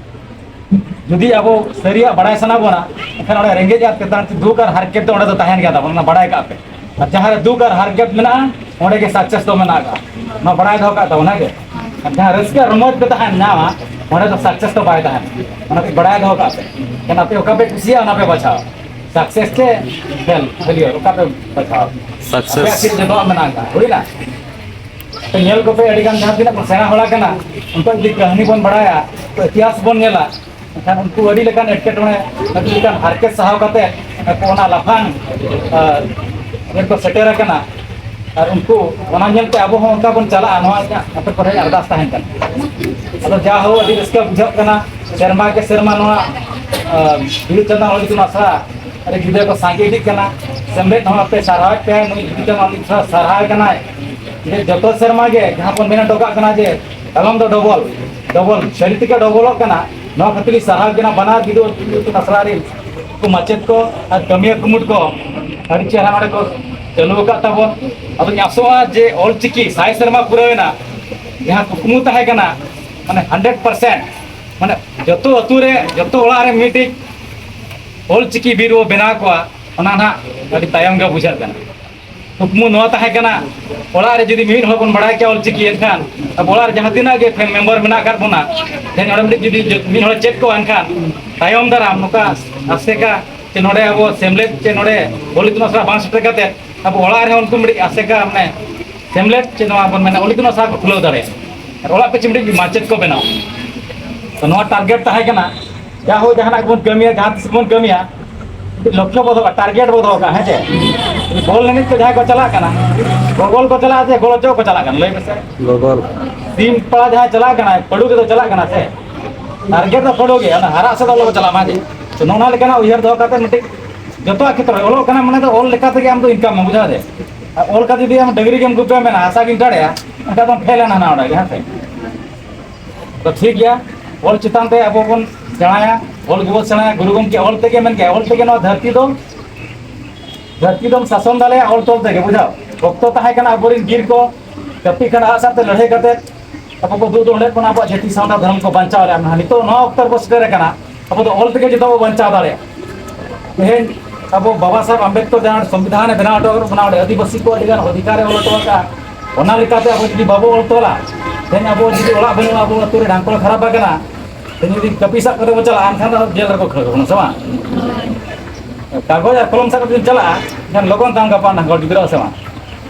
ᱡᱩᱫᱤ ᱟᱵᱚ ᱥᱟᱹᱨᱤᱭᱟᱜ ᱵᱟᱲᱟᱭ ᱥᱟᱱᱟ ᱵᱚᱱᱟ, ᱮᱱᱠᱷᱟᱱ ᱚᱸᱰᱮ ᱨᱮᱸᱜᱮᱡ ᱟᱨ ᱛᱮᱛᱟᱝ, ᱫᱩᱠ ᱟᱨ ᱦᱟᱨᱠᱮᱛ ᱫᱚ ᱚᱸᱰᱮ ᱫᱚ ᱛᱟᱦᱮᱱ ᱜᱮᱭᱟ ᱛᱟᱵᱚᱱ, ᱚᱱᱟ ᱵᱟᱲᱟᱭ ᱠᱟᱜ ᱯᱮ᱾ ᱟᱨ ᱡᱟᱦᱟᱸ ᱨᱮ ᱫᱩᱠ ᱟᱨ ᱦᱟᱨᱠᱮᱛ ᱢᱮᱱᱟᱜᱼᱟ, ᱚᱸᱰᱮ ᱜᱮ ᱥᱟᱠᱥᱮᱥ ᱫᱚ ᱢᱮᱱᱟᱜᱼᱟ᱾ ᱱᱚᱣᱟ ᱵᱟᱲᱟᱭ ᱫᱚᱦᱚ ᱠᱟᱜ ᱛᱟᱵᱚᱱ, ᱦᱮᱸ ᱜᱮ? ᱟᱨ ᱡᱟᱦᱟᱸ ᱨᱟᱹᱥᱠᱟᱹ ᱨᱚᱢᱚᱡᱽ ᱯᱮ ᱛᱟᱦᱮᱱ ᱧᱟᱢᱟ, ᱚᱸᱰᱮ ᱫᱚ ᱥᱟᱠᱥᱮᱥ ᱫᱚ ᱵᱟᱭ ᱛᱟᱦᱮᱱᱟ᱾ ᱚᱱᱟ ᱯᱮ ᱵᱟᱲᱟᱭ ᱫᱚᱦᱚ ᱠᱟᱜ ᱯᱮ᱾ ᱮᱱᱠᱷᱟᱱ ᱟᱯᱮ ᱚᱠᱟ ᱯᱮ ᱠᱩᱥᱤᱭᱟᱜᱼᱟ, ᱚᱱᱟ ᱯᱮ ᱵᱟᱪᱷᱟᱣᱟ᱾ ᱥᱟᱠᱥᱮᱥ ᱪᱮ ᱯᱷᱮᱞ, ᱯᱷᱮᱞᱤᱭᱚᱨ, ᱚᱠᱟ ᱯᱮ ᱵᱟᱪᱷᱟᱣᱟ? ᱥᱟᱠᱥᱮᱥ᱾ ᱟᱯᱮᱭᱟᱜ ᱪᱮᱫ ᱡᱚᱛᱚᱣᱟᱜ ᱢᱮᱱᱟᱜ ᱟᱠᱟᱫᱟ, ᱦᱩᱭᱱᱟ? ᱛᱚ, ᱧᱮᱞ ᱠᱚᱯᱮ, ᱟᱹᱰᱤ ᱜᱟᱱ ᱡᱟᱦᱟᱸ ᱛᱤᱱᱟᱹᱜ ᱠᱚ ᱥᱮᱬᱟ ᱦᱚᱲ ᱟᱠᱟᱱᱟ, ᱩᱱᱠᱩᱣᱟᱜ ᱡᱩᱫᱤ ᱠᱟᱹᱦᱱᱤ ᱵᱚᱱ ᱵᱟᱲᱟᱭᱟ, ᱛᱚ ᱤᱛᱤᱦᱟᱥ ᱵᱚᱱ ᱧᱮᱞᱟ, ᱮᱱᱠᱷᱟᱱ ᱩᱱᱠᱩ ᱟᱹᱰᱤ ᱞᱮᱠᱟᱱ ᱮᱴᱠᱮᱴᱚᱬᱮ, ᱟᱹᱰᱤ ᱞᱮᱠᱟᱱ ᱦᱟᱨᱠᱮᱛ ᱥᱟᱦᱟᱣ ᱠᱟᱛᱮ ᱟᱠᱚ ᱚᱱᱟ ᱞᱟᱯᱷᱟᱝ, ᱟᱨ, ᱨᱮᱠᱚ ᱥᱮᱴᱮᱨ ᱟᱠᱟᱱᱟ᱾ ᱟᱨ ᱩᱱᱠᱩ ᱚᱱᱟ ᱧᱮᱞᱛᱮ ᱟᱵᱚ ᱦᱚᱸ ᱚᱱᱠᱟ ᱵᱚᱱ ᱪᱟᱞᱟᱜᱼᱟ, ᱱᱚᱣᱟ ᱤᱧᱟᱹᱜ ᱟᱯᱮ ᱠᱚᱨᱮ ᱟᱨᱫᱟᱥ ᱛᱟᱦᱮᱱ ᱠᱟᱱᱟ᱾ ᱟᱫᱚ ᱡᱟ ᱦᱳ, ᱟᱹᱰᱤ ᱨᱟᱹᱥᱠᱟᱹ ᱵᱩᱡᱷᱟᱹᱜ ᱠᱟᱱᱟ, ᱥᱮᱨᱢᱟ ᱠᱮ ᱥᱮᱨᱢᱟ ᱱᱚᱣᱟ, ᱟᱨ, ᱵᱤᱫᱩ ᱪᱟᱸᱫᱟᱱ ᱚᱞ ᱤᱛᱩᱱ ᱟᱥᱲᱟ ᱨᱮ ᱜᱤᱫᱽᱨᱟᱹ ᱠᱚ ᱥᱟᱸᱜᱮ ᱤᱫᱤᱜ ᱠᱟᱱᱟ᱾ ᱥᱮᱢᱞᱮᱫ ᱦᱚᱸ ᱟᱯᱮ ᱥᱟᱨᱦᱟᱣᱮᱫ ᱯᱮᱭᱟ, ᱱᱩᱭ ᱵᱤᱫᱩ ᱪᱟᱸᱫᱟᱱ ᱚᱞ ᱤᱛᱩᱱ ᱟᱥᱲᱟ ᱥᱟᱨᱦᱟᱣ ᱠᱟᱱᱟᱭ᱾ ᱡᱮ ᱡᱚᱛᱚ ᱥᱮᱨᱢᱟ ᱜᱮ ᱡᱟᱦᱟᱸ ᱵᱚᱱ ᱢᱮᱱ ᱦᱚᱴᱚ ᱠᱟᱜ ᱠᱟᱱᱟ ᱡᱮ ᱠᱟᱞᱚᱢ ᱫᱚ ᱰᱚᱵᱚᱞ, ᱰᱚᱵᱚᱞ ᱥᱟᱹᱨᱤ ᱛᱮᱜᱮ ᱰᱚᱵᱚᱞᱚᱜ ᱠᱟᱱᱟ᱾ ᱱᱚᱣᱟ ᱠᱷᱟᱹᱛᱤᱨ ᱤᱧ ᱥᱟᱨᱦᱟᱣ ᱠᱟᱱᱟ ᱵᱟᱱᱟᱨ ᱵᱤᱫᱩ ᱤᱛᱩᱱ ᱟᱥᱲᱟ ᱨᱮᱱ ᱠᱚ ᱢᱟᱪᱮᱫ ᱠᱚ ᱟᱨ ᱠᱟᱹᱢᱤᱭᱟᱹ ᱠᱩᱢᱩᱴ ᱠᱚ, ᱟᱹᱰᱤ ᱪᱮᱦᱨᱟ ᱱᱚᱰᱮ ᱠᱚ ᱪᱟᱹᱞᱩ ᱟᱠᱟᱫ ᱛᱟᱵᱚᱱ᱾ ᱟᱫᱚᱧ ᱟᱥᱚᱜᱼᱟ ᱡᱮ ᱚᱞ ᱪᱤᱠᱤ ᱥᱟᱭ ᱥᱮᱨᱢᱟ ᱯᱩᱨᱟᱹᱣᱮᱱᱟ, ᱡᱟᱦᱟᱸ ᱠᱩᱠᱢᱩ ᱛᱟᱦᱮᱸ ᱠᱟᱱᱟ, ᱢᱟᱱᱮ ᱦᱟᱱᱰᱨᱮᱰ ᱯᱟᱨᱥᱮᱱᱴ, ᱢᱟᱱᱮ ᱡᱚᱛᱚ ᱟᱹᱛᱩ ᱨᱮ, ᱡᱚᱛᱚ ᱚᱲᱟᱜ ᱨᱮ ᱢᱤᱫᱴᱤᱡ ᱚᱞ ᱪᱤᱠᱤ ᱵᱤᱨ ᱵᱚ ᱵᱮᱱᱟᱣ ᱠᱚᱣᱟ, ᱚᱱᱟ ᱱᱟᱦᱟᱜ ᱟᱹᱰᱤ ᱛᱟᱭᱚᱢ ᱜᱮ ᱵᱩᱡᱷᱟᱹᱜ ᱠᱟᱱᱟ᱾ ᱠᱩᱠᱢᱩ ᱱᱚᱣᱟ ᱛᱟᱦᱮᱸ ᱠᱟᱱᱟ, ᱚᱲᱟᱜ ᱨᱮ ᱡᱩᱫᱤ ᱢᱤᱢᱤᱫ ᱦᱚᱲ ᱵᱚᱱ ᱵᱟᱲᱟᱭ ᱠᱮᱭᱟ ᱚᱞᱪᱤᱠᱤ, ᱮᱱᱠᱷᱟᱱ ᱟᱵᱚ ᱚᱲᱟᱜ ᱨᱮ ᱡᱟᱦᱟᱸ ᱛᱤᱱᱟᱹᱜ ᱜᱮ ᱢᱮᱢᱵᱟᱨ ᱢᱮᱱᱟᱜ ᱟᱠᱟᱫ ᱵᱚᱱᱟ, ᱛᱮᱦᱮᱧ ᱚᱸᱰᱮ ᱢᱤᱫ ᱡᱩᱫᱤ ᱢᱤᱫ ᱦᱚᱲ ᱪᱮᱫ ᱠᱚᱜᱼᱟ, ᱮᱱᱠᱷᱟᱱ ᱛᱟᱭᱚᱢ ᱫᱟᱨᱟᱢ ᱱᱚᱝᱠᱟ ᱟᱥᱮᱠᱟ ᱪᱮ ᱱᱚᱰᱮ ᱟᱵᱚ ᱥᱮᱢᱞᱮᱫ ᱪᱮ ᱱᱚᱰᱮ ᱚᱞ ᱤᱛᱩᱱ ᱟᱥᱲᱟ ᱵᱟᱝ ᱥᱮᱴᱮᱨ ᱠᱟᱛᱮ ᱟᱵᱚ ᱚᱲᱟᱜ ᱨᱮᱦᱚᱸ ᱩᱱᱠᱩ ᱢᱤᱫᱴᱤᱡ ᱟᱥᱮᱠᱟ, ᱢᱟᱱᱮ ᱥᱮᱢᱞᱮᱫ ᱪᱮ ᱱᱚᱣᱟ ᱵᱚᱱ ᱢᱮᱱᱟ ᱚᱞ ᱤᱛᱩᱱ ᱟᱥᱲᱟ ᱠᱚ ᱠᱷᱩᱞᱟᱹᱣ ᱫᱟᱲᱮᱭᱟᱜᱼᱟ, ᱟᱨ ᱚᱲᱟᱜ ᱯᱤᱪᱷᱤ ᱢᱤᱫᱴᱤᱡ ᱢᱟᱪᱮᱫ ᱠᱚ ᱵᱮᱱᱟᱣ᱾ ᱛᱚ ᱱᱚᱣᱟ ᱴᱟᱨᱜᱮᱴ ᱛᱟᱦᱮᱸ ᱠᱟᱱᱟ, ᱡᱟ ᱦᱳ ᱡᱟᱦᱟᱱᱟᱜ ᱜᱮᱵᱚᱱ ᱠᱟᱹᱢᱤᱭᱟ, ᱡᱟᱦᱟᱸ ᱛᱤᱥ ᱵᱚᱱ ᱠᱟᱹᱢᱤᱭᱟ, ᱞᱚᱠᱠᱷᱚ ᱵᱚ ᱫᱚᱦᱚ ᱠᱟᱜᱼᱟ, ᱦᱮᱸ ᱪᱮ? ᱵᱚᱞ ᱮᱱᱮᱡ ᱠᱚ ᱡᱟᱦᱟᱸᱭ ᱠᱚ ᱪᱟᱞᱟᱜ ᱠᱟᱱᱟ, ᱜᱚᱜᱚᱞ ᱠᱚ ᱪᱟᱞᱟᱜᱼᱟ ᱥᱮ ᱜᱚᱞᱚ ᱪᱚᱜ ᱠᱚ ᱪᱟᱞᱟᱜ ᱠᱟᱱᱟ? ᱞᱟᱹᱭ ᱢᱮᱥᱮ᱾ ᱜᱚᱜᱚᱞ᱾ ᱥᱤᱢ ᱯᱟᱲᱟ ᱡᱟᱦᱟᱸᱭ ᱪᱟᱞᱟᱜ ᱠᱟᱱᱟ, ᱯᱟᱹᱰᱩ ᱜᱮ ᱫᱚ ᱪᱟᱞᱟᱜ ᱠᱟᱱᱟ ᱥᱮ? ᱴᱟᱨᱜᱮᱴ ᱫᱚ ᱯᱟᱹᱰᱩ ᱜᱮ, ᱚᱱᱟ ᱦᱟᱨᱟᱜ ᱥᱮᱫ ᱟᱞᱚ ᱠᱚ ᱪᱟᱞᱟᱜ ᱢᱟ ᱡᱮ᱾ ᱛᱚ ᱱᱚᱜᱼᱚ ᱱᱚᱣᱟ ᱞᱮᱠᱟᱱᱟᱜ ᱩᱭᱦᱟᱹᱨ ᱫᱚᱦᱚ ᱠᱟᱛᱮ ᱢᱤᱫᱴᱤᱡ ᱡᱚᱛᱚᱣᱟᱜ ᱠᱷᱮᱛᱨᱚ ᱨᱮ ᱚᱞᱚᱜ ᱠᱟᱱᱟ ᱢᱟᱱᱮ ᱫᱚ ᱚᱞ ᱞᱮᱠᱟ ᱛᱮᱜᱮ ᱟᱢ ᱫᱚ ᱤᱱᱠᱟᱢ ᱢᱮ, ᱵᱩᱡᱷᱟᱹᱣ ᱫᱮ? ᱟᱨ ᱚᱞ ᱠᱟᱛᱮ ᱡᱩᱫᱤ ᱟᱢ ᱰᱟᱹᱝᱨᱤ ᱜᱮᱢ ᱜᱩᱯᱤᱭᱟ ᱢᱮᱱᱟ ᱟᱥᱟ ᱜᱤᱧ ᱫᱟᱲᱮᱭᱟᱜᱼᱟ, ᱚᱱᱠᱟ ᱫᱚᱢ ᱯᱷᱮᱞ ᱮᱱᱟ ᱱᱟᱦᱟᱜ ᱚᱸᱰᱮ ᱜᱮ, ᱦᱮᱸ ᱥᱮ? ᱛᱚ ᱴᱷᱤᱠ ᱜᱮᱭᱟ, ᱚᱞ ᱪᱮᱛᱟᱱ ᱛᱮ ᱟᱵᱚ ᱵᱚᱱ ᱥᱮᱬᱟᱭᱟ, ᱚᱞ ᱜᱮᱵᱚᱱ ᱥᱮᱬᱟᱭᱟ᱾ ᱜᱩᱨᱩ ᱜᱚᱢᱠᱮ ᱚᱞ ᱛᱮᱜᱮ ᱢᱮᱱ ᱠᱮᱜᱼᱟ, ᱚᱞ ᱛᱮᱜᱮ ᱱᱚᱣᱟ ᱫᱷᱟᱹᱨᱛᱤ ᱫᱚ, ᱫᱷᱟᱹᱨᱛᱤ ᱫᱚᱢ ᱥᱟᱥᱚᱱ ᱫᱟᱲᱮᱭᱟᱜᱼᱟ ᱚᱞ ᱛᱚᱞ ᱛᱮᱜᱮ, ᱵᱩᱡᱷᱟᱹᱣ᱾ ᱚᱠᱛᱚ ᱛᱟᱦᱮᱸ ᱠᱟᱱᱟ ᱟᱵᱚᱨᱮᱱ ᱵᱤᱨ ᱠᱚ ᱠᱟᱹᱯᱤ ᱠᱷᱟᱱ ᱟᱜ ᱥᱟᱨ ᱛᱮ ᱞᱟᱹᱲᱦᱟᱹᱭ ᱠᱟᱛᱮ ᱟᱵᱚ ᱠᱚ ᱫᱩᱜ ᱫᱚᱦᱚ ᱞᱮᱫ ᱵᱚᱱᱟ, ᱟᱵᱚᱣᱟᱜ ᱡᱟᱹᱛᱤ ᱥᱟᱶᱛᱟ ᱫᱷᱚᱨᱚᱢ ᱠᱚ ᱵᱟᱧᱪᱟᱣ ᱞᱮᱫᱼᱟ᱾ ᱱᱤᱛᱚᱜ ᱱᱚᱣᱟ ᱚᱠᱛᱚ ᱨᱮᱵᱚ ᱥᱮᱴᱮᱨ ᱟᱠᱟᱱᱟ, ᱟᱵᱚ ᱫᱚ ᱚᱞ ᱛᱮᱜᱮ ᱡᱚᱛᱚ ᱵᱚ ᱵᱟᱧᱪᱟᱣ ᱫᱟᱲᱮᱭᱟᱜᱼᱟ᱾ ᱛᱮᱦᱮᱧ ᱟᱵᱚ ᱵᱟᱵᱟ ᱥᱟᱦᱮᱵᱽ ᱟᱢᱵᱮᱫᱠᱚᱨ ᱡᱟᱦᱟᱸ ᱥᱚᱝᱵᱤᱫᱷᱟᱱ ᱮ ᱵᱮᱱᱟᱣ ᱦᱚᱴᱚ ᱟᱠᱟᱫ ᱵᱚᱱᱟ, ᱚᱸᱰᱮ ᱟᱹᱫᱤᱵᱟᱹᱥᱤ ᱠᱚ ᱟᱹᱰᱤ ᱜᱟᱱ ᱚᱫᱷᱤᱠᱟᱨ ᱮ ᱚᱞ ᱦᱚᱴᱚ ᱟᱠᱟᱫᱼᱟ᱾ ᱚᱱᱟ ᱞᱮᱠᱟᱛᱮ ᱟᱵᱚ ᱡᱩᱫᱤ ᱵᱟᱵᱚ ᱚᱞ ᱛᱚᱞᱟ, ᱛᱮᱦᱮᱧ ᱟᱵᱚ ᱡᱩᱫᱤ ᱚᱲᱟᱜ ᱵᱟᱹᱱᱩᱜᱼᱟ, ᱟᱵᱚ ᱟᱹᱛᱩ ᱨᱮ ᱰᱟᱝᱠᱚᱲ ᱠᱷᱟᱨᱟᱯ ᱟᱠᱟᱱᱟ, ᱛᱮᱦᱮᱧ ᱡᱩᱫᱤ ᱠᱟᱹᱯᱤ ᱥᱟᱵ ᱠᱟᱛᱮ ᱵᱚ ᱪᱟᱞᱟᱜᱼᱟ, ᱮᱱᱠᱷᱟᱱ ᱫᱚ ᱡᱮᱞ ᱨᱮᱠᱚ ᱠᱷᱟᱹᱲ ᱵᱚᱱᱟ, ᱥᱮ ᱵᱟᱝ? ᱠᱟᱜᱚᱡᱽ ᱟᱨ ᱠᱚᱞᱚᱢ ᱥᱟᱵ ᱠᱟᱛᱮ ᱵᱚᱱ ᱪᱟᱞᱟᱜᱼᱟ, ᱮᱱᱠᱷᱟᱱ ᱞᱚᱜᱚᱱ ᱛᱟᱢ ᱜᱟᱯᱟ ᱰᱟᱝᱠᱚᱲ ᱜᱤᱫᱽᱨᱟᱹ, ᱥᱮ ᱵᱟᱝ?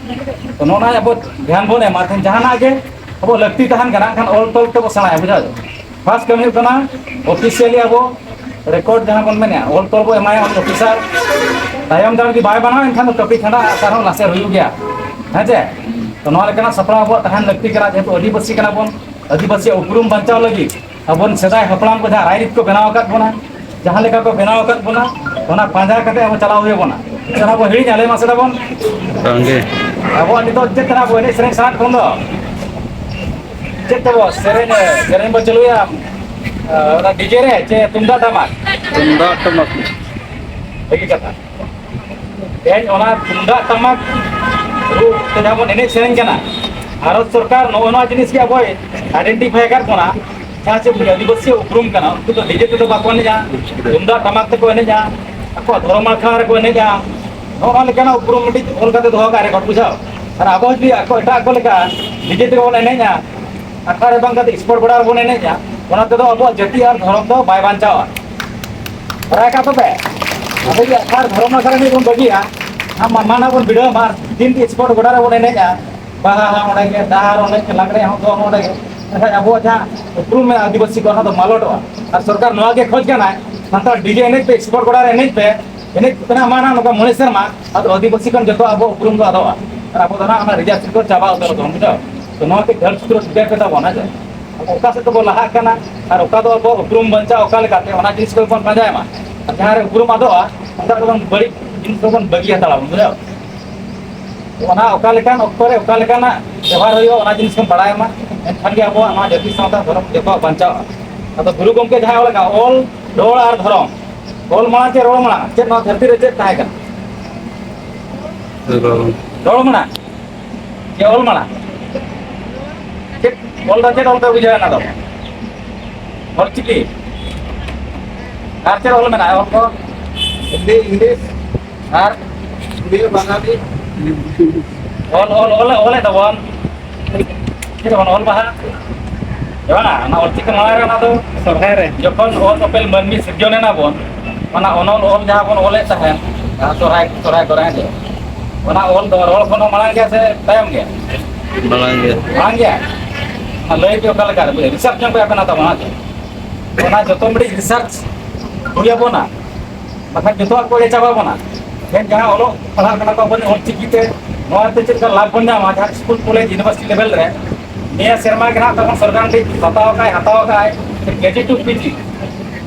ᱛᱚ ᱱᱚᱜᱼᱚ ᱱᱚᱣᱟ ᱟᱵᱚ ᱫᱷᱮᱭᱟᱱ ᱵᱚᱱ ᱮᱢᱟ, ᱛᱮᱦᱮᱧ ᱡᱟᱦᱟᱱᱟᱜ ᱜᱮ ᱟᱵᱚ ᱞᱟᱹᱠᱛᱤ ᱛᱟᱦᱮᱱ ᱠᱟᱱᱟ, ᱮᱱᱠᱷᱟᱱ ᱚᱞ ᱛᱚᱞ ᱛᱮᱵᱚ ᱥᱮᱬᱟᱭᱟ, ᱵᱩᱡᱷᱟᱹᱣ? ᱯᱷᱟᱥᱴ ᱠᱟᱹᱢᱤ ᱦᱩᱭᱩᱜ ᱠᱟᱱᱟ ᱚᱯᱷᱤᱥᱤᱭᱟᱞᱤ ᱟᱵᱚ ᱨᱮᱠᱚᱨᱰ ᱡᱟᱦᱟᱸ ᱵᱚᱱ ᱢᱮᱱᱮᱫᱼᱟ, ᱚᱞ ᱛᱚᱞ ᱵᱚ ᱮᱢᱟᱭᱟ ᱩᱱᱤ ᱚᱯᱷᱤᱥᱟᱨ᱾ ᱛᱟᱭᱚᱢ ᱫᱟᱨᱟᱢ ᱡᱩᱫᱤ ᱵᱟᱭ ᱢᱟᱱᱟᱣᱟ, ᱮᱱᱠᱷᱟᱱ ᱫᱚ ᱠᱟᱹᱯᱤ ᱠᱷᱟᱸᱰᱟ ᱟᱨᱦᱚᱸ ᱞᱟᱥᱮᱨ ᱦᱩᱭᱩᱜ ᱜᱮᱭᱟ, ᱦᱮᱸ ᱪᱮ? ᱛᱚ ᱱᱚᱣᱟ ᱞᱮᱠᱟᱱᱟᱜ ᱥᱟᱯᱲᱟᱣ ᱟᱵᱚᱣᱟᱜ ᱛᱟᱦᱮᱱ ᱞᱟᱹᱠᱛᱤ ᱠᱟᱱᱟ, ᱡᱮᱦᱮᱛᱩ ᱟᱹᱫᱤᱵᱟᱹᱥᱤ ᱠᱟᱱᱟ ᱵᱚᱱ, ᱟᱹᱫᱤᱵᱟᱹᱥᱤᱭᱟᱜ ᱩᱯᱨᱩᱢ ᱵᱟᱧᱪᱟᱣ ᱞᱟᱹᱜᱤᱫ ᱟᱵᱚᱨᱮᱱ ᱥᱮᱫᱟᱭ ᱦᱟᱯᱲᱟᱢ ᱠᱚ ᱡᱟᱦᱟᱸ ᱨᱟᱭᱨᱤᱛ ᱠᱚ ᱵᱮᱱᱟᱣ ᱟᱠᱟᱫ ᱵᱚᱱᱟ, ᱡᱟᱦᱟᱸ ᱞᱮᱠᱟ ᱠᱚ ᱵᱮᱱᱟᱣ ᱟᱠᱟᱫ ᱵᱚᱱᱟ, ᱚᱱᱟ ᱯᱟᱸᱡᱟ ᱠᱟᱛᱮ ᱟᱵᱚ ᱪᱟᱞᱟᱣ ᱦᱩᱭ ᱟᱵᱚᱱᱟ᱾ ᱪᱮᱫ ᱵᱚ ᱦᱤᱲᱤᱧᱟ, ᱞᱟᱹᱭ ᱢᱟᱥᱮ ᱛᱟᱵᱚᱱ? ᱵᱟᱝᱜᱮ᱾ ᱟᱵᱚᱣᱟᱜ ᱱᱤᱛᱚᱜ ᱪᱮᱫ ᱠᱟᱱᱟ, ᱟᱵᱚ ᱮᱱᱮᱡ ᱥᱮᱨᱮᱧ ᱥᱟᱱᱟᱭᱮᱫ ᱵᱚᱱ ᱫᱚ? ᱪᱮᱫ ᱛᱮᱵᱚ ᱥᱮᱨᱮᱧ, ᱥᱮᱨᱮᱧ ᱵᱚ ᱪᱟᱹᱞᱩᱭᱟ? ᱚᱱᱟ ᱰᱤᱡᱮ ᱨᱮ ᱪᱮ ᱛᱩᱢᱫᱟᱜ ᱴᱟᱢᱟᱠ? ᱛᱩᱢᱫᱟᱜ ᱴᱟᱢᱟᱠ᱾ ᱵᱷᱟᱹᱜᱤ ᱠᱟᱛᱷᱟ᱾ ᱛᱮᱦᱮᱧ ᱚᱱᱟ ᱛᱩᱢᱫᱟᱜ ᱴᱟᱢᱟᱠ ᱨᱩ ᱛᱮ ᱡᱟᱦᱟᱸ ᱵᱚᱱ ᱮᱱᱮᱡ ᱥᱮᱨᱮᱧ ᱠᱟᱱᱟ, ᱵᱷᱟᱨᱚᱛ ᱥᱚᱨᱠᱟᱨ ᱱᱚᱜᱼᱚ ᱱᱚᱣᱟ ᱡᱤᱱᱤᱥ ᱜᱮ ᱟᱵᱚᱭ ᱟᱭᱰᱮᱱᱴᱤᱯᱷᱟᱭ ᱟᱠᱟᱫ ᱵᱚᱱᱟ᱾ ᱡᱟᱦᱟᱸ ᱪᱮᱫ ᱟᱹᱫᱤᱵᱟᱹᱥᱤ ᱩᱯᱨᱩᱢ ᱠᱟᱱᱟ, ᱩᱱᱠᱩ ᱫᱚ ᱰᱤᱡᱮ ᱛᱮᱫᱚ ᱵᱟᱠᱚ ᱮᱱᱮᱡᱼᱟ, ᱛᱩᱢᱫᱟᱜ ᱴᱟᱢᱟᱠ ᱛᱮᱠᱚ ᱮᱱᱮᱡᱼᱟ, ᱟᱠᱚᱣᱟᱜ ᱫᱷᱚᱨᱚᱢ ᱟᱠᱷᱲᱟ ᱨᱮᱠᱚ ᱮᱱᱮᱡᱼᱟ᱾ ᱱᱚᱜᱼᱚ ᱱᱚᱣᱟ ᱞᱮᱠᱟᱱᱟᱜ ᱩᱯᱨᱩᱢ ᱢᱤᱫᱴᱤᱡ ᱚᱞ ᱠᱟᱛᱮ ᱫᱚᱦᱚ ᱠᱟᱜ ᱨᱮᱠᱚᱨᱰ, ᱵᱩᱡᱷᱟᱹᱣ᱾ ᱟᱨ ᱟᱵᱚ ᱡᱩᱫᱤ ᱟᱠᱚ, ᱮᱴᱟᱜ ᱠᱚ ᱞᱮᱠᱟ ᱰᱤᱡᱮ ᱛᱮᱜᱮ ᱵᱚᱱ ᱮᱱᱮᱡᱼᱟ, ᱟᱠᱷᱲᱟ ᱨᱮ ᱵᱟᱝ ᱠᱟᱛᱮ ᱥᱯᱳᱨᱴ ᱜᱚᱰᱟ ᱨᱮᱵᱚᱱ ᱮᱱᱮᱡᱼᱟ, ᱚᱱᱟ ᱛᱮᱫᱚ ᱟᱵᱚᱣᱟᱜ ᱡᱟᱹᱛᱤ ᱟᱨ ᱫᱷᱚᱨᱚᱢ ᱫᱚ ᱵᱟᱭ ᱵᱟᱧᱪᱟᱣᱟ᱾ ᱵᱟᱲᱟᱭ ᱠᱟᱜ ᱛᱚᱵᱮ, ᱟᱵᱚ ᱡᱩᱫᱤ ᱟᱠᱷᱲᱟ ᱟᱨ ᱫᱷᱚᱨᱚᱢ ᱟᱠᱷᱲᱟ ᱨᱮ ᱵᱚᱱ ᱵᱟᱹᱜᱤᱭᱟ, ᱟᱢ ᱢᱟ-, ᱢᱟᱱᱟ ᱵᱚᱱ ᱵᱷᱤᱲᱟᱹᱣ ᱢᱟ, ᱟᱨ ᱫᱤᱱ ᱜᱮ ᱥᱯᱳᱨᱴ ᱜᱚᱰᱟ ᱨᱮᱵᱚᱱ ᱮᱱᱮᱡᱼᱟ, ᱵᱟᱦᱟ ᱦᱚᱸ ᱚᱸᱰᱮ ᱜᱮ, ᱰᱟᱦᱟᱨ ᱚᱸᱰᱮ ᱜᱮ, ᱞᱟᱜᱽᱲᱮ ᱦᱚᱸ, ᱫᱚᱝ ᱚᱸᱰᱮ ᱜᱮ, ᱮᱱᱠᱷᱟᱱ ᱟᱵᱚᱣᱟᱜ ᱡᱟᱦᱟᱸ ᱩᱯᱨᱩᱢ ᱢᱮᱱᱟᱜᱼᱟ ᱟᱹᱫᱤᱵᱟᱹᱥᱤ ᱠᱚ, ᱚᱱᱟ ᱫᱚ ᱢᱟᱞᱚᱴᱚᱜᱼᱟ᱾ ᱟᱨ ᱥᱚᱨᱠᱟᱨ ᱱᱚᱣᱟ ᱜᱮ ᱠᱷᱚᱡᱽ ᱠᱟᱱᱟᱭ, ᱥᱟᱱᱛᱟᱲ ᱰᱤᱡᱮ ᱮᱱᱮᱡ ᱯᱮ, ᱥᱯᱳᱨᱴ ᱜᱚᱰᱟ ᱨᱮ ᱮᱱᱮᱡ ᱯᱮ, ᱮᱱᱮᱡ ᱯᱮ ᱢᱟ ᱱᱚᱝᱠᱟ ᱢᱚᱬᱮ ᱥᱮᱨᱢᱟ, ᱟᱫᱚ ᱟᱹᱫᱤᱵᱟᱹᱥᱤ ᱠᱷᱚᱱ ᱡᱚᱛᱚ ᱟᱵᱚ ᱩᱯᱨᱩᱢ ᱫᱚ ᱟᱫᱚᱜᱼᱟ᱾ ᱟᱨ ᱟᱵᱚ ᱫᱚ ᱱᱟᱦᱟᱜ ᱚᱱᱟ ᱨᱤᱡᱟᱨᱵᱷ ᱥᱤᱴ ᱠᱚ ᱪᱟᱵᱟ ᱩᱛᱟᱹᱨᱚᱜ ᱛᱟᱵᱚᱱ, ᱵᱩᱡᱷᱟᱹᱣ? ᱛᱚ ᱱᱚᱣᱟ ᱠᱟᱹᱡ ᱫᱷᱟᱹᱨ ᱥᱩᱛᱨᱚ ᱴᱷᱤᱠᱟᱹᱭ ᱯᱮ ᱛᱟᱵᱚᱱ, ᱦᱮᱸ ᱥᱮ? ᱟᱵᱚ ᱚᱠᱟ ᱥᱮᱫ ᱛᱮᱵᱚ ᱞᱟᱦᱟᱜ ᱠᱟᱱᱟ ᱟᱨ ᱚᱠᱟ ᱫᱚ ᱟᱵᱚ ᱩᱯᱨᱩᱢ ᱵᱟᱧᱪᱟᱣ ᱚᱠᱟ ᱞᱮᱠᱟᱛᱮ, ᱚᱱᱟ ᱡᱤᱱᱤᱥ ᱠᱚᱵᱚᱱ ᱯᱟᱸᱡᱟᱭ ᱢᱟ᱾ ᱟᱨ ᱡᱟᱦᱟᱸ ᱨᱮ ᱩᱯᱨᱩᱢ ᱟᱫᱚᱜᱼᱟ, ᱚᱱᱠᱟ ᱠᱚᱵᱚᱱ ᱵᱟᱹᱲᱤᱡ ᱡᱤᱱᱤᱥ ᱠᱚᱵᱚᱱ ᱵᱟᱹᱜᱤ ᱦᱟᱛᱟᱲᱟ ᱵᱚᱱ, ᱵᱩᱡᱷᱟᱹᱣ? ᱚᱱᱟ ᱚᱠᱟ ᱞᱮᱠᱟᱱ ᱚᱠᱛᱚ ᱨᱮ ᱚᱠᱟ ᱞᱮᱠᱟᱱᱟᱜ ᱵᱮᱵᱚᱦᱟᱨ ᱦᱩᱭᱩᱜᱼᱟ, ᱚᱱᱟ ᱡᱤᱱᱤᱥ ᱵᱚᱱ ᱵᱟᱲᱟᱭ ᱢᱟ, ᱮᱱᱠᱷᱟᱱ ᱜᱮ ᱟᱵᱚᱣᱟᱜ ᱱᱚᱣᱟ ᱡᱟᱹᱛᱤ ᱥᱟᱶᱛᱟ ᱫᱷᱚᱨᱚᱢ ᱡᱚᱛᱚᱣᱟᱜ ᱵᱟᱧᱪᱟᱜᱼᱟ᱾ ᱟᱫᱚ ᱜᱩᱨᱩ ᱜᱚᱢᱠᱮ ᱡᱟᱦᱟᱸᱭ ᱚᱞ ᱟᱠᱟᱫ ᱚᱞ, ᱨᱚᱲ ᱟᱨ ᱫᱷᱚᱨᱚᱢ, ᱚᱞ ᱢᱟᱲᱟᱝ ᱪᱮ ᱨᱚᱲ ᱢᱟᱲᱟᱝ, ᱪᱮᱫ ᱱᱚᱣᱟ ᱫᱷᱟᱹᱨᱛᱤ ᱨᱮ ᱪᱮᱫ ᱛᱟᱦᱮᱸ ᱠᱟᱱᱟ? ᱨᱚᱲ᱾ ᱨᱚᱲ ᱢᱟᱲᱟᱝ ᱪᱮ ᱚᱞ ᱢᱟᱲᱟᱝ? ᱪᱮᱫ ᱚᱞ ᱫᱚ, ᱪᱮᱫ ᱚᱞ ᱯᱮ ᱵᱩᱡᱷᱟᱹᱣ ᱚᱱᱟ ᱫᱚ? ᱚᱞ ᱪᱤᱠᱤ? ᱟᱨ ᱪᱮᱫ ᱚᱞ ᱢᱮᱱᱟᱜᱼᱟ ᱚᱞ ᱠᱚ? ᱦᱤᱱᱫᱤ, ᱤᱝᱞᱤᱥ᱾ ᱟᱨ? ᱦᱤᱱᱫᱤ, ᱵᱟᱝᱟᱞᱤ᱾ ᱚᱞ, ᱚᱞ, ᱚᱞ, ᱚᱞᱮᱫ ᱫᱚᱵᱚᱱ᱾ ᱪᱮᱫ ᱵᱚᱱ ᱚᱞ ᱵᱟᱦᱟ? ᱦᱮᱸ ᱵᱟᱝᱟ? ᱚᱱᱟ ᱚᱞ ᱪᱤᱠᱤ ᱢᱟᱲᱟᱝ ᱨᱮ ᱚᱱᱟ ᱫᱚ ᱥᱚᱨᱦᱟᱭ ᱨᱮ᱾ ᱡᱚᱠᱷᱚᱱ ᱚᱞ ᱚᱯᱮᱞ ᱢᱟᱹᱱᱢᱤ ᱥᱤᱨᱡᱚᱱ ᱮᱱᱟ ᱵᱚᱱ, ᱚᱱᱟ ᱚᱱᱚᱞ ᱚᱞ ᱡᱟᱦᱟᱸ ᱵᱚᱱ ᱚᱞᱮᱫ ᱛᱟᱦᱮᱸᱫ, ᱡᱟᱦᱟᱸ ᱥᱚᱨᱦᱟᱭ, ᱥᱚᱨᱦᱟᱭ ᱠᱚᱨᱮ, ᱦᱮᱸ ᱥᱮ? ᱚᱱᱟ ᱚᱞ ᱫᱚ ᱨᱚᱲ ᱠᱷᱚᱱ ᱦᱚᱸ ᱢᱟᱲᱟᱝ ᱜᱮᱭᱟ ᱥᱮ ᱛᱟᱭᱚᱢ ᱜᱮᱭᱟ? ᱢᱟᱲᱟᱝ ᱜᱮᱭᱟ᱾ ᱢᱟᱲᱟᱝ ᱜᱮᱭᱟ? ᱚᱱᱟ ᱞᱟᱹᱭ ᱯᱮ ᱚᱠᱟ ᱞᱮᱠᱟ ᱨᱮ? ᱨᱤᱥᱟᱨᱪ ᱧᱚᱜ ᱯᱮ ᱟᱯᱮ ᱱᱟ ᱛᱟᱵᱚᱱᱟ, ᱦᱮᱸ ᱥᱮ? ᱚᱱᱟ ᱡᱚᱛᱚ ᱢᱤᱫᱴᱤᱡ ᱨᱤᱥᱟᱨᱪ ᱦᱩᱭ ᱟᱵᱚᱱᱟ᱾ ᱵᱟᱠᱷᱟᱱ ᱡᱚᱛᱚᱣᱟᱜ ᱠᱚ ᱮᱲᱮ ᱪᱟᱵᱟ ᱵᱚᱱᱟ᱾ ᱛᱮᱦᱮᱧ ᱡᱟᱦᱟᱸ ᱚᱞᱚᱜ ᱯᱟᱲᱦᱟᱜ ᱠᱟᱱᱟ ᱠᱚ ᱟᱵᱚᱨᱮᱱ ᱚᱞ ᱪᱤᱠᱤ ᱛᱮ, ᱱᱚᱣᱟ ᱛᱮ ᱪᱮᱫ ᱞᱮᱠᱟ ᱞᱟᱵᱷ ᱵᱚᱱ ᱧᱟᱢᱟ? ᱡᱟᱦᱟᱸ ᱥᱠᱩᱞ, ᱠᱚᱞᱮᱡᱽ, ᱤᱭᱩᱱᱤᱵᱷᱟᱨᱥᱤᱴᱤ ᱞᱮᱵᱮᱞ ᱨᱮ ᱱᱤᱭᱟᱹ ᱥᱮᱨᱢᱟ ᱜᱮ ᱱᱟᱦᱟᱜ ᱛᱟᱵᱚᱱ ᱥᱚᱨᱠᱟᱨ ᱢᱤᱫᱴᱤᱡ ᱦᱟᱛᱟᱣ ᱟᱠᱟᱫ, ᱦᱟᱛᱟᱣ ᱟᱠᱟᱫ ᱟᱭ ᱠᱮ ᱡᱤ ᱴᱩ ᱯᱤ ᱡᱤ᱾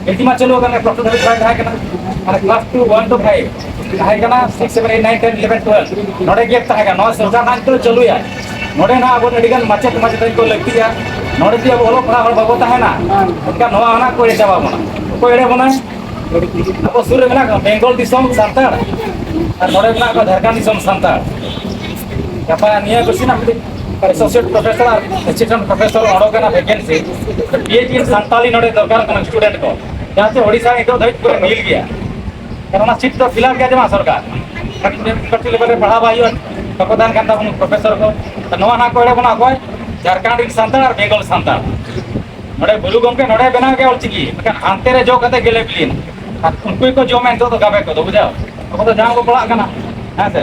ᱠᱮ ᱡᱤ ᱢᱟ ᱪᱟᱹᱞᱩ ᱟᱠᱟᱱ ᱜᱮ, ᱯᱞᱟᱥ ᱴᱩ ᱫᱷᱟᱹᱵᱤᱡ ᱵᱟᱭ ᱛᱟᱦᱮᱸ ᱠᱟᱱᱟ᱾ ᱢᱟᱱᱮ class two, one two five ᱛᱟᱦᱮᱸ ᱠᱟᱱᱟ, ᱥᱤᱠᱥ, ᱥᱮᱵᱷᱮᱱ, ᱮᱭᱤᱴ, ᱱᱟᱭᱤᱱ, ᱴᱮᱱ, ᱤᱞᱮᱵᱷᱮᱱ, ᱴᱩᱭᱮᱞᱵᱷ ᱱᱚᱰᱮ ᱜᱮᱯ ᱛᱟᱦᱮᱸ ᱠᱟᱱᱟ᱾ ᱱᱚᱣᱟ ᱥᱚᱨᱠᱟᱨ ᱱᱟᱦᱟᱜ ᱱᱤᱛᱚᱜ ᱪᱟᱹᱞᱩᱭᱟ᱾ ᱱᱚᱰᱮ ᱱᱟᱦᱟᱜ ᱟᱵᱚ ᱟᱹᱰᱤᱜᱟᱱ ᱢᱟᱪᱮᱫ ᱢᱟᱪᱮᱛᱟᱹᱱᱤ ᱠᱚ ᱞᱟᱹᱠᱛᱤᱜᱼᱟ᱾ ᱱᱚᱰᱮ ᱡᱩᱫᱤ ᱟᱵᱚ ᱚᱞᱚᱜ ᱯᱟᱲᱦᱟᱜ ᱦᱚᱲ ᱵᱟᱵᱚ ᱛᱟᱦᱮᱱᱟ, ᱮᱱᱠᱷᱟᱱ ᱱᱚᱣᱟ ᱟᱱᱟᱴ ᱠᱚ ᱮᱲᱮ ᱪᱟᱵᱟ ᱵᱚᱱᱟ᱾ ᱚᱠᱚᱭ ᱮᱲᱮ ᱵᱚᱱᱟᱭ? ᱟᱵᱚ ᱥᱩᱨ ᱨᱮ ᱢᱮᱱᱟᱜ ᱠᱚᱣᱟ ᱵᱮᱝᱜᱚᱞ ᱫᱤᱥᱚᱢ ᱥᱟᱱᱛᱟᱲ, ᱟᱨ ᱱᱚᱰᱮ ᱢᱮᱱᱟᱜ ᱠᱚᱣᱟ ᱡᱷᱟᱲᱠᱷᱚᱸᱰ ᱫᱤᱥᱚᱢ ᱥᱟᱱᱛᱟᱲ᱾ ᱜᱟᱯᱟ ᱱᱤᱭᱟᱹ ᱠᱚ ᱥᱮᱱᱟᱜ ᱢᱤᱫᱴᱤᱡ ᱮᱥᱳᱥᱤᱭᱮᱴ ᱯᱨᱚᱯᱷᱮᱥᱚᱨ ᱟᱨ ᱮᱥᱤᱥᱴᱮᱱᱴ ᱯᱨᱚᱯᱷᱮᱥᱚᱨ ᱚᱰᱚᱠ ᱮᱱᱟ ᱵᱷᱮᱠᱮᱱᱥᱤ, ᱯᱤ ᱮᱭᱤᱪ ᱰᱤ ᱤᱱ ᱥᱟᱱᱛᱟᱞᱤ ᱱᱚᱰᱮ ᱫᱚᱨᱠᱟᱨ ᱠᱟᱱᱟ ᱥᱴᱩᱰᱮᱱᱴ ᱠᱚ, ᱡᱟᱦᱟᱸ ᱪᱮ ᱳᱰᱤᱥᱟ ᱱᱤᱛᱚᱜ ᱫᱷᱟᱹᱵᱤᱡ ᱯᱩᱨᱟᱹ ᱱᱤᱞ ᱜᱮᱭᱟ᱾ ᱟᱨ ᱚᱱᱟ ᱥᱤᱴ ᱫᱚ ᱯᱷᱤᱞᱟᱯ ᱜᱮᱭᱟ ᱡᱮ ᱵᱟᱝ ᱥᱚᱨᱠᱟᱨ? ᱠᱟᱹᱴᱤᱡ ᱞᱮᱵᱮᱞ ᱨᱮ ᱯᱟᱲᱦᱟᱣ ᱵᱟᱭ ᱦᱩᱭᱩᱜᱼᱟ, ᱵᱟᱠᱚ ᱛᱟᱦᱮᱱ ᱠᱟᱱ ᱛᱟᱵᱚᱱᱟ ᱯᱨᱚᱯᱷᱮᱥᱚᱨ ᱠᱚ᱾ ᱱᱚᱣᱟ ᱱᱟᱜ ᱠᱚ ᱮᱲᱮ ᱵᱚᱱᱟ ᱚᱠᱚᱭ? ᱡᱷᱟᱲᱠᱷᱚᱸᱰ ᱨᱮᱱ ᱥᱟᱱᱛᱟᱲ ᱟᱨ ᱵᱮᱝᱜᱚᱞ ᱥᱟᱱᱛᱟᱲ᱾ ᱱᱚᱰᱮ ᱜᱩᱨᱩ ᱜᱚᱢᱠᱮ ᱱᱚᱰᱮ ᱵᱮᱱᱟᱣ ᱜᱮᱭᱟ ᱚᱞᱪᱤᱠᱤ, ᱢᱮᱱᱠᱷᱟᱱ ᱦᱟᱱᱛᱮ ᱨᱮ ᱡᱚ ᱠᱟᱛᱮ ᱜᱮᱞᱮ ᱵᱤᱞᱤᱭᱮᱱᱟ᱾ ᱟᱨ ᱩᱱᱠᱩ ᱜᱮᱠᱚ ᱡᱚᱢᱟ ᱱᱤᱛᱚᱜ ᱫᱚ ᱜᱟᱵᱮ ᱠᱚᱫᱚ, ᱵᱩᱡᱷᱟᱹᱣ? ᱟᱵᱚ ᱫᱚ ᱡᱟᱦᱟᱸ ᱵᱚ ᱯᱟᱲᱦᱟᱜ ᱠᱟᱱᱟ, ᱦᱮᱸ ᱥᱮ?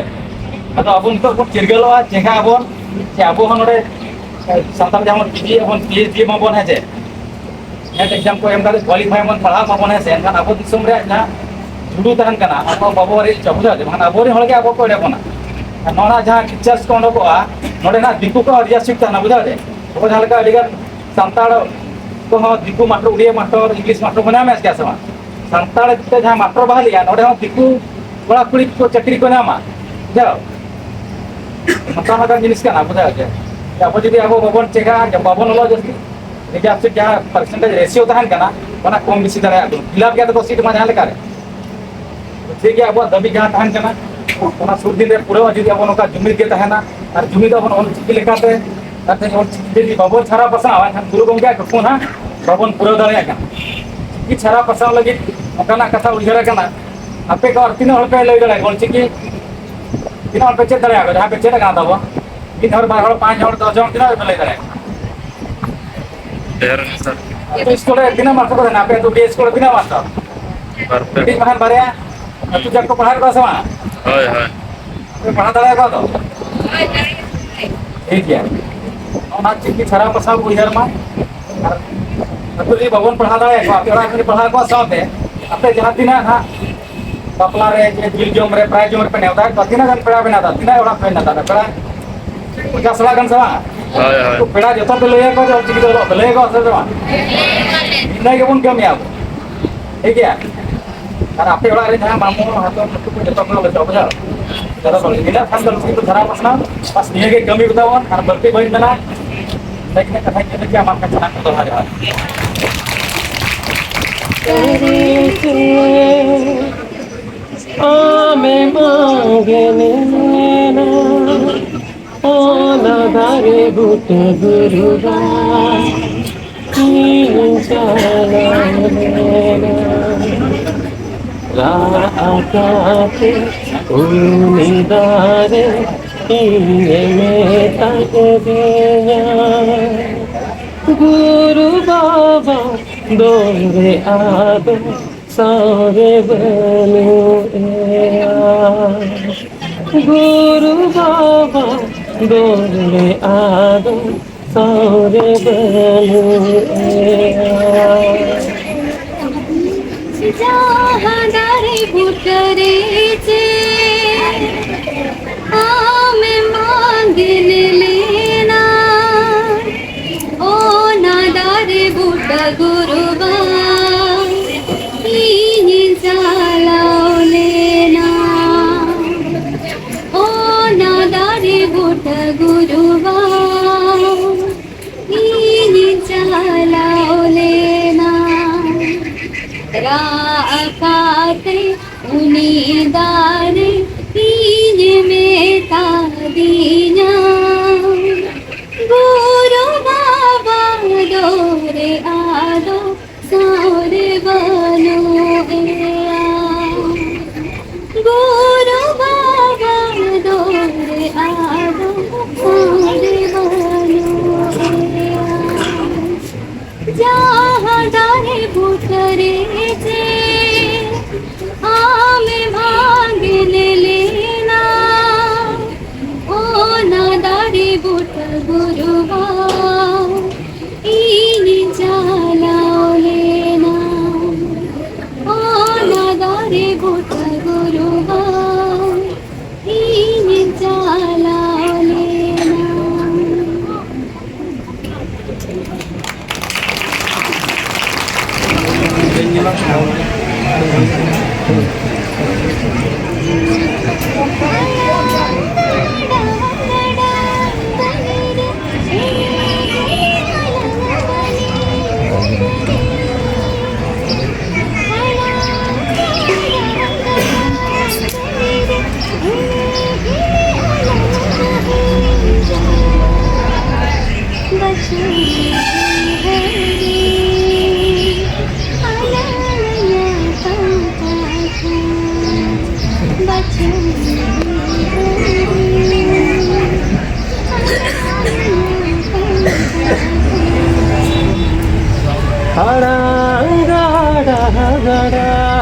ᱟᱫᱚ ᱟᱵᱚ ᱱᱤᱛᱚᱜ ᱵᱚᱱ ᱪᱤᱨᱜᱟᱹᱞᱚᱜᱼᱟ, ᱪᱮᱸᱜᱷᱟᱜ ᱟᱵᱚᱱ, ᱡᱮ ᱟᱵᱚ ᱦᱚᱸ ᱱᱚᱰᱮ ᱥᱟᱱᱛᱟᱲ ᱡᱟᱦᱟᱸ ᱵᱚᱱ ᱯᱤᱡᱤ ᱟᱵᱚᱱ, ᱯᱤ ᱮᱭᱤᱪ ᱰᱤ ᱢᱟᱵᱚᱱ, ᱦᱮᱸ ᱥᱮ? ᱱᱮᱴ ᱮᱠᱡᱟᱢ ᱠᱚ ᱮᱢ ᱠᱟᱛᱮ ᱠᱳᱣᱟᱞᱤᱯᱷᱟᱭ ᱵᱚᱱ ᱯᱟᱲᱦᱟᱜ ᱢᱟᱵᱚᱱ, ᱦᱮᱸ ᱥᱮ? ᱮᱱᱠᱷᱟᱱ ᱟᱵᱚ ᱫᱤᱥᱚᱢ ᱨᱮᱭᱟᱜ ᱡᱟᱦᱟᱸ ᱡᱩᱲᱩ ᱛᱟᱦᱮᱱ ᱠᱟᱱᱟ, ᱟᱵᱚ ᱵᱟᱵᱚ ᱦᱟᱨᱮᱡ ᱦᱚᱪᱚ, ᱵᱩᱡᱷᱟᱹᱣ ᱪᱮ? ᱵᱟᱠᱷᱟᱱ ᱟᱵᱚᱨᱮᱱ ᱦᱚᱲ ᱜᱮ ᱟᱵᱚ ᱠᱚ ᱮᱲᱮ ᱵᱚᱱᱟ᱾ ᱟᱨ ᱱᱚᱣᱟ ᱡᱟᱦᱟᱸ ᱴᱤᱪᱟᱨᱥ ᱠᱚ ᱚᱰᱚᱠᱚᱜᱼᱟ, ᱱᱚᱰᱮᱱᱟᱜ ᱫᱤᱠᱩ ᱠᱚ ᱟᱹᱰᱤ ᱡᱟᱹᱥᱛᱤ ᱛᱟᱦᱮᱱᱟ, ᱵᱩᱡᱷᱟᱹᱣ ᱪᱮ? ᱟᱵᱚ ᱡᱟᱦᱟᱸ ᱞᱮᱠᱟ ᱟᱹᱰᱤᱜᱟᱱ ᱥᱟᱱᱛᱟᱲ ᱠᱚᱦᱚᱸ ᱫᱤᱠᱩ master, Odia master, English master ᱵᱚᱱ ᱧᱟᱢᱮᱫ ᱜᱮᱭᱟ ᱥᱮ ᱵᱟᱝ? ᱥᱟᱱᱛᱟᱲ ᱛᱮ ᱡᱟᱦᱟᱸ ᱢᱟᱥᱴᱟᱨ ᱵᱟᱦᱟᱞᱤᱜᱼᱟ, ᱱᱚᱰᱮ ᱦᱚᱸ ᱫᱤᱠᱩ ᱠᱚᱲᱟ ᱠᱩᱲᱤ ᱠᱚ ᱪᱟᱹᱠᱨᱤ ᱠᱚ ᱧᱟᱢᱟ, ᱵᱩᱡᱷᱟᱹᱣ? ᱱᱚᱝᱠᱟ ᱞᱮᱠᱟᱱ ᱡᱤᱱᱤᱥ ᱠᱟᱱᱟ, ᱵᱩᱡᱷᱟᱹᱣ ᱪᱮ? ᱟᱵᱚ ᱡᱩᱫᱤ ᱟᱵᱚ ᱵᱟᱵᱚᱱ ᱪᱮᱠᱟ, ᱵᱟᱵᱚᱱ ᱚᱞᱚᱜ ᱡᱟᱹᱥᱛᱤ, ᱨᱤᱡᱟᱨᱵᱷ ᱥᱤᱴ ᱡᱟᱦᱟᱸ ᱯᱟᱨᱥᱮᱱᱴᱮᱡᱽ ᱨᱮᱥᱤᱭᱳ ᱛᱟᱦᱮᱱ ᱠᱟᱱᱟ, ᱚᱱᱟ ᱠᱚᱢ ᱵᱮᱥᱤ ᱫᱟᱲᱮᱭᱟᱜ ᱠᱟᱱᱟ, ᱯᱷᱤᱞᱟᱯ ᱜᱮᱭᱟ ᱛᱟᱠᱚ ᱥᱤᱴ ᱢᱟ ᱡᱟᱦᱟᱸ ᱞᱮᱠᱟ ᱨᱮ᱾ ᱴᱷᱤᱠ ᱜᱮᱭᱟ, ᱟᱵᱚᱣᱟᱜ ᱫᱟᱹᱵᱤ ᱡᱟᱦᱟᱸ ᱛᱟᱦᱮᱱ ᱠᱟᱱᱟ, ᱚᱱᱟ ᱥᱩᱨ ᱫᱤᱱ ᱨᱮ ᱯᱩᱨᱟᱹᱣᱟ᱾ ᱡᱩᱫᱤ ᱟᱵᱚ ᱱᱚᱝᱠᱟ ᱡᱩᱢᱤᱫ ᱜᱮ ᱛᱟᱦᱮᱱᱟ ᱟᱨ ᱡᱩᱢᱤᱫ ᱟᱵᱚᱱ ᱚᱞ ᱪᱤᱠᱤ ᱞᱮᱠᱟᱛᱮ, ᱟᱨ ᱛᱮᱦᱮᱧ ᱚᱞ ᱪᱤᱠᱤ ᱡᱩᱫᱤ ᱵᱟᱵᱚᱱ ᱪᱷᱟᱨᱟᱣ ᱯᱟᱥᱱᱟᱣᱟ, ᱮᱱᱠᱷᱟᱱ ᱜᱩᱨᱩ ᱜᱚᱢᱠᱮᱭᱟᱜ ᱠᱩᱠᱢᱩ ᱦᱟᱸᱜ ᱵᱟᱵᱚᱱ ᱯᱩᱨᱟᱹᱣ ᱫᱟᱲᱮᱭᱟᱜ ᱠᱟᱱᱟ᱾ ᱪᱤᱠᱤ ᱪᱷᱟᱨᱟᱣ ᱯᱟᱥᱱᱟᱣ ᱞᱟᱹᱜᱤᱫ ᱚᱱᱠᱟᱱᱟᱜ ᱠᱟᱛᱷᱟ ᱩᱭᱦᱟᱹᱨ ᱟᱠᱟᱱᱟ᱾ ᱟᱯᱮ ᱠᱚ ᱟᱨ ᱛᱤᱱᱟᱹᱜ ᱦᱚᱲ ᱯᱮ ᱞᱟᱹᱭ ᱫᱟᱲᱮᱭᱟᱜᱼᱟ ᱚᱞ ᱪᱤᱠᱤ? ᱛᱤᱱᱟᱹᱜ ᱦᱚᱲ ᱯᱮ ᱪᱮᱫ ᱫᱟᱲᱮᱭᱟᱜᱼᱟ? ᱡᱟᱦᱟᱸ ᱯᱮ ᱪᱮᱫ ᱟᱠᱟᱱᱟ ᱛᱟᱵᱚ, ᱢᱤᱫ ᱦᱚᱲ, ᱵᱟᱨ ᱦᱚᱲ, ᱯᱟᱸᱪ ᱦᱚᱲ, ᱫᱚᱥ ᱡᱚᱱ, ᱛᱤᱱᱟᱹᱜ ᱯᱮ ᱞᱟᱹᱭ ᱫᱟᱲᱮᱭᱟᱜᱼᱟ? ᱰᱷᱮᱨ ᱜᱮ, ᱥᱟᱨ᱾ ᱟᱯᱮ ᱥᱠᱩᱞ ᱨᱮ ᱛᱤᱱᱟᱹᱜ ᱢᱟᱥᱴᱟᱨ ᱠᱚ ᱛᱟᱦᱮᱱᱟ? ᱟᱯᱮ ᱟᱹᱛᱩ ᱰᱤ ᱥᱠᱩᱞ ᱨᱮ ᱛᱤᱱᱟᱹᱜ ᱢᱟᱥᱴᱟᱨ? ᱵᱟᱨ ᱯᱮ᱾ ᱢᱤᱫᱴᱤᱡ ᱵᱟᱠᱷᱟᱱ ᱵᱟᱨᱭᱟ᱾ ᱟᱹᱛᱩ ᱡᱟᱠ ᱠᱚ ᱯᱟᱲᱦᱟᱣ ᱠᱚᱣᱟ ᱥᱮ ᱵᱟᱝ? ᱦᱳᱭ, ᱦᱳᱭ᱾ ᱟᱯᱮ ᱯᱟᱲᱦᱟᱣ ᱫᱟᱲᱮᱭᱟᱠᱚᱣᱟ ᱛᱚ? ᱴᱷᱤᱠ ᱜᱮᱭᱟ᱾ ᱚᱱᱟ ᱪᱤᱠᱤ ᱪᱷᱟᱨᱟᱣ ᱯᱟᱥᱱᱟᱣ ᱠᱚ ᱩᱭᱦᱟᱹᱨ ᱢᱟ᱾ ᱟᱨ ᱟᱹᱛᱩ ᱨᱮ ᱵᱟᱵᱚᱱ ᱯᱟᱲᱦᱟᱣ ᱫᱟᱲᱮᱭᱟᱠᱚᱣᱟ, ᱟᱯᱮ ᱚᱲᱟᱜ ᱨᱮ ᱯᱟᱲᱦᱟᱣ ᱠᱚᱣᱟ ᱥᱟᱶᱛᱮ ᱟᱯᱮ ᱡᱟᱦᱟᱸ ᱛᱤᱱᱟᱹᱜ ᱦᱟᱸᱜ ᱵᱟᱯᱞᱟ ᱨᱮ ᱡᱮ ᱡᱤᱞ ᱡᱚᱢ ᱨᱮ, ᱯᱨᱟᱭ ᱡᱚᱢ ᱨᱮᱯᱮ ᱱᱮᱣᱛᱟ ᱠᱚᱣᱟ, ᱛᱤᱱᱟᱹᱜ ᱜᱟᱱ ᱯᱮᱲᱟ ᱯᱮ ᱱᱮᱣᱛᱟ ᱠᱚᱣᱟ? ᱛᱤᱱᱟᱹᱜ ᱚᱲᱟᱜ ᱯᱮ ᱱᱮᱣᱛᱟ ᱠᱚᱣᱟ? ᱯᱮᱲᱟ ᱯᱚᱧᱪᱟᱥ ᱚᱲᱟᱜ ᱜᱟᱱ ᱥᱮ ᱵᱟᱝ? ᱦᱳᱭ, ᱦᱳᱭ᱾ ᱩᱱᱠᱩ ᱯᱮᱲᱟ ᱡᱚᱛᱚ ᱯᱮ ᱞᱟᱹᱭ ᱟᱠᱚᱣᱟ ᱡᱮ ᱚᱞᱪᱤᱠᱤ ᱫᱚ ᱚᱞᱚᱜ ᱯᱮ ᱞᱟᱹᱭ ᱟᱠᱚᱣᱟ ᱥᱮ ᱵᱟᱝ? ᱤᱱᱟᱹ ᱜᱮᱵᱚᱱ ᱠᱟᱹᱢᱤᱭᱟ ᱟᱵᱚ᱾ ᱴᱷᱤᱠ ᱜᱮᱭᱟ? ᱟᱨ ᱟᱯᱮ ᱚᱲᱟᱜ ᱨᱮ ᱡᱟᱦᱟᱸ ᱢᱟᱢᱩ ᱦᱟᱛᱚᱢ ᱱᱩᱠᱩ ᱠᱚ ᱡᱚᱛᱚ ᱠᱚ ᱞᱟᱹᱭ ᱟᱠᱚᱣᱟ, ᱵᱩᱡᱷᱟᱹᱣ? ᱡᱚᱛᱚ ᱠᱚ ᱞᱟᱹᱭ᱾ ᱤᱱᱟᱹ ᱠᱷᱟᱱ ᱫᱚ ᱱᱩᱠᱩ ᱠᱚ ᱫᱷᱟᱨᱟ ᱯᱟᱥᱱᱟᱣ, ᱵᱟᱥ ᱱᱤᱭᱟᱹ ᱜᱮ ᱠᱟᱹᱢᱤ ᱠᱚ ᱛᱟᱵᱚᱱ, ᱟᱨ ᱵᱟᱹᱲᱛᱤ ᱵᱟᱹᱧ ᱢᱮᱱᱟ᱾ ᱤᱱᱟᱹ ᱠᱟᱛᱷᱟᱧ ᱢᱮᱱ ᱠᱮᱫᱟ, ᱟᱢᱟᱜ ᱠᱟᱛᱷᱟ ᱫᱚᱦᱲᱟ ᱡᱚᱦᱟᱨ᱾ ᱟᱢᱮᱢ ᱜᱮᱢᱮᱱᱟ, ᱚᱱᱟ ᱫᱟᱨᱮ ᱵᱩᱴᱟᱹ ᱜᱩᱨᱩ ᱵᱟᱵᱟ, ᱤᱧ ᱪᱟᱞᱟᱣ ᱞᱮᱱᱟ᱾ ᱨᱟᱜ ᱟᱠᱟᱛᱮ ᱩᱱᱤ ᱫᱟᱨᱮ ᱤᱧᱮ ᱢᱮᱛᱟ ᱫᱤᱧᱟ, ᱜᱩᱨᱩ ᱵᱟᱵᱟ ᱫᱚᱨᱮ ᱟᱫᱚ ᱥᱟᱶᱨᱮ ᱵᱟᱹᱱᱩᱜ ᱮᱭᱟ᱾ ᱜᱩᱨᱩ ᱵᱟᱵᱟ ᱫᱚᱨᱮ ᱟᱫᱚ ᱥᱟᱶᱨᱮ ᱵᱟᱹᱱᱩᱜ ᱮᱭᱟ᱾ ᱡᱟᱦᱟᱸ ᱫᱟᱨᱮ ᱵᱩᱴᱟᱹᱨᱮ ᱪᱮ ᱟᱢᱮᱢ ᱟᱸᱜᱮᱱ ᱞᱮᱱᱟ, ᱚᱱᱟ ᱫᱟᱨᱮ ᱵᱩᱴᱟᱹ ᱜᱩᱨᱩ ᱵᱟᱵᱟ ᱤᱧᱤᱧ ᱪᱟᱞᱟᱣ ᱞᱮᱱᱟ᱾ ᱚᱱᱟ ᱫᱟᱨᱮ ᱵᱩᱴᱟᱹ ᱜᱩᱨᱩ ᱵᱟᱵᱟ ᱤᱧᱤᱧ ᱪᱟᱞᱟᱣ ᱞᱮᱱᱟ᱾ ᱨᱟᱜ ᱠᱟᱛᱮ ᱩᱱᱤ ᱫᱟᱨᱮ ᱤᱧᱮ ᱢᱮᱛᱟ ᱫᱤᱧᱟ, ᱜᱩᱨᱩ ᱵᱟᱵᱟ ᱫᱚᱨᱮ ᱟᱫᱚ ᱥᱟᱶᱨᱮ ᱵᱟᱹᱱᱩᱜ ᱮᱭᱟ᱾ ᱜᱩᱨᱩ ᱵᱟᱵᱟ ᱫᱚᱨᱮ ᱟᱫᱚ ᱥᱟᱶᱨᱮ ᱵᱟᱹᱱᱩᱜ ᱮᱭᱟ᱾ ᱡᱟᱦᱟᱸ ᱫᱟᱨᱮ ᱵᱩᱴᱟᱹᱨᱮ ᱪᱮ ᱟᱢᱮᱢ ᱟᱸᱜᱮᱱ ᱞᱮᱱᱟ, ᱚᱱᱟ ᱫᱟᱨᱮ ᱵᱩᱴᱟᱹ ᱜᱩᱨᱩ ᱵᱟᱵᱟ ᱤᱧᱤᱧ ᱪᱟᱞᱟᱣ ᱞᱮᱱᱟ᱾ ᱚᱱᱟ ᱫᱟᱨᱮ ᱵᱩᱴᱟᱹ ᱜᱩᱨᱩ ᱵᱟᱵᱟ ᱤᱧᱤᱧ ᱪᱟᱞᱟᱣ ᱞᱮᱱᱟ᱾ ᱟᱲᱟᱝ ᱜᱟᱰᱟ ᱜᱟᱰᱟ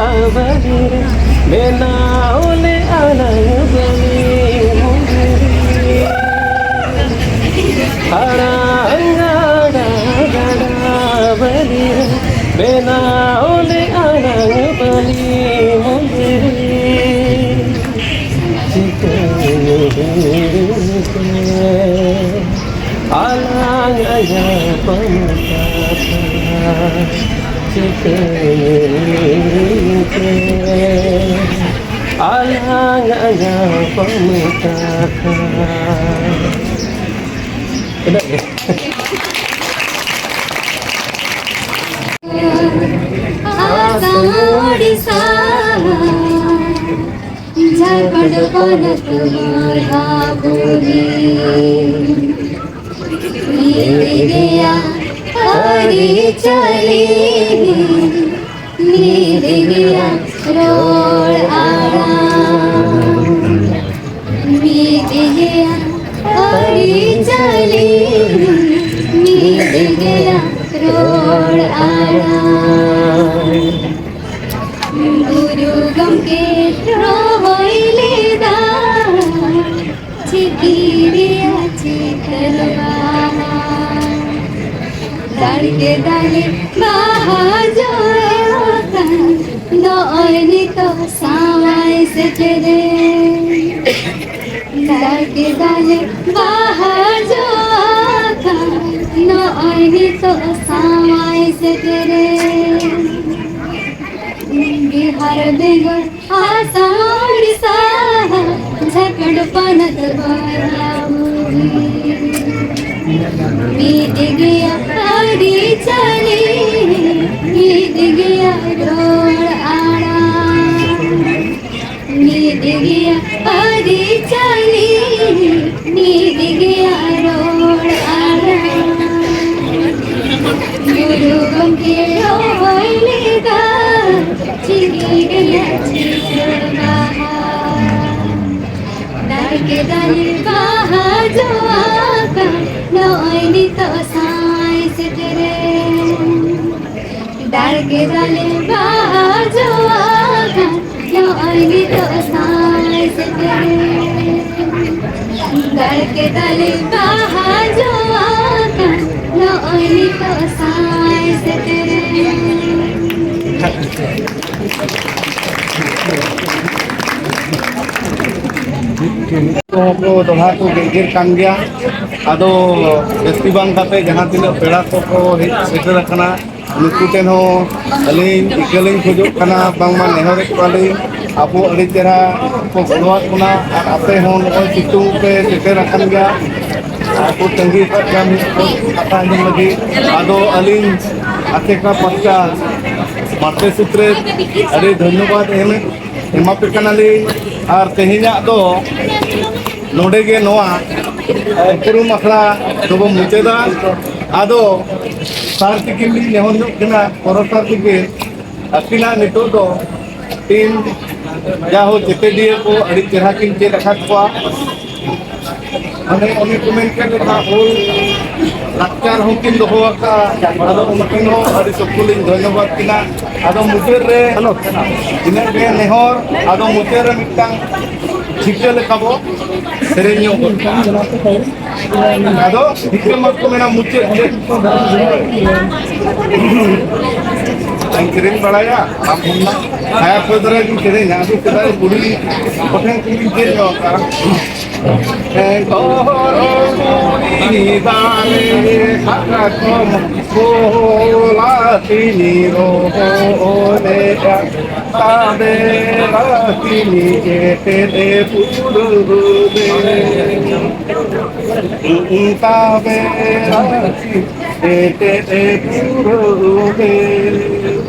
ᱵᱟᱹᱞᱤ ᱨᱮ ᱵᱮᱱᱟᱣ ᱞᱮ ᱟᱞᱟᱝ ᱵᱟᱹᱞᱤ ᱢᱚᱱᱫᱤᱨ᱾ ᱟᱲᱟᱝ ᱜᱟᱰᱟ ᱜᱟᱰᱟ ᱵᱟᱹᱞᱤ ᱨᱮ ᱵᱮᱱᱟᱣ ᱞᱮ ᱟᱞᱟᱝ ᱵᱟᱹᱞᱤ ᱢᱚᱱᱫᱤᱨ᱾ ᱪᱤᱠᱟᱹᱭᱮᱱ ᱛᱮ ᱟᱞᱟᱝ ᱟᱜ ᱧᱟᱯᱟᱢ ᱠᱟᱛᱷᱟ, ᱪᱤᱠᱟᱹᱭᱮᱱ ᱛᱮ ᱟᱞᱟᱝ ᱟᱜ ᱧᱟᱯᱟᱢ ᱠᱟᱛᱷᱟ᱾ ᱤᱱᱟᱹᱜ ᱜᱮ᱾ ᱟᱥᱟᱢ, ᱳᱰᱤᱥᱟ, ᱡᱷᱟᱲᱠᱷᱚᱸᱰ ᱯᱚᱱᱚᱛ ᱢᱚᱭᱨᱟᱯᱩᱨᱤ᱾ ᱢᱤᱫ ᱜᱮᱭᱟ ᱟᱹᱨᱤᱪᱟᱹᱞᱤ, ᱢᱤᱫ ᱜᱮᱭᱟ ᱨᱚᱲ ᱟᱲᱟᱝ᱾ ᱢᱤᱫ ᱜᱮᱭᱟ ᱟᱹᱨᱤᱪᱟᱹᱞᱤ, ᱢᱤᱫ ᱜᱮᱭᱟ ᱨᱚᱲ ᱟᱲᱟᱝ᱾ ᱜᱩᱨᱩ ᱜᱚᱢᱠᱮ ᱨᱚᱦᱚᱭ ᱞᱮᱫᱟ ᱪᱤᱠᱤ ᱨᱮᱭᱟᱜ ᱪᱤᱛᱟᱹᱨ ᱵᱟᱦᱟ᱾ ᱫᱟᱲ ᱠᱮᱫᱟᱞᱮ ᱵᱟᱦᱟ ᱡᱚ ᱟᱠᱟᱱ, ᱱᱚᱜᱼᱚᱭ ᱱᱤᱛᱚᱜ ᱥᱟᱶᱟᱭ ᱥᱮᱴᱮᱨᱮᱱ᱾ ᱫᱟᱲ ᱠᱮᱫᱟᱞᱮ ᱵᱟᱦᱟ ᱡᱚ ᱟᱠᱟᱱ, ᱱᱚᱜᱼᱚᱭ ᱱᱤᱛᱚᱜ ᱥᱟᱶᱟᱭ ᱥᱮᱴᱮᱨᱮᱱ᱾ ᱵᱤᱦᱟᱨ, ᱵᱮᱝᱜᱚᱞ, ᱟᱥᱟᱢ, ᱳᱰᱤᱥᱟ, ᱡᱷᱟᱲᱠᱷᱚᱸᱰ ᱯᱚᱱᱚᱛ ᱵᱚᱭᱦᱟ ᱵᱩᱦᱤ᱾ ᱢᱤᱫ ᱜᱮᱭᱟ ᱟᱹᱨᱤᱪᱟᱹᱞᱤ, ᱢᱤᱫ ᱜᱮᱭᱟ ᱨᱚᱲ ᱟᱲᱟᱝ᱾ ᱢᱤᱫ ᱜᱮᱭᱟ ᱟᱹᱨᱤᱪᱟᱹᱞᱤ, ᱢᱤᱫ ᱜᱮᱭᱟ ᱨᱚᱲ ᱟᱲᱟᱝ᱾ ᱜᱩᱨᱩ ᱜᱚᱢᱠᱮ ᱨᱚᱦᱚᱭ ᱞᱮᱫᱟ ᱪᱤᱠᱤ ᱨᱮᱭᱟᱜ ᱪᱤᱛᱟᱹᱨ ᱵᱟᱦᱟ᱾ ᱫᱟᱨᱮ ᱫᱟᱨᱮ ᱵᱟᱦᱟ ᱡᱚ ᱟᱠᱟᱱ, ᱱᱚᱜᱼᱚᱭ ᱱᱤᱛᱚᱜ ᱥᱟᱭ ᱥᱮᱴᱮᱨᱮᱱ, ᱫᱟᱲ ᱠᱮᱫᱟᱞᱮ ᱵᱟᱦᱟ ᱡᱚᱣᱟ ᱠᱷᱟᱱ, ᱱᱚᱜᱼᱚᱭ ᱱᱤᱛᱚᱜ ᱥᱟᱭ ᱥᱮᱴᱮᱨᱮᱱ, ᱫᱟᱲ ᱠᱮᱫᱟᱞᱮ ᱵᱟᱦᱟ ᱡᱚᱣᱟ ᱠᱷᱟᱱ, ᱱᱚᱜᱼᱚᱭ ᱱᱤᱛᱚᱜ ᱥᱟᱭ ᱥᱮᱴᱮᱨᱮᱱ᱾ ᱠᱚ ᱫᱚᱦᱲᱟ ᱠᱚ ᱜᱮᱨ ᱜᱮᱨ ᱠᱟᱱ ᱜᱮᱭᱟ᱾ ᱟᱫᱚ ᱡᱟᱹᱥᱛᱤ ᱵᱟᱝ ᱠᱟᱛᱮ ᱡᱟᱦᱟᱸ ᱛᱤᱱᱟᱹᱜ ᱯᱮᱲᱟ ᱠᱚᱠᱚ ᱦᱮᱡ ᱥᱮᱴᱮᱨ ᱟᱠᱟᱱᱟ, ᱱᱩᱠᱩ ᱴᱷᱮᱱ ᱦᱚᱸ ᱟᱹᱞᱤᱧ ᱤᱠᱟᱹ ᱞᱤᱧ ᱠᱷᱚᱡᱚᱜ ᱠᱟᱱᱟ, ᱵᱟᱝᱢᱟ ᱱᱮᱦᱚᱨᱮᱫ ᱠᱚᱣᱟᱞᱤᱧ, ᱟᱵᱚ ᱟᱹᱰᱤ ᱪᱮᱦᱨᱟ ᱠᱚ ᱜᱚᱲᱚᱣᱟᱜ ᱵᱚᱱᱟ᱾ ᱟᱨ ᱟᱯᱮ ᱦᱚᱸ ᱱᱚᱜᱼᱚᱭ ᱥᱤᱛᱩᱝ ᱯᱮ ᱥᱮᱴᱮᱨ ᱟᱠᱟᱱ ᱜᱮᱭᱟ, ᱟᱨ ᱠᱚ ᱛᱟᱺᱜᱤ ᱟᱠᱟᱫ ᱜᱮᱭᱟ ᱢᱤᱫ ᱠᱟᱛᱷᱟ ᱟᱸᱡᱚᱢ ᱞᱟᱹᱜᱤᱫ᱾ ᱟᱫᱚ ᱟᱹᱞᱤᱧ ᱟᱥᱮᱠᱟ ᱯᱟᱥᱴᱟ ᱢᱟᱨᱛᱮ ᱥᱩᱛᱨᱮ ᱟᱹᱰᱤ ᱫᱷᱚᱱᱭᱚᱵᱟᱫ ᱮᱢ ᱮᱢᱟᱯᱮ ᱠᱟᱱᱟᱞᱤᱧ᱾ ᱟᱨ ᱛᱮᱦᱮᱧᱟᱜ ᱫᱚ ᱱᱚᱰᱮ ᱜᱮ ᱱᱚᱣᱟ ᱩᱯᱨᱩᱢ ᱟᱠᱷᱲᱟ ᱫᱚᱵᱚ ᱢᱩᱪᱟᱹᱫᱟ᱾ ᱟᱫᱚ ᱥᱟᱨ ᱛᱤᱠᱤᱱ ᱞᱤᱧ ᱱᱮᱦᱚᱨ ᱧᱚᱜ ᱠᱟᱱᱟ, ᱯᱚᱨᱚᱵᱽ ᱥᱟᱨ ᱛᱤᱠᱤᱱ, ᱟᱹᱠᱤᱱᱟᱜ ᱱᱤᱛᱚᱜ ᱫᱚ ᱴᱤᱢ ᱡᱟᱦᱳ ᱪᱮᱛᱮᱫᱤᱭᱟᱹ ᱠᱚ ᱟᱹᱰᱤ ᱪᱮᱦᱨᱟ ᱠᱤᱱ ᱪᱮᱫ ᱟᱠᱟᱫ ᱠᱚᱣᱟ᱾ ᱢᱟᱱᱮ ᱚᱱᱮ ᱠᱚ ᱢᱮᱱ ᱠᱮᱫ ᱞᱮᱠᱟ, ᱦᱩᱞ ᱞᱟᱠᱪᱟᱨ ᱦᱚᱸᱠᱤᱱ ᱫᱚᱦᱚ ᱟᱠᱟᱫᱼᱟ᱾ ᱟᱫᱚ ᱩᱱᱠᱤᱱ ᱦᱚᱸ ᱟᱹᱰᱤ ᱥᱚᱠᱛᱚ ᱞᱤᱧ ᱫᱷᱚᱱᱭᱚᱵᱟᱫ ᱠᱤᱱᱟ᱾ ᱟᱫᱚ ᱢᱩᱪᱟᱹᱫ ᱨᱮ ᱤᱱᱟᱹᱜ ᱜᱮ ᱱᱮᱦᱚᱨ, ᱟᱫᱚ ᱢᱩᱪᱟᱹᱫ ᱨᱮ ᱢᱤᱫᱴᱟᱝ ᱴᱷᱤᱠᱟᱹ ᱞᱮᱠᱟ ᱵᱚ ᱥᱮᱨᱮᱧ ᱧᱚᱜ ᱜᱚᱫ ᱠᱟᱜᱼᱟ᱾ ᱟᱫᱚ ᱴᱷᱤᱠᱟᱹ ᱢᱟᱠᱚ ᱢᱮᱱᱟ ᱢᱩᱪᱟᱹᱫ ᱨᱮ᱾ ᱟᱧ ᱥᱮᱨᱮᱧ ᱵᱟᱲᱟᱭᱟ, ᱟᱢ ᱦᱚᱸ ᱱᱟ ᱦᱟᱭᱟ ᱯᱷᱟᱹᱫᱽ ᱨᱮ ᱜᱤᱧ ᱥᱮᱨᱮᱧᱟ᱾ ᱟᱫᱚ ᱥᱮᱫᱟᱭ ᱵᱩᱲᱦᱤ ᱠᱚᱴᱷᱮᱱ ᱠᱷᱚᱱ ᱜᱤᱧ ᱪᱮᱫ ᱧᱚᱜ ᱟᱠᱟᱫᱼᱟ᱾ ᱜᱚᱨᱚᱢ ᱵᱩᱲᱦᱤ ᱫᱟᱨᱮ ᱥᱟᱠᱟᱢ ᱜᱳᱞᱟᱯᱤ ᱧᱤᱨᱚᱜ ᱞᱮᱠᱟ, ᱛᱟᱵᱮᱨᱟ ᱛᱤᱱᱤ ᱮᱴᱮᱫ ᱮ ᱯᱩᱨᱟᱹᱣ ᱞᱮ᱾ ᱛᱟᱵᱮᱨᱟ ᱛᱤᱱᱤ ᱮᱴᱮᱫ ᱮ ᱯᱩᱨᱟᱹᱣ ᱞᱮ᱾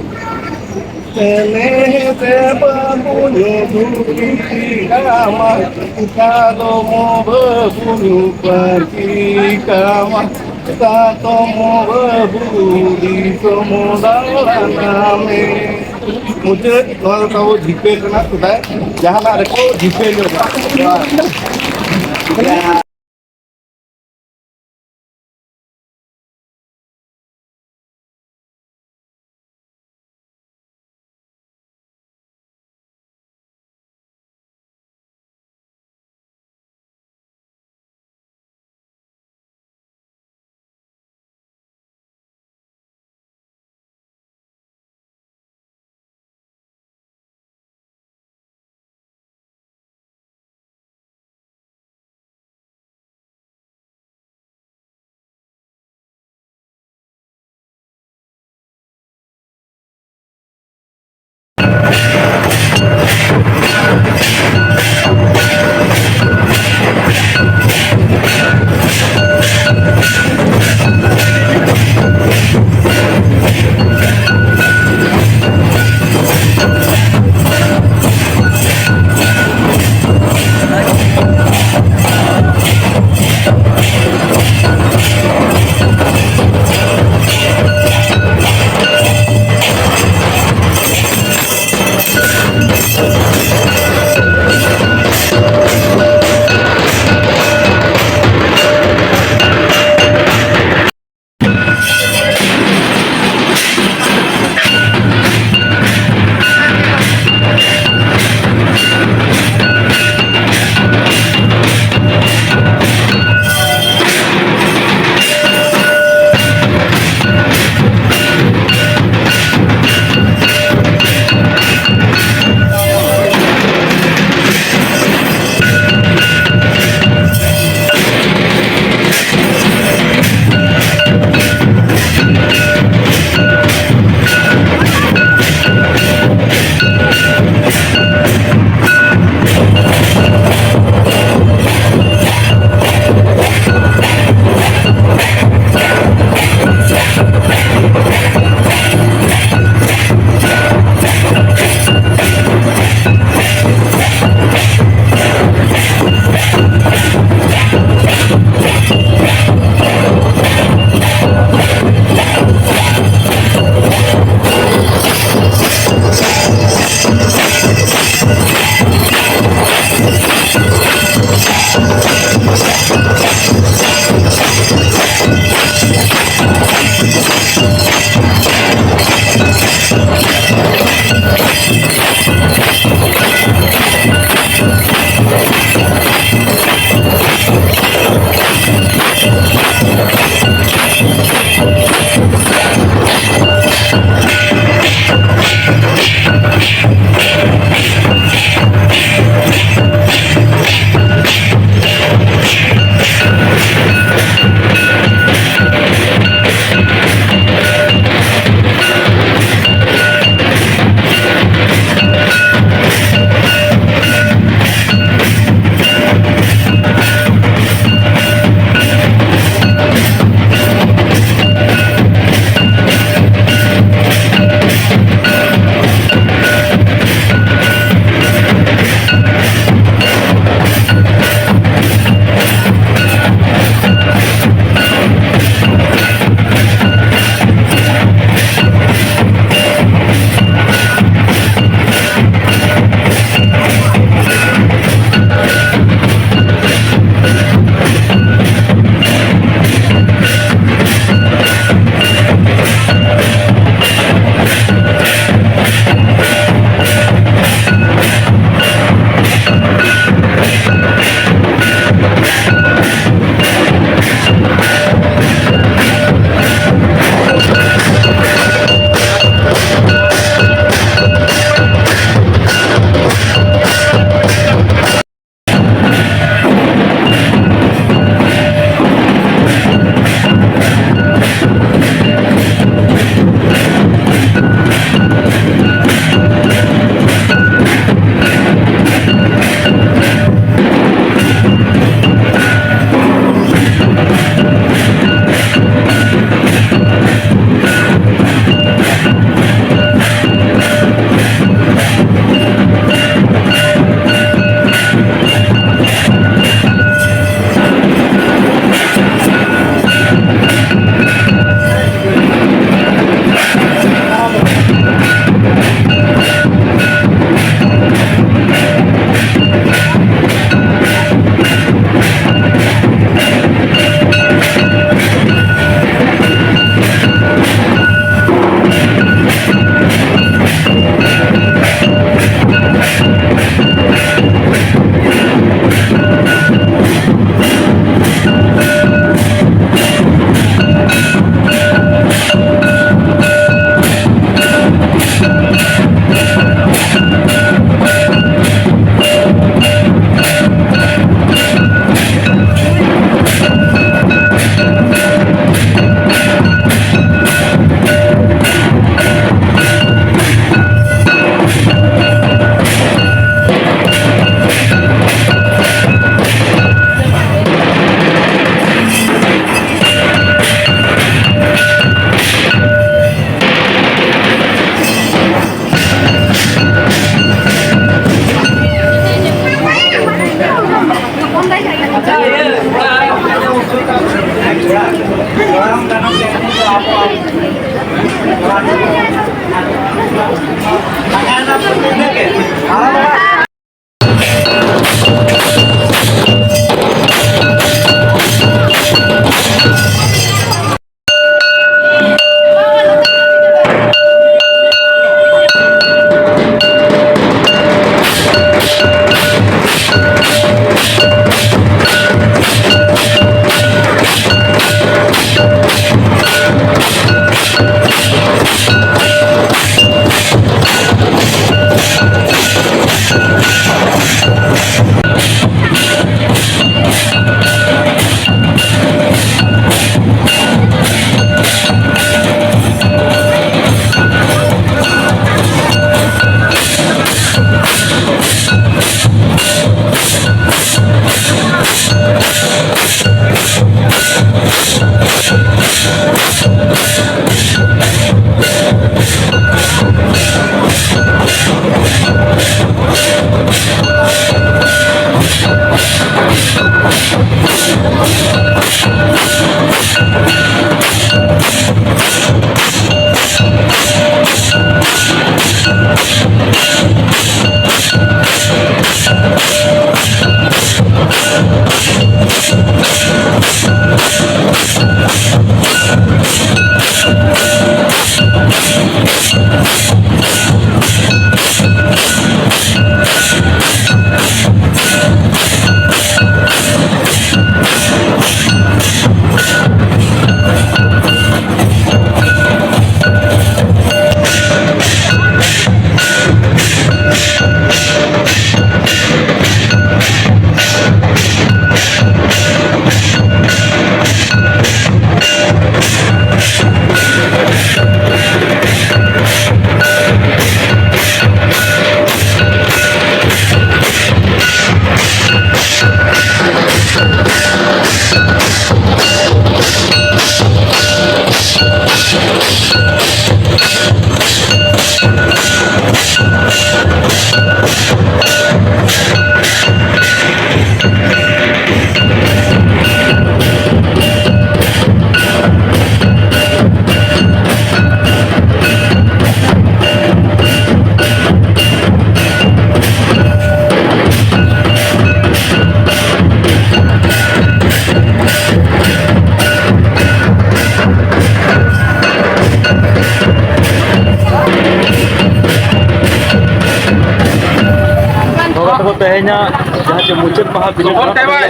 ᱛᱮᱞᱮ ᱥᱮ ᱵᱟᱹᱵᱩ ᱧᱩ ᱫᱷᱩᱛᱤ ᱠᱟᱢᱟ, ᱥᱟᱫᱚᱢ ᱵᱟᱹᱵᱩ ᱧᱩ ᱯᱟᱹᱧᱪᱤ ᱠᱟᱢᱟ, ᱥᱟᱫᱚᱢ ᱵᱟᱹᱵᱩ ᱫᱤᱥᱚᱢ ᱫᱟᱬᱟᱱᱟ ᱢᱮ᱾ ᱢᱩᱪᱟᱹᱫ, ᱱᱚᱣᱟ ᱫᱚ ᱛᱟᱵᱚ ᱡᱷᱤᱯᱮ ᱠᱟᱱᱟ, ᱥᱮᱫᱟᱭ ᱡᱟᱦᱟᱱᱟᱜ ᱨᱮᱠᱚ ᱡᱷᱤᱯᱮ ᱧᱚᱜᱟ᱾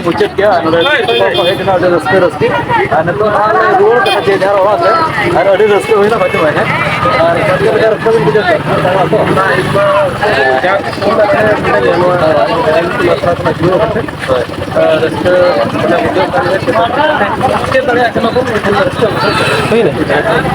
ᱢᱩᱪᱟᱹᱫ ᱠᱮᱜᱼᱟ᱾ ᱱᱚᱰᱮ ᱠᱚ ᱦᱮᱡ ᱮᱱᱟ, ᱟᱹᱰᱤ ᱨᱟᱹᱥᱠᱟᱹ ᱨᱟᱹᱥᱠᱤ᱾ ᱟᱨ ᱱᱤᱛᱚᱜ ᱱᱟᱦᱟᱜ ᱞᱮ ᱨᱩᱣᱟᱹᱲ ᱠᱟᱱᱟ ᱡᱮ ᱡᱟᱦᱟᱸ ᱚᱲᱟᱜ ᱛᱮ᱾ ᱟᱨ ᱟᱹᱰᱤ ᱨᱟᱹᱥᱠᱟᱹ ᱦᱩᱭᱱᱟ ᱵᱟᱪᱚ ᱵᱟᱭ ᱦᱮᱸ᱾ ᱟᱨ ᱪᱮᱫ ᱞᱮᱠᱟ ᱨᱟᱹᱥᱠᱟᱹ ᱵᱤᱱ ᱵᱩᱡᱷᱟᱹᱣ ᱠᱮᱫᱟ? ᱦᱳᱭ᱾ ᱟᱨ ᱨᱟᱹᱥᱠᱟᱹ ᱢᱟᱱᱮ ᱵᱩᱡᱷᱟᱹᱣ ᱠᱟᱱ ᱜᱮᱭᱟ᱾ ᱪᱮᱫ ᱫᱟᱲᱮᱭᱟᱜ ᱠᱟᱱᱟ ᱵᱚᱱ, ᱦᱩᱭᱱᱟ᱾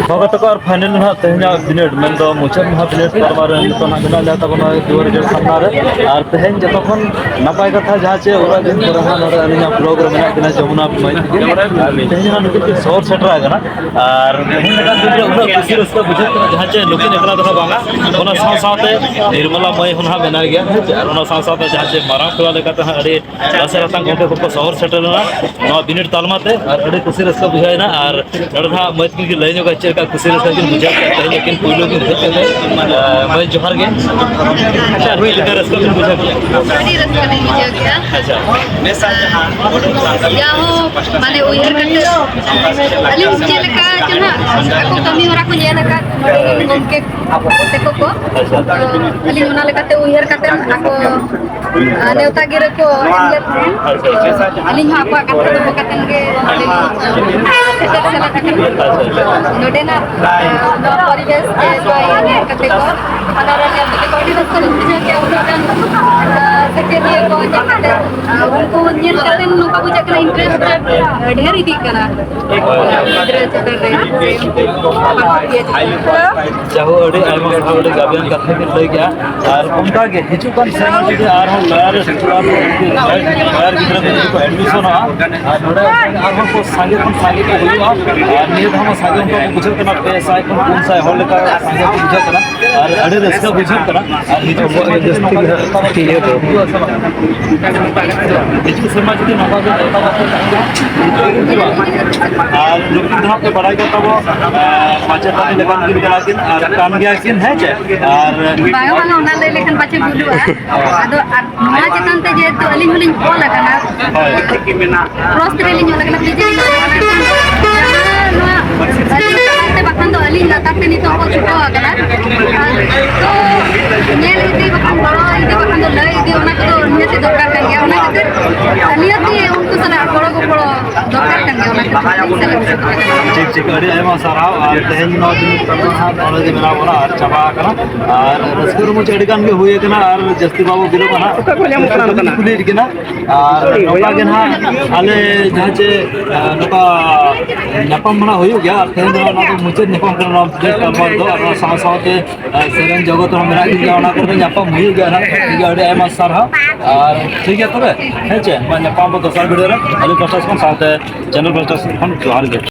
ᱵᱟᱵᱟ ᱛᱟᱠᱚ ᱟᱨ final ᱱᱟᱦᱟᱜ ᱛᱮᱦᱮᱧᱟᱜ ᱵᱤᱱᱤᱰ, ᱢᱮᱱᱫᱚ ᱢᱩᱪᱟᱹᱫ ᱢᱟᱦᱟ ᱵᱤᱱᱤᱰ ᱛᱟᱞᱢᱟ ᱨᱮ ᱱᱤᱛᱚᱜ ᱱᱟᱦᱟᱜ ᱢᱮᱱᱟᱜ ᱞᱮᱭᱟ ᱛᱟᱵᱚᱱ ᱱᱚᱜᱼᱚᱭ ᱫᱩᱣᱟᱨ ᱜᱮᱴ ᱥᱟᱢᱱᱟ ᱨᱮ᱾ ᱟᱨ ᱛᱮᱦᱮᱧ ᱡᱚᱛᱚ ᱠᱷᱚᱱ ᱱᱟᱯᱟᱭ ᱠᱟᱛᱷᱟ ᱡᱟᱦᱟᱸ ᱪᱮ ᱩᱱᱟᱹᱜ ᱫᱤᱱ ᱯᱚᱨᱮ ᱦᱟᱸᱜ ᱱᱚᱰᱮ ᱟᱹᱞᱤᱧᱟᱜ vlog ᱨᱮ ᱢᱮᱱᱟᱜ ᱠᱤᱱᱟ ᱡᱚᱢᱩᱱᱟ ᱢᱟᱹᱭ ᱛᱟᱹᱠᱤᱱ᱾ ᱟᱨ ᱛᱮᱦᱮᱧ ᱦᱟᱸᱜ ᱱᱩᱠᱤᱱ ᱠᱤᱱ ᱥᱚᱦᱚᱨ ᱥᱮᱴᱮᱨ ᱟᱠᱟᱱᱟ᱾ ᱟᱨ ᱛᱮᱦᱮᱧ ᱞᱮᱠᱟᱱ ᱫᱤᱱ ᱨᱮ ᱩᱱᱟᱹᱜ ᱠᱩᱥᱤ ᱨᱟᱹᱥᱠᱟᱹ ᱵᱩᱡᱷᱟᱹᱜ ᱠᱟᱱᱟ ᱡᱟᱦᱟᱸ ᱪᱮ ᱱᱩᱠᱤᱱ ᱮᱠᱞᱟ ᱫᱚ ᱦᱟᱸᱜ ᱵᱟᱝᱟ, ᱚᱱᱟ ᱥᱟᱶ ᱥᱟᱶᱛᱮ ᱱᱤᱨᱢᱚᱞᱟ ᱢᱟᱹᱭ ᱦᱚᱸ ᱱᱟᱦᱟᱜ ᱢᱮᱱᱟᱭ ᱜᱮᱭᱟ᱾ ᱟᱨ ᱚᱱᱟ ᱥᱟᱶ ᱥᱟᱶᱛᱮ ᱡᱟᱦᱟᱸ ᱪᱮ ᱢᱟᱨᱟᱝ ᱯᱮᱲᱟ ᱞᱮᱠᱟᱛᱮ ᱦᱟᱸᱜ ᱟᱹᱰᱤ ᱞᱟᱥᱮᱨ ᱦᱟᱛᱟᱝ ᱜᱚᱢᱠᱮ ᱠᱚᱠᱚ ᱥᱚᱦᱚᱨ ᱥᱮᱴᱮᱨ ᱞᱮᱱᱟ ᱱᱚᱣᱟ ᱵᱤᱱᱤᱰ ᱛᱟᱞᱢᱟ ᱛᱮ, ᱟᱨ ᱟᱹᱰᱤ ᱠᱩᱥᱤ ᱨᱟᱹᱥᱠᱟᱹ ᱵᱩᱡᱷᱟᱹᱣ ᱮᱱᱟ᱾ ᱟᱨ ᱱᱚᱰᱮ ᱱᱟᱦᱟᱜ ᱢᱟᱹᱭ ᱛᱟᱹᱠᱤᱱ ᱠᱤᱱ ᱞᱟᱹᱭ ᱧᱚᱜᱟ ᱪᱮᱫ ᱞᱮᱠᱟ ᱠᱩᱥᱤ ᱨᱟᱹᱥᱠᱟᱹ ᱠᱤᱱ ᱵᱩᱡᱷᱟᱹᱣ ᱠᱮᱫᱟ ᱛᱮᱦᱮᱧ ᱟᱹᱠᱤᱱ ᱯᱩᱭᱞᱩ ᱠᱤᱱ ᱦᱮᱡ ᱠᱟᱛᱮ᱾ ᱟᱨ ᱢᱟᱹᱭ, ᱡᱚᱦᱟᱨ ᱜᱮ᱾ ᱟᱪᱪᱷᱟ, ᱪᱮᱫ ᱞᱮᱠᱟ ᱨᱟᱹᱥᱠᱟᱹ ᱵᱤᱱ ᱵᱩᱡᱷᱟᱹᱣ ᱠᱮᱫᱟ? ᱟᱹᱰᱤ ᱨᱟᱹᱥᱠᱟᱹ ᱞᱤᱧ ᱵᱩᱡᱷᱟᱹᱣ ᱠᱮᱫᱟ᱾ ᱟᱪᱪᱷᱟ᱾ ᱡᱟᱦᱳ, ᱢᱟᱱᱮ, ᱩᱭᱦᱟᱹᱨ ᱠᱟᱛᱮ ᱟᱹᱞᱤᱧ ᱪᱮᱫ ᱞᱮᱠᱟ ᱪᱚ ᱱᱟᱦᱟᱜ ᱟᱠᱚ ᱠᱟᱹᱢᱤ ᱦᱚᱨᱟ ᱠᱚ ᱧᱮᱞ ᱟᱠᱟᱫ ᱱᱚᱰᱮ ᱨᱮᱱ ᱜᱚᱢᱠᱮ ᱛᱮᱠᱚ ᱠᱚ, ᱟᱪᱪᱷᱟ᱾ ᱛᱚ ᱟᱹᱞᱤᱧ ᱚᱱᱟ ᱞᱮᱠᱟᱛᱮ ᱩᱭᱦᱟᱹᱨ ᱠᱟᱛᱮ ᱟᱠᱚ ᱟᱨ ᱱᱮᱣᱛᱟ ᱜᱤᱨᱟᱹ ᱠᱚ ᱮᱢ ᱞᱮᱫ ᱛᱟᱦᱮᱸᱫ᱾ ᱟᱪᱪᱷᱟ, ᱟᱪᱪᱷᱟ᱾ ᱟᱹᱞᱤᱧ ᱦᱚᱸ ᱟᱠᱚᱣᱟᱜ ᱠᱟᱛᱷᱟ ᱫᱚᱦᱚ ᱠᱟᱛᱮᱫ ᱜᱮ ᱱᱚᱰᱮ ᱞᱤᱧ ᱥᱮᱴᱮᱨ ᱥᱮᱞᱮᱫ ᱟᱠᱟᱱᱟ᱾ ᱟᱪᱪᱷᱟ, ᱟᱪᱪᱷᱟ᱾ ᱱᱚᱰᱮᱱᱟᱜ, ᱱᱚᱣᱟ ᱯᱚᱨᱤᱵᱮᱥ ᱥᱮ ᱱᱚᱣᱟ ᱤᱭᱟᱹ ᱧᱮᱞ ᱠᱟᱛᱮ ᱠᱚ, ᱚᱱᱟ ᱨᱮ ᱧᱮᱞ ᱠᱟᱛᱮ ᱠᱚ ᱟᱹᱰᱤ ᱨᱟᱹᱥᱠᱟᱹ ᱞᱤᱧ ᱵᱩᱡᱷᱟᱹᱣ ᱠᱮᱜᱼᱟ᱾ ᱩᱱᱟᱹᱜ ᱜᱟᱱ, ᱥᱮᱪᱮᱫᱤᱭᱟᱹ ᱠᱚ ᱧᱮᱞ ᱠᱟᱛᱮ, ᱩᱱᱠᱩ ᱧᱮᱞ ᱠᱟᱛᱮ ᱱᱚᱝᱠᱟ ᱵᱩᱡᱷᱟᱹᱜ ᱠᱟᱱᱟ, interest ᱰᱷᱮᱨ ᱤᱫᱤᱜ ᱠᱟᱱᱟ ᱜᱤᱫᱽᱨᱟᱹ ᱪᱮᱛᱟᱱ ᱨᱮ ᱥᱮ ᱩᱱᱠᱩ ᱯᱟᱲᱦᱟᱣ ᱤᱭᱟᱹ ᱪᱮᱛᱟᱱ ᱨᱮ᱾ ᱡᱟᱦᱳ, ᱟᱹᱰᱤ ᱟᱭᱢᱟ ᱥᱟᱨᱦᱟᱣ, ᱟᱹᱰᱤ ᱜᱟᱵᱮᱭᱟᱱ ᱠᱟᱛᱷᱟ ᱵᱤᱱ ᱞᱟᱹᱭ ᱠᱮᱜᱼᱟ᱾ ᱟᱨ ᱚᱱᱠᱟ ᱜᱮ ᱦᱤᱡᱩᱜ ᱠᱟᱱ ᱥᱮᱨᱢᱟ ᱡᱩᱫᱤ ᱟᱨᱦᱚᱸ ᱞᱟᱭᱟᱨ ᱥᱠᱩᱞ ᱟᱨ ᱞᱟᱭᱟᱨ ᱜᱤᱫᱽᱨᱟᱹ ᱠᱚ ᱡᱩᱫᱤ ᱠᱚ admissionᱚᱜᱼᱟ, ᱟᱨ ᱱᱚᱰᱮ ᱟᱨᱦᱚᱸ ᱠᱚ ᱥᱟᱸᱜᱮ ᱠᱷᱚᱱ ᱥᱟᱸᱜᱮ ᱠᱚ ᱦᱩᱭᱩᱜᱼᱟ, ᱟᱨ ᱱᱤᱭᱟᱹ ᱫᱷᱟᱣ ᱢᱟ ᱥᱟᱸᱜᱮ ᱚᱱᱠᱟ ᱠᱚ ᱵᱩᱡᱷᱟᱹᱜ ᱠᱟᱱᱟ, ᱯᱮ ᱥᱟᱭ ᱠᱷᱚᱱ ᱯᱩᱱ ᱥᱟᱭ ᱦᱚᱲ ᱞᱮᱠᱟ ᱥᱟᱸᱜᱮ ᱠᱚ ᱵᱩᱡᱷᱟᱹᱜ ᱠᱟᱱᱟ, ᱟᱨ ᱟᱹᱰᱤ ᱨᱟᱹᱥᱠᱟᱹ ᱵᱩᱡᱷᱟᱹᱜ ᱠᱟᱱᱟ᱾ ᱟᱨ ᱦᱤᱡᱩᱜ ᱥᱮᱨᱢᱟ ᱡᱩᱫᱤ ᱱᱚᱝᱠᱟ ᱜᱮ ᱦᱩᱭᱩᱜᱼᱟ ᱥᱮ ᱵᱟᱝ? ᱦᱤᱡᱩᱜ ᱥᱮᱨᱢᱟ ᱡᱩᱫᱤ ᱱᱚᱝᱠᱟ ᱜᱮ ᱡᱚᱛᱚ ᱵᱟᱠᱚ ᱛᱟᱦᱮᱱᱟ, ᱟᱨ ᱱᱩᱠᱤᱱ ᱫᱚ ᱦᱟᱸᱜ ᱯᱮ ᱵᱟᱲᱟᱭ ᱜᱮᱭᱟ ᱛᱟᱵᱚ, ᱟᱨ ᱢᱟᱪᱮᱛᱟᱹᱱᱤ ᱞᱮᱠᱟᱱ ᱠᱤᱱ ᱠᱟᱱᱟ ᱠᱤᱱ ᱟᱨ ᱠᱟᱱ ᱜᱮᱭᱟ ᱠᱤᱱ, ᱦᱮᱸ ᱪᱮ? ᱟᱨ ᱵᱟᱝᱟ, ᱵᱟᱝᱟ, ᱚᱱᱟ ᱞᱟᱹᱭ ᱞᱮᱠᱷᱟᱱ ᱯᱟᱪᱮ ᱵᱷᱩᱞᱩᱜᱼᱟ᱾ ᱟᱫᱚ ᱟᱨ ᱱᱚᱣᱟ ᱪᱮᱛᱟᱱ ᱛᱮ ᱡᱮᱦᱮᱛᱩ ᱟᱹᱞᱤᱧ ᱦᱚᱸᱞᱤᱧ ᱚᱞ ᱟᱠᱟᱱᱟ, ᱦᱳᱭ᱾ ᱯᱨᱚᱥᱛ ᱨᱮᱞᱤᱧ ᱚᱞ ᱟᱠᱟᱱᱟ, ᱯᱤᱡᱤ ᱞᱤᱧ ᱚᱞ ᱟᱠᱟᱱᱟ, ᱡᱟᱦᱟᱸ ᱱᱚᱣᱟ ᱟᱹᱞᱤᱧ ᱞᱟᱛᱟᱨ ᱛᱮ ᱵᱟᱠᱷᱟᱱ ᱫᱚ ᱟᱹᱞᱤᱧ ᱞᱟᱛᱟᱨ ᱛᱮ ᱱᱤᱛᱚᱜ ᱠᱚ ᱪᱷᱩᱴᱟᱹᱣ ᱟᱠᱟᱱᱟ᱾ ᱟᱨ ᱛᱚ ᱧᱮᱞ ᱤᱫᱤ ᱵᱟᱠᱷᱟᱱ ᱜᱚᱲᱚ ᱤᱫᱤ ᱵᱟᱠᱷᱟᱱ ᱫᱚ ᱞᱟᱹᱭ ᱤᱫᱤ ᱚᱱᱟ ᱠᱚᱫᱚ ᱱᱤᱦᱟᱹᱛ ᱫᱚᱨᱠᱟᱨ ᱠᱟᱱ ᱜᱮᱭᱟ᱾ ᱚᱱᱟ ᱠᱷᱟᱹᱛᱤᱨ ᱱᱤᱦᱟᱹᱛᱤ ᱩᱱᱠᱩ ᱥᱟᱞᱟᱜ ᱜᱚᱲᱚ ᱜᱚᱯᱚᱲᱚ ᱫᱚᱨᱠᱟᱨ ᱠᱟᱱ ᱜᱮᱭᱟ, ᱚᱱᱟ ᱠᱷᱟᱹᱛᱤᱨ ᱛᱮ ᱥᱮᱞᱮᱫ ᱦᱚᱪᱚ ᱠᱟᱱᱟ᱾ ᱴᱷᱤᱠ, ᱴᱷᱤᱠ, ᱟᱹᱰᱤ ᱟᱭᱢᱟ ᱥᱟᱨᱦᱟᱣ᱾ ᱟᱨ ᱛᱮᱦᱮᱧ ᱱᱚᱣᱟ ᱫᱤᱱ ᱱᱚᱰᱮ ᱜᱮ ᱢᱮᱱᱟᱜ ᱵᱚᱱᱟ ᱟᱨ ᱪᱟᱵᱟ ᱟᱠᱟᱱᱟ᱾ ᱟᱨ ᱨᱟᱹᱥᱠᱟᱹ ᱨᱚᱢᱚᱡᱽ ᱟᱹᱰᱤ ᱜᱟᱱ ᱜᱮ ᱦᱩᱭ ᱟᱠᱟᱱᱟ᱾ ᱟᱨ ᱡᱟᱹᱥᱛᱤ ᱵᱟᱵᱚ ᱵᱤᱞᱚᱢᱟ ᱱᱟᱦᱟᱜ᱾ ᱚᱠᱟ ᱠᱚ ᱧᱟᱢᱚᱜ ᱠᱟᱱᱟ ᱚᱱᱠᱟᱱᱟᱜ? ᱠᱩᱞᱤᱭᱮᱫ ᱠᱤᱱᱟ᱾ ᱟᱨ ᱱᱚᱝᱠᱟ ᱜᱮ ᱱᱟᱦᱟᱜ ᱟᱞᱮ ᱡᱟᱦᱟᱸ ᱪᱮ, ᱟᱨ, ᱱᱚᱝᱠᱟ ᱧᱟᱯᱟᱢ ᱢᱟ ᱱᱟᱦᱟᱜ ᱦᱩᱭᱩᱜ ᱜᱮᱭᱟ᱾ ᱟᱨ ᱛᱮᱦᱮᱧ ᱫᱚ ᱱᱚᱣᱟ ᱫᱚ ᱢᱩᱪᱟᱹᱫ ᱧᱟᱯᱟᱢ ᱠᱟᱱᱟ ᱱᱚᱣᱟ ᱵᱤᱫᱮᱥ ᱛᱟᱞᱢᱟ ᱨᱮᱫᱚ᱾ ᱟᱨ ᱱᱚᱣᱟ ᱥᱟᱶ ᱥᱟᱶᱛᱮ, ᱟᱨ, ᱥᱮᱨᱮᱧ ᱡᱚᱜᱚᱛ ᱨᱮᱦᱚᱸ ᱢᱮᱱᱟᱜ ᱠᱤᱱ ᱜᱮᱭᱟ, ᱚᱱᱟ ᱠᱚᱨᱮ ᱫᱚ ᱧᱟᱯᱟᱢ ᱦᱩᱭᱩᱜ ᱜᱮᱭᱟ ᱱᱟᱦᱟᱜ᱾ ᱴᱷᱤᱠ ᱜᱮᱭᱟ, ᱟᱹᱰᱤ ᱟᱭᱢᱟ ᱥᱟᱨᱦᱟᱣ᱾ ᱟᱨ ᱴᱷᱤᱠ ᱜᱮᱭᱟ ᱛᱚᱵᱮ, ᱦᱮᱸ ᱪᱮ, ᱢᱟ ᱧᱟᱯᱟᱢ ᱵᱚ ᱫᱚᱥᱟᱨ video ᱨᱮ᱾ ᱟᱹᱞᱤᱧ ᱯᱟᱥᱴᱟ ᱠᱷᱚᱱ ᱥᱟᱶᱛᱮ channel ᱯᱟᱥᱴᱟ ᱠᱷᱚᱱ ᱡᱚᱦᱟᱨ ᱜᱮ᱾